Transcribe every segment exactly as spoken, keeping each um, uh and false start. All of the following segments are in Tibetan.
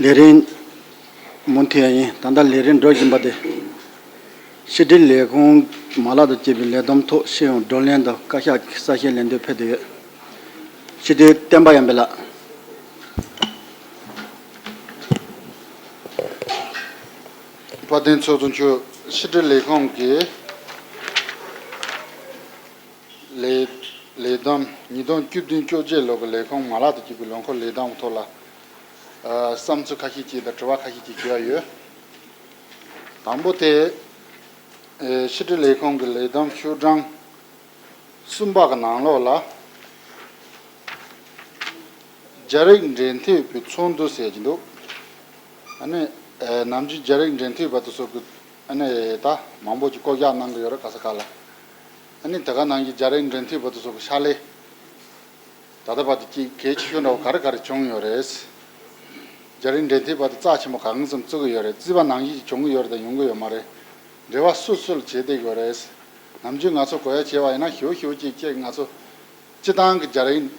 ལས་རིམ་མུ་མཐུད་ཡིན། ད་ལྟ་ལས་རིམ་འགྲོ་བཞིན་པ་དེ། ཕྱི་དྲིལ་ལས་ཁུངས་མ་ལག་དང་བཅས་པའི་ལས་བསྡོམས་ཐོག་ཤེས་ཡོན་བགྲོ་གླེང་དང་བཀའ་ཤག་གི་གསལ་བཤད་ལེན་འདོད་ཕེབས་བསྡད་ཡོད། སྤྱི་འཐུས་བསྟན་པ་ཡར་འཕེལ་ལགས། དཔལ་ལྡན་ཚོགས་གཙོ་མཆོག་ཕྱི་དྲིལ་ལས་ཁུངས་ཀྱི་ལས་ལས་བསྡོམས་ཉིས་སྟོང་བཅུ་བདུན་བཅོ་བརྒྱད་ལོ་གི་ལས་ཁུངས་མ་ལག་དང་བཅས་པའི་ལོ་འཁོར་ལས་བསྡོམས་ཐོག་ལ། ཨ། བསམ་ཚུལ་ཁ་ཤས་ཅིག་དང་དྲི་བ་ཁ་ཤས་ཅིག་ཞུ་ཡ་ཡོད། དང་པོ་དེ། ཨེ། ཕྱི་དྲིལ་ལས་ཁུངས་ཀྱི་ལས་བསྡོམས་ཤོག་གྲངས་གསུམ་པ་གི་ནང་ལོགས་ལ། རྒྱ་རིགས་འབྲེལ་མཐུད་པའི་ཚོགས་འདུ་ཟེར་གྱི་འདུག་ཨ་ནི། ཨེ། ནམ་རྒྱུན་རྒྱ་རིགས་འབྲེལ་མཐུད་པ་དེ་ཚོ་གི། ཨ་ནི། ད་མང་པོ་ཅིག་བསྐོ་བཞག་གནང་གི་ཡོད་རེད། ག་ས་ག་ལ། ཨ་ནི་དེ་ག་ནང་བཞིན་རྒྱ་རིགས་འབྲེལ་མཐུད་པ་དེ་ཚོ་གི་ཕྱག་ལས། ད་ལྟ་བར་དུ་ཅིག་གལ་ཆེ་ཤོས་འདྲ་བོ་ག་རེ་ག་རེ་བྱུང་ཡོད་རེད། རྒྱ་རིགས་འབྲེལ་མཐུད་པ་དེ་རྩ་ཆེན་པོ་གང་འཚམ་བརྩི་གི་ཡོད་རེད། བརྩིས་པ་ནང་བཞིན་ཅིག་བྱུང་གི་ཡོད་རེད་དང་ཡོང་གི་ཡོད་མ་རེད། འབྲེལ་བ་སུ་སུ་ལ་བྱེད་བསྡད་ཀྱི་ཡོད་རེད། ནམ་རྒྱུན་ང་ཚོ་གོ་ཡ་བྱས་པ་ཡིན་ན་ཞེ་པོ་ཞེ་པོ་ཅིག་ཅིག་ང་ཚོ་སྤྱི་བཏང་གི་རྒྱ་རིགས་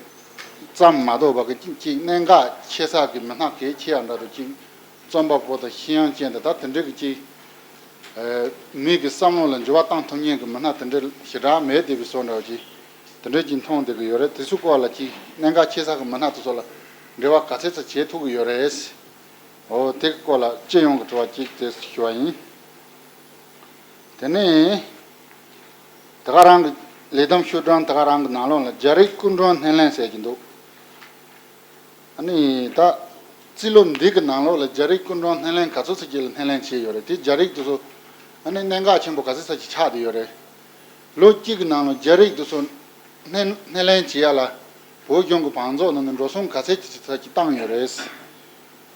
ཙམ་མ་གཏོགས་པ་གི་ཅིག་ཅིག་གནད་འགག་ཆེ་ས་གི་མི་སྣ་གལ་ཆེ་ཡ་འདྲ་འདུག་ཅིག་རྩོམ་པ་པོ་དང་ཤེས་ཡོན་ཅན་དང་ད་དེ་འདྲ་གི་ཅིག་ཨ། མི་གི་བསམ་བློ་ལ་འགྱུར་བ་བཏང་ཐུབ་མཁན་གྱི་མི་སྣ་དེ་འདྲ་ཞེ་དྲག་མེད་བསྡད་པའི་བཟོ་འདྲ་བ་ཅིག་དེ་འདྲ་ཅིག་མཐོང་བསྡད་ཀྱི་ཡོད་རེད། དེ་ཚོའི་སྐོར་ལ་ཅིག་གནད་འགག་ཆེ་ས་གི་མི་སྣ་དེ་ཚོ་ལ་འབྲེལ་བ་ག་ཚད་ཙམ་བྱེད་ཐུབ་ཀྱི་ཡོད་རེད། འོ་དེ་གི་སྐོར་ལ་སྤྱི་ཡོངས་ཀྱི་དྲི་བ་ཅིག་དེ་ཞུ་བ་ཡིན། དེ་ནས་དེ་ག་རང་གི་ལས་བསྡོམས་ཤོག་གྲངས་དེ་ག་རང་གི་ནང་ལོགས་ལ་རྒྱ་རིགས་སྐུ་མགྲོན་སྣེ་ལེན་ཟེར་གྱི་འདུག་ཨ་ནི་ད་རྩིས་ལོ་འདི་གི་ནང་ལོགས་ལ་རྒྱ་རིགས་སྐུ་མགྲོན་སྣེ་ལེན་ག་ཚོད་ཙམ་ཅིག་ལ་སྣེ་ལེན་བྱས་ཡོད་རེད། དེ་རྒྱ་རིགས་དེ་ཚོ་ཨ་ནི་གནད་འགག་ཆེན་པོ་ག་ཚོད་ཙམ་ཅིག་ཆགས་བསྡད་ཡོད་རེད། ལོ་གཅིག་གི་ནང་ལ་རྒྱ་རིགས་དེ་ཚོ་སྣེ་སྣེ་ལེན་བྱེད་ཡ་ལ་བོད་གཞུང་གི་བང་མཛོད་ནང་ནས་འགྲོ་སོང་ག་ཚོད་ཙམ་ཅིག་བཏང་ཡོད་རེད།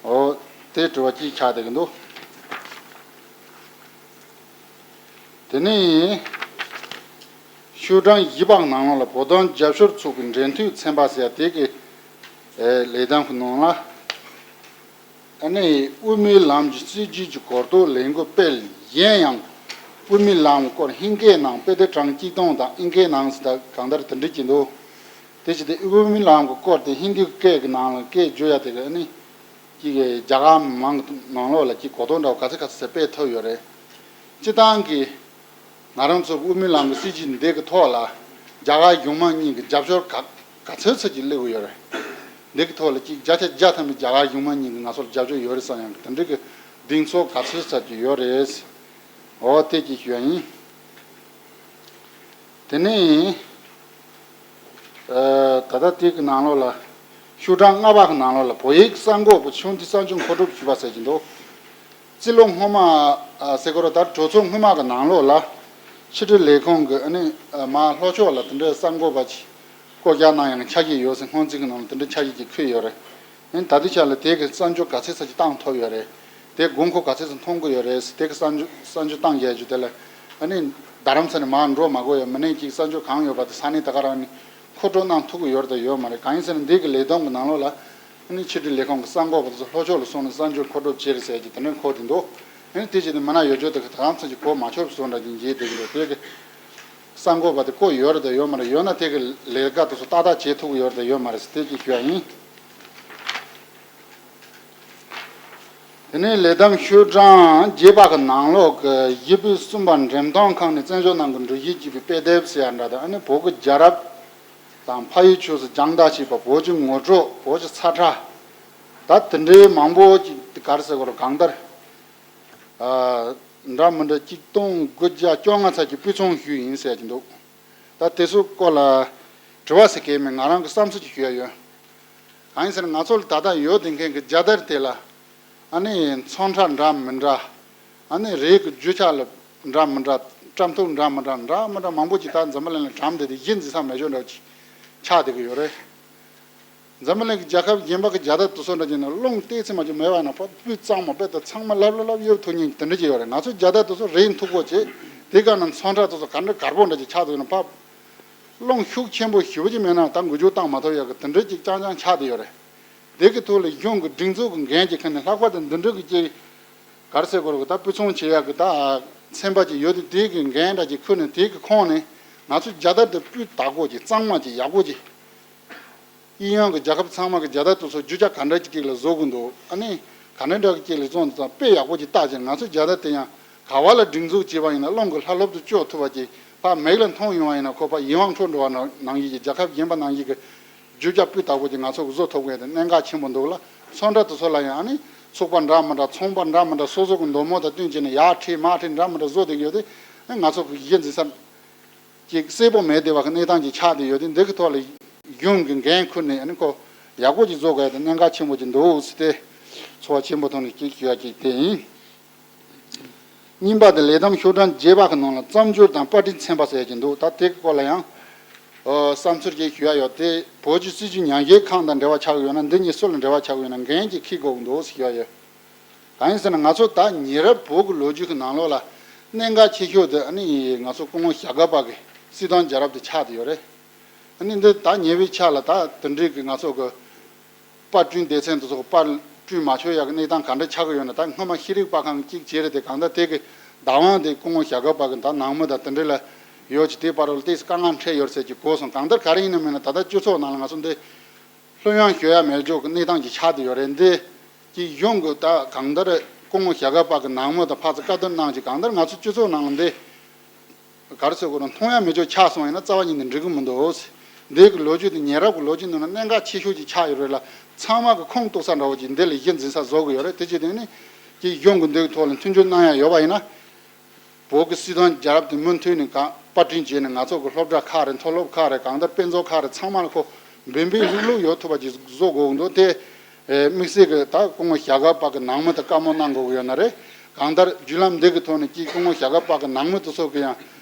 འོ་དེ་དྲི་བ་གཅིག་ཆགས་བསྡད་ཀྱི་འདུག་དེ་ནས་ཤོག་གྲངས་བཞི་པའི་ནང་ལོགས་ལ་བོད་དོན་རྒྱབ་སྐྱོར་ཚོགས་ཀྱི་འབྲེལ་མཐུད་ཚན་པ་ཟེར་ཡ་དེ་གི་ལས་དོན་གྱི་ནང་ལ། ཨ་ནི་དབུ་མའི་ལམ་གྱི་སྲིད་བྱུས་ཀྱི་གོ་རྟོགས་ལས་འགུལ་སྤེལ། གཞན་ཡང་དབུ་མའི་ལམ་སྐོར་ཧིན་སྐད་ནང་དཔེ་དེབ་གྲངས་གཅིག་སྟོང་དང་ཨིན་སྐད་ནང་ཟེར་ད་གང་ལྟར་དེ་འདྲ་གྱི་འདུག་དེ་བྱས་ཏེ་དབུ་མའི་ལམ་གྱི་སྐོར་དེ་ཧིན་དི་སྐད་ཀྱི་ནང་ལ་སྐད་བསྒྱུར་ཡ་དེ་གི་ཨ་ནི། ཅིག་གི་རྒྱ་གར་མི་མང་གི་ནང་ལོགས་ལ་ཅིག་གོ་རྟོགས་འདྲ་བོ་ག་ཚོད་ག་ཚོད་སྤེལ་ཐུབ་ཡོད་རེད། སྤྱི་བཏང་གི་ང་རང་ཚོ་དབུ་མའི་ལམ་གྱི་སྲིད་བྱུས་འདི་གི་ཐོག་ལ་རྒྱ་གར་གཞུང་མང་གཉིས་ཀྱི་རྒྱབ་སྐྱོར་ག་ག་ཚོད་ཙམ་ཅིག་སླེབས་ཡོད་རེད། འདི་གི་ཐོག་ལ་ཅིག་བརྒྱ་ཆ་བརྒྱ་ཐམ་པའི་རྒྱ་གར་གཞུང་མང་གཉིས་ཀྱིས་ང་ཚོར་རྒྱབ་སྐྱོར་ཡོད་རེད་བསམ་ཡང་དེ་འདྲ་གི་གདེང་ཚོད་ག་ཚོད་ཙམ་ཅིག་ཡོད་རེད། འོ་དེ་ཅིག་ཞུ་ཡ་ཡིན། དེ་ནས། ཨ། ད་ལྟ་དེ་གི་ནང་ལོགས་ལ་ཤོག་གྲངས་ལྔ་པ་གི་ནང་ལོགས་ལ་བོད་ཡིག་གསར་འགོད་པ་ཆུང་དུས་གསར་འགྱུར་མཁོ་སྒྲུབ་ཞུས་པ་ཟེར་གྱི་འདུག་རྩིས་ལོ་སྔོན་མ། ཨ། ཟེར་དགོས་རེད། ད་གྲོས་ཚོགས་སྔོན་མ་གི་ནང་ལོགས་ལ་ཕྱི་དྲིལ་ལས་ཁུངས་ཀྱི་ཨ་ནི། ཨ། མ་ལྷོ་ཕྱོགས་ལ་དེ་འདྲའི་གསར་འགོད་པ་ཅིག་བསྐོ་བཞག་གནང་ཡག་གི་ཆ་ཤས་ཡོད་ཟེར་སྔོན་རྩིས་ཀྱི་ནང་ལ་དེ་འདྲའི་ཆ་ཤས་ཅིག་འཁོད་ཡོད་རེད། ཨ་ནི་ད་ལྟའི་ཆ་ལ་དེ་གི་གསར་འགྱུར་ག་ཚོད་ཙམ་ཅིག་བཏང་ཐུབ་ཡོད་རེད། དེ་དགོས་མཁོ་ག་ཚོད་ཙམ་མཐོང་གི་ཡོད་རེད། དེ་གི་གསར་འགྱུར་གསར་འགྱུར་བཏང་བཞག་རྒྱུ་དེ་ལ་ཨ་ནི་རྡ་རམ་ས་ནས་མར་འགྲོ་མ་དགོས་ཡ། མི་སྣ་གཅིག་གསར་འགྱུར་གང་ཡོད་པ་དེ་ས་གནས་དེ་ག་རང་ནས་མཁོ་སྤྲོད་གནང་ཐུབ་ཀྱི་ཡོད་རེད་དང་ཡོད་མ་རེད། གང་ཡིན་ཟེར་ན་འདི་གི་ལས་བསྡོམས་ཀྱི་ནང་ལོགས་ལ་ཨ་ནི་ཕྱི་དྲིལ་ལས་ཁང་གི་གསར་འགོད་པ་དེ་ཚོ་ལྷོ་ཕྱོགས་ལ་སོང་ནས་གསར་འགྱུར་མཁོ་སྤྲོད་བྱས་རེད་ཟེར་གྱི་དེ་འདྲ་འཁོད་དེ་འདུག་ཨ་ནི་དེ་བྱས་ཏེ་མི་སྣ་ཡོད་རྒྱུ་དེ་གི་ད་གང་ཚོད་ཀྱི་གོ་མ་ཆོད་པའི་བཟོ་འདྲ་ཅིག་མཇལ་བསྡད་ཀྱི་འདུག་དེ་གི་གསར་འགོད་པ་དེ་བསྐོ་ཡོད་རེད་དང་ཡོད་མ་རེད། ཡོད་ན་དེ་གི་ལས་ཀ་དེ་ཚོ་ཏག་ཏག་བྱེད་ཐུབ་ཀྱི་ཡོད་རེད་དང་ཡོད་མ་རེད་ཟེར་དེ་ཅིག་ཞུ་ཡ་ཡིན། དེ་ནས་ལས་བསྡོམས་ཤོག་གྲངས་བརྒྱད་པ་གི་ནང་ལོགས་ཀྱི་བཞི་པའི་གསུམ་པ་འགྲེམས་སྟོན་ཁང་ནས་བཙན་བྱོལ་ནང་གི་འགྲུལ་བཞུད་ཅེས་པའི་དཔེ་དེབ་ཟེར་ཡ་འདྲ་དང་ཨ་ནི་བོད་ཀྱི་རྒྱལ་རབས་དང་ཕ་ཡུལ་ཆོས་སུ་སྦྱང་བརྡར་བྱས་པ། བོད་ཀྱི་ངོ་སྤྲོད། བོད་ཀྱི་ཚ་ཁྲ། ད་དེ་འདྲའི་མང་པོ་ཅིག་ག་རེ་ཟེར་དགོས་རེད། གང་ལྟར། ཨ། འདྲ་མི་འདྲ་གཅིག་སྟོང་དགུ་བརྒྱ་བཅོ་ལྔ་ཙམ་གྱི་སྤུས་ཚད་ཞུས་ཡིན་ཟེར་གྱི་འདུག་ད་དེ་ཚོའི་སྐོར་ལ་དྲི་བ་ཟེར་མཁན་མེད། ང་རང་གི་བསམ་ཚུལ་ཅིག་ཞུ་ཡ་ཡོད། གང་ཡིན་ཟེར་ན་ང་ཚོ་ལ་ད་ལྟ་ཡོད་བསྡད་མཁན་གྱི་རྒྱལ་དར་དེ་ལ་ཨ་ནི་ཚོན་ཁྲ་འདྲ་མི་འདྲ། ཨ་ནི་རིགས་ཀྱི་རྒྱུ་ཆ་ལ་འདྲ་མི་འདྲ། སྐྲ་མཐུག་འདྲ་མི་འདྲ། འདྲ་མི་འདྲ་མང་པོ་ཅིག་ད་འཛམ་བུ་གླིང་ལ་གྲམ་བསྡད་དེ་གཞི་འཛིན་ས་མེད་ཆོག་འདྲ་ཅིག་ཆགས་བསྡད་ཀྱི་ཡོད་རེད། འཛམ་བུ་གླིང་གི་རྒྱལ་ཁབ་གཞན་པ་གི་རྒྱལ་དར་དེ་ཚོ་འདྲ་ཅིག་ནི་རླུང་བཏེགས་ཚད་མ་ཅིག་མེད་པ་ན་ཕར་སྤུས་གཙང་མ་དཔེ་ལྟ་ཚང་མ་ལྷབ་ལྷབ་ལྷབ་གཡུག་ཐུབ་མཁན་གྱི་དེ་འདྲ་ཅིག་ཡོད་རེད། ང་ཚོའི་རྒྱལ་དར་དེ་ཚོ་རིགས་མཐུག་པོ་བྱས། དེ་ག་ནང་ཚོན་ཁྲ་དེ་ཚོ་ག་འདྲ་དཀར་པོ་འདྲ་ཅིག་ཆགས་འདུག་ན་ཕར་རླུང་ཤུགས་ཆེན་པོ་ཞེ་པོ་ཅིག་མེད་ན་ད་འགུལ་སྐྱོད་བཏང་མ་ཐུབ་ཡག་གི་དེ་འདྲ་ཅིག་རྐྱང་རྐྱང་ཆགས་བསྡད་ཡོད་རེད། དེ་གི་ཐོག་ལ་གཞུང་གི་སྒྲིག་འཛུགས་ཀྱི་འགན་ཅིག་ཁུར་ནས་ལྷག་པར་དུ་འདི་འདྲ་གི་ཅིག་ག་རེ་ཟེར་དགོས་རེད། ད་སྤུས་ཚད་ཆེ་ཡག་གི་ད་ཚན་པ་ཅིག་ཡོད་དེ། དེ་གི་འགན་འདྲ་ཅིག་ཁུར་ནས་དེ་གི་ཁོངས་ནས་ང་ཚོ་རྒྱལ་དར་དེ་སྤུས་དག་པོ་ཅིག་གཙང་མ་ཅིག་ཡག་པོ་ཅིག་གཡས་གཡོན་གྱི་རྒྱལ་ཁབ་ཚང་མ་གི་རྒྱལ་དར་དེ་ཚོ་རྒྱུ་ཆ་ག་འདྲ་ཅིག་ཅིག་ལ་བཟོ་དགོས་འདུག་ཨ་ནི་ ག་འདྲ་འདྲ་གི་ཅིག་ལེགས་བཙོང་དུ་དང་དཔེ་ཡག་པོ་ཅིག་བལྟ་ཅིང་། ང་ཚོ་རྒྱལ་དར་དེ་ཡང་ག་བ་ལ་སྒྲིག་འཛུགས་བྱས་པ་ཡིན་ན་རླུང་གི་ལྷ་ལྷུབ་ཏུ་གཅོག་ཐུབ་པ་ཅིག་ཕར་མིག་ལ་མཐོང་ཡོང་བ་ཡིན་ན། ཁོ་ཕར་ཡིད་དབང་འཕྲོག་འགྲོ་བ་ནང་བཞིན་གྱི་རྒྱལ་ཁབ་གཞན་པ་ནང་བཞིན་གྱི་རྒྱུ་ཆ་སྤུས་དག་པོ་ཅིག་ང་ཚོ་གི་བཟོ་ཐུབ་མཁན་དེ་གནད་འགག་ཆེན་པོ་འདུག་ལ། ཚོང་འདྲ་དེ་ཚོ་ལ་ཡང་ཨ་ནི་ཚོགས་པ་འདྲ་མི་འདྲ་ཚོང་པ་འདྲ་མི་འདྲ་སོ་སོ་གི་འདོད་མོས་དང་བསྟུན་བྱས་ནས་ཡར་ཁྲིད་མར་ཁྲིད་འདྲ་མི་འདྲ་བཟོ་བསྡད་ཡོད་དེ། ཨ་ནི་ང་ཚོ་གི་གཞི་འཛིན་ས་ཅིག་གསལ་པོ་མེད་བསྡད་པ་གི་གནས་སྟངས་ཅིག་ཆགས་བསྡད་ཡོད་དེ། འདི་གི་ཐོག་ལ་གཞུང་གི་འགན་ཁུར་ནས་ཨ་ནི་ཁོ་ཡག་པོ་ཅིག་བཟོ་དགོས་དེ་གནད་འགག་ཆེན་པོ་ཅིག་འདུག་ཟེར་ཏེ་ཚོར་བ་ཆེན་པོ་ཐོག་ནས་ཅིག་ཞུ་ཡ་ཅིག་དེ་ཡིན། གཉིས་པ་དེ་ལས་བསྡོམས་ཤོག་གྲངས་བརྒྱད་པ་གི་ནང་ལ་བརྩམས་སྒྲུང་དང་པར་སྐྲུན་ཚན་པ་ཟེར་གྱི་འདུག་ད་དེ་གི་སྐོར་ལ་ཡང་ཨོ་བསམ་ཚུལ་ཅིག་ཞུ་ཡ་ཡོད་དེ། བོད་ཀྱི་སྲིད་བྱུས་ཉམས་ཞིབ་ཁང་དང་འབྲེལ་བ་ཆགས་ཀྱི་ཡོད་ན། འདི་གཉིས་སུ་ལ་འབྲེལ་བ་ཆགས་ཀྱི་ཡོད་ན་འགན་ཅིག་འཁྱེར་དགོས་ཀྱི་འདུག་ཟེར་ཞུ་ཡ་ཡོད། གང་ཡིན་ཟེར་ན། ང་ཚོ་ད་ཉེ་རབས་བོད་ཀྱི་ལོ་རྒྱུས་ཀྱི་ནང་ལོགས་ལ་གནད་འགག་ཆེ་ཤོས་དེ་ཨ་ནི་ང་ཚོ་སྐུ་ངོ་ཞྭ་སྒབ་པ་གི་སྲིད་དོན་རྒྱལ་རབས་དེ་ཆགས་བསྡད་ཡོད་རེད། ཨ་ནི་འདི་ད་ཉེ་བའི་ཆར་ལ་ད་དེ་འདྲའི་གི་ང་ཚོ་གི་པར་སྐྲུན་སྡེ་ཚན་དེ་ཚོ་གི་པར་སྐྲུན་མ་ཆོག་ཡག་གི་གནས་སྟངས་ག་འདྲ་ཆགས་ཀྱི་ཡོད་ན། ད་སྔོན་མ་ཤེས་རིག་པར་ཁང་གི་གཅིག་བྱས་རེད་དེ། གང་ལྟར་དེ་གི་བདག་དབང་དེ་སྐུ་ངོ་ཞྭ་སྒབ་པ་གི་ད་ནང་མི་དང་དེ་འདྲ་ལ་ཡོད་ཅིག་དེའི་བར་ལ་ཏོག་ཙམ་དཀའ་ངལ་འཕྲད་ཡོད་རེད་ཟེར་གྱི་གོ་སོང་། གང་ལྟར་ག་རེ་ཡིན་ན་མིན་ན་ད་ལྟ་སྤྱི་ཚོགས་ནང་ལ་ང་ཚོ་འདི་ལྷོད་ཡངས་ཞུ་ཡ་མེད་འཇོག་གི་གནས་སྟངས་ཅིག་ཆགས་བསྡད་ཡོད་རེད། འདི་ཀྱི་གཞུང་གི་ད་གང་ལྟར་སྐུ་ངོ་ཞྭ་སྒབ་པ་གི་ནང་མི་དང་ཕར་ཚུར་བཀའ་བསྡུར་གནང་ཅིག་གང་ལྟར་ང་ཚོ་སྤྱི་ཚོགས་ནང་ལ་འདི་ག་རེ་ཟེར་དགོས་རུང་མཐོང་ཡ་མེད་འཇོག་ཆགས་སོང་ཡིན་ན་རྩ་བ་ཉིད་ནས་འགྲིག་གི་མི་འདུག་འདི་གི་ལོ་རྒྱུས་དེ་ཉེ་རབས་ཀྱི་ལོ་རྒྱུས་ནང་ན་གནད་འགག་ཆེ་ཤོས་ཅིག་ཆགས་ཡོད་རེད་ལ། ཚང་མ་གི་ཁུངས་གཏུགས་ས་འདྲ་བོ་ཅིག་འདི་ལ་གཞི་འཛིན་ས་བཟོ་དགོས་ཡོད་རེད། དེ་བྱས་དུས་ནི་ཀྱི་གཞུང་གི་འདི་གི་ཐོག་ལ་མཐུན་འགྱུར་གནང་ཡ་ཡོད་པ་ཡིན་ན། བོད་ཀྱི་སྲིད་དོན་རྒྱལ་རབས་དེ་མུ་མཐུད་ནས་གང་པར་སྐྲུན་བྱས་ནས། ང་ཚོ་གི་སློབ་གྲྭ་ཁག་རེད། མཐོ་སློབ་ཁག་རེད། གང་ལྟར་དཔེ་མཛོད་ཁག་རེད། ཚང་མ་ལ་ཁོ་འབེན་པའི་ལྷུག་ལྷུག་ཡོད་ཐུབ་པ་ཅིག་བཟོ་དགོས་ཀྱི་འདུག་དེ་ཨེ་དམིགས་བསལ་གྱི་ད་སྐུ་ངོ་ཞྭ་སྒབ་པ་གི་ནང་མི་དང་བཀའ་མོལ་གནང་དགོས་ཀྱི་ཡོད་ན་རེད། གང་ལྟར་བརྒྱུད་ལམ་འདི་གི་ཐོག་ནས་ཀྱི་སྐུ་ངོ་ཞྭ་སྒབ་པ་གི་ནང་མི་དེ་ཚོ་གི་ཡང་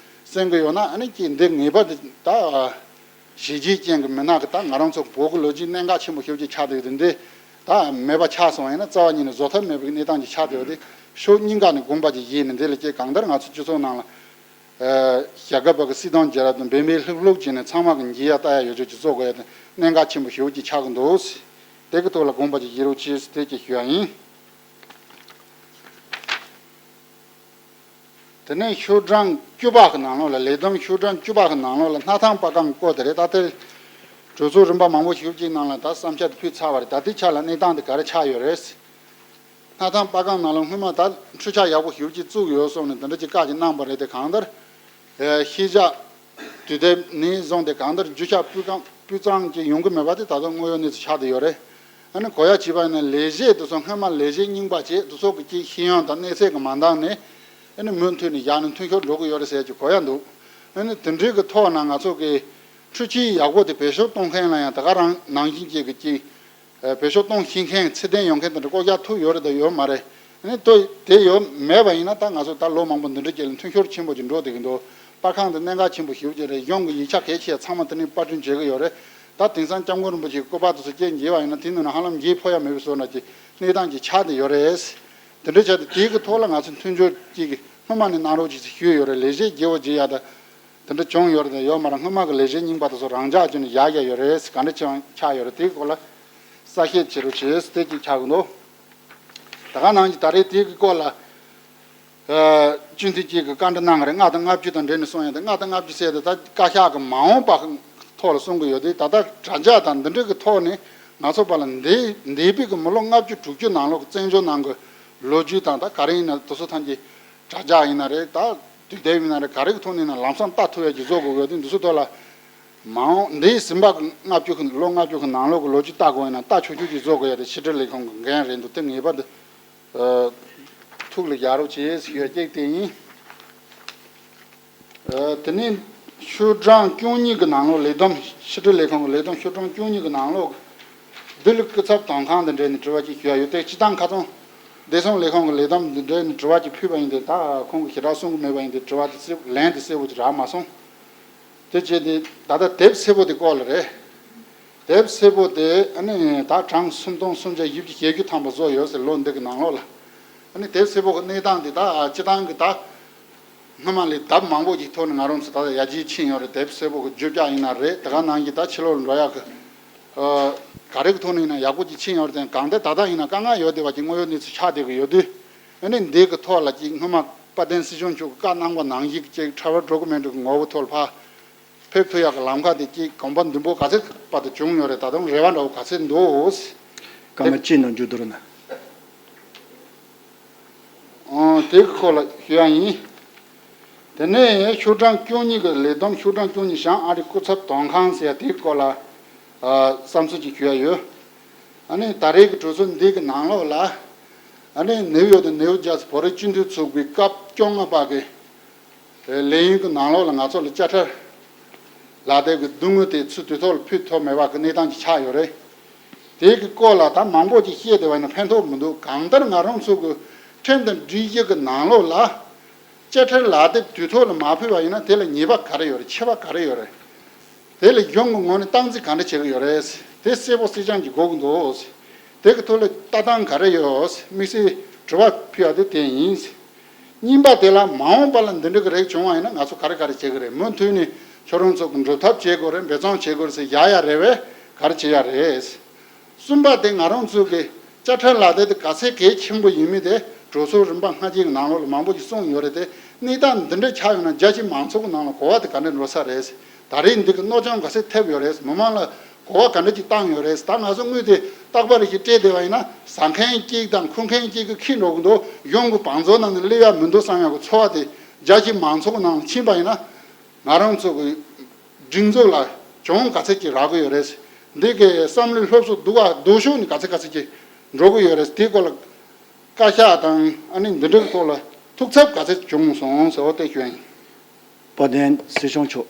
གསན་གྱི་ཡོད་ན། ཨ་ནི་ཀྱི་འདི་ངེས་པར་དུ་ད། གཞི་རྒྱུ་ཅན་གྱི་མི་སྣ་གི་ད་ང་རང་ཚོ་བོད་ཀྱི་ལོ་རྒྱུས་གནད་འགག་ཆེན་པོ་ཞེ་པོ་ཅིག་ཆགས་བསྡད་ཡོད་དེ། འདི་ད་མེད་པ་ཆགས་སོང་ཡིན་ན་རྩ་བ་ཉིད་ནས་བཟོ་ཐབས་མེད་པའི་གནས་སྟངས་ཅིག་ཆགས་བསྡད་ཡོད་དེ། ཕྱོགས་གཉིས་ཀ་ནས་དགོངས་པ་ཅིག་བཞེས་ནས། འདི་ལ་ཀྱི་གང་ལྟར་ང་ཚོ་སྤྱི་ཚོགས་ནང་ལ་ཨ་ཞྭ་སྒབ་པ་གི་སྲིད་དོན་རྒྱལ་རབས་དེ་འབེན་པའི་ལྷུག་ལྷུག་བྱས་ནས་ཚང་མ་གི་འཇལ་ཡ་ལྟ་ཡ་ཡོད་ཆོག་ཅིག་བཟོ་དགོས་ཡ་དེ་གནད་འགག་ཆེན་པོ་ཞེ་པོ་ཅིག་ཆགས་ཀྱི་འདུག་དེ་གི་ཐོག་ལ་དགོངས་པ་ཅིག་བཞེས་རོགས་གྱིས་ཟེར་དེ་ཅིག་ཞུ་ཡ་ཡིན། དེ་ནས་ཤོག་གྲངས་བཅུ་པ་གི་ནང་ལོགས་ལ། ལས་བསྡོམས་ཤོག་གྲངས་བཅུ་པ་གི་ནང་ལོགས་ལ་སྣར་ཐང་པར་ཁང་སྐོར་དེ་རེད། ད་ལྟའི་གྲོས་ཚོགས་རིམ་པ་མང་པོ་ཞིག་ཅིག་ནང་ལ་ད་བསམ་འཆར་དེ་ཕུལ་ཚར་བ་རེད། ད་ལྟའི་ཆ་ལ་གནས་སྟངས་དེ་ག་རེ་ཆགས་ཡོད་རེད། སྣར་ཐང་པར་ཁང་ནང་ལ་སྔོན་མ་ད་འཕྲུལ་ཆས་ཡག་པོ་ཞིག་ཅིག་བཙུགས་ཡོད་གསུངས་ནས་དེ་འདྲ་ཅིག་བཀའ་ཅིག་གནང་པ་རེད་དེ། གང་ལྟར་ཨེ་ཤེས་བྱ་དུས་དེབ་ནས་བཟུང་སྟེ་གང་ལྟར་རྒྱུ་ཆ་སྤུས་གང་སྤུས་གཙང་ཅིག་ཡོང་གི་མེད་པ་དེ་ད་དུང་དངོས་ཡོད་གནས་ཚུལ་ཆགས་བསྡད་ཡོད་རེད། ཨ་ནི་གོ་ཡ་བྱས་པ་ཡིན་ན་ལས་བྱེད་དེ་ཚོ་སྔོན་མ་ལས་བྱེད་རྙིང་པ་བྱས་དེ་ཚོ་གི་ཅིག་ཤེས་ཡོན་དང་གནས་ཚད་ཀྱི་མ་འདང་ནས། ཨ་ནི་མུ་མཐུད་ནས་ཡར་ནས་མཐུན་ཤོར་འགྲོ་གི་ཡོད་རེད་ཟེར་གྱི་གོ་ཡ་འདུག་ཨ་ནི་དེ་འདྲའི་གི་ཐོག་ན་ང་ཚོ་གི་འཕྲུལ་ཆས་ཡག་པོ་དེ་བེད་སྤྱོད་གཏོང་མཁན་ལ་ཡང་ད་ག་རང་ནང་བཞིན་ཅིག་གི་ཅིག་ཨ་བེད་སྤྱོད་གཏོང་ཤེས་མཁན་ཚད་ལྡན་ཡོད་མཁན་དེ་འདྲ་བསྐོ་གཞག་ཐུབ་ཡོད་རེད་དང་ཡོད་མ་རེད། ཨ་ནི་ལྟོས་དེ་ཡོད་མེད་པ་ཡིན་ན་ད་ང་ཚོ་ད་ལོ་མང་པོ་འདི་འདྲ་ཅིག་ལ་མཐུན་ཤོར་ཆེན་པོ་ཅིག་འགྲོ་བསྡད་ཀྱི་འདུག་པར་ཁང་དེ་གནད་འགག་ཆེན་པོ་ཞེ་པོ་ཅིག་རེད། གཞུང་གི་ཡིག་ཆ་གལ་ཆེ་ཚང་མ་དེ་ནས་པར་སྐྲུན་བྱེད་ཀྱི་ཡོད་རེད། ད་དེང་སང་སྐྱབས་མགོན་རིན་པོ་ཆེའི་སྐུ་པར་དེ་ཚོ་སྐྱེལ་འཇལ་བ་ཡིན་ན་དེའི་ནང་ན་ཧ་ལམ་འཇལ་ཕོད་ཡ་མེད་པའི་བཟོ་འདྲ་ཅིག་གནས་སྟངས་ཅིག་ཆགས་བསྡད་ཡོད་རེད། དེ་འདྲ་བྱས་ཏེ་དེའི་གི་ཐོག་ལ་ང་ཚོ་མཐུན་སྦྱོར་ཅིག་སྔོན་མ་ནས་གནང་རོགས་ཅིག་ཞུས་ཡོད་རེད། ལས་བྱེད་བརྗེ་བོ་བརྗེ་ཡ་ད་དེ་འདྲ་བྱུང་ཡོད་རེད་དང་ཡོད་མ་རེད། སྔོན་མ་གི་ལས་བྱེད་རྙིང་པ་དེ་ཚོ་རང་འཇགས་བྱས་ནས་བཞག་ཡ་ཡོད་རེད། ག་འདྲ་ཅིག་ཆགས་ཡོད་རེད། དེའི་སྐོར་ལ་གསལ་བཤད་བྱེད་རོགས་བྱེད་ཟེར་དེ་ཅིག་ཆགས་གི་འདུག་ད་ག་ནང་བཞིན་ད་རེས་དེའི་གི་སྐོར་ལ་ཨ་སྤྱི་འཐུས་གཅིག་གིས་བཀའ་འདྲི་གནང་གི་རེད། ལྔ་དང་ལྔ་བཅུ་དང་འབྲེལ་ནས་གསུངས་ཡོད་དེ། ལྔ་དང་ལྔ་བཅུ་ཟེར་དེ་ད་བཀའ་ཤག་གི་མ་འོངས་པ་ཐོག་ལ་གསུང་གི་ཡོད་དེ། ད་ལྟ་དྲ་རྒྱ་དང་འདི་འདྲ་གི་ཐོག་ནས་ང་ཚོ་བར་ལ་འདས་འདས་པའི་གི་མི་ལོ་ལྔ་བཅུ་དྲུག་ཅུ་ནང་ལོགས་ཀྱི་བཙན་བྱོལ་ནང་གི་ལོ་རྒྱུས་དང་། ད་ག་རེ་ཡིན་ན་དེ་ཚོ་ཐམས་ཅད་དྲ་རྒྱ་ཡིན་ན་རེད། ད་དུས་དེབ་ཡིན་ན་རེད། ག་རེ་གི་ཐོག་ནས་ཡིན་ན་ལམ་སང་ལྟ་ཐུབ་ཡ་ཅིག་བཟོ་དགོས་ཡོད་དེ། འདི་ཚོ་ཐོག་ལ་མ་འོངས་འདས་ཟིན་པ་གི་ལྔ་བཅུ་གི་ལོ་ལྔ་བཅུ་གི་ནང་ལོགས་གི་ལོ་རྒྱུས་ལྟ་དགོས་ཡིན་ན་ལྟ་ཆོག་ཆོག་ཅིག་བཟོ་དགོས་ཡ་དེ་ཕྱི་དྲིལ་ལས་ཁུངས་གི་འགན་རེད་འདུག་དེ་ངེས་པར་དུ་ཨ་ཐུགས་ལ་བཞག་རོགས་བྱེད་ཞུ་ཡ་གཅིག་དེ་ཡིན། ཨ་དེ་ནས་ཤོག་གྲངས་བཅུ་གཉིས་ཀྱི་ནང་ལོགས་ལས་བསྡོམས། ཕྱི་དྲིལ་ལས་ཁུངས་ཀྱི་ལས་བསྡོམས་ཤོག་གྲངས་བཅུ་གཉིས་ཀྱི་ནང་ལོགས་ལྡི་ལི་སྐུ་ཚབ་དོན་ཁང་དང་འབྲེལ་ནས་དྲི་བ་ཅིག་ཞུ་ཡ་ཡོད་དེ། སྤྱི་བཏང་ཁ་སང་བདེ་སྲུང་ལས་ཁུངས་ཀྱི་ལས་བསྡོམས་དང་འབྲེལ་ནས་དྲི་བ་ཅིག་ཕུལ་བ་ཡིན་ཏེ། ད་ཁོང་གིས་ཞེ་དྲག་གསུང་གི་མེད་པ་ཡིན་ཏེ། དྲི་བ་དེ་གསལ་ལན་དེ་གསལ་པོ་ཅིག་རག་མ་སོང་། དེ་བྱས་ཏེ་ད་ལྟ་དེབ་སེར་པོ་དེ་སྐོར་ལ་རེད། དེབ་སེར་པོ་དེ་ཨ་ནི་ད་གྲངས་སུམ་སྟོང་སུམ་བརྒྱ་བཞི་བཅུ་ཞེ་བརྒྱད་ཐམ་པ་བཟོ་ཡོད་ཟེར། ལོ་འདི་གི་ནང་ལོགས་ལ་ཨ་ནི་དེབ་སེར་པོ་གི་གནས་སྟངས་དེ་ད་སྤྱི་བཏང་གི་ད་སྔོན་མ་ལས་ལྡབ་མང་པོ་ཞིག་ཐོག་ནས་ང་རང་ཚོ་ད་ལྟ་ཡར་རྒྱས་ཕྱིན་ཡོད་རེད། དེབ་སེར་པོ་གི་བརྗོད་བྱ་ཡིན་ན་རེད། དེ་ག་ནང་བཞིན་ད་ཕྱི་ལོགས་ལ་འགྲོ་ཡག་གི་ཨ་ག་རེ་གི་ཐོག་ནས་ཡིན་ན་ཡག་པོ་ཅིག་ཕྱིན་ཡོད་རེད་དེ། གང་ལྟར་ད་ལྟ་ཡིན་ན་དཀའ་ངལ་ཡོད་བསྡད་པ་ཅིག་དངོས་ཡོད་གནས་ཚུལ་ཆགས་བསྡད་ཀྱི་ཡོད་དུས། ཨ་ནི་འདི་གི་ཐོག་ལ་ཅིག་སྔོན་མ་དཔལ་ལྡན་སྲིད་སྐྱོང་མཆོག་གིས་བཀའ་གནང་བ་ནང་བཞིན་ཅིག་ཊྲ་ཝལ་ཌོ་ཀུ་མེན་ཊི་གི་ངོ་བོའི་ཐོག་ལ་ཕར་ཕེབས་ཐུབ་ཡག་གི་ལམ་ཁ་དེ་ཅིག་གོམ་པ་མདུན་སྤོ་ག་ཚོད་བར་དུ་བྱུང་ཡོད་རེད། ད་དུང་རེ་བ་འདྲ་བོ་ག་ཚོད་འདུག་སྐར་མ་གཅིག་ནང་མཇུག་བསྡུ་རོགས་གནང་། ཨང་། དེ་གི་སྐོར་ལ་ཞུ་ཡ་ཡིན། དེ་ནས་ཤོག་གྲངས་བཅུ་གཉིས་ཀྱི་ལས་བསྡོམས་ཤོག་གྲངས་བཅུ་གཉིས་བྱང་ཨ་རི་སྐུ་ཚབ་དོན་ཁང་ཟེར་ཡ་དེའི་སྐོར་ལ་ཨ་བསམ་ཚུལ་ཅིག་ཞུ་ཡ་ཡོད། ཨ་ནི་ད་རེས་ཀྱི་གྲོས་ཚོགས་འདི་གི་ནང་ལོགས་ལ་ཨ་ནི་ནིའུ་ཡོག་དང་ནིའུ་ཇར་སི་བོད་རིགས་སྤྱི་མཐུན་ཚོགས་པའི་སྐབས་བཅོ་ལྔ་པ་གི་ལས་ཡུན་གྱི་ནང་ལོགས་ལ་ང་ཚོ་ལ་དཔྱ་ཁྲལ་ལག་དེབ་ཀྱི་སྡུག་བསྔལ་དེ་ཚུར་དུས་ཐོག་ལ་ཕུལ་ཐུབ་མེད་པ་གི་གནས་སྟངས་ཅིག་ཆགས་ཡོད་རེད། དེ་གི་སྐོར་ལ་ད་མང་པོ་ཅིག་བཤད་བསྡད་པ་ཡིན་ན་ཕན་ཐོགས་མི་འདུག་གང་ལྟར་ང་རང་ཚོ་གི་ཁྲིམས་དང་སྒྲིག་གཞི་གི་ནང་ལོགས་ལ་དཔྱ་ཁྲལ་ལག་དེབ་དུས་ཐོག་ལ་མ་ཕུལ་བ་ཡིན་ན་དེ་ལ་ཉེས་པ་ག་རེ་ཡོད་རེད། ཆད་པ་ག་རེ་ཡོད་རེད། དེ་ལ་གཞུང་གི་ངོས་ནས་སྟངས་འཛིན་ག་འདྲ་བྱེད་ཀྱི་ཡོད་རེད། དེ་གསལ་པོ་གསལ་རྐྱང་ཅིག་དགོས་ཀྱི་འདུག་དེ་གི་ཐོག་ལ་ལྟ་སྟངས་ག་རེ་ཡོད། དམིགས་བསལ་དྲི་བ་ཕུལ་ཡ་དེ་དེ་ཡིན། གཉིས་པ་དེ་ལ་མ་འོངས་པ་ལ་འདི་འདྲ་གི་རིགས་བྱུང་བ་ཡིན་ན་ང་ཚོ་ག་རེ་ག་རེ་བྱེད་ཀྱི་རེད། མུ་མཐུད་ནས་ཁྱོད་རང་ཚོ་གི་འགྲུབ་ཐབས་བྱེད་དགོས་རེད། འབད་བརྩོན་བྱེད་དགོས་རེད་ཟེར་བཞག་ཡ་རེད་བས་ག་རེ་བྱེད་ཡ་རེད། གསུམ་པ་དེ་ང་རང་ཚོ་གི་དཔྱ་ཁྲལ་ལག་དེབ་དེ་ག་ཚད་གལ་ཆེན་པོ་ཡིན་མིན་དེ་གྲོས་ཚོགས་རིམ་པ་ལྔ་བཅུའི་ནང་ལོགས་ལ་མང་པོ་ཞིག་གསུངས་ཡོད་རེད་དེ། གནས་སྟངས་འདི་འདྲ་ཆགས་ཡོང་ན་རྒྱ་ཆེའི་མང་ཚོགས་ཀྱི་ནང་ལ་གོ་བ་དེ་ག་འདྲ་འགྲོ་ས་རེད། ད་རེས་འདི་གི་གནོད་སྐྱོན་ག་ཚད་ཐེབས་ཡོད་རེད། མི་མང་ལ་གོ་བ་ག་འདྲ་ཅིག་བཏང་ཡོད་རེད། ད་ང་ཚོ་དངུལ་དེ་རྟག་པར་ཞིག་སྤྲད་བསྡད་པ་ཡིན་ན་ཟ་མཁན་གཅིག་དང་འཁུར་མཁན་གཅིག་གིས་ཁྱེར་འགྲོ་གི་འདུག་གཞུང་གི་བང་མཛོད་ནང་ནས་སླེབས་ཡ་མི་འདུག་བསམ་ཡ་གི་ཚོར་བ་དེ་རྒྱ་ཆེའི་མང་ཚོགས་ཀྱི་ནང་ལ་ཕྱིན་པ་ཡིན་ན། ང་རང་ཚོ་གི་སྒྲིག་འཛུགས་ལ་གྱོང་ག་ཚད་ཅིག་རག་གི་ཡོད་རེད། འདི་གི་བསམ་བློའི་སློབ་གསོ་སྡུག་ག་སྡུག་ཤོས་ནི་ག་ཚད་ག་ཚད་ཅིག་འགྲོ་གི་ཡོད་རེད། དེའི་སྐོར་ལ་བཀའ་ཤག་དང་ཨ་ནི་འདི་འདྲའི་ཐོག་ལ་ཐུགས་འཚབ་ག་ཚད་བྱུང་སོང་ཟེར་བ་དེ་ཞུ་ཡ་ཡིན། དཔལ་ལྡན་སྲིད་སྐྱོང་མཆོག་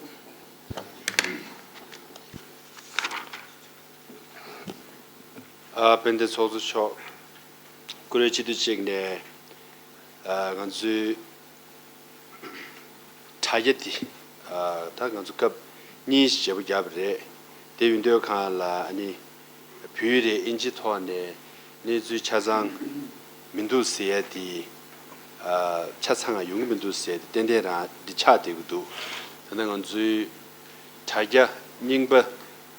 ཨ། དཔལ་ལྡན་ཚོགས་གཙོ་མཆོག་བཀུར་འོས་སྤྱི་འཐུས་གཅིག་ནས། ཨ། ང་ཚོའི་དྲ་རྒྱ་འདི། ཨ། ད་ང་ཚོ་སྐབས་གཉིས་བརྗེ་པོ་བརྒྱབ་པ་རེད། དེ་ཡིན་དུས་གང་ལ་ཨ་ནི་བོད་ཡིག་རེད། ཨིན་ཇིའི་ཐོག་ནས་གནས་ཚུལ་ཆ་ཚང་མི་འདུག་ཟེར་ཡ་དེ། ཨ། ཆ་ཚང་ཡོང་གི་མི་འདུག་ཟེར་ཏེ་ཏན་ཏན་རང་འདི་ཆགས་བསྡད་ཀྱི་འདུག་ད་ནི་ང་ཚོའི་དྲ་རྒྱ་རྙིང་པ་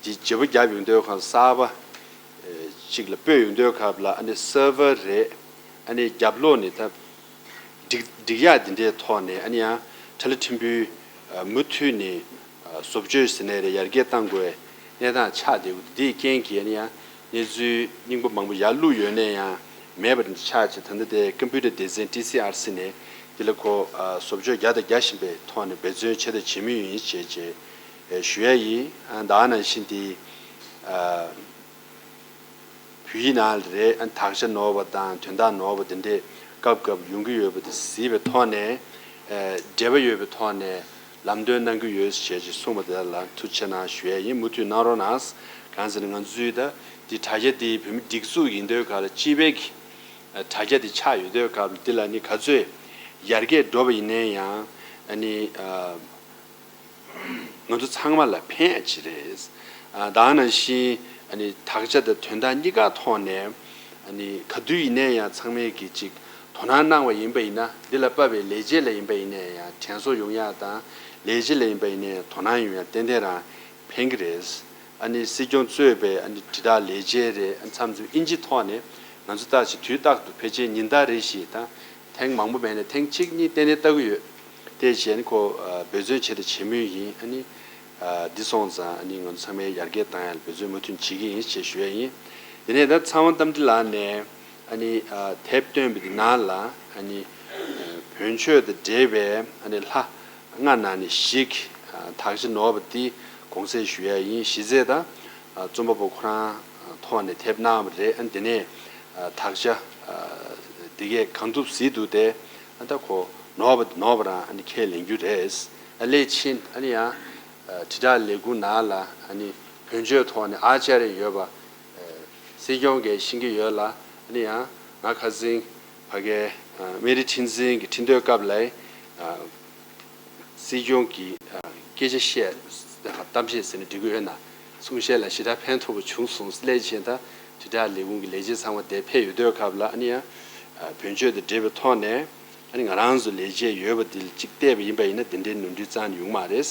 འདི་བརྗེ་པོ་བརྒྱབ་ཡོང་དུས་གང་གསར་པ་ཅིག་ལ་སྤོས་ཡོང་དུས་སྐབས་ལ་ཨ་ནི་སར་ཝར་རེད། ཨ་ནི་རྒྱབ་ལོགས་ནས་ད་སྒྲིག་སྒྲིག་ཡག་འདི་འདྲའི་ཐོག་ནས་ཨ་ནི་ཡང་ཁྲ་ལི་ཕྲན་བུའི་མུ་མཐུད་ནས་བཟོ་བཅོས་ཟེར་ནའི་རེད། ཡར་རྒྱས་གཏང་དགོས་གནས་སྟངས་ཆགས་བསྡད་ཡོད། འདིའི་རྐྱེན་གྱིས་ཨ་ནི་ཡང་གནས་ཚུལ་རྙིང་པ་མང་པོ་ཡར་བླུགས་ཡོད་ནའི་ཡང་མེད་པ་འདི་ཆགས་བྱས། ད་ལྟ་དེ་ཀམ་པུ་ཊར་སྡེ་ཚན་ཊི་སི་ཨར་སི་ནས་འདི་ལ་ཁོ་བཟོ་བཅོས་རྒྱག་དང་རྒྱག་བཞིན་པའི་ཐོག་ནས་འབད་བརྩོན་བྱས་དང་བྱེད་མུས་ཡིན་ཞེས་ཞེས་ཞུ་ཡ་ཡིན། ད་ནང་བཞིན་འདི། བོད་ཡིག་ནང་ལ་རེད། ཨ། དག་ཆ་ནོར་བ་དང་དོན་དག་ནོར་བ་དེ་འདྲས་སྐབས་སྐབས་ཡོང་གི་ཡོད་པ་དེ་གཟིགས་པའི་ཐོག་ནས། ཨ། འབྲེལ་བ་ཡོད་པའི་ཐོག་ནས་ལམ་སྟོན་གནང་གི་ཡོད་ཞེས་ཅིག་གསུངས་པ་དེ་ལ་ཐུགས་རྗེ་ཆེ་གནང་ཞུ་ཡས་ཡིན། མུ་མཐུད་གནང་རོགས་གནང་། གང་ཟེར་ན་ང་ཚོའི་ད་འདི་དྲ་རྒྱ་འདི་བོད་མི་སྒྲིག་འཛུགས་ཡིན་དུས་ག་ལ་སྤྱི་པའི་གི་དྲ་རྒྱ་འདི་ཆགས་ཡོད་དུས་སྐབས་འདི་ལ་ནི་ག་ཚོད་ཡར་རྒྱས་འགྲོ་བ་ཡིན་ནའི་ཡང་ཨ་ནི། ཨ། ང་ཚོ་ཚང་མ་ལ་ཕན་ཡ་ཅིག་རེད། ཨ། ད་ནང་བཞིན་ཨ་ནི་དག་ཆ་དང་དོན་དག་གཉིས་ཀ་ཐོག་ནས་ཨ་ནི་ག་དུས་ཡིན་ནའི་ཡང་ཚང་མས་ཀྱི་ཅིག་དོ་སྣང་གནང་བ་ཡིན་པ་ཡིན་ན། འདི་ལ་དཔག་པའི་ལས་བྱེད་ལ་ཡིན་པ་ཡིན་ནའི་ཡང་དྲན་གསོ་ཡོང་ཡ་དང་། ལས་བྱེད་ལ་ཡིན་པ་ཡིན་ནའི་ཡང་དོ་སྣང་ཡོང་ཡ་ཏན་ཏན་རང་ཕན་གྱི་རེད། ཨ་ནི་སྲིད་སྐྱོང་གཙོས་པའི་ཨ་ནི་དྲིལ་བསྒྲགས་ལས་བྱེད་རེད། ཨ། མཚམས་མཚམས་ཨིན་ཇི་ཐོག་ནས་ང་ཚོ་ལྟ་ཅི་དུས་རྟག་ཏུ་ཕལ་ཆེར་ཉིན་ལྟར་རེ་བཞིན་དང་ཐེངས་མང་པོ་མེད་ནས་ཐེངས་གཅིག་གཉིས་ཏན་ཏན་ལྟ་གི་ཡོད། དེ་བྱས་ནས་ཁོ། ཨ། འབད་བརྩོན་བྱས་ཏེ་བྱེད་མུས་ཡིན། ཨ་ནི། ཨ། འདི་སོང་ཙང་ཨ་ནི་ང་ཚོ་ཚང་མས་ཡར་རྒྱས་བཏང་ཡ་ལ་འབད་བརྩོན་མུ་མཐུད་བྱེད་ཀྱི་ཡིན་ཞེས་ཞུ་ཡ་ཡིན། དེ་ནས་ད་ཚེ་དབང་རྟ་མགྲིན་ལགས་ནས་ཨ་ནི། ཨ། དེབ་བཏོན་པའི་ནང་ལ་ཨ་ནི། ཨ། བོན་ཆོས་དང་འབྲེལ་བའི་ཨ་ནི་ལྷ་ལྔ་ནང་ནས་བཞི་གི། ཨ། དག་ཆ་ནོར་བ་འདི་དགོངས་སེལ་ཞུ་ཡ་ཡིན། གཞི་རྩའི་ད། ཨ། རྩོམ་པ་པོ་ཁོ་རང་ཐོག་ནས་དེབ་གནང་བ་རེད། ཨ། དེ་ནས། ཨ། དག་ཆ། ཨ། འདི་གས་གང་ཐུབ་གཟིགས་འདུག་སྟེ། ཨ། ད་ཁོ་ནོར་བ་ནོར་བ་རང་ཨ་ནི་ཁས་ལེན་རྒྱུ་རེད། ཨ། སླད་ཕྱིན་ཨ་ནི་ཡང་། ཨ། དྲིལ་བསྒྲགས་ལས་ཁུངས་ནང་ལ་ཨ་ནི་བོན་ཆོས་ཐོག་ནས་ཨ་ཅཱརྱ་ཡོད་པ། ཨ། སྲིད་སྐྱོང་གིས་ཤེས་ཀྱི་ཡོད་ལ། ཨ་ནི་ཡང་ང་ཁ་སང་ཕ་གའི། ཨ། སྨན་རི་ཁྲི་འཛིན་གྱི་ཁྲི་འདོན་སྐབས་ལ། ཨ། སྲིད་སྐྱོང་གི། ཨ། སྐད་ཆ་བཤད། གཏམ་བཤད་ཟེར་ན་འགྲིག་གི་ཡོད་ན། གསུང་བཤད་ལ་ཞེ་དྲག་ཕན་ཐོགས་པ་བྱུང་སོང་། སླད་ཕྱིན་ད་དྲིལ་བསྒྲགས་ལས་ཁུངས་ཀྱི་ལས་བྱེད་ཚང་མ་དེ་ཕེབས་ཡོད་དུས་སྐབས་ལ་ཨ་ནི་ཡང་། ཨ། བོན་ཆོས་དང་འབྲེལ་བའི་ཐོག་ནས་ཨ་ནི་ང་རང་ཚོ་ལས་བྱེད་ཡོད་པ་འདི་ལ་གཅིག་བལྟས་པ་ཡིན་པ་ཡིན་ན་དེ་འདྲའི་ནོར་འཁྲུལ་རྩ་ནས་ཡོང་མ་རེད།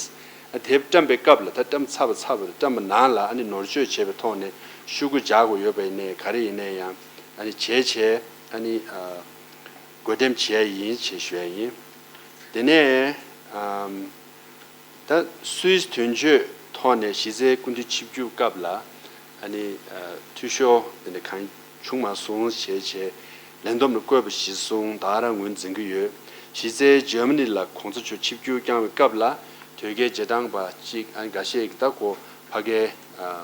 ཨ། དེབ་བཀྲམ་པའི་སྐབས་ལ་ད་བཀྲམ་ཚར་བ་ཚར་བ་རེད། བཀྲམ་པ་ནང་ལ་ཨ་ནི་ནོར་བཅོས་བྱས་པའི་ཐོག་ནས་ཤོག་གུ་རྒྱག་དགོས་ཡོད་པ་ཡིན་ནའི་ག་རེ་ཡིན་ནའི་ཡང་ཨ་ནི་བྱས་བྱས་ཨ་ནི། ཨ། བགོ་འགྲེམས་བྱས་ཡིན་ཞེས་ཞུ་ཡ་ཡིན། དེ་ནས། ཨམ། ད་སུད་སི་དོན་གཅོད་ཐོག་ནས་གཞི་རྩའི་སྐུ་མདུན་ཆིབས་བསྒྱུར་སྐབས་ལ་ཨ་ནི། ཨ། འཐུས་ཤོར་དེ་འདྲ་གང་བྱུང་མ་སོང་ཞེས་བྱས་ ལས་བསྡོམས་ལ་བཀོད་པ་གཞིར་བཟུང་ད་ག་རང་ངོས་འཛིན་གྱི་ཡོད། གཞི་རྩའི་འཇར་མ་ནི་ལ་གོང་ས་མཆོག་ཆིབས་བསྒྱུར་བསྐྱངས་པའི་སྐབས་ལ་དོལ་རྒྱལ་རྗེས་འབྲང་པ་གཅིག་ཨ་འགའ་ཤས་ཀྱིས་ད་ཁོ་ཕ་གའི་ཨ་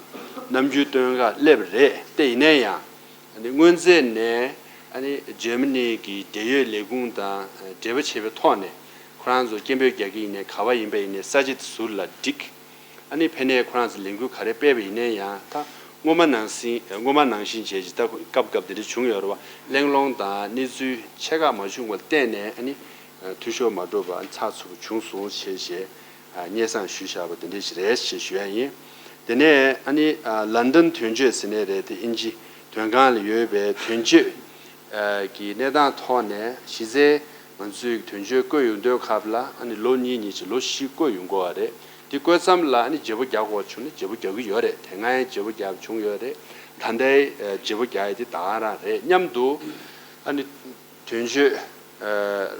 ནམ་རྒྱུན་སྟོན་ག་སླེབས་པ་རེད། དེ་ཡིན་ན་ཡང་ཨ་ནི་སྔོན་ཚད་ནས་ཨ་ནི་འཇར་མ་ནི་གི་འབྲེལ་ཡོད་ལས་ཁུངས་དང་འབྲེལ་བ་བྱས་པའི་ཐོག་ནས་ཁོ་རང་ཚོ་སྐད་འབོད་རྒྱག་གི་ཡིན་ནའི་ག་བ་ཡིན་པ་ཡིན་ནའི་ས་ཆ་དེ་ཟུར་ལ་བསྒྲིགས། ཨ་ནི་ཕ་གིར་ཁོ་རང་ཚོས་ལས་འགུལ་ག་རེ་སྤེལ་བ་ཡིན་ནའི་ཡང་ད་སྔོན་མ་ནང་བཞིན་སྔོན་མ་ནང་བཞིན་བྱས་ཅིག་ད་སྐབས་སྐབས་དེ་འདྲ་བྱུང་ཡོད་རེད་བ། གླེང་སློང་དང་གནས་ཚུལ་ཆེ་ཁག་མ་བྱུང་བར་བརྟེན་ནས་ཨ་ནི་འཐུས་ཤོར་མ་འགྲོ་བར་ཚགས་ཚུད་པོ་བྱུང་སོང་ཞེས་ཞེས་སྙན་སེང་ཞུས་བཞག་པ་དེ་འདྲ་ཞིག་རེད་ཞེས་ཞུ་ཡ་ཡིན། དེ་ནས་ཨ་ནི་ལན་ཌན་དོན་གཅོད་ཟེར་ནའི་རེད། དེ་དབྱིན་ཇི་དོན་ཁང་ལ་ཡོད་པའི་དོན་གཅོད་གི་གནས་སྟངས་ཐོག་ནས་གཞི་རྩའི་ང་ཚོས་དོན་གཅོད་བསྐོས་ཡོང་དུས་སྐབས་ལ་ཨ་ནི་ལོ་གཉིས་གཉིས་ཀྱི་ལོ་བཞི་བསྐོས་ཡོང་དགོས་པ་རེད། དེ་བསྐོས་མཚམས་ལ་ཨ་ནི་བརྗེ་པོ་རྒྱག་དགོས་བྱུང་ན་བརྗེ་པོ་རྒྱག་གི་ཡོད་རེད། དེ་སྔ་ཡང་བརྗེ་པོ་རྒྱག་བྱུང་ཡོད་རེད། ད་ལྟའི་བརྗེ་པོ་རྒྱག་ཡ་དེ་ད་ག་རང་རེད། མཉམ་དུ་ཨ་ནི་དོན་གཅོད་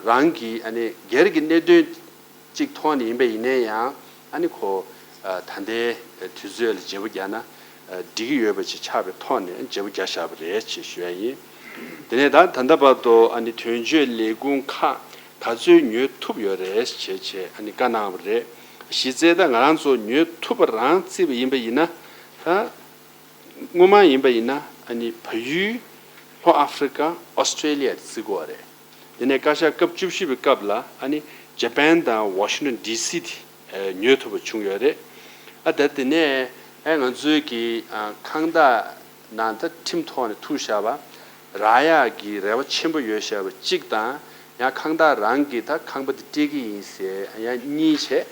རང་གི་ཨ་ནི་སྒེར་གྱི་གནད་དོན་གཅིག་ཐོག་ནས་ཡིན་པ་ཡིན་ན་ཡང་ཨ་ནི་ཁོ་ད་ལྟའི་དུས་ཚོད་ལ་བརྗེ་པོ་རྒྱག་ན་འགྲིག་གི་ཡོད་པ་ཅིག་ཆགས་པའི་ཐོག་ནས་བརྗེ་པོ་རྒྱག་བཞག་པ་རེད་ཅེས་ཞུ་ཡ་ཡིན། དེ་ནས་ད་ད་ལྟ་བར་དུ་ཨ་ནི་དོན་གཅོད་ལས་ཁུངས་ཁག་ག་ཚོད་ཉོ་ཐུབ་ཡོད་རེད་ཅེས་བྱས་ཨ་ནི་བཀའ་གནང་བ་རེད། གཞི་རྩའི་ད་ང་རང་ཚོ་ཉོ་ཐུབ་པ་རང་བརྩིས་པ་ཡིན་པ་ཡིན་ན་ད། སྔོན་མ་ཡིན་པ་ཡིན་ན་ཨ་ནི་བལ་ཡུལ། ལྷོ་ཨ་ཧྥེ་རི་ཀ། ཨོ་སི་ཀྲེ་ལི་ཡ་རེད་བརྩི་དགོས་པ་རེད། དེ་ནས་བཀའ་ཤག་སྐབས་བཅུ་བཞི་པའི་སྐབས་ལ་ཨ་ནི་ཇ་པན་དང་ཝ་ཤིང་ཊོན་ཌི་སི་དེ་ཨ་ཉོ་ཐུབ་པ་བྱུང་ཡོད་རེད། ཨ་ད་དེ་ནས་ཨ་ང་ཚོའི་གི་ཨ་ཁང་བདག་ནང་ད་ཁྲིམས་ཐོག་ནས་ཐུག་བཞག་པ་རག་ཡག་གི་རེ་བ་ཆེན་པོ་ཡོད་བཞག་པ་གཅིག་དང་ཡང་ཁང་བདག་རང་གིས་ད་ཁང་པ་དེ་སྤྲད་ཀྱི་ཡིན་ཟེར་ཡང་གཉིས་བྱས།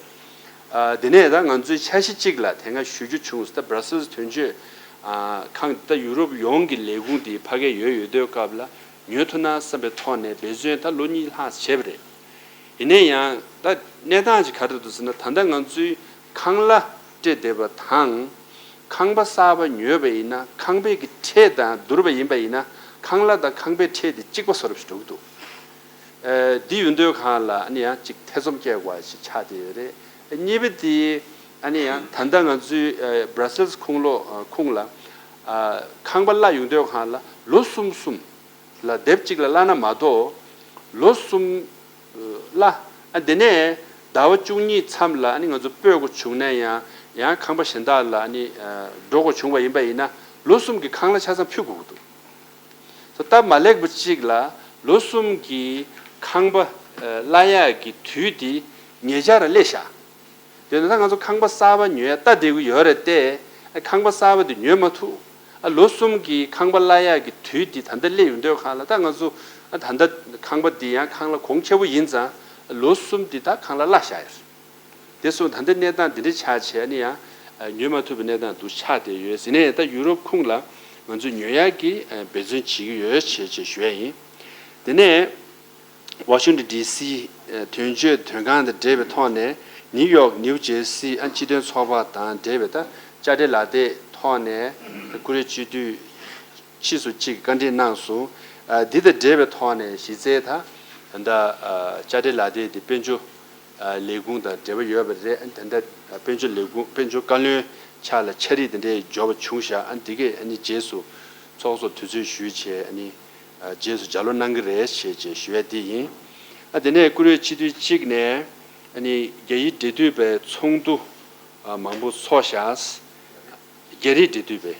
ཨ་དེ་ནས་ད་ང་ཚོའི་འཆར་གཞི་གཅིག་ལ་དེ་སྔ་ཞུ་རྒྱུ་བྱུང་སོང་། ད་སྦྲ་སེལ་སི་དོན་གཅོད་ཨ་ཁང་ད་ཡུ་རོབ་ཡོངས་ཀྱི་ལས་ཁུངས་དེ་ཕ་གིར་ཡོད་ཡོད་དུས་སྐབས་ལ་ཉོ་ཐུབ་ན་བསམ་པའི་ཐོག་ནས་འབད་བརྩོན་ད་ལོ་གཉིས་ལྷག་བྱས་པ་རེད། ཡིན་ན་ཡང་ད་གནས་སྟངས་ཅིག་ག་རེ་འདུག་ཟེར་ན་ད་ལྟ་ང་ཚོའི་ཁང་གླ་སྤྲད་བསྡད་པ་དང་ཁང་པ་གསར་པ་ཉོས་པ་ཡིན་ན་ཁང་པའི་གི་ཁྲལ་དང་བསྡུར་བ་ཡིན་པ་ཡིན་ན་ཁང་གླ་དང་ཁང་པའི་ཁྲལ་དེ་གཅིག་པ་བཟོ་འདྲ་ཞིག་འགྲོ་གི་འདུག་ཨ་འདི་ཡོང་དུས་སྒང་ལ་ཨ་ནི་ཡང་ཅིག་ཐེ་ཚོམ་སྐྱེ་དགོས་པ་ཞིག་ཆགས་བསྡད་ཡོད་རེད། གཉིས་པ་དེ་ཨ་ནི་ཡང་ད་ལྟ་ང་ཚོའི་ཨ་སྦྲ་སེལ་སི་ཁོངས་ལོགས་ཨ་ཁོངས་ལ་ཨ་ཁང་པ་གླ་ཡོང་དུས་སྒང་ལ་ལོ་གསུམ་གསུམ་ལ་དེབ་གཅིག་ལ་གླ་ན་མ་གཏོགས་ལོ་གསུམ་གླ་ཨ་དེ་ནས་ཟླ་བ་བཅུ་གཉིས་མཚམས་ལ་ཨ་ནི་ང་ཚོ་སྤོ་དགོས་བྱུང་ན་ཡང་ཡང་ཁང་པ་གཞན་དག་ལ་ཨ་ནི་ཨ་འགྲོ་དགོས་བྱུང་བ་ཡིན་པ་ཡིན་ན་ལོ་གསུམ་གྱི་ཁང་གླ་ཆ་ཚང་ཕུལ་དགོས་ཀྱི་འདུག་སོ་སྟབས་མ་ལེགས་པ་གཅིག་ལ་ལོ་གསུམ་གྱི་ཁང་པ་ཨ་གླ་ཡག་གི་དུས་དེ་ཉེ་ཆར་ལ་སླེབས་བཞག་དེ་ནས་ད་ང་ཚོ་ཁང་པ་གསར་པ་ཉོ་ཡ་ལྟ་བསྡད་ཀྱི་ཡོད་རེད་དེ། ཨ་ཁང་པ་གསར་པ་དེ་ཉོ་མ་ཐུབ། ཨ་ལོ་གསུམ་གྱི་ཁང་པ་གླ་ཡག་གི་དུས་དེ་ད་ལྟ་སླེབས་ཡོང་དུས་སྒང་ལ་ད་ང་ཚོ་ཨ་ད་ལྟ་ཁང་པ་འདི་ཡང་ཁང་གླ་གོང་ཁེ་པོ་ཡིན་ཙང་ལོ་གསུམ་འདི་ད་ཁང་གླ་གླ་བཞག་ཡོད་རེད། དེ་སོང་ད་ལྟ་གནས་སྟངས་འདི་འདྲ་ཆགས་བྱས་ནས་ཡང་ཨ་ཉོ་མ་ཐུབ་པའི་གནས་སྟངས་འདུག་ཆགས་བསྡད་ཡོད་ཟེར་ནས་ད་ཡུ་རོབ་ཁོངས་ལ་ང་ཚོས་ཉོ་ཡག་གི་ཨ་འབད་བརྩོན་བྱེད་ཀྱི་ཡོད་ཅེས་ཅེས་ཞུ་ཡ་ཡིན། དེ་ནས་ཝ་ཤིང་ཊོན་ཌི་སི་ཨ་དོན་གཅོད་དོན་ཁང་དང་འབྲེལ་བའི་ཐོག་ནས་ནིའུ་ཡོག་ནིའུ་ཇེར་སི་ཨ་སྤྱི་མཐུན་ཚོགས་པ་དང་འབྲེལ་བའི་ད་དཔྱ་ཁྲལ་ལག་དེབ་ཐོག་ནས་ཀུ་རེ་སྤྱི་འཐུས་ཕྱིས་སུ་གཅིག་བཀའ་འདྲི་གནང་སོང་། ཨ་འདི་དང་འབྲེལ་བའི་ཐོག་ནས་གཞི་རྩའི་ད་ད་ལྟ་ཨ་དཔྱ་ཁྲལ་ལག་དེབ་འདི་དཔལ་འབྱོར་ཨ་ལས་ཁུངས་དང་འབྲེལ་བ་ཡོད་པ་རེད། ཨ་ད་ལྟ་དཔལ་འབྱོར་ལས་ཁུངས་དཔལ་འབྱོར་བཀའ་བློན་ཕྱག་ལ་ཕྱག་བྲིས་དེ་འདྲའི་འབྱོར་བ་བྱུང་ཤག་ཨ་འདི་གས་ཨ་ནི་རྗེས་སུ་ཚོགས་གཙོར་དུས་ཚོད་ཞུས་བྱས་ཨ་ནི་ཨ་རྗེས་སུ་ལྗགས་ཀློག་གནང་གི་རེད་ཞེས་ཅེས་ཞུ་ཡ་འདི་ཡིན། ཨ་དེ་ནས་ཀུ་རེ་སྤྱི་འཐུས་གཅིག་ནས་ཨ་ནི་རྒྱ་ཡིག་འབྲེལ་མཐུད་པའི་ཚོགས་འདུ་ཨ་མང་པོ་ཚོགས་ཤག་རྒྱ་རིགས་འབྲེལ་མཐུད་པའི།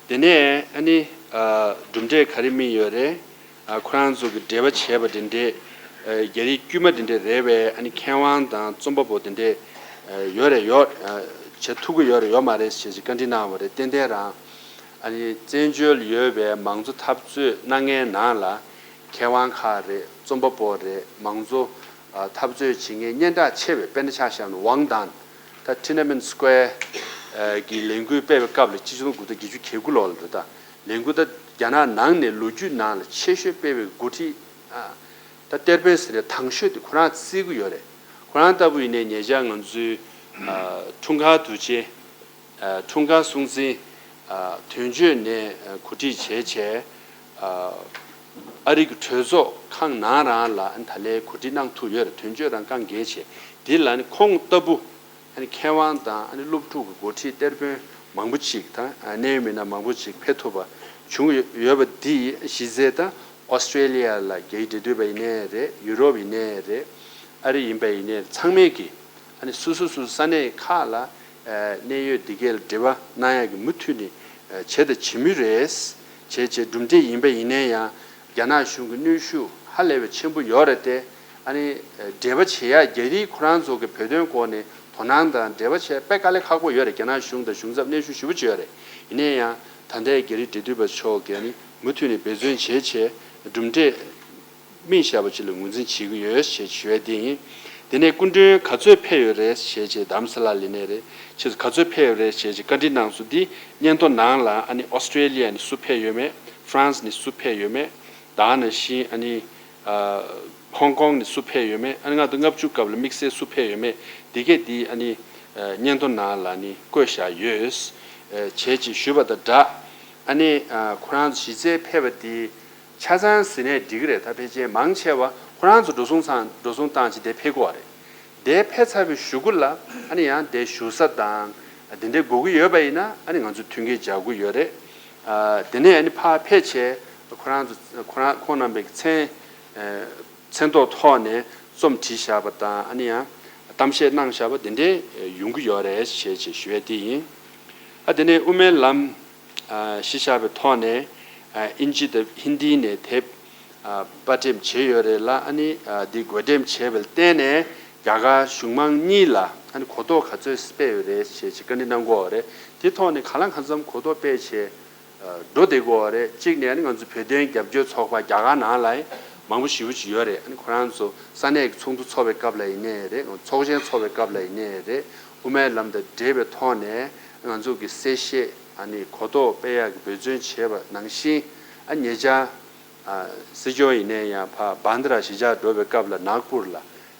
དེ་ནས་ཨ་ནི་ཨ་གྲུབ་འབྲས་ག་རེ་སྨིན་ཡོད་རེད། ཨ་ཁོ་རང་ཚོ་གི་འབྲེལ་བ་བྱས་པ་དེ་འདྲས་ཨ་རྒྱ་རིགས་དཀྱུས་མ་དེ་འདྲས་རེད་པས། ཨ་ནི་མཁས་དབང་དང་རྩོམ་པ་པོ་དེ་འདྲས་ཨ་ཡོད་རེད་ཡོད་ཨ་བྱེད་ཐུབ་ཀྱི་ཡོད་རེད་ཡོད་མ་རེད་ཞེས་བཀའ་འདྲི་གནང་བ་རེད། ཏན་ཏན་རང་ཨ་ནི་བཙན་བྱོལ་ཡོད་པའི་མང་གཙོ་འཐབ་རྩོད་གནང་མཁན་ནང་ལ་མཁས་དབང་ཁག་རེད། རྩོམ་པ་པོ་རེད། མང་གཙོ་འཐབ་རྩོད་བྱེད་མཁན་སྙན་གྲགས་ཆེ་བའི་དཔེར་ན་ཆ་བཞག་ན་ཝང་ཏན་ད་ཐི་ན་མིན་སི་ཀོ་ཝེར་གི་ལས་འགུལ་སྤེལ་བའི་སྐབས་ལ་ཆིག་སྟོང་དགུ་བརྒྱ་བརྒྱད་ཅུ་གྱ་དགུ་ལོ་ལ་རེད། ད་ལས་འགུལ་ད་རྒྱ་ནག་ནང་ནས་ལོ་རྒྱུས་ནང་ལ་ཆེ་ཤོས་སྤེལ་བའི་འགོ་ཁྲིད་ད་ཏེར་པེན་ཟེར་ནས་དང་ཤོས་དེ་ཁོ་རང་བརྩི་གི་ཡོད་རེད། ཁོ་རང་ལྟ་བུ་ཡིན་ནའི་ཉེ་ཆར་ང་ཚོའི་འཁྲུངས་སྐར་དུས་ཆེན། འཁྲུངས་སྐར་སྲུང་བརྩི་དོན་གཅོད་ནས་གོ་སྒྲིག་བྱས་བྱས་ཨ་རི་གི་གྲོས་ཚོགས་ཁང་ནང་རང་ལ་ད་ལན་གོ་སྒྲིག་གནང་ཐུབ་ཡོད་རེད། དོན་གཅོད་རང་སྒང་འགལ་བྱས་འདི་ལ་ནི་ཁོང་ལྟ་བུ་མཁས་དབང་དང་སློབ་ཕྲུག་གི་འགོ་ཁྲིད་ཏེར་དཔོན་མང་པོ་ཅིག་དང་གནད་ཡོད་མི་སྣ་མང་པོ་ཅིག་ཕེབས་ཐུབ་པ་བྱུང་ཡོད་པ་འདི་གཞི་རྩའི་ད་ ཨོ་སི་ཀྲེ་ལི་ཡ་ལ་རྒྱ་ཡིག་འབྲེལ་མཐུད་པ་ཡིན་ནའི་རེད། ཡུ་རོབ་ཡིན་ནའི་རེད། ཨ་རི་ཡིན་པ་ཡིན་ནའི་རེད། ཚང་མས་ཀྱིས་ཨ་ནི་སོ་སོ་སོ་སོ་ས་གནས་ཁག་ལ་ཨ་གནད་ཡོད་འདི་གའི་ལ་འབྲེལ་བ་གནང་ཡག་གི་མུ་མཐུད་ནས་ཨ་བྱས་དང་བྱེད་མུས་རེད། བྱས་བྱས་གྲུབ་འབྲས་ཡིན་པ་ཡིན་ནའི་ཡང་རྒྱ་ནག་གཞུང་གི་གནོན་ཤུགས་ཧ་ལས་པའི་ཆེན་པོ་ཡོད་རེད་དེ། ཨ་ནི་ཨ་འབྲེལ་བ་བྱེད་ཡག་རྒྱ་རིགས་ཁོ་རང་ཚོ་གི་བོད་དོན་སྐོར་ནས་དོ་སྣང་དང་འབྲེལ་བ་བྱེད་ཡག་དཔེ་དཀའ་ལས་ཁག་པོ་ཡོད་རེད། རྒྱ་ནག་གཞུང་དང་གཞུང་ཚབ་གནོན་ཤུགས་ཞེ་པོ་ཅིག་ཡོད་རེད། ཡིན་ནའི་ཡང་ད་ལྟའི་རྒྱ་རིགས་འབྲེལ་མཐུད་པ་ཚོ་གིས་ཨ་ནི་མུ་མཐུད་ནས་འབད་བརྩོན་བྱས་བྱས་གྲུབ་འབྲས་སྨིན་བཞག་པ་ཅིག་ལ་ངོས་འཛིན་བྱེད་ཀྱི་ཡོད་ཞེས་ཞུ་ཡ་དེ་ཡིན། དེ་ནས་སྐུ་མགྲོན་ག་ཚོད་ཕེབས་ཡོད་རེད་ཞེས་བྱས་རྡ་རམ་ས་ལ་ལ་ཡིན་ནའི་རེད། ཕྱིས་སུ་ག་ཚོད་ཕེབས་ཡོད་རེད་ཞེས་བྱས་བཀའ་འདྲི་གནང་སོང་། འདི་སྙན་ཐོ་ནང་ལ་ཨ་ནི་ཨོ་སི་ཀྲེ་ལི་ཡ་ནས་སུ་ཕེབས་ཡོད་མེད། ཧྥ་རན་སི་ནས་སུ་ཕེབས་ཡོད་མེད། ད་ག་ནང་བཞིན་ཨ་ནི་ཨ་ཧོང་ཀོང་ནས་སུ་ཕེབས་ཡོད་མེད། ཨ་ནི་ལྔ་དང་ལྔ་བཅུ་སྐབས་ལ་དམིགས་བསལ་སུ་ཕེབས་ཡོད་མེད་འདི་གས་འདི་ཨ་ནི་ཨ་སྙན་ཐོ་ནང་ལ་ནི་བཀོད་བཞག་ཡོད། ཨ་བྱས་ཅེས་ཞུས་པ་དང་སྦྲགས། ཨ་ནི་ཨ་ཁོ་རང་ཚོ་གཞི་རྩའི་ཕེབས་པ་འདི་ཆ་ཚང་ཟིན་ནས་འགྲིག་གི་རེད། ད་ཕལ་ཆེར་མང་ཆེ་བ་ཁོ་རང་ཚོ་འགྲོ་སོང་ཚང་འགྲོ་སོང་བཏང་བྱས་དེ་ཕེབས་དགོས་པ་རེད། དེ་ཕེབས་ཚར་བའི་གཞུག་གུ་ལ་ཨ་ནི་ཡང་དེ་བཞུགས་ས་དང་དེ་འདྲའི་དགོས་ཀྱི་ཡོད་པ་ཡིན་ན་ཨ་ནི་ང་ཚོས་མཐུན་རྐྱེན་སྦྱར་དགོས་ཡོད་རེད། ཨ་དེ་ནས་ཨ་ནི་ཕར་ཕེབས་བྱས་ཁོ་རང་ཚོ་ཁོ་རང་ཁོང་རྣམ་པའི་མཚན་ཨ་མཚན་ཐོག་ཐོག་ནས་རྩོམ་བྲིས་བཞག་པ་དང་ཨ་ནི་ཡང་གཏམ་བཤད་གནང་བཞག་པ་དེ་འདྲའི་ཡོང་གི་ཡོད་རེད་ཞེས་ཞེས་ཞུ་ཡས་དེ་ཡིན། ཨ་དེ་ནས་དབུ་མའི་ལམ་ཨ་གཞི་བཞག་པའི་ཐོག་ནས་ཨ་ཨིན་ཇི་དང་ཧིན་དི་ནས་དེབ་ཨ་པར་འགྲེམས་བྱས་ཡོད་རེད་ལ། ཨ་ནི་ཨ་འདི་བགོ་འགྲེམས་བྱས་པ་ལ་བརྟེན་ནས་རྒྱ་གར་གཞུང་མང་གཉིས་ལ་ཨ་ནི་གོ་རྟོགས་ག་ཚོད་སྤེལ་ཡོད་རེད་ཞེས་བྱས་བཀའ་འདྲི་གནང་གི་ཡོད་རེད། དེ་ཐོག་ནས་གང་ལ་གང་འཚམ་གོ་རྟོགས་སྤེལ་བྱས་འགྲོ་བསྡད་ཀྱི་ཡོད་རེད། གཅིག་ནས་ང་ཚོ་བོད་དོན་རྒྱབ་སྐྱོར་ཚོགས་པ་རྒྱ་གར་ནང་ལ་མང་པོ་ཞེ་པོ་ཅིག་ཡོད་རེད། ཁོ་རང་ཚོ་ས་གནས་ཀྱི་ཚོགས་འདུ་ཚོགས་པའི་སྐབས་ལ་ཡིན་ནའི་རེད། ཚོགས་ཆེན་ཚོགས་པའི་སྐབས་ལ་ཡིན་ནའི་རེད། དབུ་མའི་ལམ་དང་འབྲེལ་བའི་ཐོག་ནས་ང་ཚོ་གི་གསལ་བཤད་ཨ་ནི་གོ་རྟོགས་སྤེལ་ཡག་གི་འབད་བརྩོན་བྱས་པ་ནང་བཞིན། ཨ་ཉེ་ཆར་ཨ་སྲིད་སྐྱོང་ཡིན་ནའི་ཡང་ཕར་བྷན་དྷ་ར་གཞིས་ཆགས་འགྲོ་བའི་སྐབས་ལ་ནཱག་པུར་ལ་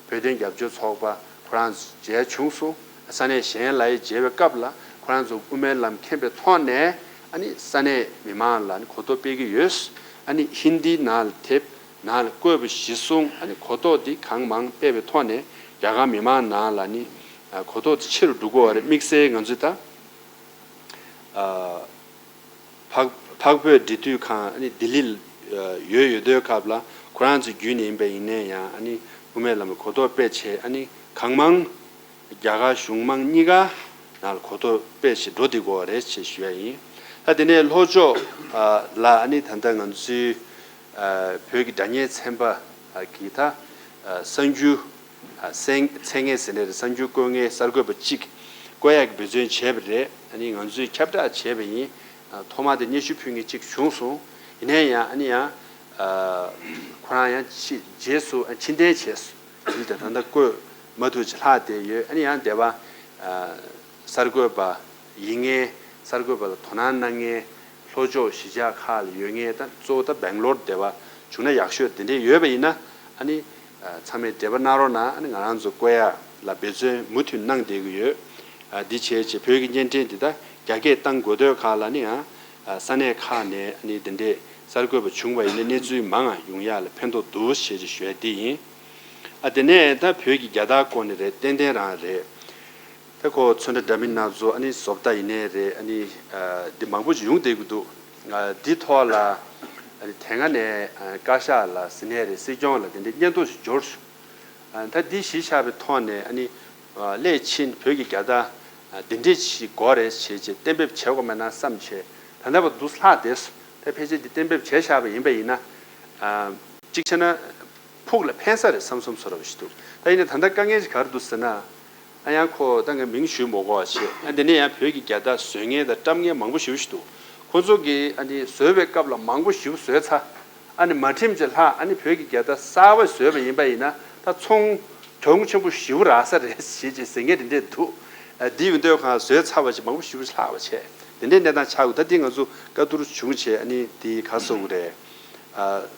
བོད་དོན་རྒྱབ་སྐྱོར་ཚོགས་པ་ཁོ་རང་ཚོ་མཇལ་བྱུང་སོང་། ས་གནས་གཞན་ལ་ཡང་མཇལ་བའི་སྐབས་ལ་ཁོ་རང་ཚོ་དབུ་མའི་ལམ་མཁྱེན་པའི་ཐོག་ནས་ཨ་ནི་ས་གནས་མི་མང་ལ་ཨ་ནི་གོ་རྟོགས་སྤེལ་གྱི་ཡོད། ཨ་ནི་ཧིན་དིའི་ནང་ལ་དེབ་ནང་ལ་བཀོད་པ་གཞིར་བཟུང་ཨ་ནི་གོ་རྟོགས་འདི་གང་མང་སྤེལ་བའི་ཐོག་ནས་རྒྱ་གར་མི་མང་ནང་ལ་ནི་ཨ་གོ་རྟོགས་འདི་ཆེ་རུ་འགྲོ་གི་ཡོད་རེད། དམིགས་བསལ་ང་ཚོས་ད་ཨ་འཕགས་འཕགས་བོད་འབྲེལ་མཐུད་ཁང་ཨ་ནི་ལྡི་ལི་ལ་ཡོད་ཡོད་དུས་སྐབས་ལ་ཁོ་རང་ཚོའི་བརྒྱུད་ནས་ཡིན་པ་ཡིན་ནའི་ཡང་ཨ་ནི་དབུ་མའི་ལམ་ལ་གོ་རྟོགས་སྤེལ་བྱས་ཨ་ནི་གང་མང་རྒྱ་གར་གཞུང་མང་གཉིས་ཀ་ནང་ལ་གོ་རྟོགས་སྤེལ་བྱས་འགྲོ་བསྡད་ཀྱི་ཡོད་རེད་ཅེས་ཞུ་ཡ་ཡིན། ཨ་དེ་ནས་ལྷོ་ཕྱོགས་ཨ་ལ་ཨ་ནི་ད་ལྟ་ང་ཚོའི་ཨ་བོད་ཀྱི་སྒྲ་སྙན་ཚན་པ་ཨ་གི་ད་ཨ་གསར་འགྱུར་ཨ་གསན་གསན་མཁན་ཟེར་ནའི་རེད། གསར་འགྱུར་བཀོད་མཁན་གསར་འགོད་པ་གཅིག་བསྐོ་ཡག་གི་འབད་བརྩོན་བྱས་པ་རེད། ཨ་ནི་ང་ཚོས་ཁྱབ་བསྒྲགས་བྱས་པ་ཡིན། ཨ་ཐོག་མ་དེ་སྙན་ཞུ་ཕུལ་མཁན་གཅིག་བྱུང་སོང་། ཡིན་ནའི་ཡང་ཨ་ནི་ཡང་ཨ་ཁོ་རང་ཡང་ཕྱི་རྗེས་སུ་ཨ་ཕྱིར་འཐེན་བྱས་སོང་། དེ་ལྟར་ད་ལྟ་བསྐོས་མ་ཐུབ་ཅིག་ལྷག་བསྡད་ཡོད། ཨ་ནི་ཡང་འདས་པ་ཨ་གསར་འགོད་པ་ཡིན་མཁན་གསར་འགོད་པ་ལ་དོ་སྣང་གནང་མཁན་ལྷོ་ཕྱོགས་གཞིས་ཆགས་ཁག་ལ་ཡོད་མཁན་ད་གཙོ་བོ་ད་སྦེང་ལོར་འདས་པ་བྱུང་ན་ཡག་ཤོས་དེ་འདྲས་ཡོད་པ་ཡིན་ན་ཨ་ནི་ཨ་ཚང་མས་འབྲེལ་བ་གནང་རོགས་གནང་། ཨ་ནི་ང་རང་ཚོ་བསྐོ་ཡག་ལ་འབད་བརྩོན་མུ་མཐུད་གནང་བསྡད་ཀྱི་ཡོད། ཨ་འདི་བྱས་བྱས་བོད་ཀྱི་བརྙན་འཕྲིན་འདི་ད་རྒྱ་སྐད་གཏང་དགོས་དུས་ཁག་ལ་ནི་ཡང་ཨ་ས་གནས་ཁག་ནས་ཨ་ནི་འདི་འདྲས་གསར་འགོད་པ་བྱུང་བ་ཡིན་ན་གནས་ཚུལ་མང་ང་ཡོང་ཡག་ལ་ཕན་ཐོགས་འདུག་ཞེས་ཅིག་ཞུ་ཡ་འདི་ཡིན། ཨ་དེ་ནས་ད་བོད་ཀྱི་རྒྱལ་དར་སྐོར་ནས་རེད། ཏན་ཏན་རང་རེད། ད་ཁོ་ཚོན་ཁྲ་འདྲ་མིན་སྣ་ཚོགས་ཨ་ནི་བཟོ་ལྟ་ཡིན་ནའི་རེད། ཨ་ནི་ཨ་འདི་མང་པོ་ཞིག་ཡོང་བསྡད་ཀྱི་འདུག་ཨ་འདི་ཐོག་ལ་ཨ་ནི་དེ་སྔ་ནས་ཨ་བཀའ་ཤག་ལ་ཟེར་ནའི་རེད། སྲིད་སྐྱོང་ལ་དེ་འདྲའི་སྙན་ཐོ་ཞིག་འབྱོར་སོང་། ཨ་ད་འདི་གཞི་བཞག་པའི་ཐོག་ནས་ཨ་ནི་ཨ་སླད་ཕྱིན་བོད་ཀྱི་རྒྱལ་དར་ཨ་འདི་འདྲས་ཞིག་དགོས་རེད་བྱས་བྱས་གཏན་འབེབས་བྱེད་དགོས་མེད་ན་བསམ་བྱས་ད་ལྟ་བར་དུ་ལྷག་བསྡད་སོང་། ད་ཕལ་ཆེར་འདི་གཏན་འབེབས་བྱས་བཞག་པ་ཡིན་པ་ཡིན་ན་ཨ་གཅིག་བྱས་ན། ཕུགས་ལ་ཕན་ས་རེད་བསམ་བསམ་བཟོ་འདྲ་བ་ཞིག་འདུག་ད་ཡིན་ནའི་ད་ལྟ་དཀའ་ངལ་ཞིག་ག་རེ་འདུག་ཟེར་ན། ཨ་ཡང་ཁོ་ད་ངས་མིང་ཞུས་མ་དགོས་པ་བྱས། ཨ་འདི་ནས་ཡང་བོད་ཀྱི་རྒྱལ་དར་བཟོ་མཁན་དང་བཀྲམ་མཁན་མང་པོ་ཞེ་པོ་ཞིག་འདུག་ཁོ་ཚོ་གིས་ཨ་ནི་བཟོས་པའི་སྐབས་ལ་མང་པོ་ཞེ་པོ་བཟོས་ཚར། ཨ་ནི་མ་ཁྲིམས་ཅིག་ལྷག་ཨ་ནི་བོད་ཀྱི་རྒྱལ་དར་གསར་པ་བཟོས་པ་ཡིན་པ་ཡིན་ན་ད་ཚོང་གྱོང་ཆེན་པོ་ཞེ་པོ་རག་ས་རེད་ཞེས་ཅིག་ཟེར་མཁན་དེ་འདྲས་འདུག་ཨ་འདི་ཡོང་དུས་གང་བཟོས་ཚར་བ་ཅིག་མང་པོ་ཞེ་པོ་ཞིག་ལྷག་པ་བྱས། དེ་འདྲའི་གནས་སྟངས་ཆགས་དགོས། ད་འདི་ང་ཚོ་བཀའ་བསྡུར་བྱུང་བྱས་ཨ་ནི་འདི་ག་རེ་ཟེར་དགོས་རེད།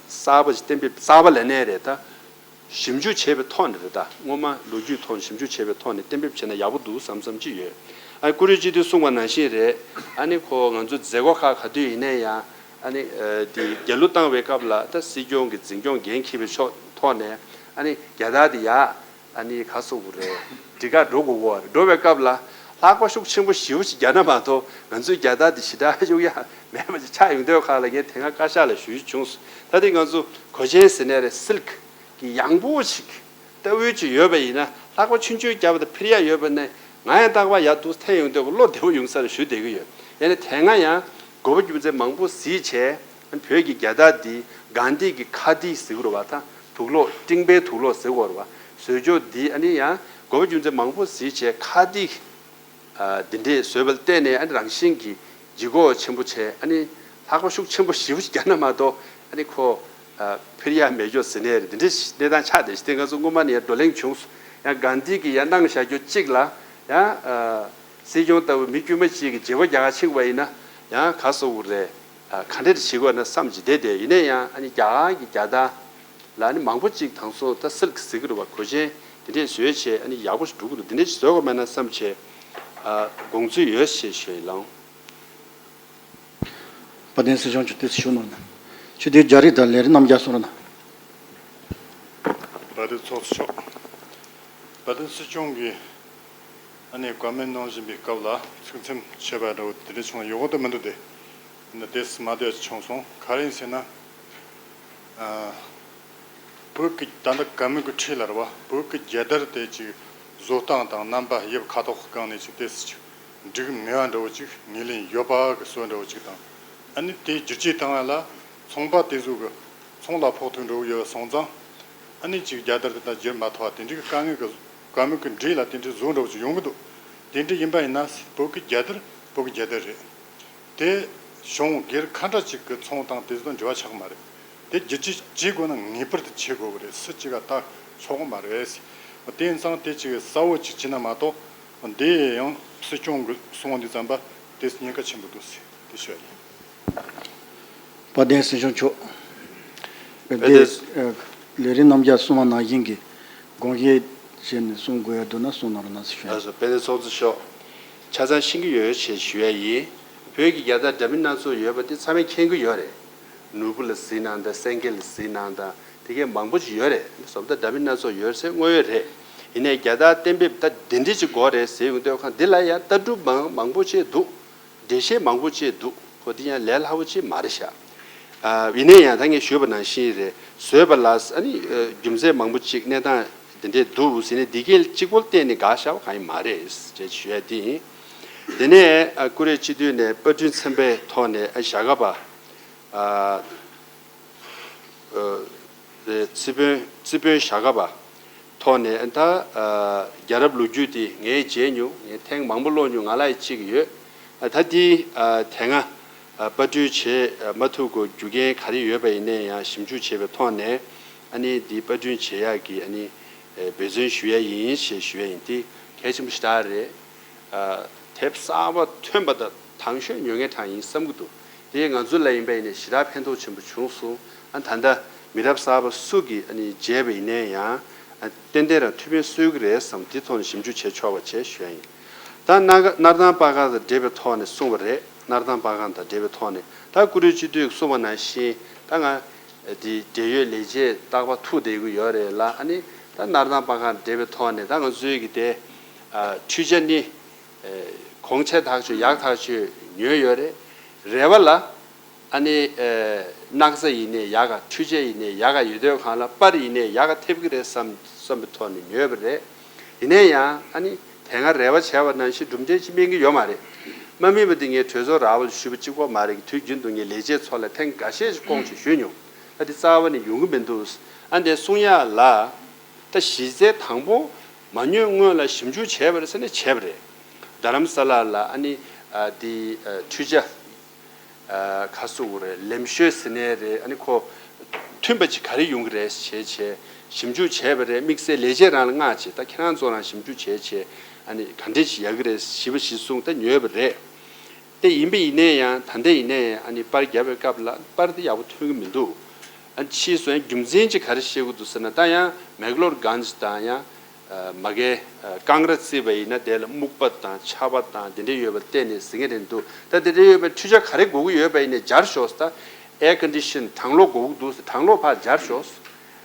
གསར་པ་ཞིག་གཏན་འབེབས་གསར་པ་ལབ་ནའི་རེད། ད་ཞིབ་འཇུག་བྱས་པའི་ཐོག་ནས་རེད། ད་སྔོན་མ་ལོ་རྒྱུས་ཐོག་ནས་ཞིབ་འཇུག་བྱས་པའི་ཐོག་ནས་གཏན་འབེབས་བྱས་ན་ཡག་པོ་འདུག་བསམ་བསམ་ཅིག་ཡོད། ཨ་ཀུ་རེ་སྤྱི་འཐུས་གསུངས་པ་ནང་བཞིན་རེད། ཨ་ནི་ཁོ་ང་ཚོ་མཛད་སྒོ་ཁག་ག་དུས་ཡིན་ནའི་ཡང་ཨ་ནི་དེ་རྒྱལ་གླུ་བཏང་བའི་སྐབས་ལ་ད་སྲིད་སྐྱོང་གི་འཛིན་སྐྱོང་འགན་འཁྱེར་བའི་ཕྱོགས་ཐོག་ནས་ཨ་ནི་རྒྱལ་དར་དེ་ཡག་ཨ་ནི་ག་རེ་ཟེར་དགོས་རེད། སྒྲིག་ག་འགྲོ་དགོས་ཀྱི་ཡོད་རེད། འགྲོ་བའི་སྐབས་ལ་ ལྷགས་པ་ཤུགས་ཆེན་པོ་ཞེ་པོ་ཞིག་རྒྱག་ན་མ་གཏོགས་ང་ཚོའི་རྒྱལ་དར་འདི་ཞེ་དྲག་གཡུག་ཡ་མེད་པ་ཅིག་ཆགས་ཡོང་དུས་ཁག་ལ། ངས་དེ་སྔ་བཀའ་ཤག་ལ་ཞུ་རྒྱུ་བྱུང་སོང་། ད་དེ་ང་ཚོ་གོས་ཆེན་ཟེར་ནས་རེད། སིལ་ཀི་གི་ཡང་པོ་ཞིག་ལྟ་བུ་ཅིག་ཡོད་པ་ཡིན་ན། ལྷགས་པ་ཆུང་ཆུང་བརྒྱབ་པ་དང་འཕུར་ཡ་ཡོད་པ་ནས། ང་ཡང་རྟག་པར་ཡར་འདུག་འཐེན་ཡོང་དུས་བློ་བདེ་པོ་ཡོང་ས་རེད་ཞུ་བསྡད་ཀྱི་ཡོད། ཡིན་ནའི་དེ་སྔ་ཡང་དགོས་པ་རྒྱུ་མཚན་མང་པོ་གཟིགས་བྱས། བོད་ཀྱི་རྒྱལ་དར་འདི་གྷན་དྷི་གི་ཁ་དྷི་ཟེར་གྱི་རེད་བ། ད་དུག་སློག་ཀྲིང་པའི་དུག་སློག་ཟེར་གྱི་རེད་བ། བཟོ་བཅོས་འདི་ཨ་ནི་ཡང་དགོས་པ་རྒྱུ་མཚན་མང་པོ་གཟིགས་བྱས། ཁ་དྷི་ཨ་འདི་འདྲས་བཟོས་པ་ལ་བརྟེན་ནས་ཨ་ནི་རང་བཞིན་གྱིས་ལྗིད་ཁོག་ཆེན་པོ་བྱས། ཨ་ནི་ལྷགས་པ་ཤུགས་ཆེན་པོ་ཞེ་པོ་ཅིག་རྒྱག་ན་མ་གཏོགས་ཨ་ནི་ཁོ་ཨ་འཕུར་ཡ་མེད་ཀྱོག་ཟེར་ནས་རེད། འདི་འདྲས་གནས་སྟངས་ཆགས་བསྡད་ཤག་དེ་ང་ཚོ་སྔོན་མ་ནས་ཡང་བགྲོ་གླེང་བྱུང་སོང་། ཡང་གྷན་དྷི་གིས་ཡང་གནང་བཞག་རྒྱུ་གཅིག་ལ་ཡང་ཨ་སྲིད་སྐྱོང་ལྟ་བུ་མི་དཀྱུས་མ་གཅིག་གིས་བརྗེ་པོ་རྒྱག་ག་ཕྱིན་པ་ཡིན་ན་ཡང་ག་སོ་བོ་རེད། ཨ་ག་འདྲས་བྱེད་དགོས་ན་བསམ་གྱི་བསྡད་དེ། ཡིན་ན་ཡང་ཨ་ནི་རྒྱ་གར་གྱི་རྒྱལ་དར་ལ་ཨ་ནི་མང་པོ་གཅིག་དང་སོ་ད་སིལ་ཀི་ཟེར་གྱི་རེད་བ། གོས་ཆེན་དེ་འདྲས་བཟོས་བྱས་ཨ་ནི་ཡག་པོ་ཞིག་འགྲོ་གི་འདུག་དེ་འདྲས་ཞིག་བཟོ་དགོས་མེད་ན་བསམ་བྱས། ཨ་དགོངས་ཚུལ་ཡོད་ཞེས་ཞུ་ཡི་ལགས། དཔལ་ལྡན་སྲིད་སྐྱོང་མཆོག་ཏོག་ཙམ་ཞུ་གནང་ན། ཆུ་དེ་རྒྱ་རིགས་དང་ལས་རིགས་རྣམ་རྒྱལ་གསུང་རོགས་གནང་། དཔལ་ལྡན་ཚོགས་གཙོ་མཆོག་དཔལ་ལྡན་སྲིད་སྐྱོང་གིས་ཨ་ནི་བཀའ་མོལ་གནང་བཞིན་པའི་སྐབས་ལ་ཚིག་མཚམས་ཆད་པ་འདྲ་བོ་དེ་འདྲ་བྱུང་ན་ཡག་པོ་འདུག་མི་འདུག་སྟེ། ཡིན་ན་དེ་མ་བསྡད་བྱུང་སོང་། ག་རེ་ཡིན་ཟེར་ན། ཨ་བོད་ཀྱི་ད་ལྟ་བཀའ་མོལ་གྱི་འཕྲོས་ལ་རེད་བ། བོད་ཀྱི་རྒྱལ་དར་དེ་ཅིག་བཟོ་སྟངས་དང་རྣམ་པ་དབྱིབས་ཁ་དོག་གི་སྒང་ནས་ཅིག་དེ་ཅིག་འགྲིག་མེད་པ་འདྲ་བོ་ཅིག་ངོས་ལེན་ཡོད་པ་གི་བཟོ་འདྲ་བོ་ཅིག་དང་། ཨ་ནི་དེ་བསྒྱུར་བཅོས་བཏང་བ་ལ་ཚོང་པ་དེ་ཚོ་གི་ཚོང་ལ་ཕོག་ཐུག་འགྲོ་གི་ཡོད་སོང་ཙང་། ཨ་ནི་ཅིག་རྒྱལ་དར་དེ་དག་བསྒྱུར་མ་ཐུབ་པ་དེ་འདྲའི་དཀའ་ངལ་གྱི་བཀའ་མོལ་གྱི་འགྲེལ་ལ་དེ་འདྲའི་བཟོ་འདྲ་བོ་ཅིག་ཡོང་གི་འདུག་དེ་འདྲ་ཡིན་པ་ཡིན་ན་བོད་ཀྱི་རྒྱལ་དར་བོད་ཀྱི་རྒྱལ་དར་རེད། དེ་གཞུང་སྒེར་ཁ་འདྲ་ཅིག་གི་ཚོང་དང་དེ་ཚོ་དང་འབྲེལ་བ་ཆགས་མ་རེད། དེ་བསྒྱུར་བཅོས་བྱེད་དགོས་ན་ངེས་པར་དུ་བྱེད་དགོས་ཀྱི་རེད། སུ་གཅིག་ག་ལྟ་ཆོག་གི་མ་རེད། དེ་ཡིན་ཙང་དེ་ཅིག་གསལ་བོ་ཅིག་བྱས་ན་མ་གཏོགས་འདི་ཡང་སྲིད་སྐྱོང་གི་གསུང་བ་འདི་ཙམ་པ་དེ་ཉེན་ཁ་ཆེན་པོ་འདུག་ཟེར་དེ་ཞུ་ཡ་ཡིན། དཔལ་ལྡན་སྲིད་སྐྱོང་མཆོག་དཔལ་ལྡན། ལས་རིགས་རྣམ་རྒྱལ་གསུང་བ་ནང་བཞིན་གྱི་དགོངས་བཞེས་བྱས་ནས་གསུང་དགོས་ཡ་འདུག་ན་གསུང་གནང་རོགས་གནང་ཟེར་ཞུ་ཡ། ལགས་སོ། དཔལ་ལྡན་ཚོགས་གཙོ་མཆོག་ཆ་ཚང་ཤེས་ཀྱི་ཡོད་ཅེས་ཞུ་ཡ་ཡིན། བོད་ཀྱི་རྒྱལ་དར་འདྲ་མིན་སྣ་ཚོགས་ཡོད་པ་དེ་ཚང་མས་མཁྱེན་གྱི་ཡོད་རེད། ནོར་བུ་ལ་གཟིགས་གནང་དང་། སེང་གེ་ལ་གཟིགས་གནང་དང་། དེ་གས་མང་པོ་ཅིག་ཡོད་རེད། བཟོ་ལྟ་འདྲ་མིན་སྣ་ཚོགས་ཡོད་ཟེར་དངོས་ཡོད་རེད། ཡིན་ནའི་རྒྱལ་དར་གཏན་འབེབས་ད་འདི་འདྲ་ཅིག་དགོས་རེད་ཟེར་ཡོང་དུས་ཁ་འདི་ལ་ཡང་ལྟ་གྲུབ་མང་མང་པོ་ཅིག་འདུག་འགྲེལ་བཤད་མང་པོ་ཅིག་འདུག་ཁོ་འདི་ཡང་ལས་སླ་པོ་ཅིག་མ་རེད་ཤག་ཨ་ཡིན་ནའི་ཡང་ད་ངས་ཞུས་པ་ནང་བཞིན་རེད། བཟོས་པ་ལ་ཨ་ནི་ཨ་རྒྱུ་མཚན་མང་པོ་ཅིག་གནས་སྟངས་འདི་འདྲས་འདུག་ཟེར་ནས་འདི་གས་གཅིག་པོ་བལྟས་ནས་དགའ་བཞག་པ་གང་ཡང་མ་རེད་ཅེས་ཞུ་ཡ་དེ་ཡིན། དེ་ནས་ཨ་ཀུ་རེ་སྤྱི་འཐུས་ནས་པར་སྐྲུན་ཚན་པའི་ཐོག་ནས་ཨ་ཞྭ་སྒབ་པ་ཨ་ཨ་རྩེ་དཔོན་རྩེ་དཔོན་ཞྭ་སྒབ་པ་ཐོག་ནས་ད་ཨ་རྒྱལ་རབས་ལོ་རྒྱུས་དེ་ངས་མཇལ་མྱོང་། ངས་ཐེངས་མང་པོ་ཀློག་མྱོང་། ང་ལ་ཡང་ཅིག་ཡོད། ཨ་ད་དེ་ཨ་དེ་སྔ་ཨ་པར་སྐྲུན་བྱེད་ཨ་མ་ཐུབ་དགོས་རྒྱུ་རྐྱེན་ག་རེ་ཡོད་པ་ཡིན་ནའི་ཡང་ཞིབ་འཇུག་བྱས་པའི་ཐོག་ནས་ཨ་ནི་དེ་པར་སྐྲུན་བྱེད་ཡག་གི་ཨ་ནི་ཨ་འབད་བརྩོན་ཞུ་ཡ་ཡིན་ཞེས་ཞུ་ཡ་ཡིན། དེ་གལ་ཆེན་པོ་ཞེ་དྲག་རེད། ཨ་དེབ་གསར་པ་ཐོན་པ་དང་དང་ཤོས་ཉོ་མཁན་གྲངས་ཡིན་བསམ་གྱི་འདུག་དེ་ང་ཚོ་ལ་ཡིན་པ་ཡིན་ནའི་ཞེ་དྲག་ཕན་ཐོགས་ཆེན་པོ་བྱུང་སོང་། ཨ་ད་ལྟ་མི་རབས་གསར་པ་སུ་གིས་ཨ་ནི་མཇལ་བ་ཡིན་ནའི་ཡང་ཨ་ཏན་ཏན་རང་ཐུགས་ཕན་གསོས་ཀྱི་རེད་བསམ། དེ་ཐོག་ནས་ཞིབ་འཇུག་བྱས་ཆོག་པ་བྱས་ཞུ་ཡ་ཡིན། ད་སྣར་སྣར་ཐང་པར་ཁང་དང་འབྲེལ་བའི་ཐོག་ནས་གསུངས་པ་རེད། སྣར་ཐང་པར་ཁང་དང་འབྲེལ་བའི་ཐོག་ནས་ད་ཀུ་རེ་སྤྱི་འཐུས་གསུངས་པ་ནང་བཞིན་ད་ང་དེ་འབྲེལ་ཡོད་ལས་བྱེད་རྟག་པར་ཐུག་བསྡད་ཀྱི་ཡོད་རེད་ལ། ཨ་ནི་ད་སྣར་ཐང་པར་ཁང་འབྲེལ་བའི་ཐོག་ནས་ད་ང་ཚོའི་གི་དེ་ཨ་འཕྲུལ་ཆས་ནི་གོང་ཆེ་ཐག་ཆོད་ཡག་ཐག་ཆོད་ཉོས་ཡོད་རེད། རེ་བ་ལ་ཨ་ནི་ཨེ་སྣག་ཚ་ཡིན་ནའི་ཡག་ག་འཕྲུལ་ཆས་ཡིན་ནའི་ཡག་ག་ཡོད་དུས་སྒང་ལ་པར་ཡིན་ནའི་ཡག་ག་ཐེབས་ཀྱི་རེད་བསམ་བསམ་པའི་ཐོག་ནས་ཉོས་པ་རེད། ཡིན་ནའི་ཡང་ཨ་ནི་དེ་སྔ་རེ་བ་བྱས་པ་ནང་བཞིན་གྲུབ་འབྲས་ཅིག་སྨིན་གྱི་ཡོད་མ་རེད། མ་སྨིན་པ་འདི་ངས་གྲོས་ཚོགས་ར་བ་ལ་ཞུས་པ་གཅིག་པོ་མ་རེད། དུས་རྒྱུན་དུ་ངས་ལས་བྱེད་ཚོ་ལ་ཐེངས་འགའ་ཤས་ཤིག་སྐོང་བྱས་ཞུས་མྱོང་། ད་འདི་རྩ་བ་ནས་ཡོང་གི་མི་འདུག་ཨ་འདི་གསུང་ཡག་ལ་ད་གཞི་རྩའི་དང་པོ་མ་ཉོས་སྔོན་ལ་ཞིབ་འཇུག་བྱས་པ་རེད་ཟེར་ནས་བྱས་པ་རེད། རྡ་རམ་ས་ལ་ལ་ཨ་ནི་ཨ་འདི་ཨ་འཕྲུལ་ཆས་ཨ་ཁ་གསོ་རེད། ལེབ་ཤོད་ཟེར་ནའི་རེད། ཨ་ནི་ཁོ་མཐུན་པ་ཅིག་ག་རེ་ཡོང་གི་རེད་བྱས་བྱས་ཞིབ་འཇུག་བྱས་པ་རེད། དམིགས་བསལ་ལས་བྱེད་རང་ལ་མངགས་བྱས་ད་ཁྱེད་རང་ཚོ་རང་ཞིབ་འཇུག་བྱས་བྱས་ཨ་ནི་ག་འདྲས་ཅིག་ཡག་གི་རེད་ཞིབ་པ་ཞིག་གསུངས་ད་ཉོས་པ་རེད། དེ་ཡིན་པ་ཡིན་ནའི་ཡང་ད་ལྟ་ཡིན་ནའི་ཡང་ཨ་ནི་པར་བརྒྱབ་པའི་སྐབས་ལ་པར་དེ་ཡག་པོ་ཐོན་གྱི་མི་འདུག་ཨ་ཕྱིས་སུ་ཡང་རྒྱུ་མཚན་ཅིག་ག་རེ་བཤད་དགོས་འདུག་ཟེར་ན། ད་ཡང་མེག་ལོར་གྷན་ཇི་དང་ཡང་ཨ་མ་གའི་ཨ་ཀང་ར་བརྩིས་པ་ཡིན་ན་དེ་ལ་སྨུག་པ་དང་ཆར་པ་དང་དེ་འདྲ་ཡོད་པ་བལྟས་ནས་ཟིན་གྱི་རེད་འདུག་ད་དེ་འདྲ་ཡོད་པའི་འཕྲུལ་ཆས་ག་རེ་དགོས་ཀྱི་ཡོད་པ་ཡིན་ནའི་སྦྱར་ཤོག་ད་air condition གྲང་གློག་དགོས་ཀྱི་འདུག་ཟེར། གྲང་གློག་ཕར་སྦྱར་ཤོག་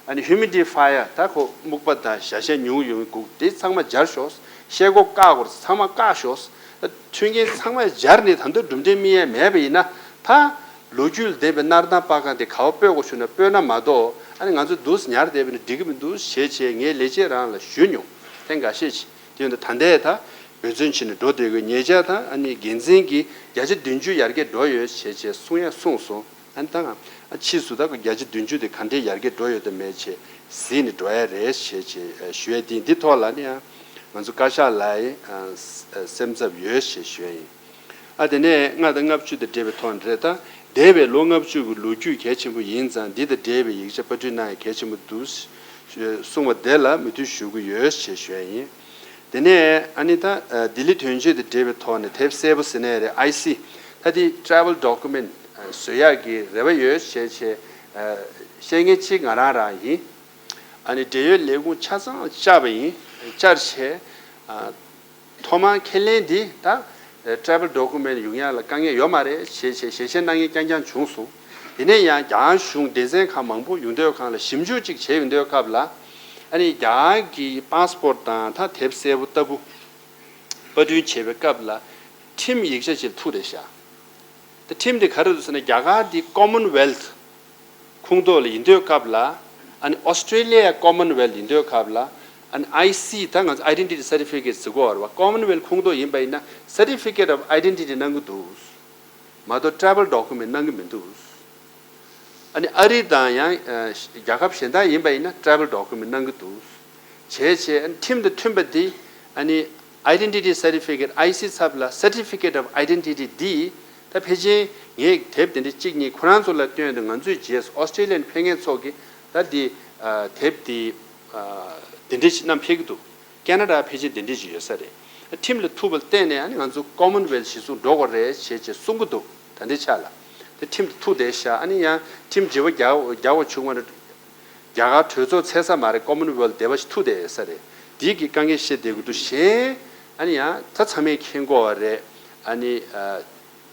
ཨ་ནི་ཧིའུ་མི་ཌི་ཕ་ཡར་ད་ཁོ་སྨུག་པ་དང་ཞ་ཞན་ཉུང་ཉུང་དགོས་དེ་ཚང་མ་སྦྱར་ཤོག་ཤེལ་སྒོ་བཀག་དགོས་རེད། ཚང་མ་བཀག་ཤོག། མཐུན་རྐྱེན་ཚང་མ་སྦྱར་ནས་ད་དུང་གྲུབ་འབྲས་སྨིན་ཡ་མེད་པ་ཡིན་ན། ད་ལོ་རྒྱུས་ལ་ལྡན་པའི་སྣར་ཐང་པར་ཁང་དེ་ག་པར་སྤོ་དགོས་བྱུང་ན་སྤོས་ན་མ་གཏོགས། ཨ་ནི་ང་ཚོ་འདུག་སེ་ཉར་བསྡད་པ་ནི་འགྲིག་གི་མི་འདུག་ཞེས་བྱས་ངས་ལས་བྱེད་རང་ལ་ཞུས་མྱོང་། ཐེངས་འགའ་ཤས་ཤིག། དེ་ཡིན་དུས་ད་ལྟའི་ད་འབད་བརྩོན་བྱས་ནས་འགྲོ་བསྡད་དགོས། ཉེ་ཆར་ད་ཨ་ནི་འགན་འཛིན་གྱིས་བརྒྱ་ཆ་བདུན་ཅུ་ཡར་རྒྱས་འགྲོ་ཡོད་ཞེས་བྱས་གསུང་ཡ་གསུངས་སོང་། ཨ་ནི་ད་ང་ཕྱིས་སུ་ད་བརྒྱ་ཆ་བདུན་ཅུ་དེ་ག་འདྲས་ཡར་རྒྱས་འགྲོ་ཡོད་དམ་མེད་ཅེས་གཟིགས་ནས་འགྲོ་ཡ་རེད་ཞེས་བྱས་ཞུ་ཡ་དེ་ཡིན། འདི་ཐོག་ལ་ནི་ཡང་ང་ཚོ་བཀའ་ཤག་ལ་ཡང་སེམས་འཚབ་ཡོད་ཞེས་ཞུ་ཡ་ཡིན། ཨ་དེ་ནས་ལྔ་དང་ལྔ་བཅུ་དང་འབྲེལ་བའི་ཐོག་ནས་རེད། ད་འདས་པའི་ལོ་ལྔ་བཅུ་གི་ལོ་རྒྱུས་གལ་ཆེན་པོ་ཡིན་ཙང་འདི་དང་འབྲེལ་བའི་ཡིག་ཆ་པར་སྐྲུན་གནང་ཡ་གལ་ཆེན་པོ་འདུག་གསུངས་པ་དེ་ལ་མོས་མཐུན་ཞུ་གི་ཡོད་ཞེས་ཞུ་ཡ་ཡིན། དེ་ནས་ཨ་ནི་ད་ལྡི་ལི་དོན་གཅོད་དང་འབྲེལ་བའི་ཐོག་ནས་དེབ་གསལ་པོ་ཟེར་ནའི་རེད། ཨའི་སི། ད་དེ་travel document བཟོ་ཡག་གི་རེ་བ་ཡོད་ཞེས་བྱས་བཤད་མཁན་གཅིག་ང་རང་རང་ཡིན། ཨ་ནི་འབྲེལ་ཡོད་ལས་ཁུངས་ཆ་ཚང་བཅར་བ་ཡིན། བཅར་བྱས། ཐོག་མར་ཁས་ལེན་འདི་ད་travel document ཡོང་ཡག་ལ་དཀའ་ངལ་ཡོད་མ་རེད་ཞེས་བྱས་ཞལ་བཞེས་གནང་མཁན་རྐྱང་རྐྱང་བྱུང་སོང་། དེ་ནས་ཡང་རྒྱ་གར་གཞུང་སྡེ་ཚན་ཁག་མང་པོ་ཡོང་དུས་སྒང་ལ་ཞིབ་འཇུག་ཅིག་བྱས་ཡོང་དུས་སྐབས་ལ། ཨ་ནི་རྒྱ་གར་གྱི་passport དང་ད་དེབ་གསལ་པོ་ལྟ་བུ་པར་སྐྲུན་བྱེད་པའི་སྐབས་ལ་ཁྲིམས་ཡིག་ཆ་ཅིག་ཐུག་རེད་ཤག། ད་ཁྲིམས་དེ་ག་རེ་འདུག་ཟེར་ན། རྒྱ་གར་འདི་Commonwealth ཁོངས་གཏོགས་ལ་ཡིན་དུས་སྐབས་ལ། ཨ་ནི་Australia Commonwealth ཡིན་དུས་སྐབས་ལ། ཨ་ནི་ཨའི་སི་ད་ང་ཚོ་Identity Certificate ཟེར་གོ་བ་རེད་བ། Commonwealth ཁོངས་གཏོགས་ཡིན་པ་ཡིན་ན་Certificate of Identity གནང་གི་འདུག། མ་གཏོགས་travel document གནང་གི་མི་འདུག། ཨ་ནི་ཨ་རི་དང་ཡང་རྒྱལ་ཁབ་གཞན་དག་ཡིན་པ་ཡིན་ན་travel document གནང་གི་འདུག། བྱས་བྱས་ཨ་ནི་ཁྲིམས་དང་མཐུན་པ་འདི། ཨ་ནི་Identity Certificate ཨའི་སི་ཚབ་ལ་Certificate of Identity འདི་ད་ཕལ་ཆེར་ངས་དེབ་དེ་འདྲ་གཅིག་གཉིས་ཁོ་རང་ཚོ་ལ་སྟོན་དུས་ང་ཚོའི་རྗེས་སུ་Australian ཕེབས་མཁན་ཚོ་གིས་ད་འདི་དེབ་འདི་དེ་འདྲ་ཞིག་བསྣམས་ཕེབས་ཀྱི་འདུག། ཁེ་ན་ཌ་ཕལ་ཆེར་དེ་འདྲ་ཞིག་ཡོད་ས་རེད། ཁྲིམས་ལ་ཐུག་པ་ལ་བརྟེན་ནས་ཨ་ནི་ང་ཚོ་Commonwealth གཞི་བཟུང་འགྲོ་དགོས་རེད་ཞེས་བྱས་གསུང་གི་འདུག། ད་ལྟའི་ཆ་ལ་དེ་ཁྲིམས་ལ་ཐུག་བསྡད་ཤག། ཨ་ནི་ཡང་ཁྲིམས་བརྗེ་པོ་རྒྱག་རྒྱག་དགོས་བྱུང་བ་རེད། རྒྱ་གར་གྲོས་ཚོགས་ཚད་ས་མ་རེད། Commonwealth དེ་བ་ཞིག་ཐུག་བསྡད་ཡོད་ས་རེད། དེའི་གི་དཀའ་ངལ་བཤད་བསྡད་དགོས་འདུག། གཞན་ཨ་ནི་ཡང་ད་ཚང་མས་མཁྱེན་གྱི་ཡོད་རེད། ཨ་ནི་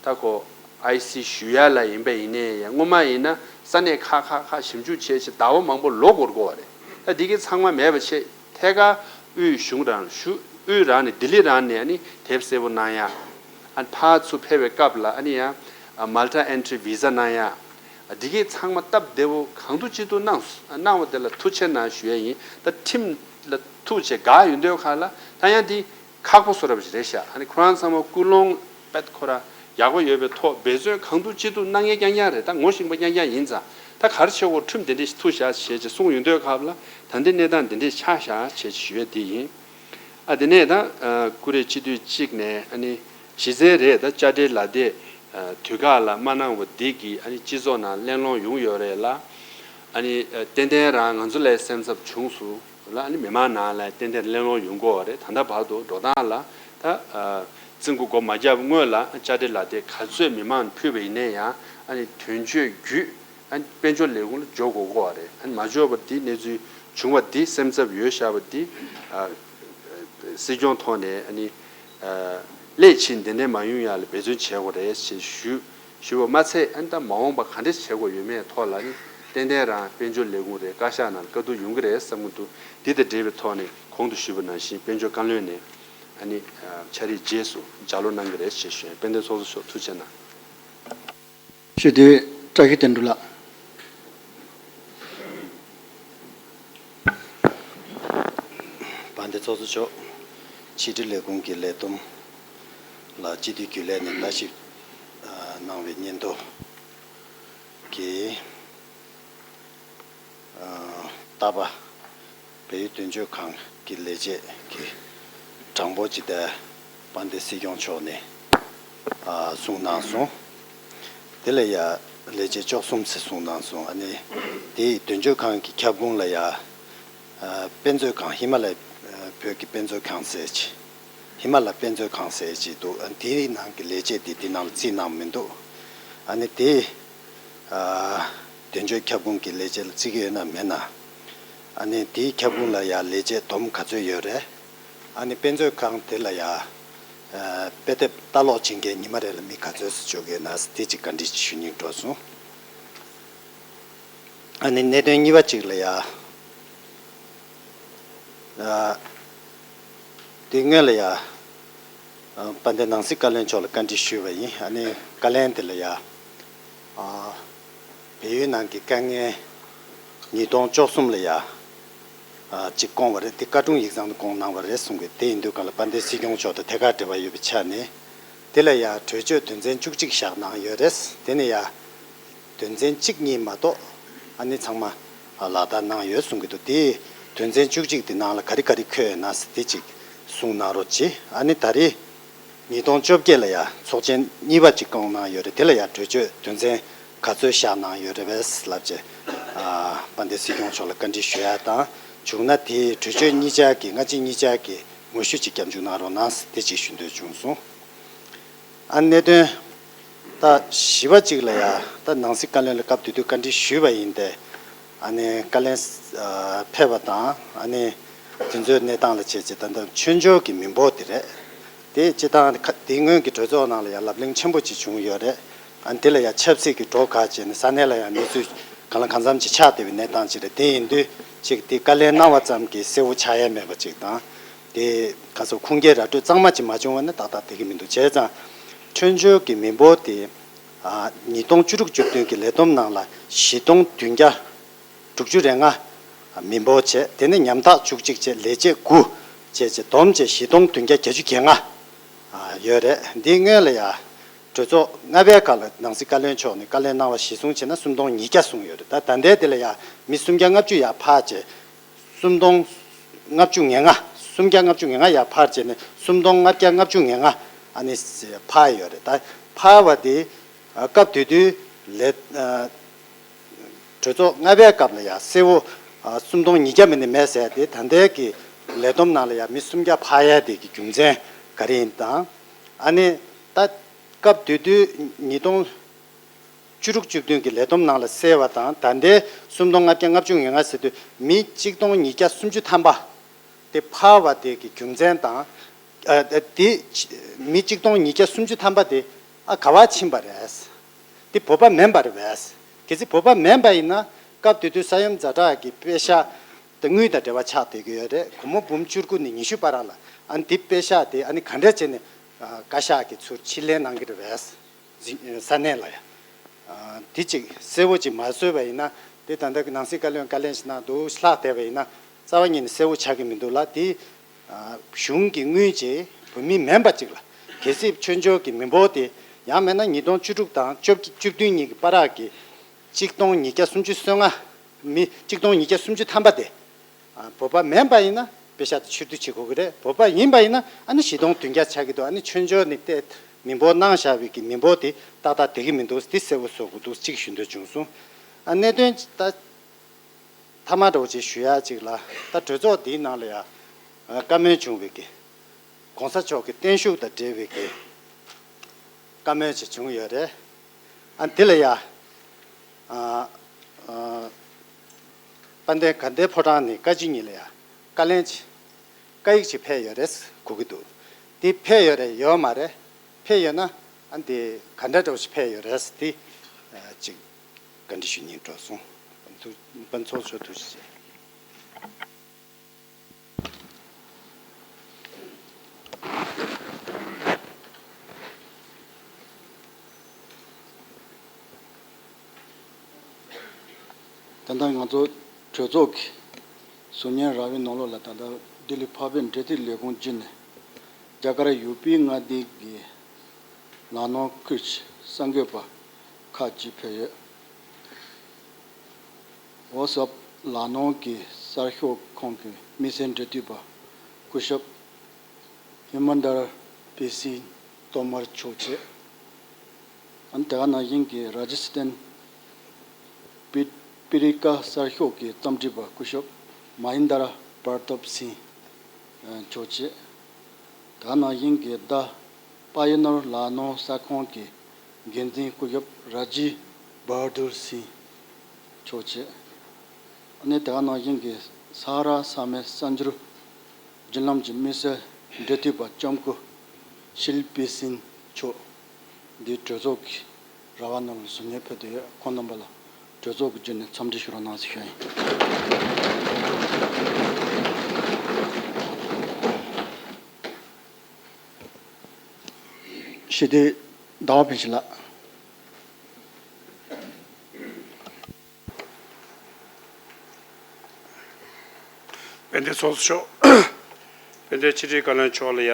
ད་ཁོ་ཨའི་སི་ཞུ་ཡ་ལ་ཡིན་པ་ཡིན་ནའི་ཡང་སྔོན་མ་ཡིན་ན་ས་གནས་ཁག་ཁག་ཁག་ཞིབ་འཇུག་བྱས་བྱས་ཟླ་བ་མང་པོ་ལོག་འགོར་གྱི་ཡོད་རེད། ད་འདི་གི་ཚང་མ་མེད་པ་བྱས་ཐད་ཀར་དབུས་གཞུང་རང་ཞུ། དབུས་རང་ནས་ལྡི་ལི་རང་ནས་ཨ་ནི་དེབ་གསལ་པོ་གནང་ཡ། ཨ་ནི་ཕར་ཚུར་ཕེབས་པའི་སྐབས་ལ་ཨ་ནི་ཡང་Malta entry visa གནང་ཡ། འདི་གའི་ཚང་མ་སྟབས་བདེ་བོ་གང་ཐུབ་ཅི་ཐུབ་གནང་། གནང་བ་དེ་ལ་ཐུགས་རྗེ་གནང་ཞུ་ཡ་ཡིན། ད་ཁྲིམས་ལ་ཐུག་བྱས་འགལ་ཡོང་དུས་སྒང་ལ་ད་ཡང་འདི་ཁག་པོ་བཟོ་འདྲ་པོ་ཞིག་རེད་ཤག། ཨ་ནི་ཁོ་རང་ཚང་མ་ཀུན་སློང་དཔེ་ཁོ་རང་ཡག་པོ་ཡོད་པའི་ཐོག་འབད་བརྩོན་གང་ཐུབ་ཅི་ཐུབ་གནང་མཁན་རྐྱང་རྐྱང་རེད། ད་ངོ་ཤེས་པ་རྐྱང་རྐྱང་ཡིན་ཙང་ད་ག་རེ་བྱེད་དགོས། ཁྲིམས་དེ་འདྲ་ཞིག་ཐུག་ཤག་ཞེས་ཅིག་གསུངས་ཡོང་དུས་སྐབས་ལ་ད་ལྟའི་གནས་སྟངས་དེ་འདྲ་ཆགས་ཤག་ཞེས་ཅིག་ཞུ་ཡ་དེ་ཡིན། ཨ་དེ་ནས་ད་ཨ་ཀུ་རེ་སྤྱི་འཐུས་གཅིག་ནས་ཨ་ནི་གཞི་རྩའི་རེད། ད་དཔྱ་ཁྲལ་ལག་དེབ་ཨ་དུས་བཀག་ལ་མ་གནང་བ་འདི་གིས་ཨ་ནི་སྤྱི་ཚོགས་ནང་གླེང་སློང་ཡོང་ཡོད་རེད་ལ། ཨ་ནི་ཨ་ཏན་ཏན་རང་ང་ཚོ་ལ་སེམས་འཚབ་བྱུང་སོང་ལ། ཨ་ནི་མི་མང་ནང་ལ་ཏན་ཏན་གླེང་སློང་ཡོང་གི་ཡོད་རེད། ད་ལྟ་བར་དུ་འགྲོ་སྟངས་ལ་ད་ཨ་རྩིས་འགོ་སྒོ་མ་བརྒྱབ་སྔོན་ལ་དཔྱ་ཁྲལ་ལག་དེབ་ག་ཚོད་མི་མང་ཕུལ་བ་ཡིན་ན་ཡང་ཨ་ནི་དོན་གཅོད་བརྒྱུད། ཨ་ནི་དཔལ་འབྱོར་ལས་ཁུངས་ལ་འབྱོར་དགོས་ཀྱི་ཡོད་རེད། ཨ་ནི་མ་འབྱོར་བ་འདི་གནས་ཚུལ་བྱུང་བ་འདི་སེམས་འཚབ་ཡོད་བཞག་པ་འདི་ཨ་སྲིད་སྐྱོང་ཐོག་ནས་ཨ་ནི་ཨ་སླད་ཕྱིན་འདི་འདྲ་མ་ཡོང་ཡག་ལ་འབད་བརྩོན་བྱེད་དགོས་རེད་ཞེས་ཞུ་ཞུ་བ་མ་ཚད། ཨ་ནི་ད་མ་འོངས་པ་ག་འདྲ་བྱེད་དགོས་ཡོད་མེད་ཐོག་ལ་ཨ་ནི་ཏན་ཏན་རང་དཔལ་འབྱོར་ལས་ཁུངས་རེད། བཀའ་ཤག་ནང་ལ་བཀའ་བསྡུར་ཡོང་གི་རེད་བསམ་གྱི་འདུག། འདི་དང་འབྲེལ་བའི་ཐོག་ནས་གོང་དུ་ཞུས་པ་ནང་བཞིན་དཔལ་འབྱོར་བཀའ་བློན་ནས་ཨ་ནི་ཨ་འཕྱ་རིས་རྗེས་སུ་ལྗགས་ཀློག་གནང་གི་རེད་ཞེས་ཞུ་ཡ། དཔལ་ལྡན་ཚོགས་གཙོ་མཆོག་ཐུགས་རྗེ་གནང་། ཞུ་དུས་བཀྲ་ཤིས་དོན་གྲུབ་ལགས། དཔལ་ལྡན་ཚོགས་གཙོ་མཆོག། ཕྱི་དྲིལ་ལས་ཁུངས་ཀྱི་ལས་བསྡོམས་ལ་སྤྱི་འཐུས་རྒྱུན་ལས་ནས་ལྟ་ཞིབ་གནང་བའི་སྙན་ཐོ་གིས། རྟ་པ་བལ་ཡུལ་དོན་གཅོད་ཁང་གི་ལས་བྱེད་ཀྱི་གྲངས་འབོར་ཇི་ལྟར་དཔལ་ལྡན་སྲིད་སྐྱོང་མཆོག་ནས་གསུངས་གནང་སོང་། དེ་ལ་ཡ་ལས་བྱེད་བཅུ་གསུམ་ཟེར་གསུངས་གནང་སོང་། ཨ་ནི་དེའི་དོན་གཅོད་ཁང་གི་ཁྱབ་ཁོངས་ལ་ཡ་དཔེ་མཛོད་ཁང་། ཧི་མ་ལ་ཡ་བོད་ཀྱི་དཔེ་མཛོད་ཁང་ཟེར་ཅིག། ཧི་མ་ལ་དཔེ་མཛོད་ཁང་ཟེར་ཅིག་འདུག། ཨ་ནི་དེའི་ནང་གི་ལས་བྱེད་དེ་དེ་ནང་ལ་རྩིས་གནང་མི་འདུག། ཨ་ནི་དེ། ཨ་དོན་གཅོད་ཁྱབ་ཁོངས་ཀྱི་ལས་བྱེད་ལ་བརྩི་གི་ཡོད་ན་མེད་ན། ཨ་ནི་དེའི་ཁྱབ་ཁོངས་ལ་ཡ་ལས་བྱེད་བསྡོམས་ག་ཚོད་ཡོད་རེད། ཨ་ནི་དཔེ་མཛོད་ཁང་དེ་ལ་ཡ་ཨ་དཔེ་དེབ་ལྟ་ཀློག་བྱེད་མཁན་ཉི་མ་རེ་ལ་མི་ག་ཚོད་ཙམ་འཇུག་གི་ཡོད་ན་དེ་གཅིག་བཀའ་འདྲི་ཞུ་སྙིང་འདོད་སོང་། ཨ་ནི་གནད་དོན་གཉིས་པ་གཅིག་ལ་ཡ། ཨ། དེ་སྔོན་ལ་ཡ། ཨ། དཔལ་ལྡན་ནང་སྲིད་བཀའ་བློན་མཆོག་ལ་བཀའ་འདྲི་ཞུས་པ་ཡིན། ཨ་ནི་བཀའ་ལན་དེ་ལ་ཡ། ཨ། བལ་ཡུལ་ནང་གི་དཀའ་ངལ་ཉིས་སྟོང་བཅུ་གསུམ་ལ་ཡ། ཨ། ཅིག་བསྐོང་བ་རེད། དེ་བཀའ་དྲུང་ཡིག་ཚང་དུ་བསྐོང་གནང་བ་རེད་གསུང་གི། དེ་ཡིན་དུས་གང་ལ་དཔལ་ལྡན་སྲིད་སྐྱོང་མཆོག་དང་ཐད་ཀར་འབྲེལ་བ་ཡོད་པའི་ཆ་ནས། དེ་ལ་ཡ་གྲོས་ཆོད་དོན་ཚན་བཅུ་གཅིག་བཞག་གནང་ཡོད་རེད། དེ་ནས་ཡ། དོན་ཚན་གཅིག་གཉིས་མ་གཏོགས་ཨ་ནི་ཚང་མ་ལག་བསྟར་གནང་ཡོད་གསུང་གི་འདུག། དེ་དོན་ཚན་བཅུ་གཅིག་དེ་ནང་ལ་ག་རེ་ག་རེ་འཁོད་ཡོད་ན་ཟེར་དེ་ཅིག་གསུང་གནང་རོགས་གྱིས། ཨ་ནི་ད་རེས་ཉིས་སྟོང་བཅོ་བརྒྱད་ལ་ཡ་ཚོགས་ཆེན་གཉིས་པ་ཅིག་བསྐོང་གནང་ཡོད་རེད། དེ་ལ་ཡ་གྲོས་ཆོད་དོན་ཚན་ག་ཚོད་བཞག་གནང་ཡོད་རེད་པས་ལབ་བྱས། ཨ། དཔལ་ལྡན་སྲིད་སྐྱོང་མཆོག་ལ་བཀའ་འདྲི་ཞུ་ཡ་དང་། བྱུང་ན་དེའི་གྲོས་ཆོད་གཉིས་ཆ་གི་སྔ་ཕྱི་གཉིས་ཆ་གི་ངོ་བཤུས་ཅིག་སྐྱབས་འཇུག་གནང་རོགས་གནང་ཟེར་དེ་ཅིག་ཞུ་འདོད་བྱུང་སོང་། ཨ། གནད་དོན་ད་བཞི་པ་ཅིག་ལ་ཡ། ད་ནང་སྲིད་བཀའ་བློན་ལ་སྐབས་དེ་དུས་བཀའ་འདྲི་ཞུས་པ་ཡིན་ཏེ། ཨ་ནི་བཀའ་ལན། ཨ། ཕེབས་པ་དང་། ཨ་ནི་དེ་ཚོའི་གནས་སྟངས་ལ་བྱས་རྗེས་ད་ལྟ་ཆོས་འབྱོར་གྱི་མི་འབོར་དེ་རེད། དེ་སྤྱི་བཏང་ཁ། དེ་སྔོན་གྱི་གྲོས་ཚོགས་ནང་ལ་ཡ་ལབ་གླེང་ཆེན་པོ་ཅིག་བྱུང་ཡོད་རེད། ཨ་ནི་དེ་ལ་ཡ་ཆབ་སྲིད་ཀྱི་གྲོས་ཁ་བྱས་ནས་ས་གནས་ལ་ཡ་གནས་ཚུལ་གང་ལ་གང་འཚམ་ཅིག་ཆགས་བསྡད་པའི་གནས་སྟངས་ཅིག་རེད། དེ་ཡིན་དུས་ཅིག་དེ་བཀའ་ལན་གནང་བ་ཙམ་གྱིས་གསལ་བོ་ཆགས་ཡ་མེད་པ་ཅིག་དང་། དེ་ག་ཚོད་ཁུངས་སྐྱེལ་ར་སྤྲོད་གཙང་མ་ཅིག་མ་བྱུང་བ་ནི་ཏག་ཏག་བསྡད་ཀྱི་མི་འདུག། བྱས་ཙང་ཆོས་འབྱོར་གྱི་མི་འབོར་དེ། ཨ། ཉིས་སྟོང་བཅུ་དྲུག་བཅུ་བདུན་གྱི་ལས་བསྡོམས་ནང་ལ་བཞི་སྟོང་བདུན་བརྒྱ་དྲུག་ཅུ་རེ་ལྔ་མི་འབོར་བྱས། དེ་ནས་ཉམ་ཐག་བཅུ་གཅིག་བྱས། ལས་བྱེད་དགུ་བྱས་བྱས། བསྡོམས་བྱས་བཞི་སྟོང་བདུན་བརྒྱ་བརྒྱད་ཅུ་གྱ་ལྔ་ཡོད་རེད། འདིའི་སྔོན་ལ་ཡ་གྲོས་ཚོགས་ལྔ་པའི་སྐབས་ལ་ནང་སྲིད་བཀའ་བློན་མཆོག་ནས་བཀའ་ལན་གནང་བ་གཞིར་བཟུང་བྱས་ན་སུམ་སྟོང་ཉིས་བརྒྱ་གསུངས་ཡོད་རེད། ད་ད་ལྟའི་དེ་ལ་ཡ་མི་སུམ་བརྒྱ་ལྔ་བཅུ་ཡར་འཕར་བྱས། སུམ་སྟོང་ལྔ་བཅུ་ང་ལྔ། སུམ་བརྒྱ་ལྔ་བཅུ་ང་ལྔ་ཡར་འཕར་བྱས་ནས་སུམ་སྟོང་ལྔ་བརྒྱ་ལྔ་བཅུ་ང་ལྔ་ཨ་ནི་འཕར་ཡོད་རེད། ད་འཕར་བ་དེ། ཨ། སྐབས་དེ་དུས་ལས། ཨ། གྲོས་ཚོགས་ལྔ་པའི་སྐབས་ལ་ཡ་གསལ་བོ། ཨ། སུམ་སྟོང་ཉིས་བརྒྱ་མིན་ནི་མེད་ཟེར་ཏེ། ད་ལྟའི་གི་ལས་བསྡོམས་ནང་ལ་ཡ་མི་སུམ་བརྒྱ་འཕར་ཡ་དེ་གི་རྒྱུ་མཚན་ག་རེ་ཡིན་དང་། ཨ་ནི་ད་སྐབས་དེ་དུས་ཉིས་སྟོང་བཅུ་དྲུག་བཅུ་བདུན་གྱི་ལས་བསྡོམས་ནང་ལ་གསལ་བ་དང་། ད་ལྟའི་སུམ་སྟོང་ལྔ་བརྒྱ་ལྔ་བཅུ་ང་ལྔ་ཟེར་དུས་མི་གཅིག་སྟོང་ཉིས་བརྒྱ་སུམ་ཅུ་ཐམ་པ་དེ་འཕར་བ་དེ་གི་རྒྱུ་མཚན་དང་། ཨ། དེ་མི་གཅིག་སྟོང་ཉིས་བརྒྱ་སུམ་ཅུ་ཐམ་པ་དེ། ཨ། ག་བར་ཕྱིན་པ་རེད། དེ་བོད་པ་མིན་པ་རེད་པས། གལ་སྲིད་བོད་པ་མིན་པ་ཡིན་ན་སྐབས་དེ་དུས་ས་ཡོམ་ཛ་དྲག་གི་པེ་ཤག་དེ་དངུལ་དང་འབྲེལ་བ་ཆགས་བསྡད་ཀྱི་ཡོད་རེད། སྒོར་མོ་འབུམ་བཅུ་དགུ་ནས་ཉི་ཤུ་བར་ལ། ཨ་ནི་དེ་པེ་ཤག་དེ་ཨ་ནི་ག་འདྲ་བྱས་ནས། ཨ། བཀའ་ཤག་གིས་ཚུར་ཕྱིར་ལེན་གནང་གི་རེད་པས། ས་གནས་ལ་ཡ། ཨ། དེ་ཅིག་གསལ་བོ་ཅིག་མ་བཟོས་པ་ཡིན་ན། དེ་ད་ལྟ་གི་ནང་སྲིད་བཀའ་བློན་བཀའ་ལན་ཞིག་གནང་འདུག་ལྷག་བསྡད་པ་ཡིན་ན་རྩ་བ་ཉིད་ནས་གསལ་བོ་ཆགས་ཀྱི་མི་འདུག་ལ། དེ། ཨ། གཞུང་གི་དངུལ་ཅིག་བོད་མི་མིན་པ་ཅིག་ལ། གལ་སྲིད་ཆོས་འབྱོར་གྱི་མི་འབོར་དེ་ཡང་མིན་ན་ཉིས་སྟོང་བཅུ་དྲུག་དང་བཅུ་བདུན་གཉིས་ཀྱི་བར་གྱི་གཅིག་སྟོང་ཉིས་བརྒྱ་སུམ་ཅུ་སོ་ལྔ། མི་གཅིག་སྟོང་ཉིས་བརྒྱ་སུམ་ཅུ་ཐམ་པ་དེ། ཨ། བོད་པ་མིན་པ་ཡིན་ན་པེ་ཤག་དེ་ཕྱིར་བསྡུ་བྱེད་དགོས་ཀྱི་རེད། བོད་པ་ཡིན་པ་ཡིན་ན་ཨ་ནི་བཞི་སྟོང་བདུན་བརྒྱ་ཆགས་ཀྱི་འདུག། ཨ་ནི་ཆོས་འབྱོར་ནས་བལྟས་མི་འབོར་གནང་བཞག་པའི་གི་མི་འབོར་དེ་ཏག་ཏག་བསྡད་ཀྱི་མི་འདུག། དེ་གསལ་བོ་བཟོ་དགོས་འདུག་ཅིག་ཞུ་འདོད་བྱུང་སོང་། ཨ། གནད་དོན་ད་མཐའ་མ་འདྲ་བོ་ཅིག་ཞུ་ཡ་ཅིག་ལ། ད་གྲོས་ཚོགས་འདིའི་ནང་ལ་ཡ། ཨ། བཀའ་མོལ་བྱུང་བའི་གི་གོང་ས་མཆོག་གི་བརྟན་བཞུགས་དང་འབྲེལ་བའི་གི་བཀའ་མོལ་ཅིག་བྱུང་ཡོད་རེད། ཨ། འདི་ལ་ཡ། ཨ། ཨ། དཔལ་ལྡན་དགའ་ལྡན་ཕོ་བྲང་ནས་བཀའ་སྤྱི་གཉིས་ལ་ཡ་བཀའ་ལན་ཅིག། བཀའ་ཡིག་ཅིག་ཕེབས་ཡོད་རེད་གོ་གི་འདུག། དེ་ཕེབས་ཡོད་རེད་ཡོད་མ་རེད། ཕེབས་ཡོད་ན་ཨ་འདི་ག་འདྲ་འདྲ་བོ་ཞིག་ཕེབས་ཡོད་རེད་དེ། ཨ། ཅིག་བཀའ་འདྲི་ཞུ་སྙིང་བྲོ་སོང་། ཐུགས། དཔལ་ཚོགས་མཆོག་ཐུགས་རྗེ་ཆེ། ད་ལྟ་ང་ཚོ་གྲོས་ཚོགས་ཀྱི་ཟུར་ཉན་ར་བའི་ནང་ལོགས་ལ་ད་ལྟ་ལྡི་ལི་འཕགས་པའི་འབྲེལ་མཐུད་ལས་ཁུངས་བརྒྱུད་ནས་རྒྱ་གར་ཡུ་པི་མངའ་སྡེ་གི་ལག་ནང་ཁུལ་གྱི་གསར་འགོད་པ་ཁག་ཅིག་ཕེབས་ཡོད། ཝོ་སབ་ལག་ནང་གི་གསར་ཤོག་ཁང་གི་དམིགས་བསལ་འབྲེལ་མཐུད་པ་སྐུ་ཞབས་ཧི་མན་དར་པི་སིན་ཏོ་མར་མཆོག་བཅས། ཨ་ནི་དེ་ག་ནང་བཞིན་གྱི་ར་ཇི་སི་ཐན་པི་པི་རི་ཀ་གསར་ཤོག་གི་རྩོམ་སྒྲིག་པ་སྐུ་ཞབས་མ་ཧིན་དར་པར་ཏོབ་སིན་མཆོག་བཅས། དེ་ག་ནང་བཞིན་གྱི་ད་པ་ཡི་ནོར་ལག་ནང་གསར་ཁང་གི་འགན་འཛིན་སྐུ་ཞབས་ར་ཇི་བྷ་དུར་སིན་མཆོག་བཅས། ཨ་ནི་དེ་ག་ནང་བཞིན་གྱི་ས་ཧ་ར་ས་མའི་གསར་འགྱུར་བརྒྱུད་ལམ་གྱི་དམིགས་བསལ་འབྲེལ་མཐུད་པ་ལྕམ་སྐུ་ཤིལ་པི་སིན་མཆོག་འདི་གྲོས་ཚོགས་ཀྱི་ར་བ་ནང་ལ་ཟུར་ཉན་ཕེབས་ཏེ་ཡོད། ཁོང་རྣམ་པ་ལ་གྲོས་ཚོགས་ཀྱི་བརྒྱུད་ནས་འཚམས་འདྲི་ཞུ་རོགས་གནང་ཟེར་ཞུ་ཡ་ཡིན། སྤྱི་འཐུས་ཟླ་བ་བྷེ་བཤེས་ལགས། དཔལ་ལྡན་ཚོགས་གཙོ་མཆོག་དཔལ་ལྡན་ཕྱི་དྲིལ་བཀའ་བློན་མཆོག་ལ་ཡ་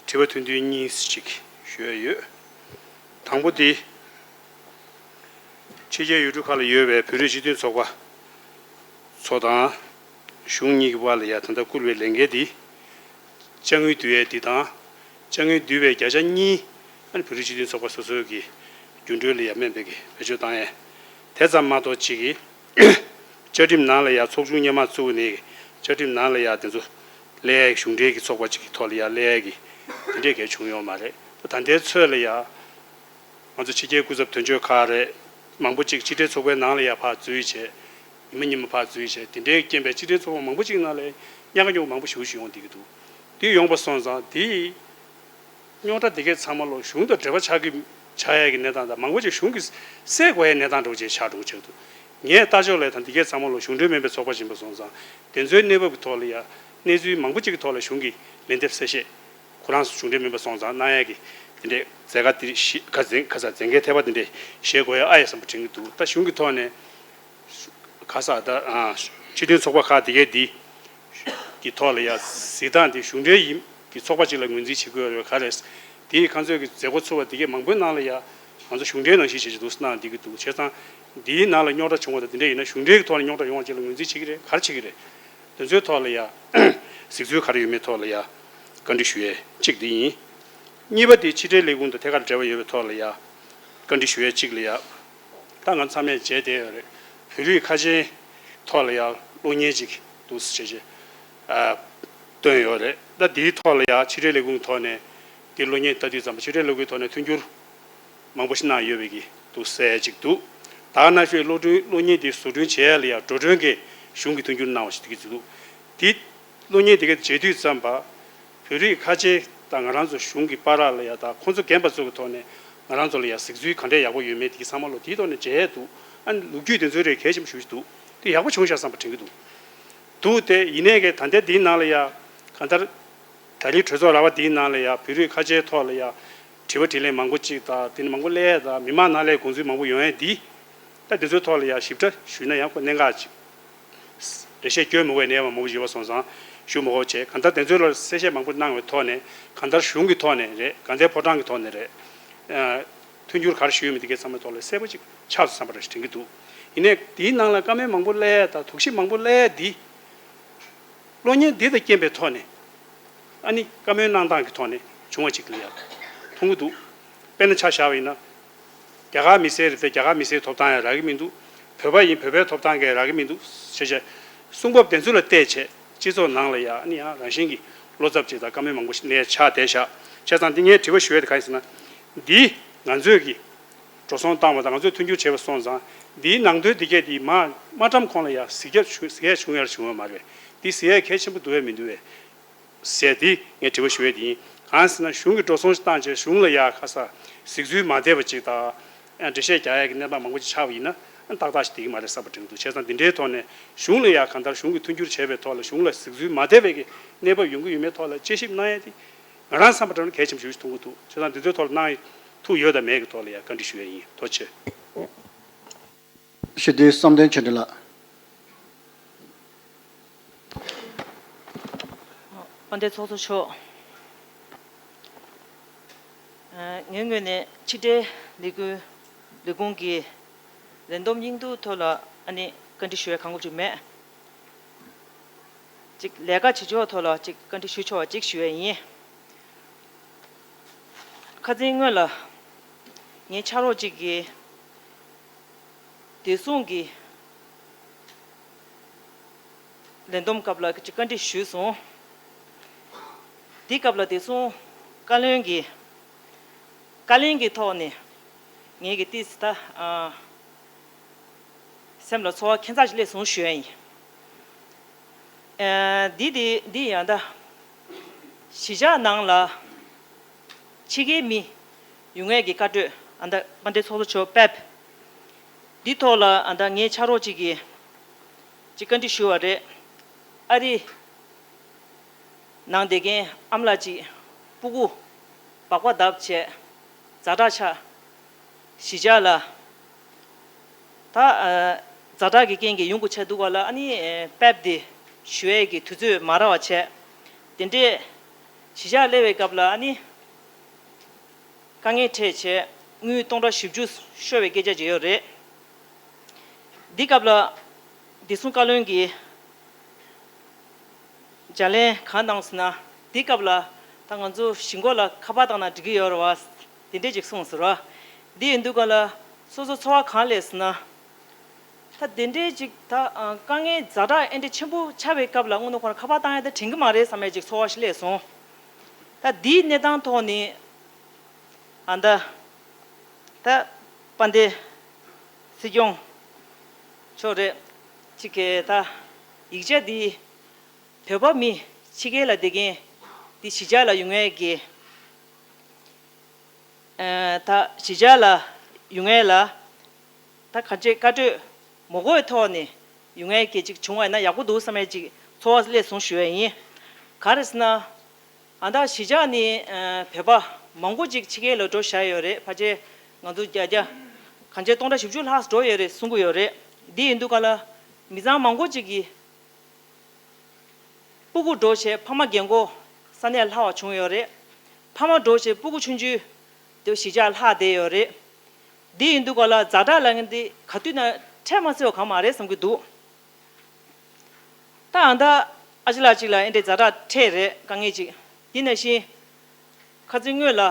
དྲི་བ་ཐུང་ཐུང་གཉིས་ཅིག་ཞུ་ཡ་ཡོད། དང་པོ་འདི། ཕྱི་རྒྱལ་ཡུལ་གྲུ་ཁག་ལ་ཡོད་པའི་བོད་རིགས་སྤྱི་མཐུན་ཚོགས་པ་ཚོ་དང་། གཞུང་གཉིས་ཀྱི་དབར་ལ་ཡ་ད་ལྟ་བསྐུལ་བའི་ལས་འགན་འདི། དཔྱ་དངུལ་བསྡུ་ཡས་འདི་དང་། དཔྱ་དངུལ་བསྡུ་བའི་བརྒྱ་ཆ་གཉིས། ཨ་ནི་བོད་རིགས་སྤྱི་མཐུན་ཚོགས་པ་སོ་སོའི་གི་རྒྱུན་གྲོན་ལ་ཡ་སྨན་པའི་གི་བེད་སྤྱོད་བཏང་ཡས། དེ་ཙམ་མ་གཏོགས་ཅིག་གི་བཅའ་ཁྲིམས་ནང་ལ་ཡ་ཚོགས་ཆུང་སྔོན་མ་བཙུགས་ནས་བཅའ་ཁྲིམས་ནང་ལ་ཡ་དེ་ཚོ་སླེབས་ཡས་གཞུང་འབྲེལ་གྱི་ཚོགས་པ་ཅིག་གི་ཐོག་ལ་ཡ་སླེབས་ཡས་ཀྱི་དེ་འདྲས་གལ་བྱུང་ཡོད་མ་རེད། ད་ལྟའི་ཚོད་ལ་ཡ། ང་ཚོ་ཕྱི་རྒྱལ་སྐུ་ཚབ་དོན་གཅོད་ཁག་རེད། མང་པོ་ཅིག་ཕྱི་འབྲེལ་ཚོགས་པའི་ནང་ལ་ཡ་ཕར་འཛུལ་བྱས། ཉི་མ་ཉི་མ་ཕར་འཛུལ་བྱས་དེ་འདྲའི་རྐྱེན་པས་ཕྱི་འབྲེལ་ཚོགས་པ་མང་པོ་ཅིག་ནང་ལ་རྙོག་དྲ་རྙོག་མང་པོ་ཞེ་པོ་ཞིག་ཡོང་བསྡད་ཀྱི་འདུག་དེ་ཡོང་པ་སོང་ཙང་དེ་རྙོག་དྲ་དེ་གས་ཚང་མ་ལོ་གཞུང་དང་འབྲེལ་བ་ཆགས་ཀྱི་ཆགས་ཡས་ཀྱི་གནས་སྟངས་དང་མང་པོ་ཅིག་གཞུང་གིས་སེལ་དགོས་ཡས་གནས་སྟངས་འདྲ་བོ་ཅིག་ཆགས་འགྲོ་གི་ཆགས་འདུག་ངས་ལྟ་ཕྱོགས་ལ་ད་དེ་གས་ཚང་མ་ལོ་གཞུང་འབྲེལ་མིན་པའི་ཚོགས་པ་ཡིན་པ་སོང་ཙང་དེ་ཚོའི་གནས་བབ་ཀྱི་ཐོག་ལ་ཡ་གནས་ཚུལ་མང་པོ་ཅིག་གི་ཐོག་ལ་གཞུང་གིས་ལན་འདེབས་གསལ་བཤད། ཁོ་རང་ཚོ་གཞུང་འབྲེལ་མིན་པ་སོང་ཙང་གནང་ཡས་ཀྱི་དེ་འདྲས་མཛད་དཀའ་དེ་ཞི་ཁ་འཛིན་ཁ་ས་འཛིན་མཁན་ཐེ་བ་དེ་འདྲས་བཞེས་དགོས་ཡ་ཨ་ཡ་བསམ་པ་དྲན་གྱི་འདུག་ད་གཞུང་གི་ཐོག་ནས་ཁ་ས་ད་ཨ་སྤྱི་མཐུན་ཚོགས་པ་ཁག་དེ་གས་འདི་གི་ཐོག་ལ་ཡ་གཟིགས་སྟངས་དེ་གཞུང་འབྲེལ་ཡིན་གྱི་ཚོགས་པ་ཅིག་ལ་ངོས་འཛིན་བྱེད་དགོས་ཡོད་རེད་ག་རེད། དེའི་ཁ་ཚོད་ཀྱི་མཛད་སྒོ་ཚུགས་པ་དེ་གས་མང་པོའི་ནང་ལ་ཡ་ང་ཚོ་གཞུང་འབྲེལ་ནང་བཞིན་བྱེད་ཀྱི་འདུག་གནང་བསྡད་ཀྱི་འདུག་བྱས་ཙང་འདིའི་ནང་ལ་རྙོག་དྲ་བྱུང་བ་དང་དེ་འདྲས་ཡིན་ན་གཞུང་འབྲེལ་གྱི་ཐོག་ནས་རྙོག་དྲ་ཡོང་བ་ཅིག་ལ་ངོས་འཛིན་བྱེད་ཀྱི་རེད་ག་རེ་བྱེད་ཀྱི་རེད། དེ་ཚོའི་ཐོག་ལ་ཡ། གཟིགས་ཚུལ་ག་རེ་ཡོད་མེད་ཐོག་ལ་ཡ། བཀའ་འདྲི་ཞུ་ཡས་གཅིག་འདི་ཡིན། གཉིས་པ་དེ་ཕྱི་འབྲེལ་ལས་ཁུངས་དང་ཐད་ཀར་འབྲེལ་བ་ཡོད་པའི་ཐོག་ལ་ཡ། བཀའ་འདྲི་ཞུ་ཡས་གཅིག་ལ་ཡ། ད་ང་ཚང་མས་མཇལ་བསྡད་ཡོད་རེད། བོད་རིགས་ཁ་ཆེའི་ཐོག་ལ་ཡ་གློག་བརྙན་ཅིག་འདུག་སེ་བྱས་བྱས། ཨ། བཏོན་ཡོད་རེད། ད་དེའི་ཐོག་ལ་ཡ་ཕྱི་འབྲེལ་ལས་ཁུངས་ཐོག་ནས་དེ་གློག་བརྙན་ལྟ་དུས་ཙམ་པ་ཕྱི་འབྲེལ་ལས་ཁུངས་ཐོག་ནས་མཐུན་འགྱུར། མང་པོ་ཞིག་གནང་ཡོད་པའི་གི་འདུག་གསལ་ཅིག་འདུག་ད་ག་ནང་བཞིན་གློག་འཕྲིན་གློག་བརྙན་དེ་བཟོ་སྐྲུན་བྱེད་ཡ་ལ་ཡང་འགྲོ་གྲོན་གྱི་གཞུང་གི་མཐུན་འགྱུར་གནང་བ་ཞིག་དེ་གི་འདུག་དེ་གློག་བརྙན་དེ་ག་མཇལ་དུས་ཙམ་པ་བོད་རིགས་ཁ་ཆེ་དང་ང་རང་ཚོ་གཞུང་གི་བར་ལ་ཡ་དང་ཁོང་ཚོ་རྒན་པ་ཚོ་གི་ཐོག་ནས་ང་རང་ཚོ་ལ་ཡ་གཟིགས་ཚུལ་ག་འདྲས་ཡག་པོ་ཡོད་མེད་དེ་གི་ཚང་མ་ལོ་དེའི་ཐོག་ནས་མཇལ་ཡས་འདུག་ཨ་ནི་ལོ་རྒྱུས་དེ་ཚོའི་རིགས་གལ་ཆེན་པོ་ཞེ་པོ་ཞིག་འདུག་དེ་ཡག་པོ་བྱུང་ཤག་བསམ་པ་དྲན་གི་འདུག་འདུག་སྟེ་ཡིན་ནའི་གི་ད་ལྟའི་འདིའི་ནང་ལ་ཡ་གང་ལྟར། ད་རེས་གྲོས་ཚོགས་ར་བ་འདིའི་ནང་ལ་ཡ་བོད་རིགས་ཁ་ཆེའི་ཐོག་ལ་ཡ་དྲི་བ་དྲིས་ལན་མང་པོ་ཅིག་དང་དེ་ནི་མང་པོ་སླེབས་ཡ་དང་མི་མང་ནང་ལ་དགོངས་ཚུལ་མང་པོ་ཡོང་ཡ་འདི། ད་འདི་ཚོའི་ཐོག་ལ་ཡ་ཞིབ་ཕྲ་ཞུས་ན་ཡང་ཁོ་གནད་འགག་ཅིག་འགྲེལ་བཤད་སྐྱོན་མི་དགོས་གནས་བབ་མང་པོ་ཡོད་པ་སོང་ཙང་ཞུ་མི་དགོས་བྱས་གང་ལྟར་དེ་ཚོའི་ལ་གསལ་བཤད་མང་པོ་གནང་བའི་ཐོག་ནས་གང་ལྟར་གཞུང་གི་ཐོག་ནས་རེད་གང་ལྟར་ཕོ་བྲང་གི་ཐོག་ནས་རེད། མཐུན་འགྱུར་ག་རེ་ཞུས་ཡོད་མེད་དེ་གའི་ཚང་མའི་ཐོག་ལ་གསལ་པོ་ཅིག་ཆགས་སོང་བསམ་པ་རེ་དྲན་གྱི་འདུག་ཡིན་ནའི་དེའི་ནང་ལ་བཀའ་མོལ་མང་པོ་སླེབས་ཡ་དང་དོགས་གཞི་མང་པོ་སླེབས་ཡ་འདི། གློག་བརྙན་འདི་དང་རྐྱེན་པའི་ཐོག་ནས། ཨ་ནི་བཀའ་མོལ་གནང་སྟངས་ཀྱི་ཐོག་ནས་བྱུང་བ་ཅིག་ལ་ཡང་མཐོང་གི་འདུག་དཔེར་ན་ཆ་བཞག་པ་ཡིན་ན། རྒྱ་གར་མི་སེར་རེད་དེ་རྒྱ་གར་མི་སེར་ཐོབ་ཐང་ཡང་རག་གི་མི་འདུག་བོད་པ་ཡིན་བོད་པའི་ཐོབ་ཐང་གས་རག་གི་མི་འདུག་ཞེས་བྱས། གསུང་བབ་དེ་ཚོ་ལ་བལྟས་བྱས་སྤྱི་ཚོགས་ནང་ལ་ཡང་ཨ་ནི་ཡང་རང་བཞིན་གྱི་བློ་འཚབ་ཅིག་དང་བཀའ་མོལ་མང་པོ་ཞིག་གནས་ཆགས་བསྡད་བཞག་བྱས་ཙང་འདི་ངས་དྲི་བ་ཞུ་ཡས་དེ་གང་ཡིན་ཟེར་ན། འདི་ང་ཚོས་ཀྱི་འགྲོ་སོང་བཏང་བ་དང་ང་ཚོས་མཐུན་འགྱུར་བྱས་པ་སོང་ཙང་འདིའི་ནང་དོན་འདི་གས་འདི་མ་མ་བཀྲམ་གོང་ལ་ཡང་གཟིགས་རྒྱབ་བྱུང་གཟིགས་ཡས་བྱུང་ཡར་བྱུང་བ་མ་རེད། འདི་གཟིགས་ཡས་གལ་ཆེན་པོ་འདུག་བས་མི་འདུག་བས། ཟེར་དེ་ངས་དྲི་བ་ཞུ་ཡས་དེ་ཡིན། གང་ཟེར་ན་གཞུང་གིས་འགྲོ་སོང་ཞིག་བཏང་བྱས་གཞུང་ལ་ཡ་ཁ་ས་གཟིགས་ཚུལ་མ་བདེ་བ་ཅིག་དང་། འགྲེལ་བཤད་རྒྱག་ཡས་ཀྱི་གནས་སྟངས་མང་པོ་ཅིག་ཆགས་པ་ཡིན་ན་ཏག་ཏག་ཞིག་བསྡད་ཀྱི་མ་རེད་བསམ་པ་དྲན་གྱི་འདུག་བྱས་ཙང་འདི་འདྲའི་ཐོག་ནས་གཞུང་ལ་ཡ་གང་ལྟར་གཞུང་གིས་མཐུན་འགྱུར་བྱས་པའི་ཐོག་ལ་གཞུང་ལ་གཟིགས་ཚུལ་མ་བདེ་བའི་གི་གནས་བབ་ཡོང་གི་ཡོད་མེད་ཐོག་ལ་དཔྱད་ཞིབ་གནང་ཡས་དེ་ང་རང་བསམ་པ་དྲན་ན་གལ་ཆེན་པོ་ཞིག་མཐོང་གི་འདུག་བྱས་ཙང་འདི་ཚོའི་ཐོག་ལ་གནང་ཡས་ཐུགས་ཡོད་དམ་མེད་ཀྱི་ཐོག་ལ་ཡ་བཀའ་འདྲི་ཞུ་ཡས་ཡིན། ཐུགས་རྗེ་ཆེ། སྤྱི་འཐུས་བསམ་གཏན་ཆོས་སྒྲོན་ལགས། དཔལ་ལྡན་ཚོགས་གཙོ་མཆོག་ཨ། ངའི་ངོས་ནས་ཕྱི་འབྲེལ་ལས་ཁུངས་ལས་ཁུངས་ཀྱི་ལས་བསྡོམས་སྙིང་བསྡུས་ཐོག་ལ་ཨ་ནི་བཀའ་འདྲི་ཞུ་ཡ་གང་དགོས་ཅིག་མེད། ཅིག་ལས་ཀ་བྱེད་ཕྱོགས་ཐོག་ལ་ཅིག་བཀའ་འདྲི་ཞུ་ཆོག་པ་ཅིག་ཞུ་ཡ་ཡིན། ཁ་སང་སྔོན་ལ་ངའི་ཕྱག་རོགས་ཅིག་གིས་བདེ་སྲུང་གི་ལས་བསྡོམས་སྐབས་ལ་ཅིག་བཀའ་འདྲི་ཞུས་སོང་། དེ་སྐབས་ལ་བདེ་སྲུང་བཀའ་བློན་གྱིས་བཀའ་ལན་གྱི་ཐོག་ནས་ངེད་ཀྱི་ཏིས་ད་ཨ། སེམས་ལ་ཚོར་བ་ཁྱད་མཚར་ཞིག་སླེབས་སོང་ཞུ་ཡ་ཡིན། ཨ། འདི་དེ་འདི་ཡང་ད་གཞིས་ཆགས་ནང་ལ་ཕྱི་རྒྱལ་མི་ཡོང་མཁན་གྱི་བཀའ་གྲོས་ཨ་ད་དཔལ་ལྡན་ཚོགས་གཙོ་མཆོག་ཕེབས། འདི་ཐོག་ལ་ཨ་ད་ངའི་ཕྱག་རོགས་གཅིག་གིས་ཅིག་བཀའ་འདྲི་ཞུ་བ་རེད། ཨ་རི་ནང་བསྡད་མཁན་ཨ་མ་ལགས་ཅིག་སྤུ་གུ་ སྦག་སྦག་བརྡབས་བྱས། ཛ་དྲག་ཆགས། གཞིས་ཆགས་ལ་ད་ཨ་ཛ་དྲག་གི་རྐྱེན་གྱིས་ཡོང་དགོས་ཆགས་འདུག་ག་ལ། ཨ་ནི་ཨེ་དཔེ་དེ་ཞུ་ཡས་ཀྱི་དུས་ཚོད་མ་རག་པ་བྱས། དེ་འདྲས་གཞིས་ཆགས་སླེབས་པའི་སྐབས་ལ་ཨ་ནི་དཀའ་ངལ་འཕྲད་བྱས། དངུལ་སྟོང་ཕྲག་བཞི་བཅུ་ཤོར་བའི་སྐད་ཆ་ཅིག་ཡོད་རེད། འདི་སྐབས་ལ་བདེ་སྲུང་བཀའ་བློན་གྱིས་བརྗེ་ལེན་གང་བཏང་ཟེར་ན། འདི་སྐབས་ལ་ད་ང་ཚོ་གཞིས་འགོ་ལ་ཁ་པར་བཏང་ན་འགྲིག་གི་ཡོད་རེད་བ། དེ་འདྲས་ཅིག་གསུངས་ཟེར་བ། འདི་ཡིན་དུས་ག་ལ་སོ་སོ་ཚོར་བ་གང་སླེབས་ཟེར་ན། ད་དེ་འདྲའི་ཅིག་ད་ཨ་དཀའ་ངལ་ཛ་དྲག་ཨེ་འདྲ་ཆེན་པོ་ཆགས་པའི་སྐབས་ལ་དངོས་གནས་ཁོ་རང་ཁ་པར་བཏང་ཡ་ད་དྲན་གྱི་མ་རེད་བསམ་ཡ་ཅིག་ཚོར་བ་ཞིག་སླེབས་སོང་། ད་འདིའི་གནས་སྟངས་ཐོག་ནས་ཨ་ད་ད་དཔལ་ལྡན་སྲིད་སྐྱོང་མཆོག་རེད། ཅིག་གི་ད་ཡིག་ཆ་འདི་བོད་པ་མི་ཕྱི་རྒྱལ་ལ་བསྡད་མཁན་འདི་གཞིས་ཆགས་ལ་ཡོང་ཡས་ཀྱི་ཨ་ད་གཞིས་ཆགས་ལ་ཡོང་ཡས་ལ་ད་ག་འདྲས་བཀའ་གྲོས་མ་གོ་བའི་ཐོག་ནས་ཡོང་ཡས་ཀྱི་ཅིག་བྱུང་བ་ཡིན་ན་ཡག་པོ་འདུག་བསམ་ཡས་ཅིག་ཚོར་བ་སླེབས་སོང་ཞུ་ཡས་ཡིན། ག་རེ་ཟེར་ན། ཨ་ད་གཞིས་ཆགས་ནས་ཨ་བོད་པ་མང་པོ་ཅིག་ཕྱི་རྒྱལ་ལ་འགྲོ་བཞག་ཡོད་རེད། ཕལ་ཆེར་ང་ཚོ་བརྒྱ་ཆ་ག་འདྲས་སྟོང་ཕྲག་བཞི་བཅུ་ལྷག་འགྲོ་ཡོད་རེད་གསུང་གི་ཡོད་རེད། འདི་ཡིན་དུས་ག་ལ་མི་ཚང་མང་པོ་ཅིག་གིས་སྤུ་གུ་འགྲོ་བྱས་ཕ་མ་རྒན་གོག་ས་གནས་ལྷག་པ་བྱུང་ཡོད་རེད། ཕ་མ་འགྲོ་བྱས་སྤུ་གུ་ཆུང་ཆུང་དེ་གཞིས་ཆགས་ལྷག་བསྡད་ཡོད་རེད། འདི་ཡིན་དུས་ག་ལ་ཛ་དྲག་ལབ་མཁན་འདི་ག་དུས་ན་འཕྲད་མ་སྲིད་པ་གང་མ་རེད་བསམ་གྱི་འདུག་ད་ཨ་ད་ཨ་ཅེ་ལགས་གཅིག་ལ་ཨེ་འདྲས་ཛ་དྲག་འཕྲད་རེད་དཀའ་ངལ་ཅིག་འདི་ནང་བཞིན་ཁ་རྩང་སྔོན་ལ།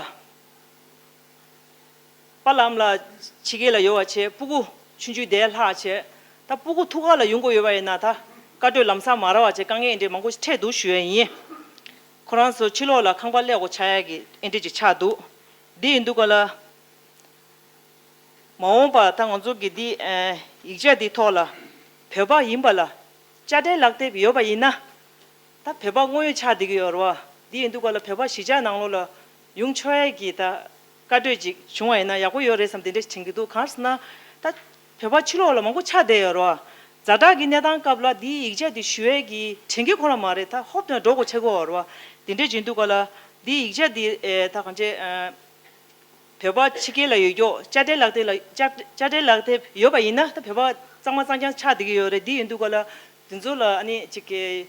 པཱ་ལགས་ཨ་མ་ལགས་ཕྱི་རྒྱལ་ལ་ཡོད་པ་བྱས་སྤུ་གུ་ཆུང་ཆུང་དེ་ལྷག་བྱས། ད་སྤུ་གུ་ཐུག་ཁ་ལ་ཡོང་དགོས་ཡོད་པ་ཡིན་ན་ད་བཀའ་གྲོས་ལམ་སང་མ་རག་པ་བྱས་དཀའ་ངལ་ཨེ་འདྲས་མང་པོ་ཞིག་འཕྲད་འདུག་ཞུ་ཡས་ཡིན། ཁོ་རང་ཚོ་ཕྱི་ལོགས་ལ་ཁང་པ་གླས་དགོས་ཆགས་ཡ་གི་ཨེ་འདྲས་ཅིག་ཆགས་འདུག་འདི་ཡིན་དུས་ག་ལ། མ་འོངས་པ་ད་ང་ཚོ་གི་འདི་ཨ་ཡིག་ཆ་འདི་ཐོག་ལ་བོད་པ་ཡིན་པ་ལ་དཔྱ་ཁྲལ་ལག་དེབ་ཡོད་པ་ཡིན་ན། ད་བོད་པ་དངོས་ཡོད་ཆགས་བསྡད་ཀྱི་ཡོད་རེད་བ། འདི་ཡིན་དུས་ག་ལ་བོད་པ་གཞིས་ཆགས་ནང་ལོགས་ལ་ཡོང་ཆོག་ཡས་ཀྱི་ད་བཀའ་གྲོས་ཅིག་བྱུང་བ་ཡིན་ན་ཡག་པོ་ཡོད་རེད་བསམ་དེ་འདྲ་ཞིག་དྲན་གྱི་འདུག་གང་ཟེར་ན། ད་བོད་པ་ཕྱི་ལོགས་ལ་མང་པོ་ཆགས་བསྡད་ཡོད་རེད་བ། ཛ་དྲག་གི་གནས་སྟངས་སྐབས་ལ་འདིའི་ཡིག་ཆ་འདི་ཞུ་ཡས་ཀྱི་དྲན་གྱི་ཁོ་རང་མ་རེད། ད་ཧོབ་ཏེ་འགྲོ་དགོས་ཆགས་ཀྱི་ཡོད་རེད་བ། དེ་འདྲ་ཡིན་དུས་ག་ལ་འདིའི་ཡིག་ཆ་འདི་ཨེ་ད་གང་ཅི་ཨེ། བོད་པ་ཕྱི་རྒྱལ་ལ་ཡོད་ཀྱོག་དཔྱ་ཁྲལ་ལག་དེབ་ལ་དཔྱ་དཔྱ་ཁྲལ་ལག་དེབ་ཡོད་པ་ཡིན་ན་ད་བོད་པ་གཙང་མ་གཙང་རྐྱང་ཆགས་བསྡད་ཀྱི་ཡོད་རེད། འདི་ཡིན་དུས་ག་ལ་དེ་ཚོ་ལ་ཨ་ནི་ཅིག་གི་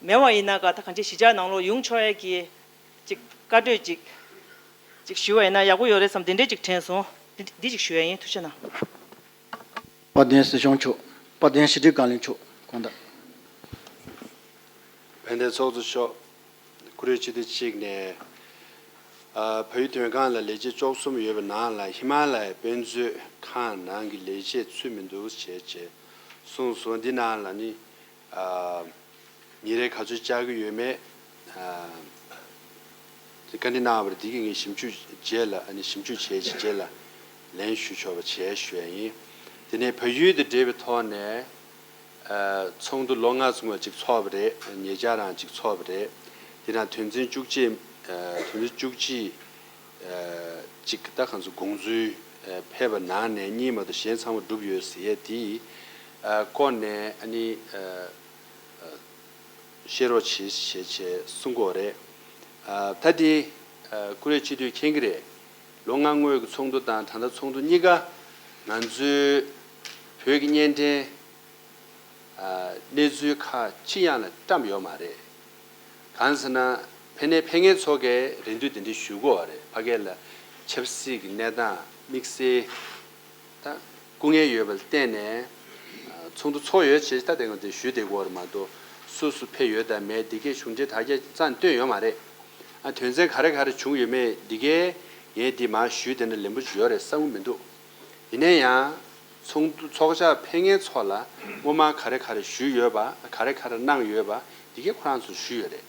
མེད་པ་ཡིན་ན་ག་ད་གང་ཅི་གཞིས་ཆགས་ནང་ལོགས་ཡོང་ཆོག་ཡས་ཀྱི་ཅིག་བཀའ་གྲོས་ཅིག་ཅིག་ཞུ་བ་ཡིན་ན་ཡག་པོ་ཡོད་རེད་བསམ་དེ་འདྲས་ཅིག་དྲན་སོང་། འདི་འདི་ཅིག་ཞུ་ཡས་ཡིན། ཐུགས་རྗེ་གནང་། དཔལ་ལྡན་སྲིད་སྐྱོང་མཆོག་དཔལ་ལྡན་ཕྱི་དྲིལ་བཀའ་བློན་མཆོག་དགོངས་དག་དཔལ་ལྡན་ཚོགས་གཙོ་མཆོག་བཀུར་འོས་སྤྱི་འཐུས་གཅིག་ནས། ཨ་བལ་ཡུལ་དོན་ཁང་ལ་ལས་བྱེད་བཅུ་གསུམ་ཡོད་པའི་ནང་ལ་ཧི་མ་ལ་ཡའི་དཔེ་མཛོད་ཁང་ནང་གི་ལས་བྱེད་ཚུད་མི་འདུག་ཅེས་ཅེས་གསུངས་སོང་། འདི་ནང་ལ་ནི་ཨ་ཉིན་རེ་ག་ཚོད་བཅར་གྱི་ཡོད་མེད་ཨ་བཀའ་འདྲི་གནང་བ་རེད། འདི་གི་ངས་ཞིབ་འཇུག་རྗེས་ལ་ཨ་ནི་ཞིབ་འཇུག་བྱས་རྗེས་ལ་ལན་ཞུ་ཆོག་པ་བྱས་ཞུ་ཡ་ཡིན། དེ་ནས་བལ་ཡུལ་དང་འབྲེལ་བའི་ཐོག་ནས། ཚོགས་འདུ་ལོ་ལྔ་ཙམ་ཅིག་ཚོགས་པ་རེད། ཉེ་ཆར་རང་ཅིག་ཚོགས་པ་རེད། དེ་ནང་དོན་ཚན་བཅུ་གཅིག་དོན་ཚན་བཅུ་གཅིག་ཅིག་ད་གང་ཚོ་དགོངས་ཚུལ་ཕེབས་པ་ནང་ནས་གཉིས་མ་གཏོགས་གཞན་ཚང་མ་འགྲུབ་ཡོད་ཟེར་ཡས་དེ་སྐོར་ནས་ཨ་ནི་བཤད་རོགས་བྱེད་ཞེས་བྱས་གསུང་གི་ཡོད་རེད། ད་དེ་བཀུར་འོས་སྤྱི་འཐུས་མཁྱེན་གྱི་རེད། ལོ་ལྔ་སྔོན་གྱི་ཚོགས་འདུ་དང་ད་ལྟ་ཚོགས་འདུ་གཉིས་ཀ་ང་ཚོའི་བོད་ཀྱི་བརྙན་འཕྲིན་གནས་ཚུལ་ཁག་ཅི་ཡང་ལ་བཀྲམ་ཡོད་མ་རེད། གང་ཟེར་ན་ཕ་ནས་ཕ་ངའི་ཚོ་གས་རེ་འདུན་དེ་འདྲ་ཞུ་གོ་བ་རེད། ཕ་གས་ལ་ཆབ་སྲིད་ཀྱི་གནས་སྟངས་དམིགས་བསལ་ད་སྐུ་ངལ་ཡོད་པ་ལ་བརྟེན་ནས་ཚོགས་འདུ་ཚོགས་ཡོད་ཅེས་ད་དེ་སྔ་དེ་ཞུས་བསྡད་ཀྱི་ཡོད་རེད་མ་གཏོགས་སུ་སུ་ཕེབས་ཡོད་དང་མེད་འདི་གའི་གཞུང་འབྲེལ་དྲ་རྒྱ་རྩ་ནས་བཏོན་ཡོད་མ་རེད། ཨ་དོན་ཚན་ག་རེ་ག་རེ་བྱུང་ཡོད་མེད་འདི་གའི་ངས་འདི་མར་ཞུས་དེ་འདྲ་ལན་པོ་ཡོད་རེད་བསམ་གྱི་མི་འདུག་ཡིན་ན་ཡང་ཚོགས་འདུ་ཚོགས་བཅར་ཕེབས་མཁན་ཚོ་ལ་སྔོན་མ་ག་རེ་ག་རེ་ཞུས་ཡོད་པ་ག་རེ་ག་རེ་གནང་ཡོད་པ་འདི་གའི་ཁོ་རང་ཚོ་ཞུས་ཡོད་རེད།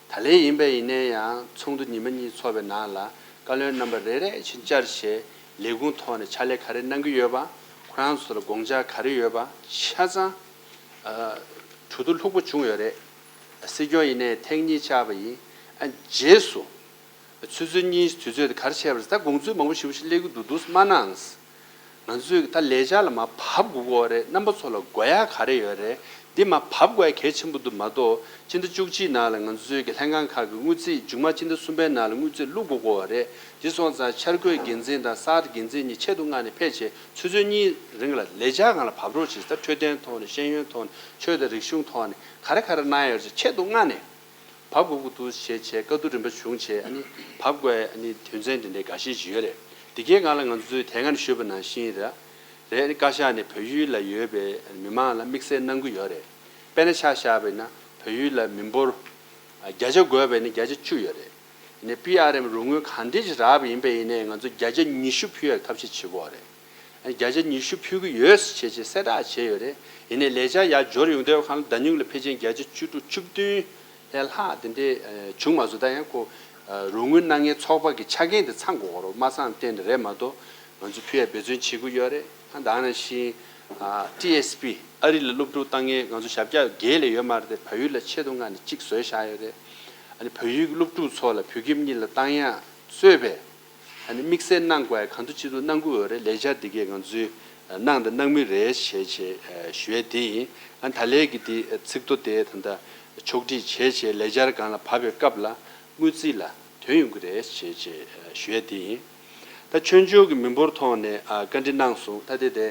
ད་ལན་ཡིན་པ་ཡིན་ན་ཡང་ཚོགས་འདུ་ཉི་མ་གཉིས་ཚོགས་པའི་ནང་ལ་བཀའ་བློན་རྣམ་པ་རེ་རེ་བཞིན་བཅར་བྱས་ལས་ཁུངས་ཐོག་ནས་ཕྱག་ལས་ག་རེ་གནང་གི་ཡོད་པ་ཁོ་རང་ཚོ་ལ་དགོངས་འཆར་ག་རེ་ཡོད་པ་ཆ་ཚང་གྲོས་བསྡུར་ལྷུག་པོ་བྱུང་ཡོད་རེད། སྲིད་སྐྱོང་ཡིན་ནའི་ཐེངས་གཉིས་བཅར་བ་ཡིན། ཨ་རྗེས་སུ་ཆུ་ཚོད་གཉིས་དུས་ཚོད་དེ་ག་རེ་བྱས་པ་རེད། ད་དགོངས་ཚུལ་མང་པོ་ཞེ་པོ་ཞིག་སླེབས་ཀྱི་འདུག་འདུག་མ་གནང་། ང་ཚོས་ད་ལས་འཆར་ལ་མར་བབས་དགོས་ཀྱི་ཡོད་རེད། རྣམ་པ་ཚོ་ལ་དགོས་ཡག་ག་རེ་ཡོད་རེད། འདི་མར་བབས་དགོས་གལ་ཆེན་པོ་འདུག་མ་གཏོགས་སྤྱི་ཟླ་བཅུ་གཅིག་ནང་ལ་ང་ཚོའི་གི་ལྷན་ཁང་ཁག་གི་དངུལ་རྩིས་མཇུག་མ་སྤྱི་ཟླ་གསུམ་པའི་ནང་ལ་དངུལ་རྩིས་བླུག་དགོས་དགོས་པ་རེད། འདི་སོང་ཙང་འཆར་འགོད་འགན་འཛིན་དང་གསར་འགན་འཛིན་གཉིས་ཆེད་དུ་མངགས་ནས་ཕེབས་བྱས་ཆུ་ཚོད་གཉིས་རིང་ལ་ལས་འཆར་སྒང་ལ་བབས་རོགས་བྱེད། ད་འཕྲོད་བསྟེན་ཐོག་ནས་ཤེས་ཡོན་ཐོག་ནས་ཆོས་དང་རིག་གཞུང་ཐོག་ནས་ག་རེ་ག་རེ་གནང་ཡོད་ཅེས་ཆེད་དུ་མངགས་ནས་བབས་དགོས་ཀྱི་འདུག་ཞེས་བྱས་བཀའ་བསྡུར་རིམ་པ་བྱུང་བྱས་ཨ་ནི་བབས་དགོས་ཨ་ནི་དོན་ཚན་དེ་འདྲའི་འགའ་ཤས་ཤིག་ཡོད་རེད། འདི་གའི་སྒང་ལ་ང་ཚོས་དེ་སྔ་ནས་ཞུས་པ་ནང་བཞིན་རེད། རེད། བཀའ་ཤག་ནས་བལ་ཡུལ་ལ་ཡོད་པའི་མི་མང་ལ་དམིགས་བསལ་གནང་གི་ཡོད་རེད། དཔེར་ན་ཆ་བཞག་པ་ཡིན་ན་བལ་ཡུལ་ལ་མི་འབོར་བརྒྱ་ཆ་དགོས་པ་ཡིན་ན་བརྒྱ་ཆ་བཅུ་ཡོད་རེད། ཡིན་ནའི་པི་ཨར་ཨེམ་རོགས་དངུལ་གང་འདྲ་ཞིག་རག་པ་ཡིན་པ་ཡིན་ནའི་ང་ཚོ་བརྒྱ་ཆ་ཉི་ཤུ་ཕུལ་ཡག་ཐབས་ཤེས་བྱེད་དགོས་རེད། ཨ་ནི་བརྒྱ་ཆ་ཉི་ཤུ་ཕུལ་གི་ཡོད་ཅེས་བྱས་གསལ་བསྒྲགས་བྱས་ཡོད་རེད། ཡིན་ནའི་ལས་འཆར་ཡར་འབྱོར་ཡོང་དུས་སྒང་ལ་ཟླ་སྙིང་ལ་ཕལ་ཆེར་བརྒྱ་ཆ་བཅུ་དྲུག་བཅུ་བདུན་ལས་ལྷག་དེ་འདྲས་བྱུང་མ་སོང་། ད་ཡང་ཁོ་རོགས་དངུལ་གནང་མཁན་ཚོགས་པ་གི་ཆ་རྐྱེན་དེ་ཚང་དགོས་རེད། མ་ཚང་བརྟེན་ནས་རེད་མ་གཏོགས་ང་ཚོ་ཕུལ་ཡག་འབད་བརྩོན་བྱེད་ཀྱི་ཡོད་རེད། ཨ་ད་ག་ནང་བཞིན་ཨ་ཊི་ཨེས་པི་ཨ་རི་ལ་སློབ་ཕྲུག་བཏང་མཁན་ང་ཚོ་ཞབས་བཀྱག་བརྒྱད་ལས་ཡོད་མ་རེད་དེ་བལ་ཡུལ་ལ་ཆེད་དུ་མངགས་ནས་གཅིག་བཟོས་བཞག་ཡོད་རེད། ཨ་ནི་བལ་ཡུལ་གྱི་སློབ་ཕྲུག་ཚོ་ལ་བོད་ཁྱིམ་གཉིས་ལ་བཏང་ཡག་གཙོས་པའི་ཨ་ནི་དམིགས་བསལ་གནང་དགོས་ཡག་གང་ཐུབ་ཅི་ཐུབ་གནང་གི་ཡོད་རེད། ལས་འཆར་འདི་གས་ང་ཚོས་གནང་དང་གནང་མུས་རེད་ཞེས་བྱས་ཞུ་ཡས་དེ་ཡིན། ཨ་ནི་ད་ལན་གྱི་དེ་ཚིག་ཐོ་དེ་ད་ལྟ་ཕྱོགས་སྒྲིག་བྱས་བྱས་ལས་འཆར་སྒང་ལ་བབས་པའི་སྐབས་ལ་དངུལ་རྩིས་ལ་ཐོན་ཡོང་གི་རེད་ཞེས་བྱས་ཞུ་ཡས་དེ་ཡིན། ད་ཆོས་འབྱོར་གྱི་མི་འབོར་ཐོག་ནས་ཨ་བཀའ་འདྲི་གནང་སོང་། ད་དེ་དེ་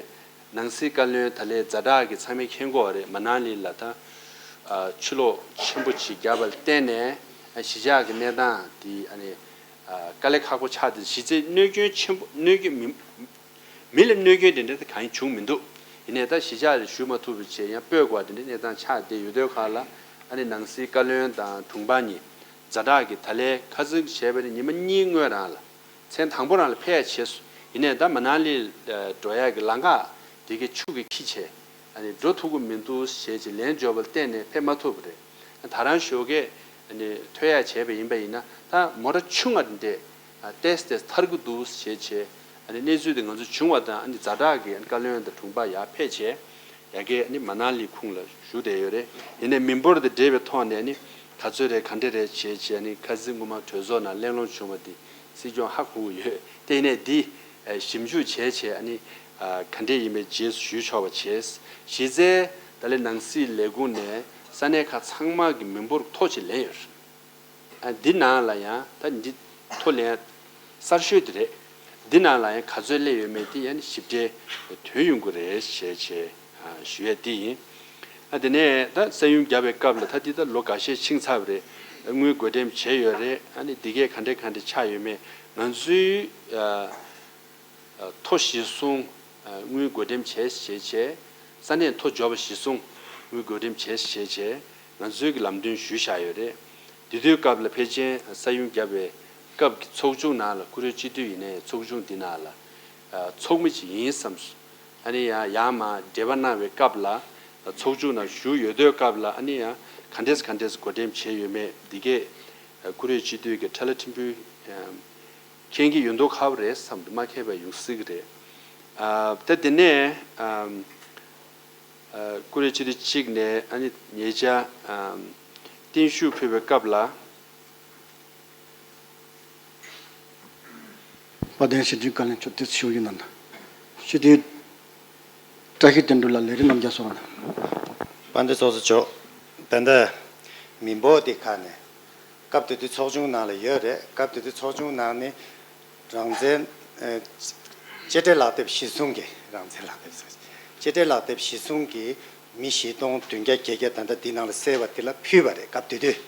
ནང་སྲིད་བཀའ་བློན་ད་ལན་ཛ་དྲག་གི་ཚང་མས་མཁྱེན་གྱི་ཡོད་རེད། མ་ནཱ་ལི་ལ་ད་ཨ་ཆུ་ལོག་ཆེན་པོ་ཅིག་བརྒྱབ་པ་ལ་བརྟེན་ནས་ཨ་གཞིས་ཆགས་ཀྱི་གནས་སྟངས་དེ་ཨ་ནི་ཨ་དཀའ་ལས་ཁག་པོ་ཆགས་ཏེ་གཞི་རྩའི་གནོད་སྐྱོན་ཆེན་པོ་གནོད་སྐྱོན་མི་མི་ལ་གནོད་སྐྱོན་དེ་འདྲ་དེ་གང་ཡང་བྱུང་མི་འདུག་ཡིན་ནའི་ད་གཞིས་ཆགས་ལ་ཞུ་མ་ཐུབ་པ་བྱས་ཡང་སྤོས་དགོས་དེ་འདྲའི་གནས་སྟངས་ཆགས་བསྡད་ཡོད་དུས་སྒང་ལ་ཨ་ནི་ནང་སྲིད་བཀའ་བློན་དང་དྲུང་འཕར་གཉིས་ཛ་དྲག་གི་ད་ལན་ཁ་སང་བྱས་པ་ནི་ཉི་མ་གཉིས་སྔོན་རང་ལ་མཚན་དང་པོ་རང་ལ་ཕེབས་ཡག་བྱས་སོང་། ཡིན་ནའི་ད་མ་ནཱ་ལི་འགྲོ་ཡག་གི་ལམ་ཁ་དེ་གའི་ཆུ་གིས་འཁྱེར་བྱས་ཨ་ནི་འགྲོ་ཐུབ་ཀྱི་མི་འདུག་ཞེས་བྱས་ལན་འབྱོར་བ་ལ་བརྟེན་ནས་ཕེབས་མ་ཐུབ་པ་རེད། ད་རང་ཞོགས་ཀས་ཨ་ནི་ཐོན་ཡག་བྱས་པ་ཡིན་པ་ཡིན་ན་ད་མོ་ཊ་ཆུང་ང་འདྲས་ཏེས་ཏེས་ཐར་གྱི་འདུག་ཞེས་བྱས་ཨ་ནི་གནས་ཚུལ་དེ་ང་ཚོ་བྱུང་བ་དང་ཨ་ནི་ཛ་དྲག་གི་ཨ་ནི་བཀའ་བློན་དང་དྲུང་འཕར་ཡར་ཕེབས་བྱས་ཡ་གི་ཨ་ནི་མ་ནཱ་ལི་ཁུངས་ལ་བཞུགས་བསྡད་ཡོད་རེད། ཡིན་ནའི་མི་འབོར་དང་འབྲེལ་བའི་ཐོག་ནས་ཨ་ནི་ག་ཚོད་རེད་ག་འདྲས་རེད་བྱས་བྱས་ཨ་ནི་ཁ་སང་སྔོན་མ་གྲོས་ཚོགས་ནང་གླེང་སློང་བྱུང་བ་དེ་སྲིད་སྐྱོང་ཧ་གོ་གི་ཡོད། དེ་ཡིན་ནའི་འདི་ཞིབ་འཇུག་བྱས་བྱས་ཨ་ནི་ག་འདྲས་ཡིན་པའི་རྗེས་སུ་ཞུ་ཆོག་པ་བྱས། གཞི་རྩའི་ད་ལན་ནང་སྲིད་ལས་ཁུངས་ནས་ས་གནས་ཁག་ཚང་མ་གི་མི་འབོར་ཐོ་ཅིག་ལེན་ཡོད་རེད། ཨ་འདི་ནང་ལ་ཡང་ད་འདི་ཐོ་ལེན་གསར་ཤོས་དེ་རེད། འདི་ནང་ལ་ཡང་ག་ཚོད་སླེབས་ཡོད་མེད་དེ་ཡང་ཞིབ་ཕྲའི་ཐོན་ཡོང་གི་རེད་ཞེས་བྱས་ཨ་ཞུ་ཡས་དེ་ཡིན། ཨ་དེ་ནས་ད་ས་ཡོམ་བརྒྱབ་པའི་སྐབས་ལ་ད་འདི་ད་ལོ་འགའ་ཤས་ཕྱིན་ཚར་བ་རེད། དངུལ་བགོ་འགྲེམས་བྱས་ཡོད་རེད། ཨ་ནི་འདི་གས་ག་འདྲས་ག་འདྲས་ཆགས་ཡོད་མེད་ང་ཚོའི་ཨ། ཐོ་གཞིར་བཟུང་དངུལ་བགོ་འགྲེམས་བྱས་བྱས་བྱས་ས་གནས་ཐོ་འབྱོར་བ་གཞིར་བཟུང་དངུལ་བགོ་འགྲེམས་བྱས་བྱས་བྱས་ང་ཚོའི་གི་ལམ་སྟོན་ཞུས་བཞག་ཡོད་རེད། དེ་དུས་སྐབས་ལ་ཕལ་ཆེར་ས་ཡོམ་བརྒྱབ་པའི་སྐབས་ཀྱི་ཚོགས་ཆུང་ནང་ལ་བཀུར་འོས་སྤྱི་འཐུས་ཡིན་ནའི་ཚོགས་ཆུང་འདི་ནང་ལ་ཚོགས་མི་ཅིག་ཡིན་བསམ་སོང་། ཨ་ནི་ཡང་ཡར་མར་འབྲེལ་བ་གནང་བའི་སྐབས་ལ་ཚོགས་ཆུང་ནང་ཞུགས་ཡོད་དུས་སྐབས་ལ་ཨ་ནི་ཡང་ག་འདྲས་ག་འདྲས་བགོ་འགྲེམས་བྱས་ཡོད་མེད་འདི་གས་བཀུར་འོས་སྤྱི་འཐུས་ཀྱི་ཁྲ་ལ་ཕྲན་བུ། མཁྱེན་གྱི་ཡོད་མདོག་ཁ་པོ་རེད་བསམ་འདུག་མ་མཁྱེན་པ་ཡོང་སྲིད་ཀྱི་རེད། ཨ་ད་དེ་ནས་ཨ་ཨ་བཀུར་འོས་སྤྱི་འཐུས་གཅིག་ནས་ཨ་ནི་ཉེ་ཆར་ཨ་བརྟན་བཞུགས་ཕུལ་བའི་སྐབས་ལ། དཔལ་ལྡན་སྤྱི་འཐུས་བཀའ་བློན་མཆོག་དེ་ཞུ་ཡིན་ན། སྤྱི་འཐུས་བཀྲ་ཤིས་དོན་གྲུབ་ལགས་ལས་རིམ་རྣམས་རྒྱབ་སོང་ན། དཔལ་ལྡན་ཚོགས་གཙོ་མཆོག་ད་ལྟ་མི་འབོར་དེ་ཁ་ནས་སྐབས་དེ་དུས་ཚོགས་ཆུང་ནང་ལ་ཡོད་རེད། སྐབས་དེ་དུས་ཚོགས་ཆུང་ནང་ནས་རང་བཙན་ཨ་གཅེས་སྤྲས་ལག་དེབ་གཞིར་བཟུང་གི་རང་བཙན་ལག་དེབ་ཟེར། གཅེས་སྤྲས་ལག་དེབ་གཞིར་བཟུང་གི་མི་བཞི་སྟོང་བདུན་བརྒྱ་བརྒྱད་བརྒྱ་ད་ལྟ་འདི་ནང་ལ་གསལ་བ་དེ་ལ་ཕུལ་བ་རེད། སྐབས་དེ་དུས་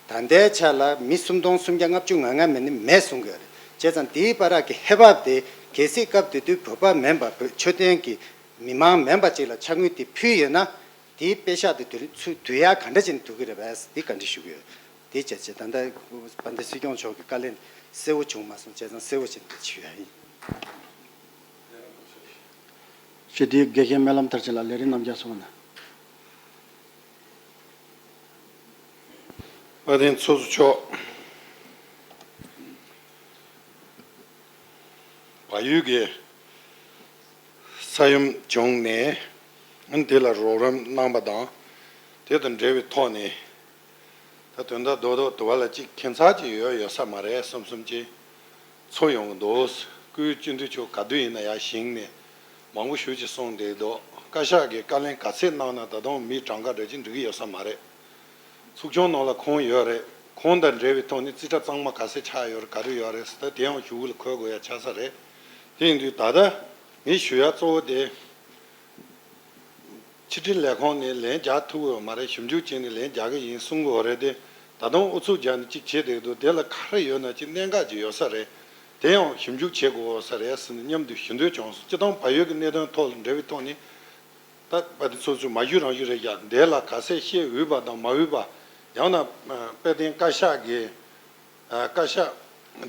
ད་ལྟའི་ཆ་ལ་མི་སུམ་སྟོང་སུམ་བརྒྱ་ལྔ་བཅུ་ང་ལྔ་མིན་ནི་མེད་གསུང་གི་ཡོད་རེད། བྱས་ཙང་དེའི་བར་གྱི་ཧེ་བག་དེ་གལ་སྲིད་སྐབས་དེ་དུས་བོད་པ་མིན་པ་བོད་ཆོས་ལྡན་གྱི་མི་མང་མིན་པ་ཅིག་ལ་ཕྱག་དངུལ་དེ་ཕུལ་ཡོད་ན། དེའི་པེ་ཤག་དེ་དུས་ཚོད་བསྡུ་ཡག་ག་འདྲ་བྱས་ནས་བསྡུ་གི་རེད་པས་དེ་བཀའ་འདྲི་ཞུ་གི་ཡོད། དེ་བྱས་བྱས་ད་ལྟ་དཔལ་ལྡན་སྲིད་སྐྱོང་མཆོག་གི་བཀའ་ལན་གསལ་བོ་བྱུང་མ་སོང་། བྱས་ཙང་གསལ་བོ་བྱས་ནས་དེ་ཞུ་ཡ་ཡིན། སྤྱི་འཐུས་དགེ་བཤེས་སྨོན་ལམ་མཐར་ཕྱིན་ལགས་ལས་རིམ་རྣམས་རྒྱབ་སོང་ན། དཔལ་ལྡན་ཚོགས་གཙོ་མཆོག་བལ་ཡུལ་གྱི་ས་ཡོམ་བྱུང་ནས་དེ་ལ་རོགས་རམ་གནང་པ་དང་། དེ་དང་འབྲེལ་བའི་ཐོག་ནས་ད་དོན་དག་རྡོག་རྡོག་དུ་བ་ལ་གཅིག་ཁྱད་མཚར་གཅིག་ཡོད་ཡོད་ས་མ་རེད་བསམ་བསམ་གྱིས་ཚོར་ཡོང་གི་འདུག་སྐུའི་སྤྱི་འཐུས་མཆོག་ག་དུས་ཡིན་ན་ཡར་བཞེངས་ནས་མང་པོ་ཞེ་ཅིག་གསུངས་བསྡད་འདུག་བཀའ་ཤག་གིས་བཀའ་ལན་ག་ཚད་གནང་ན་ད་དུང་མིའི་གྲངས་ཀ་འདྲ་ཅིག་འགྲིག་གི་ཡོད་ས་མ་རེད། ཚོགས་ཆུང་ནང་ལ་ཁོང་ཡོད་རེད། ཁོང་དང་འབྲེལ་བའི་ཐོག་ནས་རྩིས་ཁྲ་གཙང་མ་ག་ཚད་ཆགས་ཡོད་རེད། ག་རེ་ཡོད་རེད་ཟེར་ད་དེ་ཡང་ཞུ་གུ་ལ་འཁོད་དགོས་ཡ་ཆགས་ས་རེད། དེ་ཡིན་དུས་ད་ལྟ་ངས་ཞུ་ཡ་གཙོ་བོ་དེ། ཕྱི་དྲིལ་ལས་ཁུངས་ནས་ལན་རྒྱག་ཐུབ་ཀྱི་ཡོད་མ་རེད། ཞིབ་འཇུག་བྱས་ནས་ལན་རྒྱག་གི་ཡིན་གསུང་གི་ཡོད་རེད་དེ། ད་དུང་ཨུ་ཚུགས་རྒྱག་ནས་ཅིག་བྱེད་བསྡད་འདུག་དེ་ལ་ག་རེ་ཡོད་ན་ཅིག་གནད་འགག་ཅིག་ཡོད་ས་རེད། དེ་ཡང་ཞིབ་འཇུག་བྱེད་དགོས་ས་རེད་ཟེར་ནས་མཉམ་དུ་ཞུ་འདོད་བྱུང་སོང་། སྤྱིར་བཏང་བལ་ཡུལ་གྱི་གནད་དོན་ཐོག་ལ་འབྲེལ་བའི་ཐོག་ནས་ད་དཔལ་ལྡན་ཚོགས་གཙོས་མ་ཞུ་རང་ཞུ་རེད་ཡ། འདི་ལ་ག་ཚད་བཤད་འོས་པ་དང་མ་འོས་པ། ཡང་ན་དཔལ་ལྡན་བཀའ་ཤག་གིས་བཀའ་ཤག་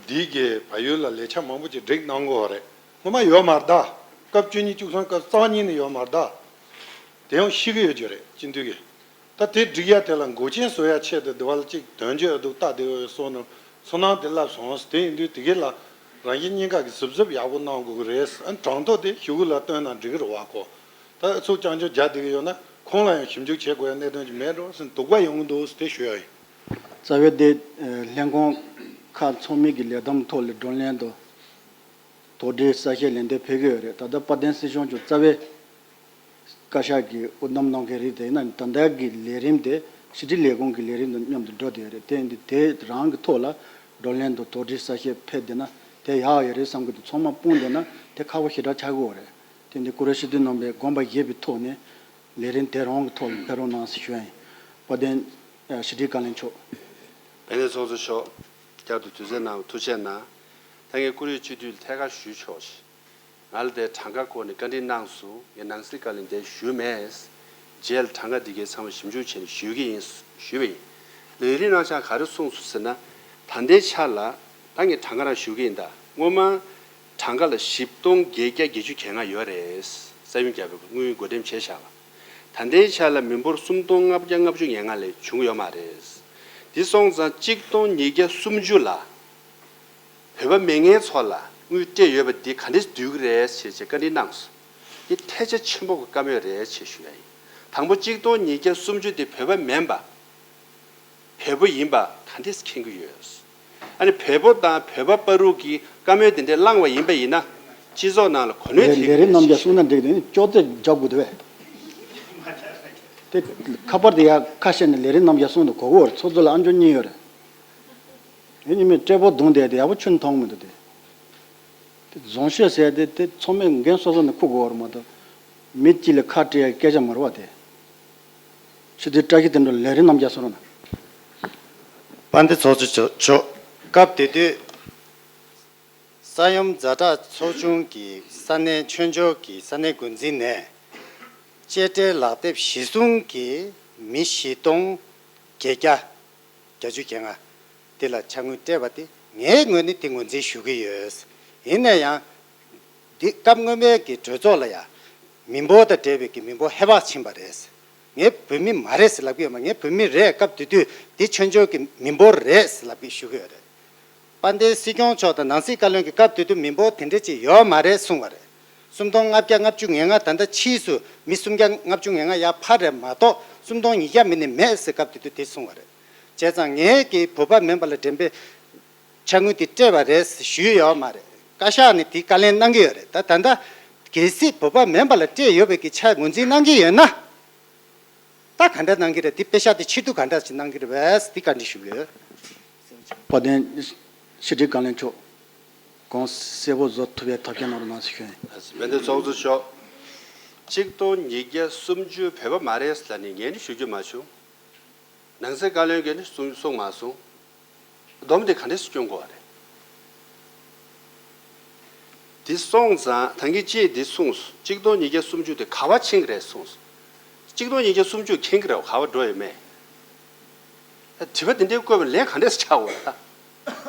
འདི་གིས་བལ་ཡུལ་ལ་ལས་འཆར་མང་པོ་ཅིག་སྒྲིག་གནང་དགོས་པ་རེད། སྔོན་མ་ཡོད་མ་རེད་ད། སྐབས་བཅུ་གཉིས་བཅུ་གསུམ་སྐབས་རྩ་བ་ཉིད་ནས་ཡོད་མ་རེད་ད། དེ་ཡང་ཤེས་ཀྱི་ཡོད་ཀྱི་རེད་སྤྱི་འཐུས་ཀྱིས། ད་དེ་སྒྲིག་ཡ་དེ་ལ་འགོག་རྐྱེན་བཟོ་ཡ་ཆེད་དུ་དེ་བ་ལ་ཅིག་དོན་བརྗོད་འདུག་ལྟ་དེ་བས་སོང་ནས་ཚོར་སྣང་དེ་བསླབས་སོང་། དེ་ཡིན་དུས་དེ་གས་ལ་རང་བཞིན་གཉིས་ཀ་གི་གཟབ་གཟབ་ཡག་པོ་གནང་དགོས་ཀྱི་རེད། ཨ་ནི་གྲངས་ཐོ་དེ་ཞུ་གུ་ལ་བཏོན་ན་འགྲིག་གི་རེད་བ་ཁོ། ད་ཚུགས་རྐྱང་རྐྱང་རྒྱག་བསྡད་ཀྱི་ཡོད་ན་ཁོང་ལ་ཡང་ཞིབ་འཇུག་བྱེད་དགོས་ཡ་གནད་དོན་ཅིག་མེད་འགྲོ་ཟེར་ནས་སྡུག་པ་ཡོང་གི་འདུག་ཟེར་དེ་ཞུ་ཡ་ཡིན། རྩ་བའི་དེ་ལྷན་ཁང་ཁག་ཚོགས་མི་གི་ལས་བསྡོམས་ཐོག་ལ་བགྲོ་གླེང་དང་དོགས་འདྲི་གསལ་བཤད་ལན་འདེབས་ཕེབས་ཀྱི་ཡོད་རེད། ད་ལྟ་དཔལ་ལྡན་སྲིད་སྐྱོང་མཆོག་རྩ་བའི་བཀའ་ཤག་གིས་དབུ་བསྡམས་གནང་མཁན་རིགས་དེ་ཡིན་ན་ད་ལྟ་གི་ལས་རིམ་དེ་ཕྱི་དྲིལ་ལས་ཁུངས་ཀྱི་ལས་རིམ་དང་མཉམ་དུ་འགྲོ་བསྡད་ཡོད་རེད། དེ་ཡིན་དུས་དེ་རང་གི་ཐོག་ལ་བགྲོ་གླེང་དང་དོགས་འདྲི་གསལ་བཤད་ཕེབས་བསྡད་ན་དེ་ཡག་ཡོད་རེད་བསམ་གྱི་འདུག་ཚང་མ་སྤུངས་བསྡད་ན་དེ་ཁག་པོ་ཞེ་དྲག་ཆགས་ཀྱི་ཡོད་རེད། དེ་འདི་སྐུ་ངོ་སྤྱི་འཐུས་རྣམ་པས་དགོངས་པ་བཞེས་པའི་ཐོག་ནས་ལས་རིམ་དེ་རང་གི་ཐོག་ལ་ཕེབས་རོགས་གནང་ཞེས་ཞུ་ཡ་ཡིན། དཔལ་ལྡན་ཕྱི་དྲིལ་བཀའ་བློན་མཆོག་དཔལ་ལྡན་ཚོགས་གཙོ་མཆོག་བསྐྱར་དུ་དུས་ཚོད་གནང་བ་ཐུགས་རྗེ་གནང་། ད་ངས་བཀུར་འོས་སྤྱི་འཐུས་ལ་ཐད་ཀར་ཞུས་ཆོག་ཅིག་ང་ལ་དེ་གྲངས་ཀ་སྐོར་ནས་བཀའ་འདྲི་གནང་སོང་། ངས་ནང་སྲིད་བཀའ་བློན་དེ་ཞུས་མེད། རྗེས་ལ་གྲངས་ཀ་འདི་གའི་ཚང་མ་ཞིབ་འཇུག་བྱས་ནས་ཞུ་གི་ཡིན་ཞུས་པ་ཡིན། ལས་རིམ་ནང་ཆ་ག་རེ་གསུངས་སོང་ཟེར་ན། ད་ལྟའི་ཆ་ལ་ད་ངས་གྲངས་ཀ་རང་ཞུ་གི་ཡིན་ད། སྔོན་མ་གྲངས་ཀ་ལ་བཞི་སྟོང་བརྒྱད་བརྒྱ་བརྒྱད་ཅུ་གྱ་ལྔ་ཡོད་རེད། ས་ཡོམ་བརྒྱབ་པའི་དངུལ་བགོ་འགྲེམས་བྱས་བཞག་པ། ད་ལྟའི་ཆ་ལ་མི་འབོར་སུམ་སྟོང་ལྔ་བརྒྱ་ལྔ་བཅུ་ང་ལྔ་ལས་བྱུང་ཡོད་མ་རེད། འདི་སོང་ཙང་གཅིག་སྟོང་ཉིས་བརྒྱ་སུམ་ཅུ་ལ་བོད་པ་མེད་མཁན་ཚོ་ལ་དངུལ་སྤྲད་ཡོད་པ་འདི་ག་འདྲས་བསྡུ་གི་རེད་ཅེས་བྱས་བཀའ་འདྲི་གནང་སོང་། འདི་ཐལ་ཆ་ཆེན་པོ་གི་བཀའ་མོལ་རེད་ཅེས་ཞུ་ཡ་ཡིན། དང་པོ་གཅིག་སྟོང་ཉིས་བརྒྱ་སུམ་ཅུ་དེ་བོད་པ་མིན་པ། བོད་པ་ཡིན་པ་ག་འདྲས་མཁྱེན་གྱི་ཡོད། ཨ་ནི་བོད་པ་དང་བོད་པ་བར་དུ་གི་བཀའ་མོལ་དེ་འདྲས་བླངས་པ་ཡིན་པ་ཡིན་ན་སྤྱི་ཚོགས་ནང་ལ་གོ་གནས་ལས་ཐེབས་ལས་རིམ་རྣམ་གཞག་གསུངས་ན་འགྲིག་དེ་ནི་ཅོག་ཙེ་རྒྱག་དགོས་འདུག་བས། དེ་ཁ་པར་དེ་ཡ་ཁ་ཤས་ནས་ལས་རིམ་རྣམ་གཞག་གསུངས་འདུག་གོ་གོ་ཚོགས་གཙོ་ལ་ཨ་མཆོག་གཉིས་ཡོད་རེད། ཡིན་ནི་མི་སྤྲད་པོ་བརྡུངས་བསྡད་དེ་ཡག་པོ་ཁྱོན་མཐོང་མི་འདུག་དེ། དེ་རྫོང་ཤོད་ཟེར་དེ་དེ་ཚོགས་མི་འགན་སོ་སོ་ནས་འཁུར་དགོས་པ་རེད་མ་གཏོགས། མི་གཅིག་ལ་ཁ་སྤྲད་ཡ་སྐད་ཆ་མ་རེད་བ་དེ། ཕྱི་དྲིལ་བཀྲ་ཤིས་དོན་གྲུབ་ལས་རིམ་རྣམ་རྒྱག་སོང་རོགས་གནང་། དཔལ་ལྡན་ཚོགས་གཙོ་མཆོག་སྐབས་དེ་དུས་ས་ཡོམ་ཛ་དྲག་ཚོགས་ཆུང་གི་ས་གནས་ཆོས་འབྱོར་གྱི་ས་གནས་འགོ་འཛིན་ནས་གཅེས་སྤྲས་ལག་དེབ་གཞི་བཟུང་གིས་མི་བཞི་སྟོང་བརྒྱད་བརྒྱ་བརྒྱད་ཅུ་གྱ་ལྔ་དེ་ལ་ཕྱག་དངུལ་སྤྲད་པ་དེ་ངའི་ངོས་ནས་དེ་ངོས་འཛིན་ཞུ་གི་ཡོད། ཡིན་ན་ཡང་། འདི་སྐབས་སྔོན་མའི་གི་གྲོས་ཚོགས་ལ་ཡང་མི་འབོར་དང་འབྲེལ་བའི་གི་མི་འབོར་ཧེ་བག་ཕྱིན་པ་རེད། ངས་བོད་མི་མ་རེད་ཟེར་ལབ་ཀྱི་ཡོད་མ་རེད། ངས་བོད་མི་རེད། སྐབས་དེ་དུས་འདི་ཆོས་འབྱོར་གྱི་མི་འབོར་རེད་ཟེར་ལབ་ཀྱི་ཞུ་གི་ཡོད་རེད། དཔལ་ལྡན་སྲིད་སྐྱོང་མཆོག་དང་ནང་སྲིད་བཀའ་བློན་གྱི་སྐབས་དེ་དུས་མི་འབོར་དེ་འདྲ་ཅིག་ཡོད་མ་རེད་གསུངས་པ་རེད། སུམ་སྟོང་ལྔ་བརྒྱ་ལྔ་བཅུ་ང་ལྔ་ད་ལྟ་ཕྱིས་སུ་མི་སུམ་བརྒྱ་ལྔ་བཅུ་ང་ལྔ་ཡར་འཕར་རེད་མ་གཏོགས་སུམ་སྟོང་ཉིས་བརྒྱ་མིན་ནི་མེད་ཟེར་སྐབས་དེ་དུས་དེ་གསུངས་པ་རེད། བྱས་ཙང་ངས་ཀྱི་བོད་པ་མིན་པ་ལ་འགྲེམས་སྤེལ། ཕྱག་དངུལ་དེ་སྤྲད་པ་རེད་ཞུས་ཡོད་མ་རེད། བཀའ་ཤག་ནས་དེའི་བཀའ་ལན་གནང་གི་ཡོད་རེད། ད་ད་ལྟ་གལ་སྲིད་བོད་པ་མིན་པ་ལ་སྤྲད་ཡོད་པའི་གི་ཆ་ངོས་འཛིན་གནང་གི་ཡོད་ན། ད་ག་འདྲ་གནང་གི་རེད། དེ་པེ་ཤག་དེ་ཕྱིར་བསྡུ་ག་འདྲ་ཞིག་གནང་གི་རེད་པས་དེ་བཀའ་འདྲི་ཞུ་གི་ཡོད། དཔལ་ལྡན་ཕྱི་དྲིལ་བཀའ་བློན་མཆོག་གང་གསལ་པོ་བཟོ་ཐུབ་པའི་ཐབས་ཤེས་གནང་རོགས་གནང་ཞེས་ཞུ་ཡིན། དཔལ་ལྡན་ཚོགས་གཙོ་མཆོག་གཅིག་སྟོང་ཉིས་བརྒྱ་སུམ་ཅུ་བོད་པ་མ་རེད་ལབ་ནས་ངས་ནི་ཞུ་རྒྱུ་མ་བྱུང་། ནང་སྲིད་བཀའ་བློན་གྱིས་ནི་གསུང་གསུང་མ་སོང་། སྡོམ་དེ་ག་འདྲས་སེ་སྐྱོན་དགོས་པ་རེད། དེ་སོང་ཙང་ད་གིན་ཅིག་འདི་གསུངས་སོང་། གཅིག་སྟོང་ཉིས་བརྒྱ་སུམ་ཅུ་དེ་ག་པར་ཕྱིན་གྱི་རེད་གསུངས་སོང་། གཅིག་སྟོང་ཉིས་བརྒྱ་སུམ་ཅུ་མཁྱེན་གྱི་རེད་པ། ག་པར་འགྲོ་ཡོད་མེད། ད་དྲི་བ་འདི་འདྲའི་བཀོད་པ་ལན་ག་འདྲས་སེ་ཆགས་དགོས་རེད་ད།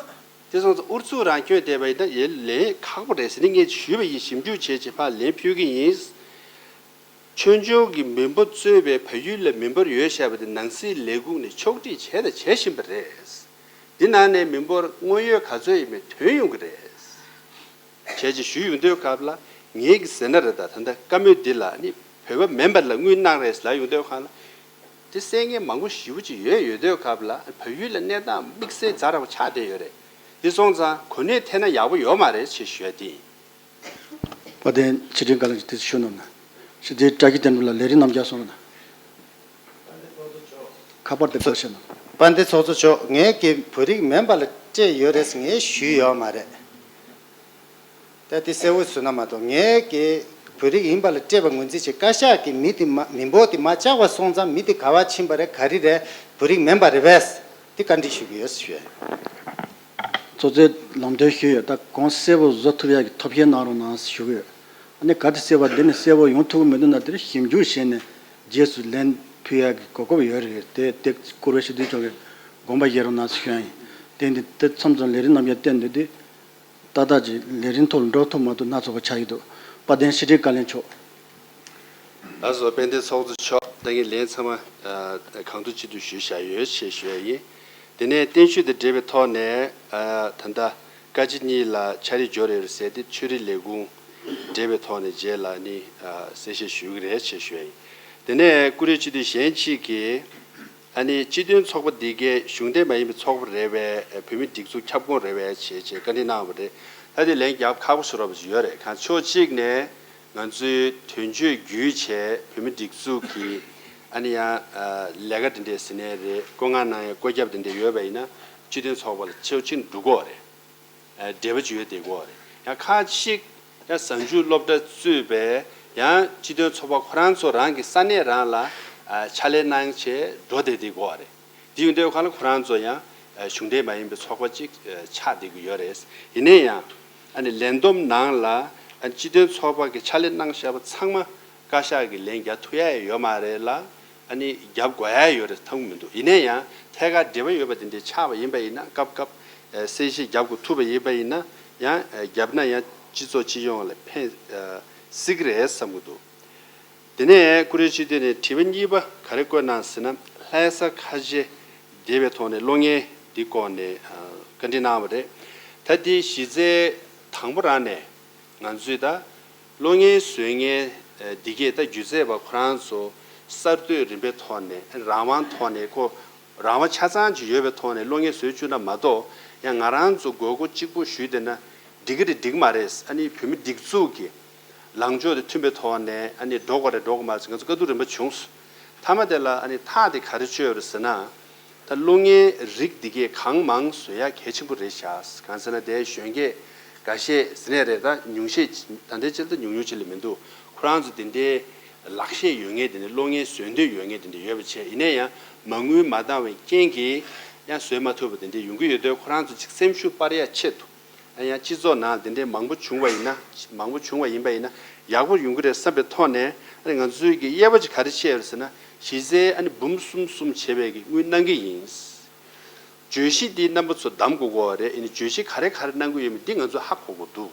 དེ་སོང་ཙང་ཨུ་ཚུགས་རང་སྐྱོན་བསྡད་པ་ཡིན་ན་ཡ་ལན་ཁག་པོ་རེད་ཟེར་ནས་ངས་ཞུས་པ་ཡིན། ཞིབ་འཇུག་བྱས་བྱས་ཕར་ལན་ཕུལ་གྱི་ཡིན། ཆོས་འབྱོར་གྱི་མི་འབོར་གཙོས་པའི་བལ་ཡུལ་ལ་མི་འབོར་ཡོད་བཤད་པ་དེ་ནང་སྲིད་ལས་ཁུངས་ནས་ཕྱོགས་སྒྲིག་བྱས་དང་བྱེད་བཞིན་པ་རེད། འདི་ནང་ནས་མི་འབོར་དངོས་ཡོད་ག་ཚོད་ཡིན་མིན་ཐོན་ཡོང་གི་རེད། བྱས་ཅིག་ཞུ་ཡོང་དུས་སྐབས་ལ་ངེད་ཀྱིས་ཟེར་ན་རེད་ད། ད་ལྟ་བཀའ་མོལ་འདི་ལ་ནི་བོད་པ་མིན་པ་ལ་དངུལ་གནང་རེད་ལབ་ཡོང་དུས་སྒང་ལ། དེ་གསལ་ངེས་མང་པོ་ཞེ་པོ་ཅིག་ཡོད་ཡོད་དུས་སྐབས་ལ་བལ་ཡུལ་ལ་གནས་སྟངས་དམིགས་བསལ་ཛ་དྲག་པོ་ཆགས་བསྡད་ཡོད་རེད། དེ་སོང་ཙང་གོ་གནས་འཐེན་ན་ཡག་པོ་ཡོད་མ་རེད་ཅེས་ཞུ་ཡ་དེ་ཡིན། དཔལ་ལྡན་ཕྱི་དྲིལ་བཀའ་བློན་གྱིས་དེ་ཞུ་གནང་ན། ཕྱི་དྲིལ་བཀྲ་ཤིས་བསྟན་འགྲོ་ལ་ལས་རིམ་རྣམས་ཀྱང་གསུངས་རོགས་གནང་། ཁ་པར་དེ་བཀོད་ཤེས་ན། དཔལ་ལྡན་ཚོགས་གཙོ་མཆོག་ངས་ཀྱི་བོད་རིགས་མིན་པ་ལ་སྤྲད་ཡོད་རེད་ངས་ཞུས་ཡོད་མ་རེད། ད་དེ་གསལ་བོ་བཟོས་ན་མ་གཏོགས་ངས་ཀྱི་བོད་རིགས་ཡིན་པ་ལ་སྤྲད་པ་ངོས་འཛིན་བྱེད་བཀའ་ཤག་གི་མི་དེ་མ་མི་འབོར་དེ་མ་བཅག་པ་སོང་ཙང་མི་དེ་ག་བ་ཕྱིན་པ་རེད་ག་རེ་རེད། བོད་རིགས་མིན་པ་རེད་པས། དེ་བཀའ་འདྲི་ཞུ་གི་ཡོད་ཞུ་ཡ་ཡིན། གཙོ་གཙོས་ལམ་སྟོན་ཞུས་ཡོད། ད་གོང་གསལ་པོ་བཟོ་ཐུབ་ཡག་གི་ཐབས་ཤེས་གནང་རོགས་གནང་ཞུ་གི་ཡོད། ཨ་ནི་ག་དེ་གསལ་པ་འདི་ནི་གསལ་པོ་ཡོང་ཐུབ་ཀྱི་མི་འདུག་ན་དེར་ཞིབ་འཇུག་བྱས་ནས་རྗེས་སུ་ལན་ཕུལ་ཡག་གི་གོ་སྐབས་ཡོད་རེད། དེ་དེ་བཀུར་འོས་ཞུ་འདོད་ཆོག་གི་དགོངས་པ་བཞེས་རོགས་གནང་ཞུ་ཡ་ཡིན། དེ་འདི་དེ་མཚམས་མཚམས་ལས་རིམ་རྣམས་ཀྱང་བསྟན་འདུག་དེ། ཏག་ཏག་ཅིག་ལས་རིམ་ཐོག་ལ་འགྲོ་ཐུབ་མ་ཐུབ་སྣ་ཚོགས་པ་ཆགས་ཀྱི་འདུག་དཔལ་ལྡན་ཕྱི་དྲིལ་བཀའ་བློན་མཆོག་ལགས་སོ། དཔལ་ལྡན་ཚོགས་གཙོ་མཆོག་ད་ངས་ལན་ཚང་མ་ཨ་གང་ཐུབ་ཅི་ཐུབ་ཞུས་བཞག་ཡོད་ཅེས་ཞུ་ཡ་ཡིན། དེ་ནས་བརྟན་བཞུགས་དང་འབྲེལ་བའི་ཐོག་ནས་ཨ་ད་ལྟ་བཀའ་སྤྱི་གཉིས་ལ་ཕྱག་བྲིས་འབྱོར་ཡོད་ཟེར་ཏེ་ཆོས་རིག་ལས་ཁུངས་འབྲེལ་བའི་ཐོག་ནས་རྗེས་ལ་ནི་ཨ་གསལ་བཤད་ཞུ་གི་རེད་ཅེས་ཞུ་ཡ་ཡིན། དེ་ནས་བཀུར་འོས་སྤྱི་འཐུས་གཞན་གཅིག་གིས། ཨ་ནི་སྤྱི་མཐུན་ཚོགས་པ་འདི་གའི་གཞུང་འབྲེལ་མ་ཡིན་པའི་ཚོགས་པ་རེད་པས་བོད་མི་སྒྲིག་འཛུགས་ཁྱབ་ཁོངས་རེད་པས་བྱས་བྱས་བཀའ་འདྲི་གནང་བ་རེད། ད་དེ་ལན་རྒྱག་ཁག་པོ་བཟོ་འདྲ་པོ་ཞིག་ཡོད་རེད། གང་ཕྱོགས་གཅིག་ནས་ང་ཚོའི་དོན་གཅོད་བརྒྱུད་བྱས་བོད་མི་སྒྲིག་འཛུགས་ཀྱི་ཨ་ནི་ཡང་ལས་ཀ་འདི་འདྲས་ཟེར་ནའི་རེད། བཀོད་མངགས་གནང་ཡ་བཀོད་ཁྱབ་འདི་འདྲས་ཡོད་པ་ཡིན་ན་སྤྱི་མཐུན་ཚོགས་པ་ལ་ཕྱོགས་གཅིག་འགྲོ་གི་ཡོད་རེད། འབྲེལ་བ་ཅིག་ཡོད་བསྡད་ཀྱི་ཡོད་རེད། ཡང་ཁག་ཅིག་ཡང་གཟའ་མཇུག་སློབ་གྲྭ་གཙོས་པའི་ཡང་སྤྱི་མཐུན་ཚོགས་པ་ཁོ་རང་ཚོ་རང་གི་ས་གནས་རང་ལ་ཕྱག་ལས་གནང་བྱས་འགྲོ་བསྡད་བསྡད་ཀྱི་ཡོད་རེད། དེ་ཡིན་དུས་ཁ་ལ་ཁོ་རང་ཚོ་ཡང་གཞུང་འབྲེལ་མ་ཡིན་པའི་ཚོགས་པ་ཅིག་ཆགས་བསྡད་ཀྱི་ཡོད་རེད། ཡིན་ན་ཡང་ཨ་ནི་ལས་བསྡོམས་ནང་ལ་སྤྱི་མཐུན་ཚོགས་པ་གི་ཕྱག་ལས་གནང་བཞག་པ་ཚང་མ་བཀའ་ཤག་གི་ལན་རྒྱག་ཐུབ་ཡ་ཡོད་མ་རེད་ལ། ཨ་ནི་རྒྱབ་དགོས་ཡ་ཡོད་རེད་མཐོང་གི་མི་འདུག་ཡིན་ན་ཡང་ཐད་ཀར་འབྲེལ་བ་ཡོད་པ་དེ་འདྲའི་ཆགས་པ་ཡིན་པ་ཡིན་ན་སྐབས་སྐབས་གསལ་བཤད་རྒྱབ་དགོས་ཐུབ་པ་ཡིན་པ་ཡིན་ན་ཡང་རྒྱབ་ན་ཡང་སྤྱི་ཚོགས་སྤྱི་ཡོངས་ལ་ཕན་སྲིད་ཀྱི་རེད་བསམ་གྱི་འདུག་དེ་ནས་བཀུར་འོས་སྤྱི་འཐུས་ནས་དྲི་བ་གཉིས་པ་ག་རེ་བཀོད་གནང་ཟེར་ན་ལྷ་ས་ཁ་ཆེ་སྡེ་བའི་ཐོག་ནས་གློག་བརྙན་འདི་སྐོར་ནས་བཀའ་འདྲི་གནང་བ་རེད། ད་འདི་གཞི་རྩའི་དང་པོ་རང་ནས། ང་ཚོས་ད་གློག་བརྙན་བཟོ་མཁན་འདི་གས་ད་སྒྱུ་རྩལ་པ་ཁོ་རང་ཚོ་གསར་གཏོད་རིམ་པའི་ཐོག་ནས་རང་དབང་ཐོག་ནས་ཁོ་རང་དབང་ཆ་ཚང་ཅིག་ཡོད་པའི་ཐོག་ནས་གློག་བརྙན་བཟོས་བཅུག་ན་མ་གཏོགས་ཡང་ང་རང་ཚོ་དགོས་མཁོ་གཅིག་པོ་ཞུས་བསྡད་ན་འགྲིག་གི་རེད་འགྲིག་མ་རེད། ཨ་ནི་བོད་མི་སྒྲིག་འཛུགས་ཀྱི་ལངས་ཕྱོགས་དང་མཐུན་པའི་ཐོག་ནས་ཨ་ནི་འགྲོ་དགོས་རེད་འགྲོ་དགོས་མ་རེད་ང་ཚོ་དཀའ་སྡུག་རིམ་པ་བྱུང་སོང་། མཐའ་མ་དེ་ལ་ཨ་ནི་ཐག་དེ་ག་རེ་ཆོད་ཡོད་རེད་ཟེར་ན། ད་གློག་བརྙན་རིགས་འདི་གས་གང་མང་བཟོ་ཡ་གལ་ཆེན་པོ་རེད་ཤག་གང་ཟེར་ན་དེ་གཞོན་སྐྱེས་འགའ་ཤས་ཟེར་ནས་རེད། ད་ཉུང་ཤས་ད་ལྟའི་ཆར་ད་ཉུང་ཉུང་ཅིག་ལས་མི་འདུག་ཁོ་རང་ཚོ་དེ་འདྲའི་ལག་ཤེས་ཡོད་མཁན་དེ་འདྲའི་གློག་བརྙན་བཟོ་འདོད་ཡོད་མཁན་དེ་འདྲ་ཡོད་པ་བྱས་ཡིན་ན་ཡང་མ་དངུལ་མ་འདང་བའི་རྐྱེན་གྱིས་ཡང་བཟོས་མ་ཐུབ་པ་དེ་འདྲ་ཡོང་གི་ཡོད་དུས་ཁོ་རང་ཚོ་ཅིག་སེམས་ཤུགས་སྤར་ཡ་ཆེད་དུ། ཡང་སྤྱི་ཚོགས་ནང་དེ་འདྲའི་མང་པོ་བྱུང་བ་ཡིན་ན་མང་པོ་བྱུང་བ་ཡིན་པ་ཡིན་ན་ཡག་པོ་ཡོང་གི་རེད་བསམ་པའི་ཐོག་ནས་ཨ་ནི་ང་ཚོའི་གི་དབྱེ་བ་ཅིག་ག་རེ་ཕྱེ་ཡོད་ཟེར་ན་གཞི་རྩའི་ཨ་ནི་འབུམ་གསུམ་གསུམ་བྱས་པའི་གི་དངུལ་གནང་གི་ཡིན། བརྗོད་གཞི་འདི་རྣམ་པ་ཚོ་གདམ་དགོས་ཀྱི་རེད། ཨ་ནི་བརྗོད་གཞི་ག་རེ་ག་རེ་གནང་གི་ཡོད་མེད་འདི་ང་ཚོ་ཧ་གོ་དགོས་འདུག་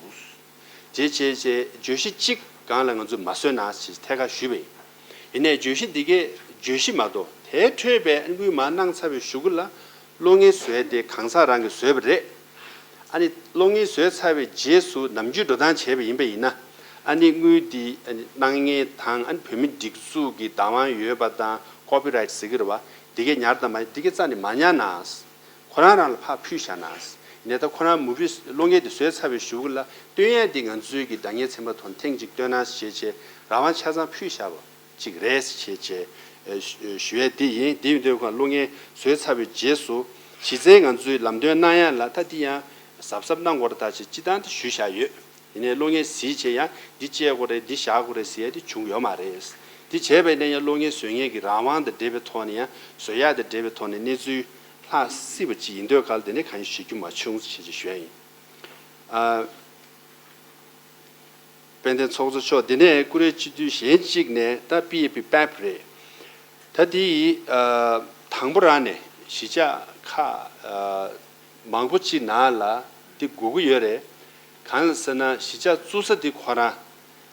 རྗེས་བྱས་རྗེས་བརྗོད་གཞི་གཅིག་སྒང་ལ་ང་ཚོས་མ་བཟོས་ན་ཞེས་ཐད་ཀར་ཞུས་པ་ཡིན། ཡིན་ནའི་བརྗོད་གཞི་འདི་གའི་བརྗོད་གཞི་མ་གཏོགས་དེའི་འཕྲོས་པའི་དངུལ་མར་གནང་ཚར་བའི་གཞུག་གུ་ལ་གློག་བརྙན་བཟོས་ཏེ་གང་ཟག་རང་གིས་བཟོས་པ་རེད། ཨ་ནི་གློག་བརྙན་བཟོས་ཚར་བའི་རྗེས་སུ་ནམ་རྒྱུན་འགྲོ་སྟངས་བྱས་པ་ཡིན་པ་ཡིན་ན་ཨ་ནི་དངུལ་འདི་ཨ་ནི་གནང་མཁན་དང་ཨ་ནི་བོད་མི་སྒྲིག་འཛུགས་ཀྱི་བདག་དབང་ཡོད་པ་དང་ཀོ་པི་རའེ་ཊི་ཟེར་གྱི་རེད་བ། འདི་གའི་ཉར་དང་མ་ཉར་འདི་གའི་རྩ་ནས་མ་ཉར་ན། ཁོ་རང་རང་ལ་ཕར་ཕུལ་བཞག་ན། ཡིན་ནའི་ད་ཁོ་རང་མུ་བི་གློག་བརྙན་དེ་བཟོས་ཚར་བའི་གཞུག་གུ་ལ་སྟོན་ཡས་དེ་ང་ཚོའི་གི་བདག་གཉེར་ཚན་པ་ཐོག་ཐེངས་གཅིག་སྟོན་ན་ཞེས་བྱས་རང་དབང་ཆ་ཚང་ཕུལ་བཞག་པ་ཅིག་རེད་ཞེས་བྱས་ཞུ་ཡས་དེ་ཡིན། དེ་ཡིན་དུས་ཁོ་གློག་བརྙན་བཟོས་ཚར་བའི་རྗེས་སུ་གཞི་རྩའི་ང་ཚོའི་ལམ་སྟོན་གནང་ཡས་ལ་ད་དེ་ཡང་གཟབ་གཟབ་གནང་དགོས་རེད་ད་ཅེས་སྤྱི་བཏང་དེ་ཞུས་བཞག་ཡོད། ཡིན་ནའི་གློག་བརྙན་གཟིགས་བྱས་ཡང་འདི་བཅད་དགོས་རེད་འདི་བཞག་དགོས་རེད་ཟེར་ཡ་དེ་བྱུང་ཡོད་མ་རེད། འདི་བྱས་པ་ཡིན་ན་ཡང་གློག་བརྙན་བཟོ་མཁན་གྱི་རང་དབང་དང་འབྲེལ་བའི་ཐོག་ནས་ཡང་བཟོ་ཡག་དང་འབྲེལ་བའི་ཐོག་ནས་གནས་ཚུལ་ལྷག་སྲིད་པ་ཅིག་ཡིན་དུས་ག་ལ་དེ་ནས་གང་ཡང་ཞུ་རྒྱུ་མ་བྱུང་ཞེས་ཀྱི་ཞུ་ཡ་ཡིན། ཨ། དཔལ་ལྡན་ཚོགས་གཙོ་མཆོག་འདི་ནས་ཀུ་རེ་སྤྱི་འཐུས་གཞན་གཅིག་ནས་ད་པི་ཨེ་པི་པེབ་རེད། ད་དེ་ཡི་ཨ། དང་པོ་རང་ནས་གཞིས་ཆགས་ཁག་ཨ། མང་པོ་ཅིག་ནང་ལ་འདི་དགོས་ཀྱི་ཡོད་རེད། གང་ལ་ཟེར་ན་གཞིས་ཆགས་བཙུགས་ས་འདི་ཁོ་རང་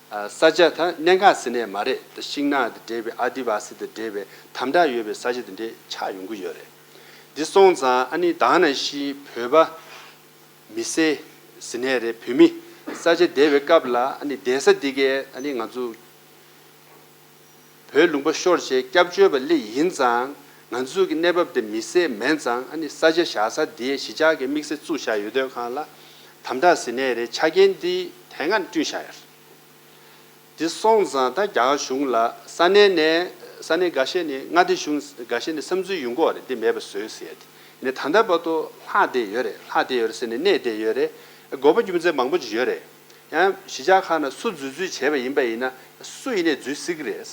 ས་ཆ་ད་གནད་འགག་ཟེར་ནས་མ་རེད། ད་ཤིང་ནགས་དང་འབྲེལ་བའི་ཨ་དི་ཝ་སི་དང་འབྲེལ་བའི་དམ་དྲག་ཡོད་པའི་ས་ཆ་དེ་འདྲས་ཆགས་ཡོང་གི་ཡོད་རེད། འདི་སོང་ཙང་ཨ་ནི་ད་ག་ནང་བཞིན་བོད་པ་མི་སེར་ཟེར་ནས་རེད། བོད་མི་ས་ཆ་བསྡད་པའི་སྐབས་ལ་ཨ་ནི་བསྡད་ས་འདི་གའི་ཨ་ནི་ང་ཚོ་བོད་ལུང་པ་ཤོར་བྱས་སྐྱབས་བཅོལ་བ་སླེབས་ཡིན་ཙང་ང་ཚོའི་གི་གནས་བབ་དེ་མི་སེར་མིན་ཙང་ཨ་ནི་ས་ཆ་བཞག་ས་དེ་གཞིས་ཆགས་ཀྱི་དམིགས་བསལ་བཙུགས་བཞག་ཡོད་དུས་གང་ལ་དམ་དྲག་ཟེར་ནས་རེད། ཆ་རྐྱེན་འདི་དེ་སྔ་ནས་བསྐྲུན་བཞག་ཡོད། འདི་སོང་ཙང་ད་རྒྱ་གར་གཞུང་ལ་ས་གནས་ནས་ས་གནས་འགའ་ཤས་ནས་མངའ་སྡེ་གཞུང་འགའ་ཤས་ནས་བསམ་ཚུལ་ཡོང་གི་ཡོད་རེད། འདི་མེད་པ་བཟོས་ཟེར་ཏེ། ཡིན་ནའི་ད་ལྟ་བར་དུ་ལྷག་བསྡད་ཡོད་རེད། ལྷག་བསྡད་ཡོད་རེད་ཟེར་ནས་གནས་བསྡད་ཡོད་རེད། དགོས་པ་རྒྱུ་མཚན་མང་པོ་ཅིག་ཡོད་རེད། ཡང་གཞིས་ཆགས་ཁག་ནང་སུ་འཛུལ་འཛུལ་བྱས་པ་ཡིན་པ་ཡིན་ན་སུ་ཡིན་ནའི་འཛུལ་སྲིད་ཀྱི་རེད།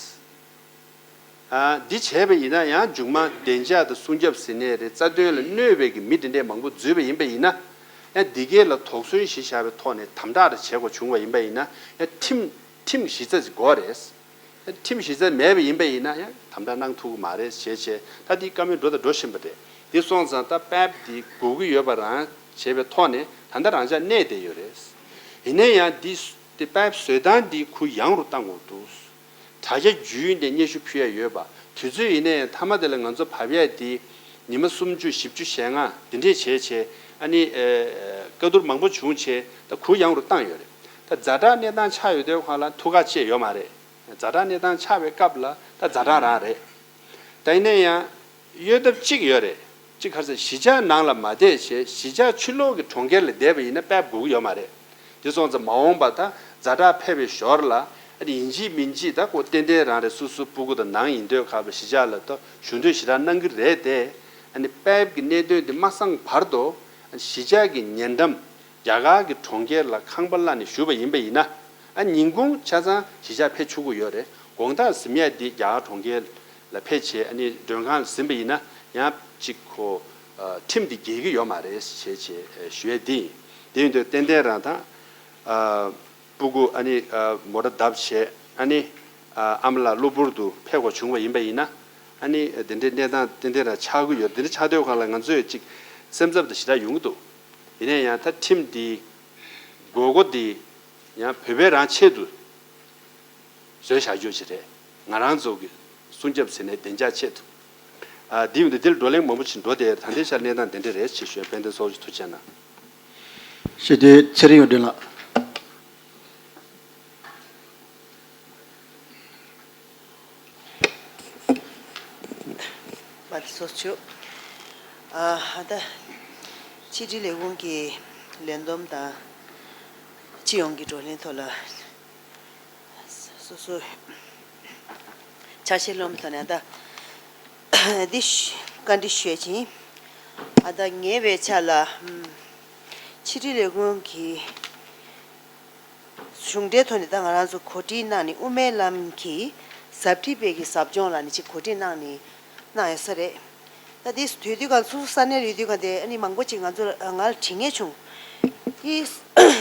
ཨ། འདི་བྱས་པ་ཡིན་ན་ཡང་མཇུག་མ་བདེ་འཇགས་དང་སྲུང་སྐྱོབ་ཟེར་ནའི་རེད། རྩ་དོན་ལ་གནོད་པའི་གི་མི་དེ་འདྲས་མང་པོ་འཛུལ་བ་ཡིན་པ་ཡིན་ན། ཡང་འདི་གས་ལ་དོགས་ཟོན་གཞི་བཞག་པའི་ཐོག་ནས་དམ་དྲག་རེ་བྱེད་དགོས་བྱུང་བ་ཡིན་པ་ཡིན་ན། ཡང་ཁྲིམས་ཁྲིམས་གཞི་རྩ་ཅིག་དགོས་རེད། ཡང་ཁྲིམས་གཞི་རྩ་མེད་པ་ཡིན་པ་ཡིན་ན་ཡང་དམ་དྲག་གནང་ཐུབ་ཀྱི་མ་རེད་ཞེས་བྱས། ད་འདི་བཀའ་མོལ་འགྲོ་དང་འགྲོ་བཞིན་པ་རེད། འདི་སོང་ཙང་ད་པེབ་འདི་དགོས་ཀྱི་ཡོད་པ་རང་བྱས་པའི་ཐོག་ནས་ད་ལྟ་རང་འཇགས་གནས་བསྡད་ཡོད་རེད། ཡིན་ན་ཡང་འདི་འདི་པེབ་བཟོ་སྟངས་འདི་ཁུར་ཡང་རུ་བཏང་དགོས་འདུག་དྲ་རྒྱ་བརྒྱུད་ནས་སྙན་ཞུ་ཕུལ་ཡ་ཡོད་པ། དུས་ཚོད་ཡིན་ནའི་མཐའ་མ་དེ་ལ་ང་ཚོ་བབས་ཡ་དེ་ཉི་མ་སུམ་ཅུ་བཞི་བཅུ་ཞེ་ལྔ་དེ་འདྲས་བྱས་བྱས། ཨ་ནི་ཨེ་བཀའ་བསྡུར་མང་པོ་བྱུང་བྱས་ད་གུ་ཡངས་རུ་བཏང་ཡོད་རེད། ད་ཛ་དྲག་གནས་སྟངས་ཆགས་ཡོད་དུས་སྒང་ལ་ཐུགས་ཁག་བཅད་ཡོད་མ་རེད། ཛ་དྲག་གནས་སྟངས་ཆགས་པའི་སྐབས་ལ་ད་ཛ་དྲག་རང་རེད། ད་ཡིན་ན་ཡང་གཡོལ་ཐབས་གཅིག་ཡོད་རེད། གཅིག་ག་རེ་ཟེར། གཞིས་ཆགས་ནང་ལ་མ་བསྡད་བྱས་གཞིས་ཆགས་ཕྱི་ལོགས་ཀྱི་གྲོང་ཁྱེར་ལ་བསྡད་པ་ཡིན་ན་པེབ་དགོས་ཀྱི་ཡོད་མ་རེད། དེ་སོང་ཙང་མ་འོངས་པ་ད་ཛ་དྲག་ཕེབས་པའི་ཞོར་ལ་ཨ་ནི་ཡིན་གཅིག་མིན་གཅིག་ད་ཁོ་ཏན་ཏན་རང་རེད། སོ་སོ་སྤུ་གུ་དང་ནང་ཡིན་དུས་སྐབས་ལ་གཞིས་ཆགས་ལ་ད་ཞུ་འདོད་ཞེ་དྲག་གནང་གི་རེད་དེ། ཨ་ནི་པེབ་ཀྱི་གནད་དོན་དེ་མ་སངས་བར་དུ་ཨ་ནི་གཞིས་ཆགས་ཀྱི་ཉེ་འགྲམ་རྒྱ་གར་གྱི་གྲོང་ཁྱེར་ལ་ཁང་པ་གླ་ནས་བཞུགས་པ་ཡིན་པ་ཡིན་ན། ཨ་ཉིན་གུང་ཆ་ཚང་གཞིས་ཆགས་ཕེབས་ཆོག་གི་ཡོད་རེད། དགོང་དག་གཟིམ་ཡས་འདི་རྒྱ་གར་གྲོང་ཁྱེར་ལ་ཕེབས་བྱས་ཨ་ནི་མགྲོན་ཁང་ལ་གཟིམ་པ་ཡིན་ན་ཡང་གཅིག་ཁོ་ཨ་ཁྲིམས་འདི་འགལ་གྱི་ཡོད་མ་རེད་ཞེས་བྱས་ཞུ་ཡས་འདི་ཡིན། དེ་ཡིན་དུས་ཏན་ཏན་རང་ད་ཨ་སྤུ་གུ་ཨ་ནི་ཨ་མོ་ཊ་བརྡབས་བྱས་ཨ་ནི་ཨ་ཨ་མ་ལགས་གློ་བུར་དུ་ཕེབས་དགོས་བྱུང་བ་ཡིན་པ་ཡིན་ན། ཨ་ནི་དེ་འདྲའི་གནས་སྟངས་ཏན་ཏན་རང་ཆགས་ཀྱི་ཡོད། དེ་འདྲ་ཆགས་དུས་སྒང་ལ་ང་ཚོས་ཅིག་སེམས་འཚབ་དང་ཞེ་དྲག་ཡོང་གི་འདུག་ཡིན་ན་ཡང་ད་ཁྲིམས་འདི་དགོས་མཁོ་འདི་ཡང་བོད་པའི་རང་ཆེད་དུ་བཟོས་བཞག་རྒྱུ་ཞིག་རེད། ང་རང་ཚོ་གི་སྲུང་སྐྱོབ་ཟེར་ནས་བདེ་འཇགས་ཆེད་དུ། ཨ་འདི་ཡིན་དུས་འདིར་བགྲོ་གླེང་མང་པོ་ཞིག་འགྲོ་བསྡད། ད་ལྟའི་ཆར་གནས་སྟངས་དེ་འདྲ་རེད་ཅེས་ཞུ། དཔལ་ལྡན་ཚོགས་གཙོ་ཐུགས་རྗེ་གནང་། སྤྱི་འཐུས་ཚེ་རིང་དབང་ལགས། བཀའ་དྲིན་ཆེ། ཨ་ད་ཕྱི་དྲིལ་ལས་ཁུངས་ཀྱི་ལས་བསྡོམས་དང་སྤྱི་ཡོངས་ཀྱི་བགྲོ་གླེང་ཐོག་ལ་སོ་སོ་ཆ་ཤས་ལོམ་ཐོག་ནས་ད་འདི་བཀའ་འདྲི་ཞུས་ཅིང་། ཨ་ད་ཉེ་བའི་ཆར་ལ་ཕྱི་དྲིལ་ལས་ཁུངས་ཀྱི་གཞུང་འབྲེལ་ཐོག་ནས་ད་ང་རང་ཚོ་གོ་སྒྲིག་གནང་ནས་དབུ་མའི་ལམ་གྱི་ཟབ་ཁྲིད་པའི་གི་ཟབ་སྦྱོང་ལ་ནི་ཅིག་གོ་སྒྲིག་གནང་ནས་གནང་ཡོད་ས་རེད། ད་དེ་དུས་དུས་ག་སོ་སོ་ས་གནས་ལ་ཡོད་དུས་ག་དེ་ཨ་ནི་མང་པོ་ཅིག་ང་ཚོ་ང་ལ་དྲི་ངེས་བྱུང་། དེ་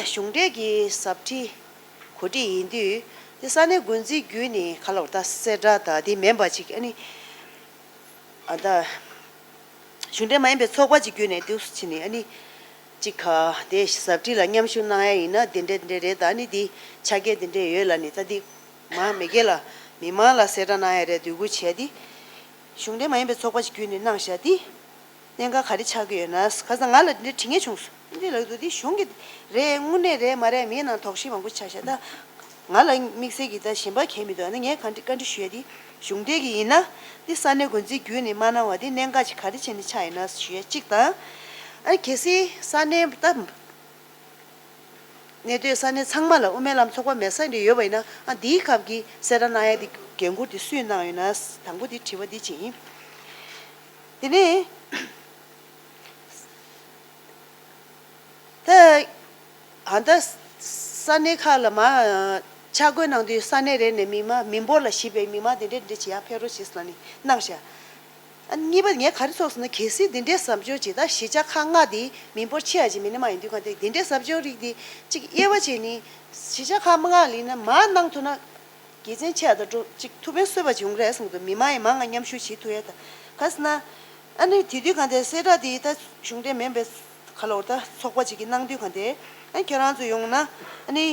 གཞུང་འབྲེལ་གྱི་ཟབ་ཁྲིད་གོ་སྒྲིག་ཡིན་དུས་དེ་ས་གནས་འགོ་འཛིན་བརྒྱུད་ནས་ག་ལ་བར་ད་གསལ་བསྒྲགས་དང་དེ་མིན་པ་ཅིག་ཨ་ནི་ཨ་ད། གཞུང་འབྲེལ་མ་ཡིན་པའི་ཚོགས་པ་ཅིག་བརྒྱུད་ནས་འདུག་སེ་བྱས་ནས་ཨ་ནི། ཅིག་ག་དེ་ཟབ་ཁྲིད་ལ་མཉམ་ཞུགས་གནང་ཡ་ཡིན་ན་དེ་འདྲ་དེ་འདྲ་རེད། ད་ཨ་ནི་འདི་ཆ་རྐྱེན་དེ་འདྲ་ཡོད་ལ་ནི་ད་འདི་མ་མི་སྒེར་ལ་མི་མང་ལ་གསལ་བསྒྲགས་གནང་ཡ་རེད། འདོད་རྒུ་བྱས་ཏེ། གཞུང་འབྲེལ་མ་ཡིན་པའི་ཚོགས་པ་ཅིག་བརྒྱུད་ནས་གནང་བཞག་དེ། གནད་འགག་ག་རེ་ཆགས་ཀྱི་ཡོད་ན་ཁ་སང་ང་ལ་འདི་འདྲ་དྲི་ངེས་བྱུང་སོང་། འདི་ལབ་འདུག་འདི་གཞུང་གི་རེད། དངོས་གནས་རེད་མ་རེད་མིའི་ནང་དོགས་གཞི་མང་པོ་ཆགས་ཤག་ད་ང་ལ་དམིགས་བསལ་གྱི་ད་གཞན་པ་གང་མི་འདུག་ཨ་ནི་ངས་བཀའ་འདྲི་བཀའ་འདྲི་ཞུ་ཡ་འདི་གཞུང་འབྲེལ་གྱི་ཡིན་ན་འདི་ས་གནས་འགོ་འཛིན་བརྒྱུད་ནས་མ་གནང་བ་འདི་གནད་འགག་ཅིག་ག་རེ་བྱས་ནས་ཆགས་ཡོད་ན་ཞུ་ཡ་གཅིག་དང་། ཨ་ནི་གལ་སྲིད་ས་གནས་ད་གནས་སྡོད་ས་གནས་ཚང་མ་ལ་དབུ་མའི་ལམ་ཚོགས་པ་མེད་ས་འདྲ་ཡོད་པ་ཡིན་ན་ཨ་འདིའི་སྐབས་ཀྱི་གསལ་བསྒྲགས་གནང་ཡ་འདི་འགན་འཁུར་འདི་སུས་གནང་ཡོད་ན། དང་པོ་འདི་དྲི་བ་འདི་གཅིག་ཡིན། དེ་ནས། ད་ཨ་ད་ས་གནས་ཁག་ལ་མ་ཆ་བགོས་གནང་དུས་ས་གནས་རེ་ནས་མི་མང་མི་འབོར་ལ་གཞིགས་པའི་མི་མང་དེ་འདྲས་འདྲས་བྱེད་ཡ་ཕེབས་རོགས་བྱེད་ཟེར་ནས་གནང་ཤག་ཨ་གཉིས་པ་ངས་ག་རེ་ཚོར་སོང་ན་གལ་སྲིད་དེ་འདྲས་ཟབ་སྦྱོང་བྱེད་ད་གཞིས་ཆགས་ཁག་ལྔ་དེ་མི་འབོར་ཆེ་ཡ་ཅིག་མི་ནི་མ་ཡིན་དུས་ག་འདྲས་དེ་འདྲས་ཟབ་སྦྱོང་རིགས་དེ་གཅིག་དབྱེ་བ་བྱས་ནས་གཞིས་ཆགས་ཁག་ལྔ་ལ་ཡིན་ན་མ་གནང་ཐུབ་ན། དགེ་མཚན་ཆེ་བ་དང་འགྲོ་གཅིག་ཐུགས་ཕན་གསོས་པ་ཅིག་ཡོང་གི་རེད་གསུངས་འདུག་མི་མང་ཡིན་མང་ང་མཉམ་ཞུགས་བྱེད་ཐུབ་ཡ་དང་ག་ཟེར་ན། ཨ་ནི་དེ་དུས་གང་དེ་གསལ་བསྒྲགས་དེ་ད་གཞུང་འབྲེལ་མིན་པའི་ག་ལ་བར་ད་ཚོགས་པ་ཅིག་གིས་གནང་དུས་གང་དེ་ཨ་ཁྱེད་རང་ཚོ་ཡོང་ན་ཨ་ནི་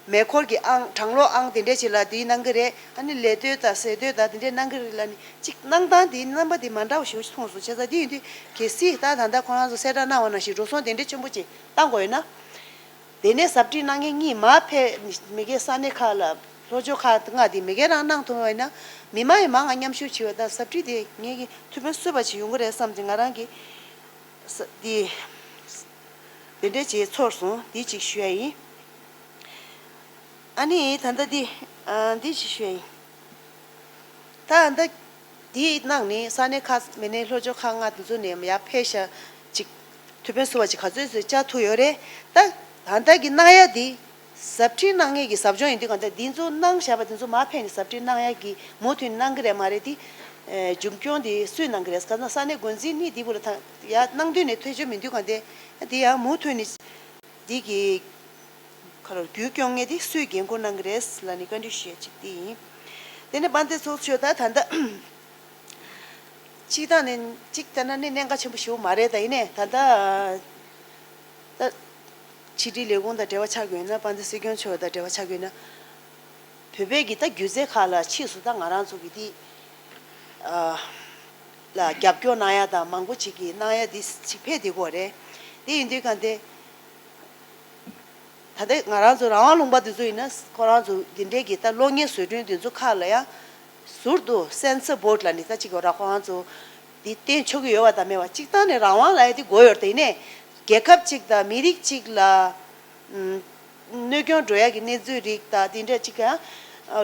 མེ་འཁོར་གྱི་ཨང་གྲང་གློག་ཨང་དེ་འདྲས་ཅིག་ལ་དེ་གནང་གི་རེད། ཨ་ནི་ལས་དོད་དང་ཟས་དོད་དང་དེ་འདྲས་གནང་གི་རེད་ལ་ནི་གཅིག་གནང་སྟངས་དེ་རྣམ་པ་དེ་མ་འདྲ་བ་ཞེ་པོ་ཅིག་མཐོང་སོང་། བྱས་ཙང་དེ་ཡིན་དུས་གལ་སྲིད་ད་ད་ལྟ་ཁོ་རང་ཚོ་གསལ་བསྒྲགས་གནང་བ་ནང་བཞིན་འགྲོ་སོང་དེ་འདྲས་ཆེན་པོ་ཅིག་བཏང་དགོས་ཡོད་ན། དེ་ནས་ཟབ་ཁྲིད་གནང་མཁན་གཉིས་མར་ཕེབས། མི་སྒེར་ས་གནས་ཁག་ལ་ལྷོ་ཕྱོགས་ཁག་ལྔ་དེ་མི་སྒེར་རང་གནང་ཐུབ་པ་ཡིན་ན་མི་མང་ཡང་མང་ང་མཉམ་ཞུགས་བྱེད་པ་དང་ཟབ་ཁྲིད་དེ་ངེད་ཀྱི་ཐུགས་ཕན་གསོས་པ་ཅིག་ཡོང་གི་རེད་བསམ་སྟེ་ང་རང་གིས་ས་དེ་དེ་འདྲས་བྱས་ཚོར་སོང་། དེ་གཅིག་ཞུ་ཡ་ཡིན། ཨ་ནི་ད་ལྟ་འདི་ཨ་འདི་ཅིག་ཞུ་ཡ་ཡིན། ད་ལྟ་འདི་གནང་ནི་ས་གནས་ཁག་མི་སྣའི་ལྷོ་ཕྱོགས་ཁག་ལྔ་དེ་ཚོ་ནས་ཡར་ཕེབས་ཤག་ཅིག་ཐུགས་ཕན་གསོས་པ་ཅིག་ག་ཚོད་ཚོད་བཅར་ཐུབ་ཡོད་རེད། ད་ད་ལྟ་གི་གནང་ཡ་འདི་ཟབ་ཁྲིད་གནང་མཁན་གྱི་ཟབ་སྦྱོང་ཡིན་དུས་གང་ལྟར་འདི་ཚོ་གནང་བཞག་པ་དེ་ཚོ་མར་ཕེབས་ནས་ཟབ་ཁྲིད་གནང་ཡ་གི་མུ་མཐུད་ནས་གནང་གི་རེད་མ་རེད། དེ་རྒྱུན་སྐྱོང་དེ་སུས་གནང་གི་རེད། ག་ས་ས་གནས་འགོ་འཛིན་ནི་འདི་བུ་ལ་ད་ཡར་གནང་དུས་ནས་ཐོས་ཆོད་མི་འདུག་གང་ལྟར་དེ་ཡང་མུ་མཐུད་ནས། འདི་གི་ཁ་ལོ་རྒྱུན་སྐྱོང་མཁན་དེ་སུས་འགན་འཁུར་གནང་གི་རེད་ལབ་ནས་བཀའ་འདྲི་ཞུ་ཡ་གཅིག་དེ་ཡིན། དེ་ནས་དཔལ་ལྡན་ཚོགས་གཙོ་མཆོག་ད་ད་ལྟ་གཅིག་ད་ནས་གཅིག་ད་ན་ནི་གནད་འགག་ཆེན་པོ་ཞིག་མ་རེད། ད་ཡིན་ནས་ད་ལྟ་ད་ཕྱི་དྲིལ་ལས་ཁུངས་དང་འབྲེལ་བ་ཆགས་དགོས་ན། དཔལ་ལྡན་སྲིད་སྐྱོང་མཆོག་དང་འབྲེལ་བ་ཆགས་དགོས་ན། བོད་པའི་གི་ད་སྒྱུ་རྩལ་ཁག་ལ་ཕྱིས་སུ་ད་ང་རང་ཚོ་གི་དེ་ཨ་ལ་རྒྱབ་སྐྱོར་གནང་ཡ་དང་མང་པོ་ཅིག་གིས་གནང་ཡ་དེ་ཅིག་ཕེབས་བསྡད་ཀྱི་ཡོད་རེད། དེ་ཡིན་དུས་གང་ལྟར་ད་ལྟ་ང་རང་ཚོ་རང་དབང་ལུང་པ་དེ་ཚོ་ཡིན་ན་ཁོ་རང་ཚོ་འདི་འདྲའི་གི་ད་གློག་བརྙན་བཟོ་སྐྲུན་དེ་ཚོ་ཁག་ལ་ཡང་ཟུར་དུ་སེན་སར་བྷོར་ཌི་ལབ་ནས་ད་ཅིག་ཡོད་ར། ཁོ་རང་ཚོ་འདི་བསྟན་ཆོག་གི་ཡོད་པ་དང་མེད་པ་གཅིག་བཏང་ནས་རང་དབང་ལབ་ཡ་དེ་དགོས་ཡོད་རེད། དེ་ནས་རྒྱལ་ཁབ་ཅིག་དང་མི་རིགས་ཅིག་ལ་ཨམ། གནོད་སྐྱོན་འགྲོ་ཡ་གི་གནས་ཚུལ་རིགས་དང་དེ་འདྲ་ཅིག་ཡང་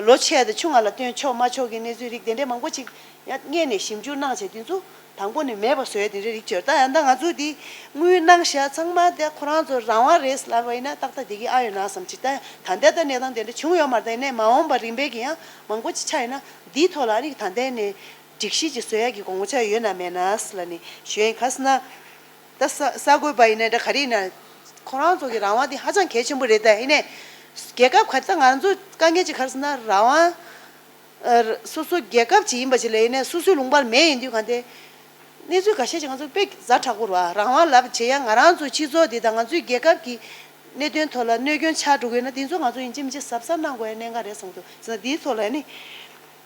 ལོ་ཆེ་དང་ཆུང་ང་ལ་སྟོན་ཆོག་མ་ཆོག་གི་གནས་ཚུལ་རིགས་དེ་འདྲ་མང་པོ་ཅིག་ཡང་སྔོན་ནས་ཞིབ་འཇུག་གནང་བྱས་དེ་ཚོ་དང་པོ་ནས་མེད་པ་བཟོ་ཡ་དེ་འདྲ་རིགས་ཅིག་ཡོད། ད་ཡང་ད་ང་ཚོས་དེ་དངུལ་གནང་བཞག་ཚང་མ་དེ་ཁོ་རང་ཚོ་རང་དབང་རེད་ལབ་པ་ཡིན་ན་ཏག་ཏག་དེ་གི་ཨ་ཡོད་ན་བསམ་ཅིག་ད་ད་ལྟ་ད་གནས་སྟངས་དེ་འདྲ་བྱུང་ཡོད་མ་རེད། ད་ཡིན་ནའི་མ་འོངས་པ་རིམ་པས་ཀྱི་ཡང་མང་པོ་ཅིག་ཆགས་ཡོད་ན་འདིའི་ཐོག་ལ་ཨ་ནི་ད་ལྟ་ནས་སྒྲིག་གཞི་ཅིག་བཟོ་ཡ་གི་དགོངས་འཆར་ཡོད་ན་མེད་ན་ལབ་ནས་ཞུ་ཡ་ཡིན། ག་ཟེར་ན། ད་ས་གསར་འགོད་པ་ཡིན་ན་འདྲ་ག་རེ་ཡིན་ན་ཁོ་རང་ཚོ་གི་རང་དབང་དེ་ཧ་ཅང་གལ་ཆེན་པོ་རེད། ད་ཡིན་ནའི་རྒྱལ་ཁབ་ག་ད་ང་ཚོ་དཀའ་ངལ་ཅིག་ག་རེ་ཟེར་ན་རང་དབང་ཨ་སོ་སོ་རྒྱལ་ཁབ་ཅིག་ཡིན་པ་ཅིག་ལ་ཡིན་ནའི་སོ་སོའི་ལུང་པར་མེད་ཡིན་དུས་གང་དེ་གནས་ཚུལ་འགའ་ཤས་ཅིག་ང་ཚོ་དཔེ་ཛ་དྲག་པོ་རེད་བ། རང་དབང་ལབ་བྱེད་ཡ་ང་རང་ཚོའི་སྤྱི་ཚོགས་འདི་དང་ང་ཚོའི་རྒྱལ་ཁབ་ཀྱི་གནད་དོན་ཐོག་ལ་གནོད་སྐྱོན་ཆགས་འགྲོ་གི་ཡོད་ན་དེ་ཚོ་ང་ཚོ་ཡིན་གཅིག་མིན་གཅིག་གཟབ་གཟབ་གནང་དགོས་ཡ་གནད་འགག་རེད་བསམ་འདུག་ཟེར་ན་དེའི་ཐོག་ལ་ནི།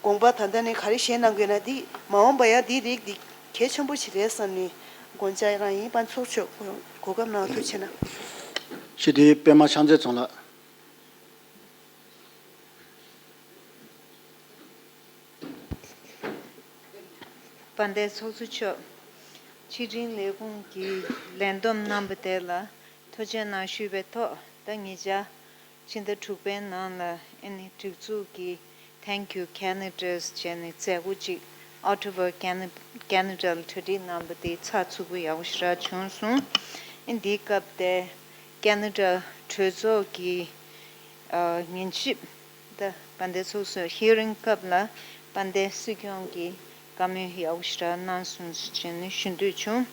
དགོངས་པ་ད་ལྟ་ནས་ག་རེ་བཞེས་གནང་དགོས་ན་འདི་མ་འོངས་པ་ཡང་འདིའི་རིགས་འདི་གལ་ཆེན་པོ་ཞིག་རེད་བསམ་ནས་དགོངས་འཆར་རང་ཡིན། པ་ཚོགས་ཆོས་གོ་སྐབས་གནང་བ་ཐུགས་རྗེ་ཆེ་གནང་། ཞུ་དེ་པད་མ་ཕྱག་མཛེས་ཚང་ལགས། དཔལ་ལྡན་ཚོགས་གཙོ་མཆོག་ཕྱི་དྲིལ་ལས་ཁུངས་ཀྱི་ལས་བསྡོམས་གནང་བ་དེ་ལ་ཐུགས་རྗེ་གནང་ཞུས་པའི་ཐོག་ད་ཉེ་ཆར། ཕྱི་ཟླ་དྲུག་པའི་ནང་ལ་ཨ་ནི་སྒྲིག་འཛུགས་ཀྱིས་Thank You Canada ཟེར་ནས་མཛད་སྒོ་ཅིག་Ottawa Canada ལ་གྲ་སྒྲིག་གནང་བ་དེ་ཚགས་ཚུད་པོ་ཡག་པོ་ཞེ་དྲག་བྱུང་སོང་། ཨ་འདིའི་སྐབས་དེ་Canada གྲོས་ཚོགས་ཀྱི་ཉན་ཞིབ་ད་དཔལ་ལྡན་ཚོགས་གཙོ་hearing སྐབས་ལ་དཔལ་ལྡན་སྲིད་སྐྱོང་གིས། བཀའ་མོལ་ཡག་པོ་ཞེ་དྲག་གནང་སོང་ཟེར་ནས་ཞུ་འདོད་བྱུང་།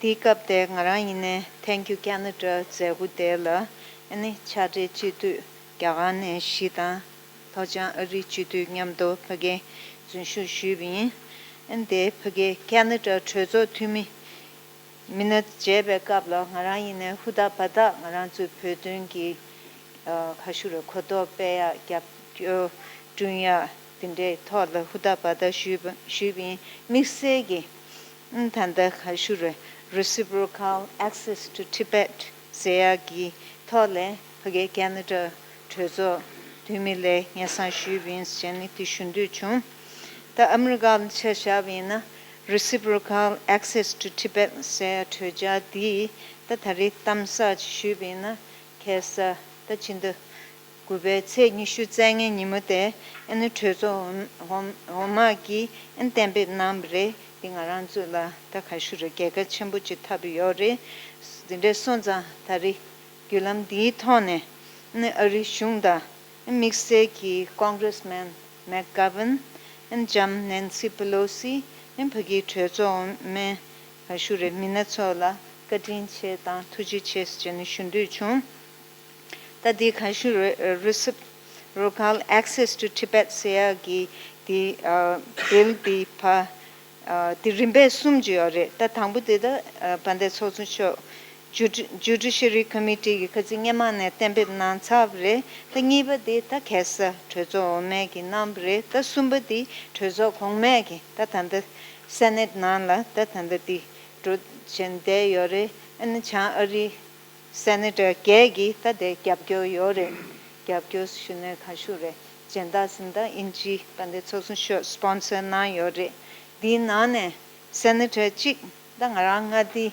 དེའི་སྐབས་དེ་ང་རང་ཡིན་ནའི་Thank You Canada མཛད་སྒོ་དེ་ལ་ཨ་ནི་ཕྱག་སྦྲེལ་སྤྱི་འཐུས་རྒྱ་གར་ནས་བཞི་དང་། ལྷོ་བྱང་ཨ་རིའི་སྤྱི་འཐུས་མཉམ་དུ་ཕ་གིར་འཛུལ་ཞུགས་ཞུས་པ་ཡིན། ཨ་ནི་དེ་ཕ་གིར་Canada གྲོས་ཚོགས་འཐུས་མི་མི་སྣ་མཇལ་བའི་སྐབས་ལ་ང་རང་ཡིན་ནའི་ཧུར་ཐག་འབད་ཐག་ང་རང་ཚོའི་བོད་དོན་གྱི་ཨ་ག་ཞུ་རེད། གོ་རྟོགས་སྤེལ་ཡག་རྒྱབ་སྐྱོར་བསྐྲུན་ཡག་དེ་འདྲའི་ཐོག་ལ་ཧུར་ཐག་འབད་ཐག་ཞུས་པ་ཞུས་པ་ཡིན། དམིགས་བསལ་གྱི་ཨ་ད་ལྟ་ག་ཞུ་རེད། Reciprocal Access to Tibet ཟེར་ཡག་གི་ཐོག་ལ་ཕ་གིའི་ཁེ་ན་ཌ་གྲོས་ཚོགས་འཐུས་མི་ལ་སྙན་སེང་ཞུས་པ་ཡིན་ཟེར་ནས་དེ་ཞུ་འདོད་བྱུང་། ད་ཨ་མི་རི་ཀ་ལ་ཆ་བཞག་པ་ཡིན་ན་Reciprocal Access to Tibet ཟེར་ཡག་གྲོས་འཆར་འདི་ད་ད་རེས་གཏམ་གསར་ཅིག་ཞུས་པ་ཡིན་ན་ཁ་སང་ད་ཕྱི་ཟླ་དགུ་པའི་ཚེས་ཉི་ཤུ་རྩ་ལྔའི་ཉིན་མོ་དེ་ཨ་ནི་གྲོས་ཚོགས་འོག་འོག་དམག་གིས་ཨ་ནི་གཏན་འབེབས་གནང་བ་རེད། འདི་ང་རང་ཚོ་ལ་ད་ག་ཞུ་རེད། རྒྱལ་ཁ་ཆེན་པོ་ཅིག་ཐོབ་ཡོད་རེད། འདི་འདྲ་སོང་ཙང་ད་རེས་བརྒྱུད་ལམ་འདིའི་ཐོག་ནས་ཨ་ནི་ཨ་རིའི་གཞུང་དང་དམིགས་བསལ་གྱི་Congressman McGovern ཨ་ནི་ལྕམ་Nancy Pelosi ཨ་ནི་ཕ་གིའི་གྲོས་ཚོགས་འོག་མའི་ག་ཞུ་རེད། མི་སྣ་ཚོ་ལ་བཀའ་དྲིན་ཆེ་དང་ཐུགས་རྗེ་ཆེ་ཟེར་ནས་ཞུ་འདོད་བྱུང་། ད་འདི་ག་ཞུ་རེད། Reciprocal Access to Tibet ཟེར་ཡག་གི་འདི་ཨ་བིལ་འདི་ཕ་ཨ་འདི་རིམ་པས་གསུམ་ཅིག་ཡོད་རེད། ད་དང་པོ་འདི་ད་ཨ་དཔལ་ལྡན་ཚོགས་གཙོ་མཆོག་Judi- Judiciary Committee གི་ཁ་ཚིག་སྔོན་མ་ནས་གཏན་འབེབས་གནང་ཚར་བ་རེད། ད་གཉིས་པ་འདི་ད་ཁ་སང་གྲོས་ཚོགས་འོག་མའི་གི་གནང་བ་རེད། ད་གསུམ་པ་འདི་གྲོས་ཚོགས་གོང་མའི་གི་ད་ད་ལྟ་Senate ནང་ལ་ད་ད་ལྟ་འདི་འགྲོ་བཞིན་བསྡད་ཡོད་རེད། ཨ་ནི་བྱང་ཨ་རི་སེ་ནེ་ཊར་བརྒྱད་ཀྱིས་ད་དེ་རྒྱབ་སྐྱོར་ཡོད་རེད། རྒྱབ་སྐྱོར་ཞུ་ནས་ག་ཞུ་རེད། སྦྱིན་བདག་ཟིན་ད་ཨིན་ཇི་དཔལ་ལྡན་ཚོགས་གཙོ་མཆོག་སི་པོན་སར་གནང་ཡོད་རེད། འདིའི་ནང་ནས་སེ་ནེ་ཊར་གཅིག་ད་ང་རང་མངའ་སྡེ་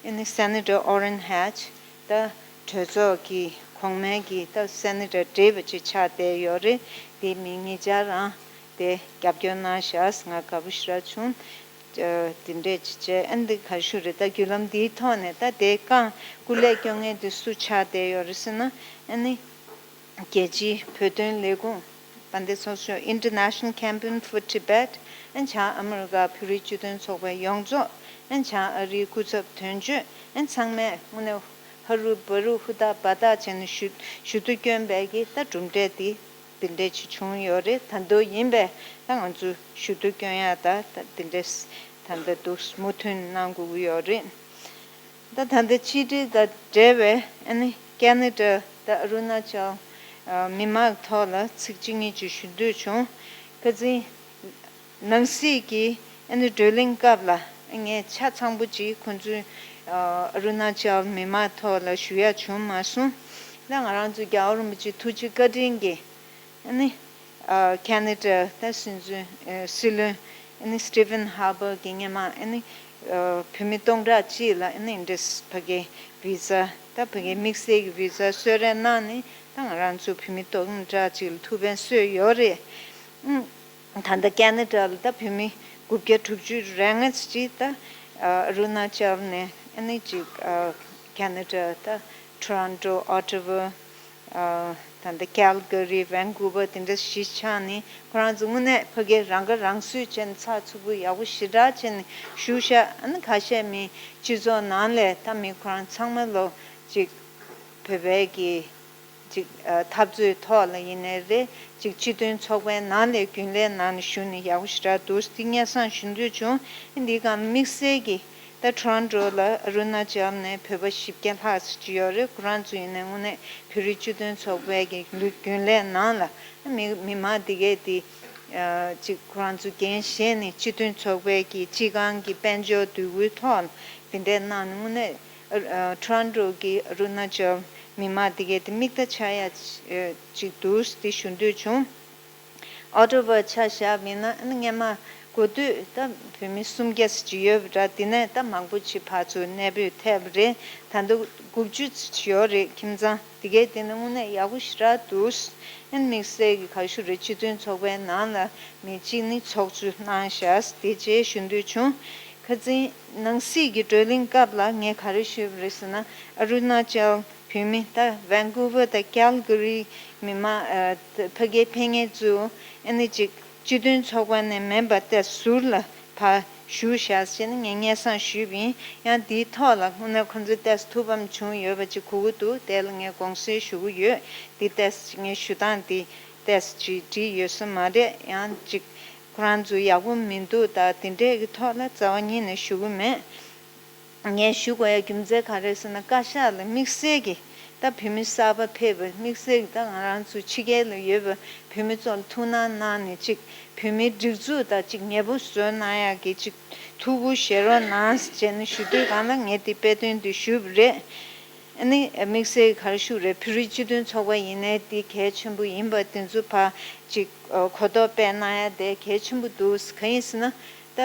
ཨ་ནི་སེ་ནེ་ཊར་ཨོ་རེན་ཧེ་ཆི་ད་གྲོས་ཚོགས་ཀྱི་ གོང་མའི་གི་ད་སེ་ནེ་ཊར་བགྲེས་པ་ཅིག་ཆགས་བསྡད་ཡོད་རེད། དེ་མི་ཉིས་བརྒྱ་རང་དེ་རྒྱབ་སྐྱོར་གནང་བཞག་ང་དགའ་པོ་ཞེ་དྲག་བྱུང་། དེ་འདྲས་ཅིག་བྱས། ཨ་ནི་འདི་ག་ཞུ་རེད། ད་བརྒྱུད་ལམ་འདིའི་ཐོག་ནས་ད་དེ་རྐང་སྐུ་ལས་སྐྱོང་མཁན་དེ་སུ་ཆགས་བསྡད་ཡོད་རེད་ཟེར་ན། ཨ་ནི་རྒྱལ་སྤྱིའི་བོད་དོན་ལས་ཁུངས་དཔལ་ལྡན་ཚོགས་གཙོ། International Campaign for Tibet། ཨ་ནི་བྱང་ཨ་མི་རི་ཀ་བོད་རིགས་སྤྱི་མཐུན་ཚོགས་པའི་ཡོངས་རྫོགས། ཨ་ནི་བྱང་ཨ་རིའི་སྐུ་ཚབ་དོན་གཅོད། ཨ་ནི་ཚང་མས་དངོས་གནས་ཧ་རུ་བ་རུ་ཧུར་ཐག་འབད་ཐག་བྱས་ནས་ཞུ་ཞུ་གཏུག་བསྐྱོན་པའི་གི་ད་གྲུབ་འབྲས་དེ་འདི་འདྲས་ཅིག་བྱུང་ཡོད་རེད། ད་དུང་ཡིན་པས་ད་ང་ཚོ་ཞུ་གཏུག་བསྐྱོན་ཡག་ད་ད་འདི་འདྲས་ད་ད་དུང་མུ་མཐུད་གནང་དགོས་ཀྱི་ཡོད་རེད། ད་ད་ལྟ་ཕྱི་འབྲེལ་དང་འབྲེལ་བའི་ཨ་ནི་ཀ་ན་ཌ་དང་ཨ་རུ་ན་ཅལ་མི་མང་ཐོག་ལ་ཚིག་གཅིག་གཉིས་ཅིག་ཞུ་འདོད་བྱུང་། ཁ་སང་ནང་སྲིད་ཀྱི་ཨ་ནི་བགྲོ་གླེང་སྐབས་ལ་ངས་ཆ་ཚང་པོ་ཅིག་ཁོང་ཚོའི་ཨ་རུ་ན་ཅལ་མི་མང་ཐོག་ལ་ཞུ་ཡ་བྱུང་མ་སོང་། ད་ང་རང་ཚོ་རྒྱལ་བ་རིན་པོ་ཆེ་ཐུགས་རྗེ་བཀའ་དྲིན་གྱིས། ཨ་ནི་ཨ་ཁ་ན་ཌ་ད་སྲིད་འཛིན་ཨ་སྲིད་བློན་ཨ་ནི་སི་ཊི་ཕན་ཧར་པར་གྱིས་སྔོན་མ་ཨ་ནི་ཨ་བོད་མི་སྟོང་ཕྲག་གཅིག་ལ་ཨ་ནི་འདྲས་ཕ་གིའི་བི་ཟ་ད་ཕ་གིའི་དམིགས་བསལ་གྱི་བི་ཟ་གསོལ་རས་གནང་ནས་ད་ང་རང་ཚོ་བོད་མི་སྟོང་ཕྲག་གཅིག་ལ་ཐུགས་ཕན་གསོས་ཡོད་རེད། ཨ་ད་ལྟ་ཁ་ན་ཌ་ལ་ད་བོད་མི་དགུ་བརྒྱ་དྲུག་ཅུ་རེ་ལྔ་ཅིག་ད་ཨ་རུ་ན་ཅལ་ནས་ཨ་ནི་ཅིག་ཨ་ཁ་ན་ཌ་ད་ཊོ་རོན་ཊོ། ཨོ་ཊ་ཝ། ཨ་ད་ལྟ་ཀལ་ག་རི། ཝན་ཀུ་ཝར་དེ་འདྲ་གཞིས་ཆགས་ནས་ཁོ་རང་ཚོ་དངོས་གནས་ཕ་གིར་རང་ཁ་རང་གསོས་བྱས་ནས་ཚགས་ཚུད་པོ་ཡག་པོ་ཞེ་དྲག་བྱས་ནས་བཞུགས་ཤག་ཨ་ནི་ཁ་ཤས་མི་སྤྱི་ཚོགས་ནང་ལས་ད་མི་ཁོ་རང་ཚང་མ་ལོ་ཅིག་བོད་པའི་གི་ཅིག་ཨ་འཐབ་རྩོད་ཐོག་ལ་ཡིན་ནའི་རེད། ཅིག་སྤྱི་མཐུན་ཚོགས་པའི་ནང་ལས་རྒྱུན་ལས་ནང་ནས་བཞུགས་ནས་ཡག་པོ་ཞེ་དྲག་འདུག་དེ་སྙན་སེང་ཞུ་འདོད་བྱུང་། འདིའི་སྒང་དམིགས་བསལ་གྱི་ད་ཊོ་རོན་ཊོ་ལ་ཨ་རུ་ན་ཅལ་ནས་བོད་པ་བཞི་བརྒྱ་ལྷག་ཙམ་ཅིག་ཡོད་རེད། ཁོ་རང་ཚོ་ཡིན་ནའི་དངོས་གནས་བོད་རིགས་སྤྱི་མཐུན་ཚོགས་པའི་གི་ལུས་རྒྱུན་ལས་ནང་ལ་མི་མི་མང་འདི་གས་དེ་ཨ་ཅིག་ཁོ་རང་ཚོ་འགན་བཞེས་ནས་སྤྱི་མཐུན་ཚོགས་པའི་གི་སྤྱི་ཁང་གི་དཔལ་འབྱོར་འདུ་འགོད་ཐོག་དེ་འདྲས་གནང་ནས་དངོས་གནས་ཨ་ཊོ་རོན་ཊོ་གི་ཨ་རུ་ན་ཅལ་མི་མང་འདི་གས་དེ་མིག་ལྟ་ཆགས་ཡ་ཅིག་འདུག་དེ་ཞུ་འདོད་བྱུང་། ཨོ་ཊ་ཝར་ཆ་བཞག་པ་ཡིན་ན་ཨ་ནི་སྔོན་མ་འགོ་སྟོད་ད་བོད་མི་སུམ་བརྒྱ་ཙམ་ཅིག་ཡོད་པ་འདྲ། དེ་ནས་ད་མང་པོ་ཅིག་ཕར་ཚུར་གནས་སྤོས་ཐེབས་པ་རེད། ད་ལྟ་དགུ་བཅུ་ཙམ་ཅིག་ཡོད་རེད། ཁྱིམ་ཚང་དེ་གས་དེ་ནི་དངོས་གནས་ཡག་པོ་ཞེ་དྲག་འདུག་ཨ་ནི་དམིགས་བསལ་གྱི་ག་ཞུ་རེད། སྤྱི་མཐུན་ཚོགས་པའི་ནང་ལ་མི་གཅིག་ནི་ཚོགས་གཙོ་གནང་བཞག་དེ་བཅས་ཞུ་འདོད་བྱུང་། ཁ་སང་ནང་སྲིད་ཀྱི་བགྲོ་གླེང་སྐབས་ལ་ངས་ག་རེ་ཞུས་པ་རེད་ཟེར་ན། ཨ་རུ་ན་ཅལ་བོད་མི་ད་ཝན་ཀུ་ཝར་དང་ཀལ་ག་རི་མི་མང་ཨ་ཕ་གིའི་ཕེབས་མཁན་ཚོ་ཨ་ནི་ཅིག་སྤྱི་མཐུན་ཚོགས་པ་ནས་མིན་པ་ཏོག་ཙམ་ཟུར་ལ་ཕར་བཞུགས་བཞག་ཟེར་ནས་ངས་སྙན་སེང་ཞུས་པ་ཡིན། ཡང་འདིའི་ཐོག་ལ་དངོས་གནས་ཁོང་ཚོ་ཏོག་ཙམ་ཐུགས་ཕམ་བྱུང་ཡོད་པ་ཅིག་གོ་གི་འདུག་དེ་ལ་ངས་དགོངས་སེལ་ཞུ་གི་ཡོད། འདི་ཏོག་ཙམ་ངས་ཞུ་སྟངས་འདི་ཏོག་ཙམ་ཅིག་འགྲིག་ཡོད་ས་མ་རེད། ཡང་ཅིག་ཁོ་རང་ཚོ་ཡག་པོ་མི་འདུག་ད་དེ་འདྲས་ཀྱི་ཐོག་ལ་རྩ་བ་ཉིད་ནས་ཞུ་གི་མེད། ངས་ཞུ་དགོས་ཡ་རྒྱུ་མཚན་ག་རེ་ཟེར་ན། བཀའ་ཤག་ལ་དམིགས་བསལ་གྱི་ད་བོད་མི་གསར་པ་ཕེབས་པ་དམིགས་བསལ་གྱི་ད་ང་རང་ཚོ་ཕྱི་རྒྱལ་ལ་ཡོད་པ་བོད་མི་ཚོ་ལ་ཐུགས་སྣང་གནང་ནས་ཅིག་བོད་མིའི་སྒྲིག་འཛུགས་ད་ཅིག་ཉེ་པོ་བཟོ་གནང་ཡག་གི་ཅིག་ཐུགས་ཁུར་བཞེས་རོགས་གནང་ཟེར་ནས་ཞུ་དུས་སྒང་ལ་ངས་དེ་དཔེ་སྟོན་དུ་ཞུས་པ་རེད། ཨ་ནི་དམིགས་བསལ་གྱི་ག་རེ་ཞུ་རེད། བོད་རིགས་སྤྱི་མཐུན་ཚོགས་པ་ཡིན་ནའི་དེ་གལ་ཆེན་པོ་ཡིན་པ་དེ་ཚོ་ཕར་ཅིག་གོ་རྟོགས་སྤེལ་གནང་ཡ་དེ་གལ་ཆེན་པོ་འདུག་གང་ཡིན་ཟེར་ན། ད་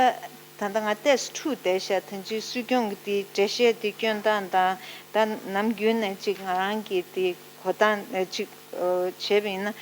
ད་ལྟ་ང་ཏོག་ཙམ་འཁྲུག་བསྡད་ཤག་ད་ཅི་སྲིད་སྐྱོང་གི་དེ་འགྲེལ་བཤད་དེ་སྐྱོན་སྟངས་དང་། ད་ནམ་རྒྱུན་ནས་ཅིག་ང་རང་གི་དེ་གོ་སྟངས་ཅིག་བྱས་པ་ཡིན་ན།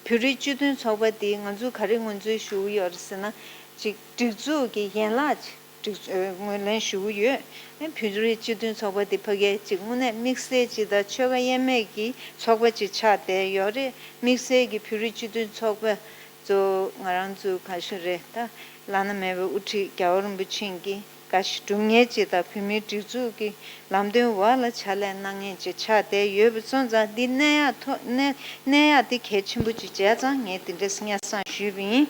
བོད་རིགས་སྤྱི་མཐུན་ཚོགས་པ་དེ་ང་ཚོ་ག་རེ་ངོས་འཛིན་ཞུ་གི་ཡོད་རེད་ཟེར་ན། ཅིག་སྒྲིག་འཛུགས་ཀྱི་ཡན་ལག་ཅིག་སྒྲིག་ངོས་ལེན་ཞུ་གི་ཡོད། བོད་རིགས་སྤྱི་མཐུན་ཚོགས་པ་དེ་ཕ་གིའི་ཅིག་དངོས་གནས་དམིགས་བསལ་ཅིག་དང་ཆོལ་ཁ་དབྱེ་མེད་ཀྱི་ཚོགས་པ་ཅིག་ཆགས་བསྡད་ཡོད་རེད། དམིགས་བསལ་གྱི་བོད་རིགས་སྤྱི་མཐུན་ཚོགས་པ་ཚོ་ང་རང་ཚོ་ག་ཞུ་རེད། ད་བླ་ན་མེད་པའི་དབུ་ཁྲིད་རྒྱལ་བ་རིན་པོ་ཆེ་གིས་དགའ་ཞིང་སྒྲུབ་མཁན་ཅིག་དང་བོད་མིའི་སྒྲིག་འཛུགས་ཀྱི་ལམ་སྟོན་འོག་ལ་ཕྱག་ལས་གནང་མཁན་ཅིག་ཆགས་བསྡད་ཡོད་པ་སོང་ཙང་འདི་གནས་ཡག་ཐོག་གནས་གནས་ཡག་དེ་གལ་ཆེན་པོ་ཅིག་བྱས་ཙང་ངས་དེ་འདྲས་སྙན་སེང་ཞུས་པ་ཡིན།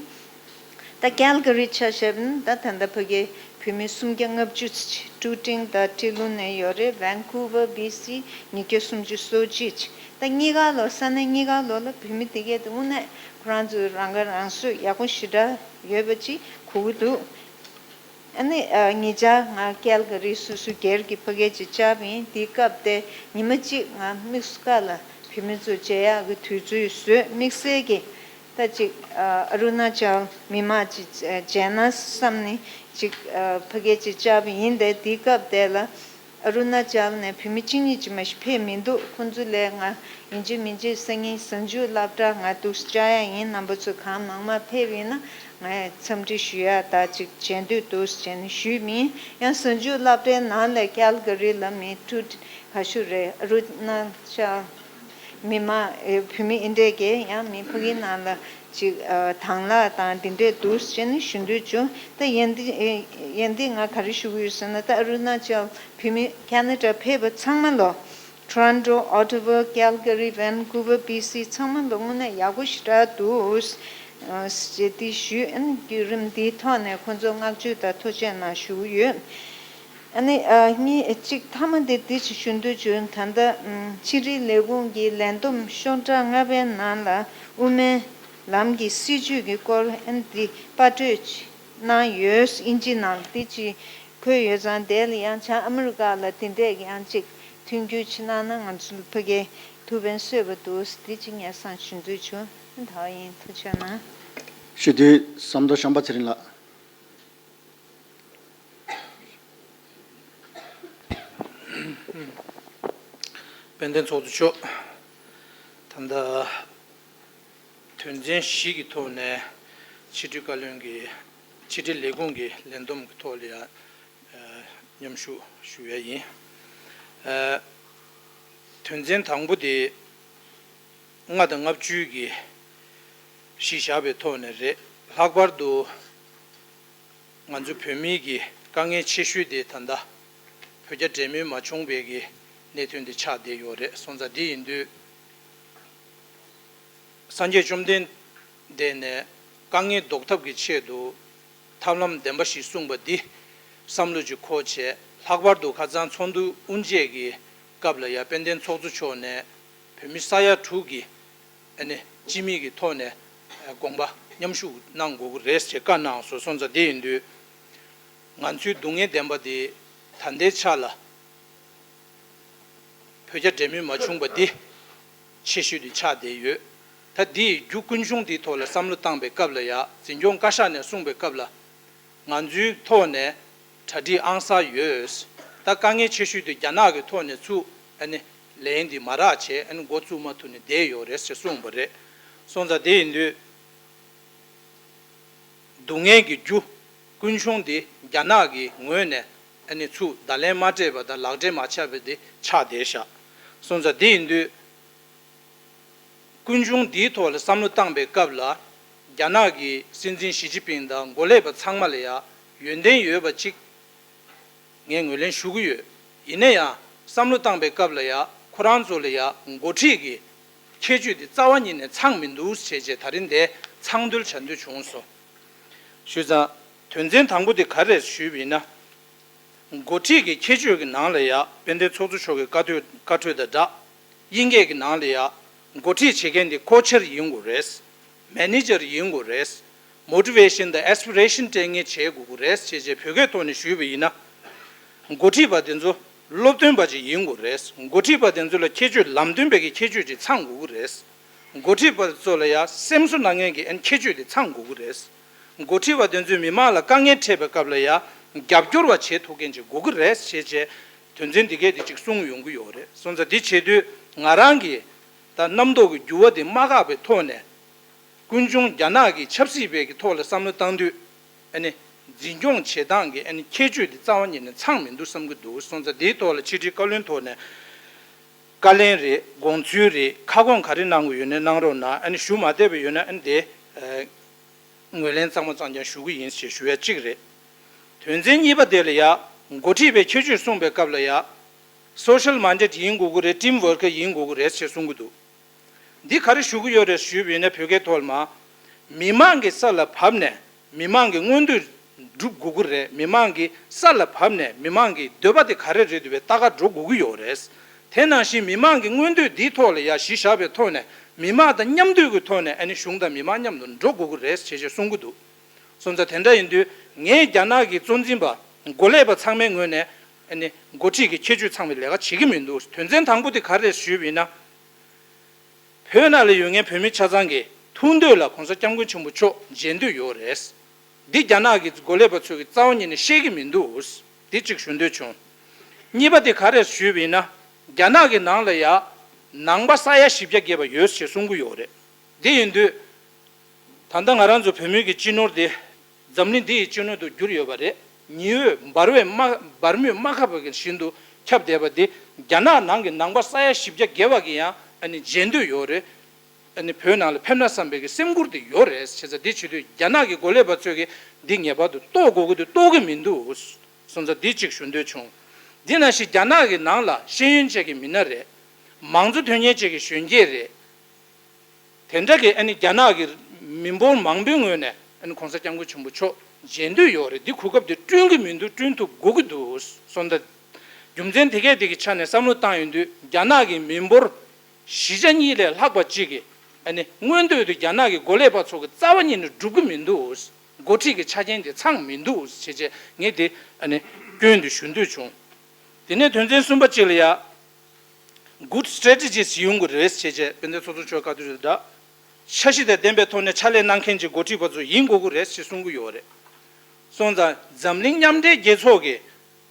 ད་ཀལ་ག་རི་ཆ་བཞག་ན་ད་ད་ལྟ་ཕ་གིའི་བོད་མི་སུམ་བརྒྱ་ལྔ་བཅུ་ཙམ་ཅིག་ཀྲུ་ཀྲིང་དང་ཀྲི་ལུ་ནས་ཡོད་རེད། ཝན་ཀུ་ཝར་བི་སི་ཉིས་བརྒྱ་སུམ་ཅུ་སོ་གཅིག་ཅིག་ད་གཉིས་ཀ་ལོ་ས་གནས་གཉིས་ཀ་ལོ་ལ་བོད་མི་དེ་གས་དེ་དངོས་གནས་ཁོ་རང་ཚོའི་རང་ཁ་རང་གསོ་ཡག་པོ་ཞེ་དྲག་ཡོད་པ་ཅིག་གོ་གི་འདུག་ཨ་ནི་ཨ་ཉེ་ཆར་ང་ཀལ་ག་རི་སོ་སོའི་སྒེར་གྱི་ཕ་གིར་ཅིག་བཅར་བ་ཡིན། དེའི་སྐབས་དེ་ཉི་མ་གཅིག་ང་དམིགས་སུ་བཀར་ལ་བོད་མི་ཚོ་མཇལ་ཡག་གི་དུས་ཚོད་བཟོས། དམིགས་བསལ་གྱི་ད་ཅིག་ཨ་ཨ་རུ་ན་ཅལ་མི་མང་ཅིག་མཇལ་ན་བསམ་ནས་ཅིག་ཨ་ཕ་གིར་ཅིག་བཅར་བ་ཡིན། དེ་དེའི་སྐབས་དེ་ལ་ ཨ་རུ་ན་ཅལ་ནས་བོད་མི་གཅིག་གཉིས་ཅིག་མ་གཏོགས་ཕེབས་མི་འདུག་ཁོང་ཚོ་ལས་ང་ཡིན་གཅིག་མིན་གཅིག་སང་ཉིན་གཟའ་མཇུག་སློབ་གྲྭ་ང་འདུག་བཅར་ཡ་ཡིན། རྣམ་པ་ཚོ་གང་མང་མང་ཕེབས་ཡིན་ན་ངས་འཚམས་འདྲི་ཞུ་ཡ་ད་ཅིག་བྱེད་འདོད་འདུག་བྱས་ནས་ཞུས་མིན། ཡང་གཟའ་མཇུག་སློབ་གྲྭའི་ནང་ལ་ཀལ་ག་རི་ལ་མི་ཁྲུ་ག་ཤུ་རེད། ཨ་རུ་ན་ཅལ་མི་མང་ཨེ་བོད་མི་ཨིན་འདྲས་ཀྱི་ཡང་མི་ཕ་གིའི་ནང་ལ་ཅིག་ཨ་དང་ལ་དང་འདི་འདྲས་འདུག་ཅེས་ནི་ཞུ་འདོད་བྱུང་། ད་ཡིན་འདི་ཨེ་ཡིན་འདི་ང་ག་རེ་ཞུ་གི་ཡོད་ཟེར་ན། ད་ཨ་རུ་ན་ཅལ་བོད་མི་ཁེ་ན་ཌ་ཕེབས་པ་ཚང་མ་ལོ། Toronto, Ottawa, Calgary, Vancouver, B C ཚང་མ་ལོ་དངོས་གནས་ཡག་པོ་ཞེ་དྲག་འདུག་ཨ་ཞེས་འདི་ཞུས། ཨ་ནི་བརྒྱུད་རིམ་འདིའི་ཐོག་ནས་ཁོང་ཚོ་བསྔགས་བརྗོད་དང་ཐུགས་རྗེ་གནང་ཞུ་གི་ཡོད། ཨ་ནི་ཨ་གཉིས་གཅིག་མཐའ་མ་དེ་འདི་ཅིག་ཞུ་འདོད་བྱུང་། ད་ལྟ་ཨམ་ཕྱི་དྲིལ་ལས་ཁུངས་ཀྱི་ལས་བསྡོམས་ཤོག་གྲངས་ལྔ་པའི་ནང་ལ་དབུ་མའི་ལམ་གྱི་སྲིད་བྱུས་ཀྱི་སྐོར་ཨ་ནི་འདི་པར་སྐྲོད་གནང་ཡོད། ཨིན་ཇི་ནང་འདི་ཅིག་འཁོད་ཡོད་ཙང་། དེ་ལ་ཡང་བྱང་ཨ་མི་རི་ཀ་ལ་དེ་འདྲས་ཀྱི་ཡང་ཅིག་མཐུན་འགྱུར་བྱེད་གནང་ན་ང་ཚོ་ཕ་གིའི་ཐུགས་ཕན་གསོས་པ་འདུག་འདི་ཅིག་སྙན་སེང་ཞུ་འདོད་བྱུང་། ད་ཡིན། ཐུགས་རྗེ་གནང་། ཞུ་དུས་ཟམ་གདོང་བྱམས་པ་ཚེ་རིང་ལགས། དཔལ་ལྡན་ཚོགས་གཙོ་མཆོག་ད་ལྟ་དོན་ཚན་བཞི་གི་ཐོག་ནས་ཕྱི་དྲིལ་བཀའ་བློན་གྱི་ཕྱི་དྲིལ་ལས་ཁུངས་ཀྱི་ལས་བསྡོམས་ཀྱི་ཐོག་ལ་ཡང་མཉམ་ཞུགས་ཞུ་ཡ་ཡིན། དོན་ཚན་དང་པོ་དེ་ལྔ་དང་ལྔ་བཅུ་གི་གཞི་བཞག་པའི་ཐོག་ནས་རེད། ལྷག་པར་དུ་ང་ཚོ་བོད་མིའི་གི་དཀའ་ངལ་ཆེ་ཤོས་དེ་ད་ལྟ་བོད་རྒྱ་འབྲེལ་མོལ་མ་བྱུང་བའི་གི་གནད་དོན་དེ་ཆགས་བསྡད་ཡོད་རེད། སོང་ཙང་འདི་ཡིན་དུས་སངས་རྒྱས་བཅོམ་ལྡན་འདས་ནས་དཀའ་ངལ་ཟློག་ཐབས་ཀྱི་ཆེད་དུ་ཐབས་ལམ་བདེན་པ་ཞིག་གསུངས་པ་འདི་བསམ་བློ་ཅིག་འཁོར་བྱས། ལྷག་པར་དུ་ཁ་སང་ཚོགས་འདུ་དབུ་འབྱེད་ཀྱི་སྐབས་ལ་ཡང་དཔལ་ལྡན་ཚོགས་གཙོ་མཆོག་ནས་བོད་མི་ས་ཡ་དྲུག་གི་ཨ་ནི་སྤྱི་མི་གི་ཐོག་ནས་དགོངས་པ་མཉམ་ཞུགས་གནང་དགོས་ཀྱི་རེད་ཅེས་བཀའ་གནང་སོང་། སོང་ཙང་དེ་ཡིན་དུས་ང་ཚོའི་སྡུག་བསྔལ་བདེན་པ་དེ་ད་ལྟའི་ཆ་ལ་བོད་རྒྱ་འབྲེལ་མོལ་མ་བྱུང་བ་འདི་ཆེ་ཤོས་དེ་ཆགས་བསྡད་ཡོད། ད་འདིའི་རྒྱུ་ཀུན་འབྱུང་འདིའི་ཐོག་ལ་བསམ་བློ་བཏང་པའི་སྐབས་ལ་ཡང་འཛིན་སྐྱོང་བཀའ་ཤག་ནས་གསུངས་པའི་སྐབས་ལ། ང་ཚོའི་ཐོག་ནས་གྲ་སྒྲིག་ཨང་གསར་ཡོད། ད་དཀའ་ངལ་ཆེ་ཤོས་དེ་རྒྱ་ནག་གི་ཐོག་ནས་ཚུར་ཨ་ནི་ལན་འདི་མ་རག་བྱས་ཨ་ནི་འགོ་བཙུགས་མ་ཐུབ་ནས་བསྡད་ཡོད་རེད་ཅེས་གསུངས་པ་རེད། སོང་ཙང་དེ་ཡིན་དུས་སྡུག་བསྔལ་གྱི་རྒྱུ་ཀུན་འབྱུང་འདི་རྒྱ་ནག་གི་ངོས་ནས་ཨ་ནི་ཚུར་བརྡ་ལན་མ་སྤྲད་པ་དང་ལག་འབྲེལ་མ་ཆགས་པ་འདི་ཆགས་བསྡད་ཤག་སོང་ཙང་དེ་ཡིན་དུས། ཀུན་འབྱུང་འདིའི་ཐོག་ལ་བསམ་བློ་བཏང་པའི་སྐབས་ལ། རྒྱ་ནག་གི་སྲིད་འཛིན་ཞི་ཅིན་ཕིང་དང་འགོ་ལས་པ་ཚང་མ་ལ་ཡང་ཡོན་ཏན་ཡོད་པ་གཅིག་ངས་ངོས་ལེན་ཞུ་གི་ཡོད། ཡིན་ན་ཡང་བསམ་བློ་བཏང་པའི་སྐབས་ལ་ཡང་ཁོ་རང་ཚོ་ལ་ཡང་འགོ་ཁྲིད་ཀྱི་ཁྱད་ཆོས་དེ་རྩ་བ་ཉིད་ནས་ཚང་མི་འདུག་བྱས་རྗེས་ད་རིང་འདིར་ཚང་བསྡུ་བྱ་འདོད་བྱུང་སོང་། ཞུས་ཙང་དོན་ཚན་དང་པོ་དེ་ག་རེ་རེད་ཞུས་པ་ཡིན་ན། འགོ་ཁྲིད་ཀྱི་ཁྱད་ཆོས་ཀྱི་ནང་ལ་ཡང་དཔལ་ལྡན་ཚོགས་གཙོ་མཆོག་གི་བཀའ་ཐོས་བཀའ་འཁྲོལ་དང་སྦྲགས། དབྱིན་སྐད་ཀྱི་ནང་ལ་ཡང་འགོ་ཁྲིད་བྱེད་མཁན་དེ་ཀོ་ཆར་ཡིན་དགོས་རེད། མེ་ནེ་ཇར་ཡིན་དགོས་རེད། མོ་ཊི་ཝེ་ཤན་དང་ཨེ་སི་པི་རེ་ཤན་སྤྲད་མཁན་བྱེད་དགོས་ཀྱི་རེད་ཅེས་བྱས་བོད་སྐད་ཐོག་ནས་ཞུས་པ་ཡིན་ན། འགོ་ཁྲིད་པ་དེ་ཚོ་སློབ་སྟོན་པ་ཅིག་ཡིན་དགོས་རེད། འགོ་ཁྲིད་པ་དེ་ཚོ་ལ་ཁྱད་ཆོས་ལམ་སྟོན་པའི་གི་ཁྱད་ཆོས་ཅིག་ཚང་དགོས་ཀྱི་རེད། འགོ་ཁྲིད་པ་ཚོ་ལ་ཡང་སེམས་གསོ་གནང་མཁན་གྱི་ཨན་ཁྱད་ཆོས་དེ་ཚང་དགོས་ཀྱི་རེད། འགོ་ཁྲིད་པ་དེ་ཚོས་མི་མང་ལ་དཀའ་ངལ་འཕྲད་པའི་སྐབས་ལ་ཡང་རྒྱབ་སྐྱོར་བ་བྱེད་ཐུབ་མཁན་ཅིག་དགོས་ཀྱི་རེད་ཞེས་བྱས་དོན་ཚན་འདི་གས་དེ་ཅིག་གསུངས་ཡོང་གི་ཡོད་རེད། སོང་ཙང་འདི་བྱེད་དུས་ང་རང་གིས་ད་རྣམ་རྟོག་གི་འགྱུར་བ་དེ་མ་བཀག་པའི་ཐོག་ནས་ཀུན་འབྱུང་རྒྱ་ནག་གི་ཆབ་སྲིད་པའི་གི་ཐོག་ལ་བསམ་བློ་བཏང་དུས། ཨ་ནི་འཛིན་སྐྱོང་བྱེད་སྟངས་ཀྱི་ཨ་ནི་ཁྱད་ཆོས་དེ་རྩ་བ་ཉིད་ནས་ཚང་མི་འདུག་བསམ་གྱི་འདུག་སོང་ཙང་དེའི་ཐོག་ལ་ཕྱི་དྲིལ་བཀའ་བློན་ཐོག་ནས་བཀའ་ལན་རེད། དགོངས་ཚུལ་རེད། ཁ་སྐོང་ག་རེ་གནང་དགོས་ཡོད་ན་གནང་རོགས་གནང་། ཨ་ནི་ཞུ་མ་བདེ་བ་ཡོད་ན་ཨ་ནི་དེ་ངོས་ལེན་གཙང་མ་གཙང་རྐྱང་ཞུ་གི་ཡིན་ཞེས་ཞུ་ཡ་གཅིག་རེད། དོན་ཚན་གཉིས་པ་དེ་ལ་ཡ་འགོ་ཁྲིད་པའི་ཁྱད་ཆོས་གསུངས་པའི་སྐབས་ལ་ཡ་སོ་ཤལ་མའིན་ཌེཌ་ཡིན་དགོས་ཀྱི་རེད། ཊིམ་ཝོར་ཀར་ཡིན་དགོས་ཀྱི་རེད་ཅེས་གསུང་གི་འདུག་འདི་ག་རེ་ཞུ་གི་ཡོད་རེད་ཞུས་པ་ཡིན་ན་བོད་སྐད་ཐོག་ལ་མ། མི་མང་གི་ས་ལ་བབས་ནས་མི་མང་གི་མངོན་འདོད་སྒྲུབ་དགོས་ཀྱི་རེད། མི་མང་གི་ས་ལ་བབས་ནས་མི་མང་གི་འདོད་པ་དེ་ག་རེ་རེད་འདུག་པའི་ལྟ་ག་འགྲོ་དགོས་ཀྱི་ཡོད་རེད། དེ་ནང་བཞིན་མི་མང་གི་མངོན་འདོད་འདིའི་ཐོག་ལ་ཡ་གཞི་བཞག་པའི་ཐོག་ནས་མི་མང་དང་མཉམ་འདུས་ཀྱི་ཐོག་ནས་ཨ་ནི་གཞུང་དང་མི་མང་མཉམ་དུ་འགྲོ་དགོས་ཀྱི་རེད་ཅེས་ཅེས་གསུང་གི་འདུག་སོང་ཙང་དེ་འདྲ་ཡིན་དུས་ངས་རྒྱ་ནག་གི་གཙོ་འཛིན་པ་འགོ་ལས་པ་ཚང་མའི་ངོས་ནས་ཨ་ནི་འགོ་ཁྲིད་ཀྱི་ཁྱད་ཆོས་ཚང་བའི་ལས་ཀ་བྱེད་ཀྱི་མི་འདུག་དོན་ཚན་དང་པོ་དེ་ག་རེ་རེད་ཞུས་པ་ཡིན་ན། བོད་ནང་ལ་ཡོད་མཁན་བོད་མི་ཆ་ཚང་གི་ཐུགས་འདོད་ལ་གོང་ས་སྐྱབས་མགོན་ཆེན་པོ་མཆོག་མཇལ་འདོད་ཡོད་རེད། འདི་རྒྱ་ནག་གི་འགོ་ལས་པ་ཚོས་ཀྱི་རྩ་བ་ཉིད་ནས་ཤེས་ཀྱི་མི་འདུག་འདི་གཅིག་ཞུ་འདོད་བྱུང་། གཉིས་པ་དེ་ག་རེ་ཞུས་པ་ཡིན་ན། རྒྱ་ནག་གི་ནང་ལ་ཡ་ནང་པ་ས་ཡ་བཞི་བརྒྱ་བརྒལ་བ་ཡོད་ཅེས་གསུང་གི་ཡོད་རེད། དེ་ཡིན་དུས། ད་ལྟ་ང་རང་ཚོ་བོད་མི་གི་སྤྱི་ནོར་དེ་འཛམ་གླིང་འདི་ཡི་སྤྱི་ནོར་དུ་གྱུར་ཡོད་པ་རེད། ཉི་འོད་འབར་བའི་རྨ་འབར་མུས་རྨ་ཁ་བ་གི་བཞིན་དུ་ཁྱབ་བསྡད་པ་འདི་རྒྱ་ནག་ནང་གི་ནང་པ་ས་ཡ་བཞི་བརྒྱ་བརྒལ་བ་གི་ཡང་ཨ་ནི་མཇལ་འདོད་ཡོད་རེད། ཨ་ནི་བོད་ནང་ལ་ཕེབས་ན་བསམ་པའི་གི་སེམས་ཁུར་དེ་ཡོད་རེད། བྱས་ཙང་འདི་བྱེད་དུས་རྒྱ་ནག་གི་འགོ་ལས་པ་ཚོས་གི་འདི་ངེས་པར་དུ་རྟོགས་དགོས་ཀྱི་འདུག་རྟོགས་ཀྱི་མི་འདུག་སོང་ཙང་འདི་གཅིག་ཞུ་འདོད་བྱུང་། འདི་ནང་བཞིན་རྒྱ་ནག་གི་ནང་ལ་ཤེས་ཡོན་ཅན་གྱི་མི་སྣ་རེད། མང་གཙོ་དོན་གཉེར་ཅན་གྱི་གཞོན་སྐྱེས་རེད། དེ་འདྲ་གི་ཨ་ནི་རྒྱ་ནག་གི་མི་འབོར་མང་པོའི་ངོས་ནས་ཨ་ནི་༸གོང་ས་༸སྐྱབས་མགོན་ཆེན་པོ་མཆོག་མཇལ་འདོད་ཡོད་རེད། འདི་གོ་སྐབས་དེ་བསྐྲུན་གྱི་མི་འདུག་བསྐྲུན་ཐུབ་དགོས་ཀྱི་འདུག་སོང་ཙང་། རྒྱུ་མཚན་དེ་གས་དེ་གི་ཆ་ནས་བསམ་བློ་བཏང་ཡོང་དུས་རྒྱ་ནག་གི་མི་འབོར་བཞི་ཆ་གཉིས་ལས་ལྷག་པ་གཅིག་གིས་ཨ་ནི་མངོན་འདོད་དུ་རྒྱ་ནག་གི་འགོ་ལས་པ་ཚོ་གི་རྩ་བ་ཉིད་ནས་སྒྲུབ་ཀྱི་མི་འདུག་འགོ་ཁྲིད་ཀྱི་ཆ་རྐྱེན་དེ་ཚང་མི་འདུག་བྱས་རྗེས་ངས་དེ་ཨ་ནི་སྐྱོན་དུ་ཞུ་འདོད་བྱུང་། དེ་ནས་དོན་ཚན་གསུམ་པ་གཅིག་ལ་ཡ། Good strategist ཡོང་དགོས་རེད་ཟེར་བྱས་དཔལ་ལྡན་ཚོགས་གཙོ་མཆོག་བཀའ་བསྡུར་དེ་འདྲ། འཆར་གཞི་དང་ལྡན་པའི་ཐོག་ནས་ཕྱག་ལས་གནང་མཁན་གྱི་འགོ་ཁྲིད་པ་ཚོ་ཡིན་དགོས་ཀྱི་རེད་ཅེས་གསུང་གི་ཡོད་རེད། སོང་ཙང་འཛམ་གླིང་མཉམ་འབྲེལ་རྒྱལ་ཚོགས་ཀྱི་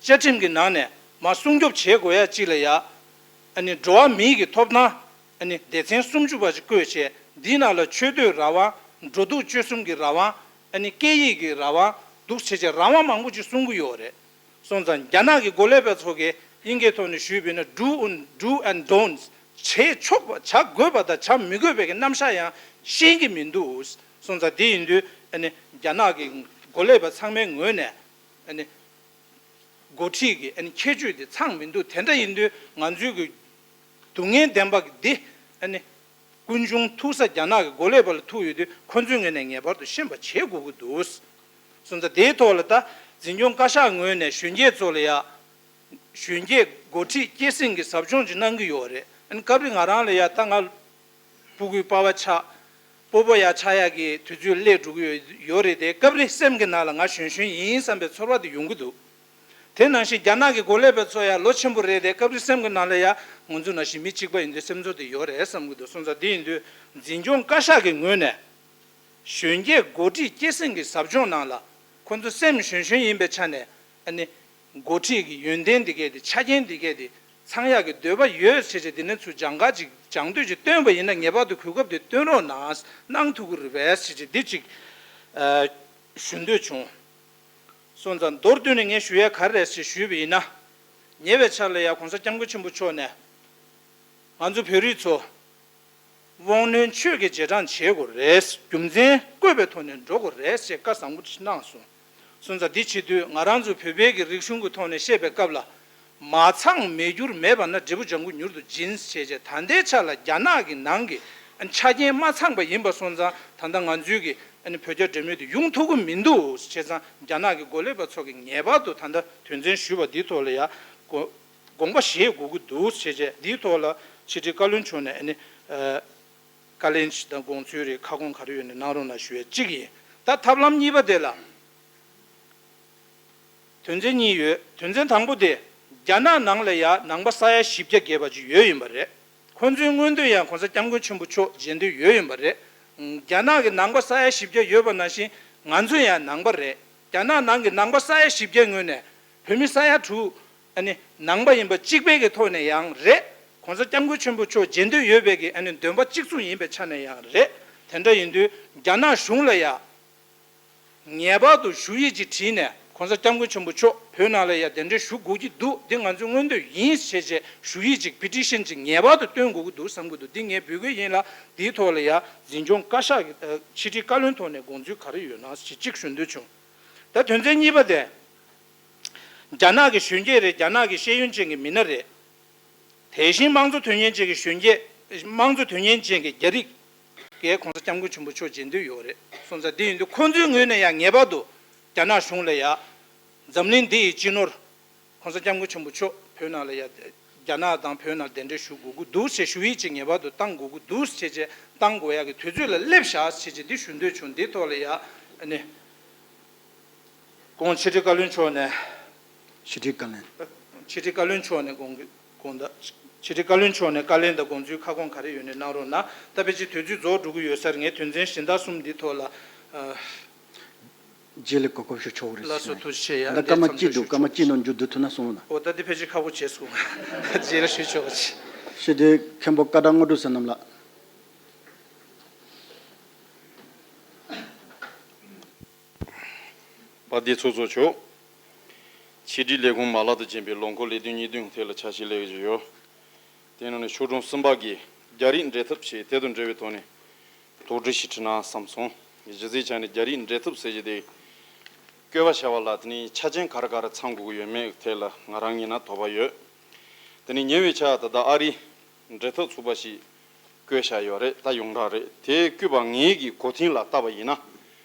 བཅའ་ཁྲིམས་ཀྱི་ནང་ནས་མར་སྲུང་སྐྱོབ་བྱེད་དགོས་ཡ་གཅིག་ལ་ཡ། ཨ་ནི་འགྲོ་བ་མིའི་གི་ཐོབ་ཐང་། ཨ་ནི་སྡེ་ཚན་སུམ་ཅུ་པ་ཅིག་བཀོད་བྱས་འདིའི་ནང་ལ་ཆོས་དད་རང་དབང་། འགྲོ་འདུག་སྤྱོད་གསུམ་གྱི་རང་དབང་། ཨ་ནི་སྐད་ཡིག་གི་རང་དབང་འདུག་བྱས་བྱས་རང་དབང་མང་པོ་ཅིག་གསུང་གི་ཡོད་རེད། སོང་ཙང་རྒྱ་ནག་གི་འགོ་ལས་པ་ཚོ་གིས་དབྱིན་སྐད་ཐོག་ནས་ཞུས་པ་ཡིན་ན་do and do and don'ts བྱེད་ཆོག་པ་བྱ་དགོས་པ་དང་བྱ་མི་དགོས་པའི་གི་རྣམ་གཞག་ཡང་ཤེས་ཀྱི་མི་འདུག་སོང་ཙང་དེ་ཡིན་དུས་ཨ་ནི་རྒྱ་ནག་གི་འགོ་ལས་པ་ཚང་མའི་ངོས་ནས་ཨ་ནི་འགོ་ཁྲིད་ཀྱི་ཨ་ནི་ཁྱད་ཆོས་དེ་ཚང་མི་འདུག་དེ་འདྲ་ཡིན་དུས་ང་ཚོའི་གི་སྡུག་བསྔལ་ལྡན་པ་འདི་ཨ་ནི་ཀུན་འབྱུང་ཐུག་ས་རྒྱ་ནག་གི་འགོ་ལས་པ་ལ་ཐུག་ཡོད་དུས་ཁོ་ཚོའི་ངོས་ནས་ངེས་པར་དུ་ཤེས་པ་བྱེད་དགོས་ཀྱི་འདུག་སོང་ཙང་དེའི་ཐོག་ལ་ད་འཛིན་སྐྱོང་བཀའ་ཤག་ངོས་ནས་གཞོན་སྐྱེས་ཚོ་ལ་ཡ། གཞོན་སྐྱེས་འགོ་ཁྲིད་སྐྱེད་སྲིང་གི་ཟབ་སྦྱོང་ཅིག་གནང་གི་ཡོད་རེད། ཨ་ནི་སྐབས་རེ་ང་རང་ལ་ཡ་ད་ང་སྤུ་གུའི་པ་ཕ་ཆགས། སྤོ་བོ་ཡ་ཆགས་ཡ་གི་དུས་ཚོད་སླེབས་འགྲོ་གི་ཡོད་ཡོད་རེད་དེ། སྐབས་རེ་སེམས་ཀྱི་ནང་ལ་ང་གཞོན་གཞོན་ཡིན་བསམ་པའི་ཚོར་བ་དེ་ཡོང་གི་འདུག་དེ་ནང་བཞིན་རྒྱ་ནག་གི་འགོ་ལས་པ་ཚོ་ཡང་ལོ་ཆེན་པོ་རེད་དེ། སྐབས་རེ་སེམས་ཀྱི་ནང་ལ་ཡང་ང་ཚོ་ནང་བཞིན་མི་གཅིག་པ་ཡིན་དུས་སེམས་ཚོར་དེ་ཡོད་རེད་བསམ་གྱི་འདུག་སོང་ཙང་དེ་ཡིན་དུས་འཛིན་སྐྱོང་བཀའ་ཤག་གི་ངོས་ནས་གཞོན་སྐྱེས་འགོ་ཁྲིད་སྐྱེད་སྲིང་གི་ཟབ་སྦྱོང་ནང་ལ་ཁོ་ཚོ་སེམས་གཞོན་གཞོན་ཡིན་པའི་ཆ་ནས་ཨ་ནི་འགོ་ཁྲིད་ཀྱི་ཡོན་ཏན་དེ་གས་དེ་ཆ་རྐྱེན་དེ་གས་དེ་ཚང་ཡག་གི་འདོད་པ་ཡོད་ཟེར་བྱས་དེ་ནས་ཚུར་སྦྱང་ག་ཅིག་སྦྱང་འདོད་ཅིག་བཏོན་པ་ཡིན་ན་ངེས་པར་དུ་གོ་སྐབས་དེ་སྟོན་རོགས་གནང་གནང་ཐུབ་ཀྱི་རེད་པས་ཟེར་བྱས་འདི་ཅིག་ཨ་ཞུ་འདོད་བྱུང་། སོང་ཙང་མདོར་བསྡུས་ནས་ངས་ཞུ་ཡ་ག་རེ་རེད་ཞེས་ཞུས་པ་ཡིན་ན། ཉེ་བའི་ཆར་ལ་ཡང་༸གོང་ས་༸སྐྱབས་མགོན་ཆེན་པོ་མཆོག་ནས་ང་ཚོ་བོད་རིགས་ཚོ་དབང་རྣོན་ཆོས་ཀྱི་རྗེས་འབྲང་བྱེད་དགོས་རེད། རྒྱུ་མཚན་བཀོད་པའི་ཐོག་ནས་འགྲོ་དགོས་རེད་ཅེས་བཀའ་བཟང་པོ་ཞིག་གནང་སོང་། སོང་ཙང་འདི་བྱེད་དུས་ང་རང་ཚོ་བོད་པའི་གི་རིག་གཞུང་གི་ཐོག་ནས་བཤད་པའི་སྐབས་ལ། མ་ཚང་མེད་འགྱུར་མེད་པ་ན་འབྲས་བུ་ལྗང་གུ་མྱུར་དུ་འབྱིན་ཞེས་བྱས། ད་ལྟའི་ཆ་ལ་རྒྱ་ནག་གི་ནང་གི་ཆ་རྐྱེན་མ་ཚང་པ་ཡིན་པ་སོང་ཙང་ད་ལྟ་ང་ཚོའི་གི་བོད་རྒྱ་འབྲེལ་མོལ་དེ་ཡོང་ཐུབ་ཀྱི་མི་འདུག་བྱས་ཙང་རྒྱ་ནག་གི་འགོ་ལས་པ་ཚོ་གི་ངེས་པར་དུ་ད་ལྟ་དོན་ཚན་ཞུས་པ་འདིའི་ཐོག་ལ་ཡ་དགོངས་པ་བཞེས་དགོས་ཀྱི་འདུག་བྱས་བྱས་འདིའི་ཐོག་ལ་ཕྱི་དྲིལ་བཀའ་བློན་མཆོག་ནས་ཨ་ནི་བཀའ་ལན་དང་དགོངས་ཚུལ་རེད། ཁ་སྐོང་ག་རེ་ཡོད་ན་གནང་རོགས་གནང་ཞུ་ཡ་གཅིག་ཡིན། ད་ཐབས་ལམ་གཉིས་པ་དེ་ལ། དོན་ཚན་གཉིས་ཡོད། དོན་ཚན་དང་པོ་དེ། རྒྱ་ནག་ནང་ལ་ཡ་ནང་པ་ས་ཡ་བཞི་བརྒྱ་བརྒལ་བ་ཅིག་ཡོད་ཡིན་པ་རེད། ཁོ་ཚོའི་མངོན་འདོད་ཡང་༸གོང་ས་༸སྐྱབས་མགོན་ཆེན་པོ་མཆོག་མཇལ་འདོད་ཡོད་ཡིན་པ་རེད། རྒྱ་ནག་གི་ནང་པ་ས་ཡ་བཞི་བརྒྱ་ཡོད་པ་ནང་བཞིན་ང་ཚོ་ཡང་ནང་པ་རེད། རྒྱ་ནག་ནང་གི་ནང་པ་ས་ཡ་བཞི་བརྒྱ་ངོས་ནས་བོད་མི་ས་ཡ་དྲུག་ཨ་ནི་ནང་པ་ཡིན་པ་གཅིག་པའི་གི་ཐོག་ནས་ཡང་རེད། ༸གོང་ས་༸སྐྱབས་མགོན་ཆེན་པོ་མཆོག་མཇལ་འདོད་ཡོད་པའི་གི་ཨ་ནི་འདོན་པ་གཅིག་མཚུངས་ཡིན་པའི་ཆ་ནས་ཡང་རེད། དེ་འདྲ་ཡིན་དུས་རྒྱ་ནག་གཞུང་ལ་ཡ། ངེས་པར་དུ་ཞུ་ཡིག་ཅིག་བྲིས་ནས་༸གོང་ས་༸སྐྱབས་མགོན་ཆེན་པོ་མཆོག་བོད་ནང་ལ་ཡ་གདན་འདྲེན་ཞུ་དགོས་ཀྱི་འདུག་འདི་ང་ཚོའི་མངོན་འདོད་ཡིན་ཞེས་བྱས་ཞུ་ཡིག་ཅིག་པི་ཊི་ཤན་ཅིག་ངེས་པར་དུ་སྟོན་དགོས་ཀྱི་འདུག་བསམ་གྱི་འདུག་འདི་ངས་འབུལ་གྱི་ཡིན་ལ་འདིའི་ཐོག་ལ་ཡ་འཛིན་སྐྱོང་བཀའ་ཤག་གི་ཕྱི་དྲིལ་བཀའ་བློན་ཐོག་ནས་དགོངས་ཚུལ་ག་རེ་ཡོད་ན་ཞེས་གཅིག་ཞུ་འདོད་བྱུང་། ད་དོན་ཚན་གཉིས་པ་དེ། རྒྱ་ནག་གི་གཞོན་སྐྱེས་རེད། རྒྱ་ནག་གི་ཤེས་ཡོན་ཅན་གྱི་མི་སྣ་རེད། དེ་བཞིན་དམངས་གཙོ་དོན་གཉེར་ཅན་གྱི་གཞོན་སྐྱེས། དམངས་གཙོ་དོན་གཉེར་ཅན་གྱི་རྒྱ་རིགས་ཀྱིས་༸གོང་ས་༸སྐྱབས་མགོན་ཆེན་པོ་མཆོག་མཇལ་འདོད་ཡོད་རེད། སོང་ཙང་འདི་ཡིན་དུས་ཁོང་ཚོའི་ངོས་ནས་ཡང་ངེས་པར་དུ་རྒྱ་ནག་གཞུང་ལ་ཡ། འཛམ་གླིང་འདི་ཡི་སྤྱི་ནོར་༸གོང་ས་༸སྐྱབས་མགོན་ཆེན་པོ་མཆོག་བོད་ནང་ལ་ཡ། རྒྱ་ནག་དང་བོད་ནང་གདན་འདྲེན་ཞུ་དགོས་ཀྱི་འདུག་ཅེས་ཞུ་ཡིག་ཅིག་ངེས་པར་དུ་བཏང་དགོས་ཀྱི་འདུག་ཅེས་བྱས་བཏང་དགོས་ཡག་གི་དུས་ཚོད་ལ་སླེབས་བཞག་ཅེས་བྱས་འདི་ཞུ་འདོད་བྱུང་། འདི་ཐོག་ལ་ཡ། ཨ་ནི། ཁོང་ཕྱི་དྲིལ་བཀའ་བློན་མཆོག་ནས། ཕྱི་དྲིལ་བཀའ་བློན། ཕྱི་དྲིལ་བཀའ་བློན་མཆོག་ནས་དགོངས་དགོངས་དག་ཕྱི་དྲིལ་བཀའ་བློན་མཆོག་ནས་བཀའ་ལན་དང་དགོངས་ཚུལ་ཁ་སྐོང་ག་རེ་ཡོད་ནས་གནང་རོགས་གནང་། ད་ཕལ་ཆེར་དུས་ཚོད་རྫོགས་འགྲོ་གི་ཡོད་ས་རེད། ངས་དོན་ཚན་གཞན་དག་གསུམ་འདི་ཐོག་ལ། ཨ། རྗེས་ལ་གོ་སྐབས་ཞུ་ཆོག་གི་རེད། ལགས་སོ། ཐུགས་རྗེ་ཆེ། ཡ། ད་སྐར་མ་གཅིག་འདུག་སྐར་མ་གཅིག་ནང་མཇུག་བསྡུ་ཐུབ་ན་གསུངས་ན། འོ། ད་འདི་ཕལ་ཆེར་ཁག་པོ་བྱས་སོང་། རྗེས་ལ་ཞུ་ཆོག་གི། ཞུ་དེ་མཁན་པོ་ཀ་དག་དངོས་གྲུབ་ཟེར་རྣམས་ལ། པ་དེ་ཚོགས་གཙོ་མཆོག་ཕྱི་དྲིལ་ལས་ཁུངས་མ་ལག་ཏུ་འབྱིན་པའི་ལོ་འཁོར་ལས་དོན་གཉིས་དོན་ཐད་ལ་ཆ་ཤས་ལས་ཀ་ཞིག་ཡོད། དེ་ནང་ནས་ཤོག་གྲངས་གསུམ་པ་གི་རྒྱ་རིགས་འབྲེལ་ཐབས་ཞེས་དེ་དང་འབྲེལ་བའི་ཐོག་ནས་དོགས་འདྲི་ཞིག་དྲིས་ན་བསམ་སོང་། གཞི་རྩའི་ཆ་ནས་རྒྱ་རིགས་འབྲེལ་ཐབས་ཟེར་གྱི་དེ་བཀོད་པ་བྱ་བ་ལ་དེ་ནི་ཆ་རྐྱེན་ག་རེ་ག་རེ་ཚང་དགོས་ཀྱི་ཡོད་མེད་ཐད་ལ་ང་རང་ངོས་ནས་དོགས་པ་ཡོད། དེ་ནི་ཉེ་བའི་ཆར་ད་ལྟ་ཨ་རིའི་འབྲེལ་ཐག་ཚུགས་པ་ཞིག་བཀོད་བཞག་ཡོད་རེད། ད་ཡོངས་གྲགས་རེད། དེ་བཀོད་པ་ངེད་ཀྱི་གོ་མཐིང་ལ་བལྟས་པ་ཡིན་ན།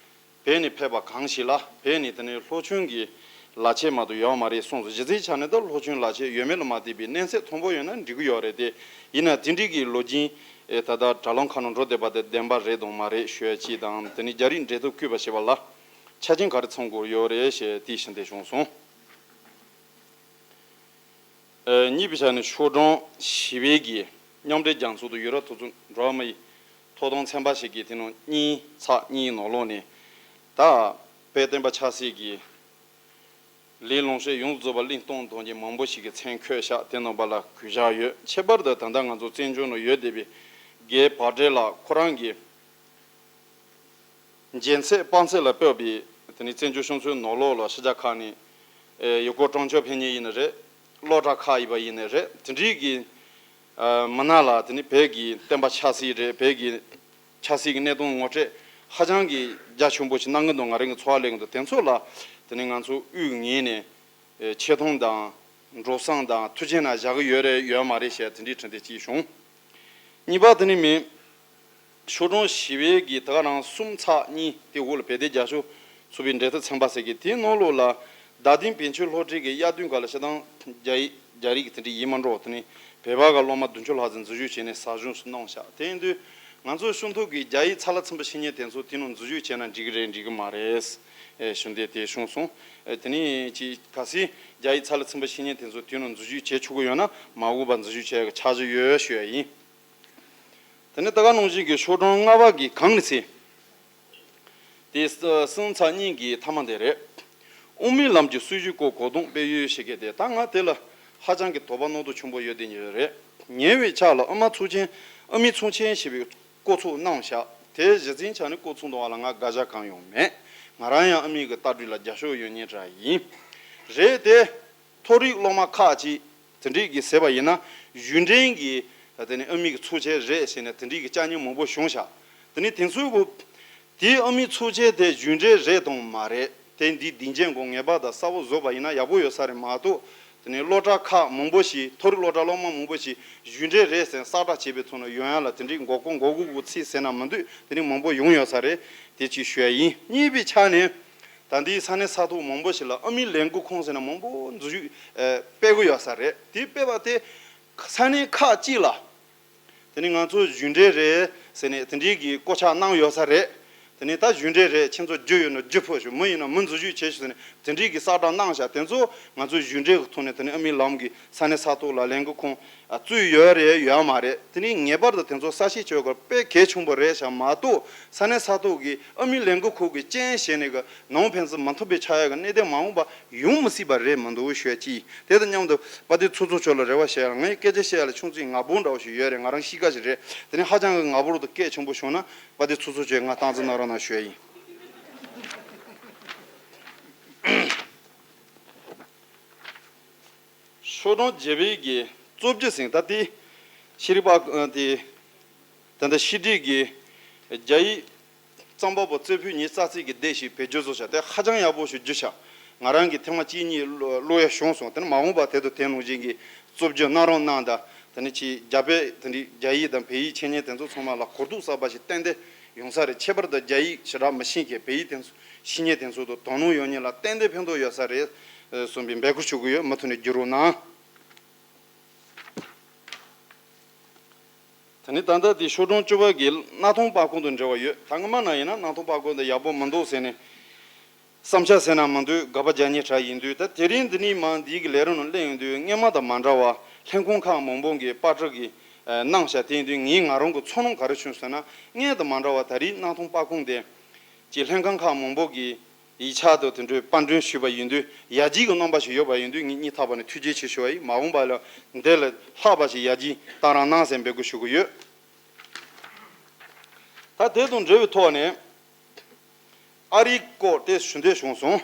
བོད་ནས་ཕེབས་པ་གང་ཞིག་ལ་བོད་ནས་དེ་ནས་སློབ་ཆུང་གི་ལག་ཁྱེར་མ་གཏོགས་ཡོད་མ་རེད་གསུངས་སོང་། གཞི་རྩའི་ཆ་ནས་ད་སློབ་ཆུང་ལག་ཁྱེར་ཡོད་མེད་ལ་མ་ལྟོས་པའི་གནས་ཚད་མཐོན་པོ་ཡོད་ན་འགྲིག་གི་ཡོད་རེད་དེ། ཡིན་ན་དེ་འདྲའི་གི་ལོ་རྒྱུས་ཨེ་ད་ལྟ་དྲ་ལམ་ཁག་ནང་འགྲོ་བསྡད་པ་དེ་བདེན་པ་རེད་དང་མ་རེད་ཞུ་ཡ་གཅིག་དང་། དེ་ནས་རྒྱ་རིགས་འབྲེལ་ཐག་བཀོད་པ་ཞེས་པ་ལ་ཆ་རྐྱེན་ག་རེ་ཚང་དགོས་ཡོད་རེད་ཞེས་དེའི་ཞུ་འདོད་བྱུང་སོང་། ཨ། གཉིས་པའི་ཆ་ནས་ཤོག་གྲངས་བཞི་པའི་གི་མཉམ་འབྲེལ་རྒྱལ་ཚོགས་དང་ཡུ་རོབ་ཐོག་ཚོགས་འགྲོ་བ་མི་ཡི་ཐོབ་ཐང་ཚན་པ་ཞིག་གིས་དེ་ནང་གཉིས་ཚེག་གཉིས་ནང་ལོགས་ནས་ད་བོད་བསྟན་པ་ཆབ་སྲིད་ཀྱི་ལས་ལངས་ཕྱོགས་ཡོངས་སུ་རྫོགས་པ་གླེང་སྟངས་དང་གི་མང་པོ་ཞིག་གི་མཚན་འཁོད་བཞག་དེ་རྣམ་པ་ལ་གུས་ཞབས་ཡོད། ཁྱད་པར་དུ་ད་ལྟ་ང་ཚོ་བཙན་བྱོལ་ནང་ཡོད་བསྡད་པའི་རྒན་བག་སྤྲེལ་ལགས་ཁོ་རང་གིས། མཇལ་ཚད་དཔང་ཚད་ལ་དཔག་པའི་དེ་ནི་བཙན་བྱོལ་གཞུང་ཚོའི་ནང་ལོགས་ལ་ཕྱི་རྒྱལ་ཁག་ནས་ཨེ་ཡུལ་སྐོར་སྤྲོ་འཆམ་ཕེབས་མཁན་ཡིན་ན་རེད། སློབ་གྲྭ་ཁག་ཡིན་པ་ཡིན་ན་རེད། དེ་འདྲའི་གི་ཨ་མི་སྣ་ལ་དེ་ནི་བོད་ཀྱི་བསྟན་པ་ཆབ་སྲིད་རེད། བོད་ཀྱི་ཆབ་སྲིད་ཀྱི་གནད་དོན་ངོ་སྤྲོད་ཧ་ཅང་གི་རྒྱ་ཆེན་པོ་ཞིག་གནང་གི་འདུག་ང་རང་གི་འཚོ་བ་ལས་ཀྱི་འདུག་དེ་ཚོ་ལ་དེ་ནི་ང་ཚོ་དབུས་ངོས་ནས་ཨེ་ཆེ་མཐོང་དང་འགྲོ་སོང་དང་ཐུགས་རྗེ་གནང་བཞག་གི་ཡོད་རེད་ཡོད་མ་རེད་ཞེས་དེ་འདྲའི་དྲི་བ་དེ་གཅིག་བྱུང་། གཉིས་པ་དེ་ནི་མིན། ཤོག་གྲངས་བཞི་པའི་གི་ད་ག་རང་གསུམ་ཚེག་གཉིས་དེ་འོག་ལ་བོད་དོན་རྒྱབ་སྐྱོར་ཚོགས་པའི་འབྲེལ་ཐག་ཚན་པ་ཟེར་གི་དེའི་ནང་ལོགས་ལ་རྡ་སྟེང་བོད་ཆོས་སློབ་གྲྭའི་གི་དབྱར་སྟོན་སྐབས་ལ་ཤ་སྟག་རྒྱ་ཡིག་རྒྱ་རིགས་དེ་འདྲ་ཡིན་མ་འགྲོ་དེ་ནི་བོད་པ་གི་སློབ་མ་བདུན་ཅུ་ལྷག་ཙམ་འཛུལ་ཞུགས་བྱས་ནས་ཟ་ཞུགས་སུ་གནང་བཞག་དེ་ཡིན་དུས་ང་ཚོ་ཤོག་ཐོག་གི་རྒྱ་ཡིག་ཚ་ལ་ཚིམ་པ་ཤེས་མཁན་དེ་ཚོ་དེ་ནང་འཛུལ་ཞུགས་བྱས་ན་འགྲིག་གི་རེད་འགྲིག་གི་མ་རེད། ཨེ་ཞུ་འདོད་དེ་བྱུང་སོང་། ཨེ་དེ་ནི་ཅི་གལ་སྲིད་རྒྱ་ཡིག་ཚ་ལ་ཚིམ་པ་ཤེས་མཁན་དེ་ཚོ་དེ་ནང་འཛུལ་ཞུགས་བྱེད་ཆོག་གི་ཡོད་ན་མ་འོངས་པ་འཛུལ་ཞུགས་བྱེད་ཡག་ཆ་རྐྱེན་ཡོད་ཞུ་ཡ་ཡིན། དེ་ནས་ད་ག་ནང་བཞིན་གྱི་ཤོག་གྲངས་ལྔ་པ་གི་གང་ནས་ཚེ། དེ་གསུམ་ཚེག་གཉིས་ཀྱི་མཐའ་མ་དེ་རེད། དབུ་མའི་ལམ་གྱི་སྲོལ་རྒྱུན་སྐོར་གོ་བསྡོམས་སྤེལ་ཡུལ་ཞེས་གི་དེ་ད་ང་དེ་ལ་ཧ་ཅང་གི་དོགས་པ་རྣོ་རྟོག་ཆེན་པོ་ཡོད་དེ་ཉེ་རེད། ཉེ་བའི་ཆར་ལ་དབུ་མ་ཚོགས་ཆེན་དབུ་མའི་ཚོགས་ཆེན་ཞེས་པའི་བསྐོང་ཚོགས་གནང་བཞག་དེ་གཞི་རྩའི་ཆ་ནས་བསྐོང་ཚོགས་འདུ་བ་ལ་ང་དགག་བྱ་གང་ཡང་མེད། ང་རང་ཡང་དབུ་མའི་གི་ལྟ་གྲུབ་ལ་རྒྱབ་སྐྱོར་ཡོད་མཁན་འདྲ་ཡིན། རེད་དེ། མཐོ་རིམ་སློབ་མ་ཁག་ཅིག་དེ་འདྲས་ཀྱིས་ཟེར་བ་ཡིན་ན་གཞུང་འབྲེལ་གྱི་དེ་ནི་དབུ་མའི་གི་ཚོགས་ཆེན་རེད་ཟེར་ནས་དེ་འདྲས་ཀྱི་བཅའ་མར་མང་པོ་བྱུང་ཤག་དེ་ནི་དེ་ཚོའི་གུ་དེའི་དབུ་མའི་ཚོགས་ཆེན་དེ་གཞུང་འབྲེལ་རེད་དང་མ་རེད་དེ་འདིའི་སྡིངས་ཆའི་སྒང་ངེས་པར་དུ་གསལ་པོ་བཟོ་བ་ཡིན་ན་ཡག་པོ་ཡོད་ས་རེད་མ་གཏོགས། དེ་ནི་སློབ་གྲྭ་ཁག་མང་པོ་ཞིག་མཐོ་རིམ་སློབ་གྲྭ་སློབ་མ་མང་པོ་ཞིག་གཞུང་འབྲེལ་རེད་ཟེར་ནས་གསལ་བསྒྲགས་བྱས་པའི་ཐོག་ནས་ཡོང་ཡ་ལ་དེ་འདྲའི་མགོ་སྐོར་མགོ་སྒུར་གྱི་ཚིག་ཟེར་ན་མི་འདུག་དེ་འདྲའི་མང་པོ་ཡོང་ཡོད་ས་རེད། དེ་གཅིག་ཞུ་ཡ་ཡིན། གཉིས་པའི་ཆ་ནས། ད་ལྟའི་ས་གནས་ས་ཐོག་མང་པོ་ཞིག་ལ་དབུ་མའི་ལས་འགུལ་ཁང་ཟེར་ན་མང་པོ་འཛུལ་ཞུགས་ཨེ་སྤེལ་གྱི་ཡོད་ས་རེད། དེ་སྤེལ་བ་དེ་ས་གནས་ཁག་ཅིག་ལ་དེ་ནི་ང་ཚོ་གཞུང་འབྲེལ་རེད་ཟེར་ནས་དེ་འདྲའི་གི་སྐོར་ཆ་གནང་ཡོད་ས་རེད། དེ་ནི་ད་གཞུང་འབྲེལ་རེད། ཁྱེད་ཚོ་རྒྱུ་ཡོད་ན་རྒྱུ་ཕུལ་ཤོག་མི་ཡིན་ན་མི་འཛུལ་ཞུགས་བྱེད་ཤོག་ཟེར་ནས་དེ་འདྲའི་གི་གསལ་བསྒྲགས་གནང་བཞག་དེ་ཚོ་ང་ཚོ་གཞུང་འབྲེལ་གི་ཐོག་ནས་དེ་ནི་དབུ་མའི་ལམ་གྱི་ས་གནས་ས་ཐོག་ལ་ལས་འགུལ་ཁང་བཙུགས་ཡོད་རེད་ཡོད་མ་རེད། དེ་ནི་ངེས་པར་དུ་དེ་ཚོ་གསལ་བཤད་བྱེད་དགོས་དཔེ་གལ་ཆེན་པོ་རེད་ཤག་མ་གཏོགས་ས་གནས་ས་ཐོག་གི་དབུ་མའི་ལས་འགུལ་ཁང་གི་རྐྱེན་བྱས་ནས་གི་ནང་ཕན་ཚུན་མ་མཐུན་པའི་ཆགས་ཡག་གི་གནད་དོན་མ་འོངས་པ་ཡོང་མི་སྲིད་པ་རེད་མི་འདུག་ཞུ་ཡ་གཅིག་དེ་དང་མཉམ་དུ་དཔལ་ལྡན་ཚོགས་གཙོ་མཆོག་ལ་རེ་བ་བྱས་ཡ་ལ་ངས་སྐད་ཆ་བཤད་ཡ་ལ་ཆུང་ཙིག་ང་ཕོད་འདྲ་བོ་ཞིག་ཡོད་རེད། ང་རང་གཤིས་ཀ་ཞིག་རེད། དེ་ནི་ཧ་ཅང་གི་ང་ཕོད་དུ་སྐད་ཆེན་པོ་བྱུང་ན་དཔལ་ལྡན་ཚོགས་གཙོ་མཆོག་ང་སྟངས་འཛིན་གནང་རོགས་གནང་ཞུ་ཡ་ཡིན། ཤོག་གྲངས་བརྒྱད་པའི་གི་གཙོ་བརྗོད་ཟིན་ད་ལྟའི་ཤེས་རིག་པ་དེ་ད་ལྟ་ཤེས་སྒྲིག་གི་རྒྱ་ཡིག་རྩོམ་པ་པོ་རྩེ་ཕུད་ཉི་ཤུ་རྩ་གཅིག་གི་སྡེ་ཞིག་བེད་སྤྱོད་བཟོ་བྱ་དེ་ཧ་ཅང་ཡག་པོ་ཞིག་བསྒྱུར་བྱ་ང་རང་གི་ཐེངས་མ་གཅིག་གཉིས་ཀློག་ཡ་བྱུང་སོང་། དེ་ནི་མ་འོངས་པ་དེ་དང་དེ་ནང་བཞིན་གྱི་རྩོམ་བསྒྱུར་གནང་རོགས་གནང་དང་། དེ་ནི་ཅིག་རྒྱ་བོད་དེ་འདྲའི་རྒྱ་ཡིག་དང་བོད་ཡིག་ཤེས་མཁན་དེ་ཚོ་ཚང་མ་ལ་གོ་རྟོགས་གསར་པ་ཞིག་ཏན་ཏན་ཡོང་ས་རེད། ཁྱད་པར་དུ་རྒྱ་ཡིག་ཞེ་དྲག་མི་ཤེས་མཁན་བོད་ཡིག་དེ་ཚོ་ཤེས་མཁན་དེ་ཚོ་དང་དོ་སྣང་ཡོང་མཁན་ལ་ཏན་ཏན་ཕན་ཐོགས་ཡོད་ས་རེད་གསུངས་པའི་འབོད་སྐུལ་ཞུ་གི་ཡོད། མུ་མཐུད་ནས་བསྒྱུར་རོགས་གནང་། དེ་ནི་ད་ལྟ་དེ་ཤོག་གྲངས་བཅུ་པ་གི་མངའ་ཐང་པར་ཁང་དང་འབྲེལ་བ་ཡོད། ད་སྔ་མ་ན་ཡིན་ན་མངའ་ཐང་པར་ཁང་དེ་ཡག་པོ་མི་འདུག་ཟེར་ནས་བསམ་འཆར་ཟེར་ན་མི་འདུག་དགག་པ་རྒྱག་མཁན་གྲས་ཡིན་དུས། ད་དེ་རིང་འདི་ནས་མར་འདིའི་གི་ལས་རིམ་ནང་གླེང་ཡོང་དུས་སྔོན་མ་དང་མ་འདྲ་བ་ལྷན་ཁང་ཁག་མང་པོ་གི་པར་སྐྲུན་གི་གནང་བཞག་དེ་ཡིན་དུས་ངས་ང་རང་གི་ཚོར་སྣང་ག་རེ་བྱུང་ཟེར་ན། སྔོན་དང་མ་འདྲ་བ་ད་རེས་མངའ་ཐང་པར་ཁང་དེ་ཀྱི་ལྷན་ཁང་ཁག་མང་པོ་གི་ ཡིག་ཆ་དང་དེ་འདྲའི་པར་སྐྲུན་ཞུས་པ་ཡིན་དུས་ཡར་རྒྱས་ཀྱི་རྣམ་པ་ཞིག་ཡོད་པ་ཡིན་དུས་ངས་སྙིང་ཐག་པ་ནས་ཐུགས་རྗེ་ཆེ་ཞུ་བ་ཡིན། མ་འོངས་པ་ལ་འདི་ལས་ལྷག་པ་ཞིག་ཡར་རྒྱས་གཏང་རོགས་གནང་ཟེར་འབོད་སྐུལ་ཞུ་གི་ཡོད། ད་དེ་དང་འབྲེལ་བའི་ཐོག་ནས་ཨ་རིའི་སྐོར་དེ་ཞུ་འདོད་བྱུང་སོང་།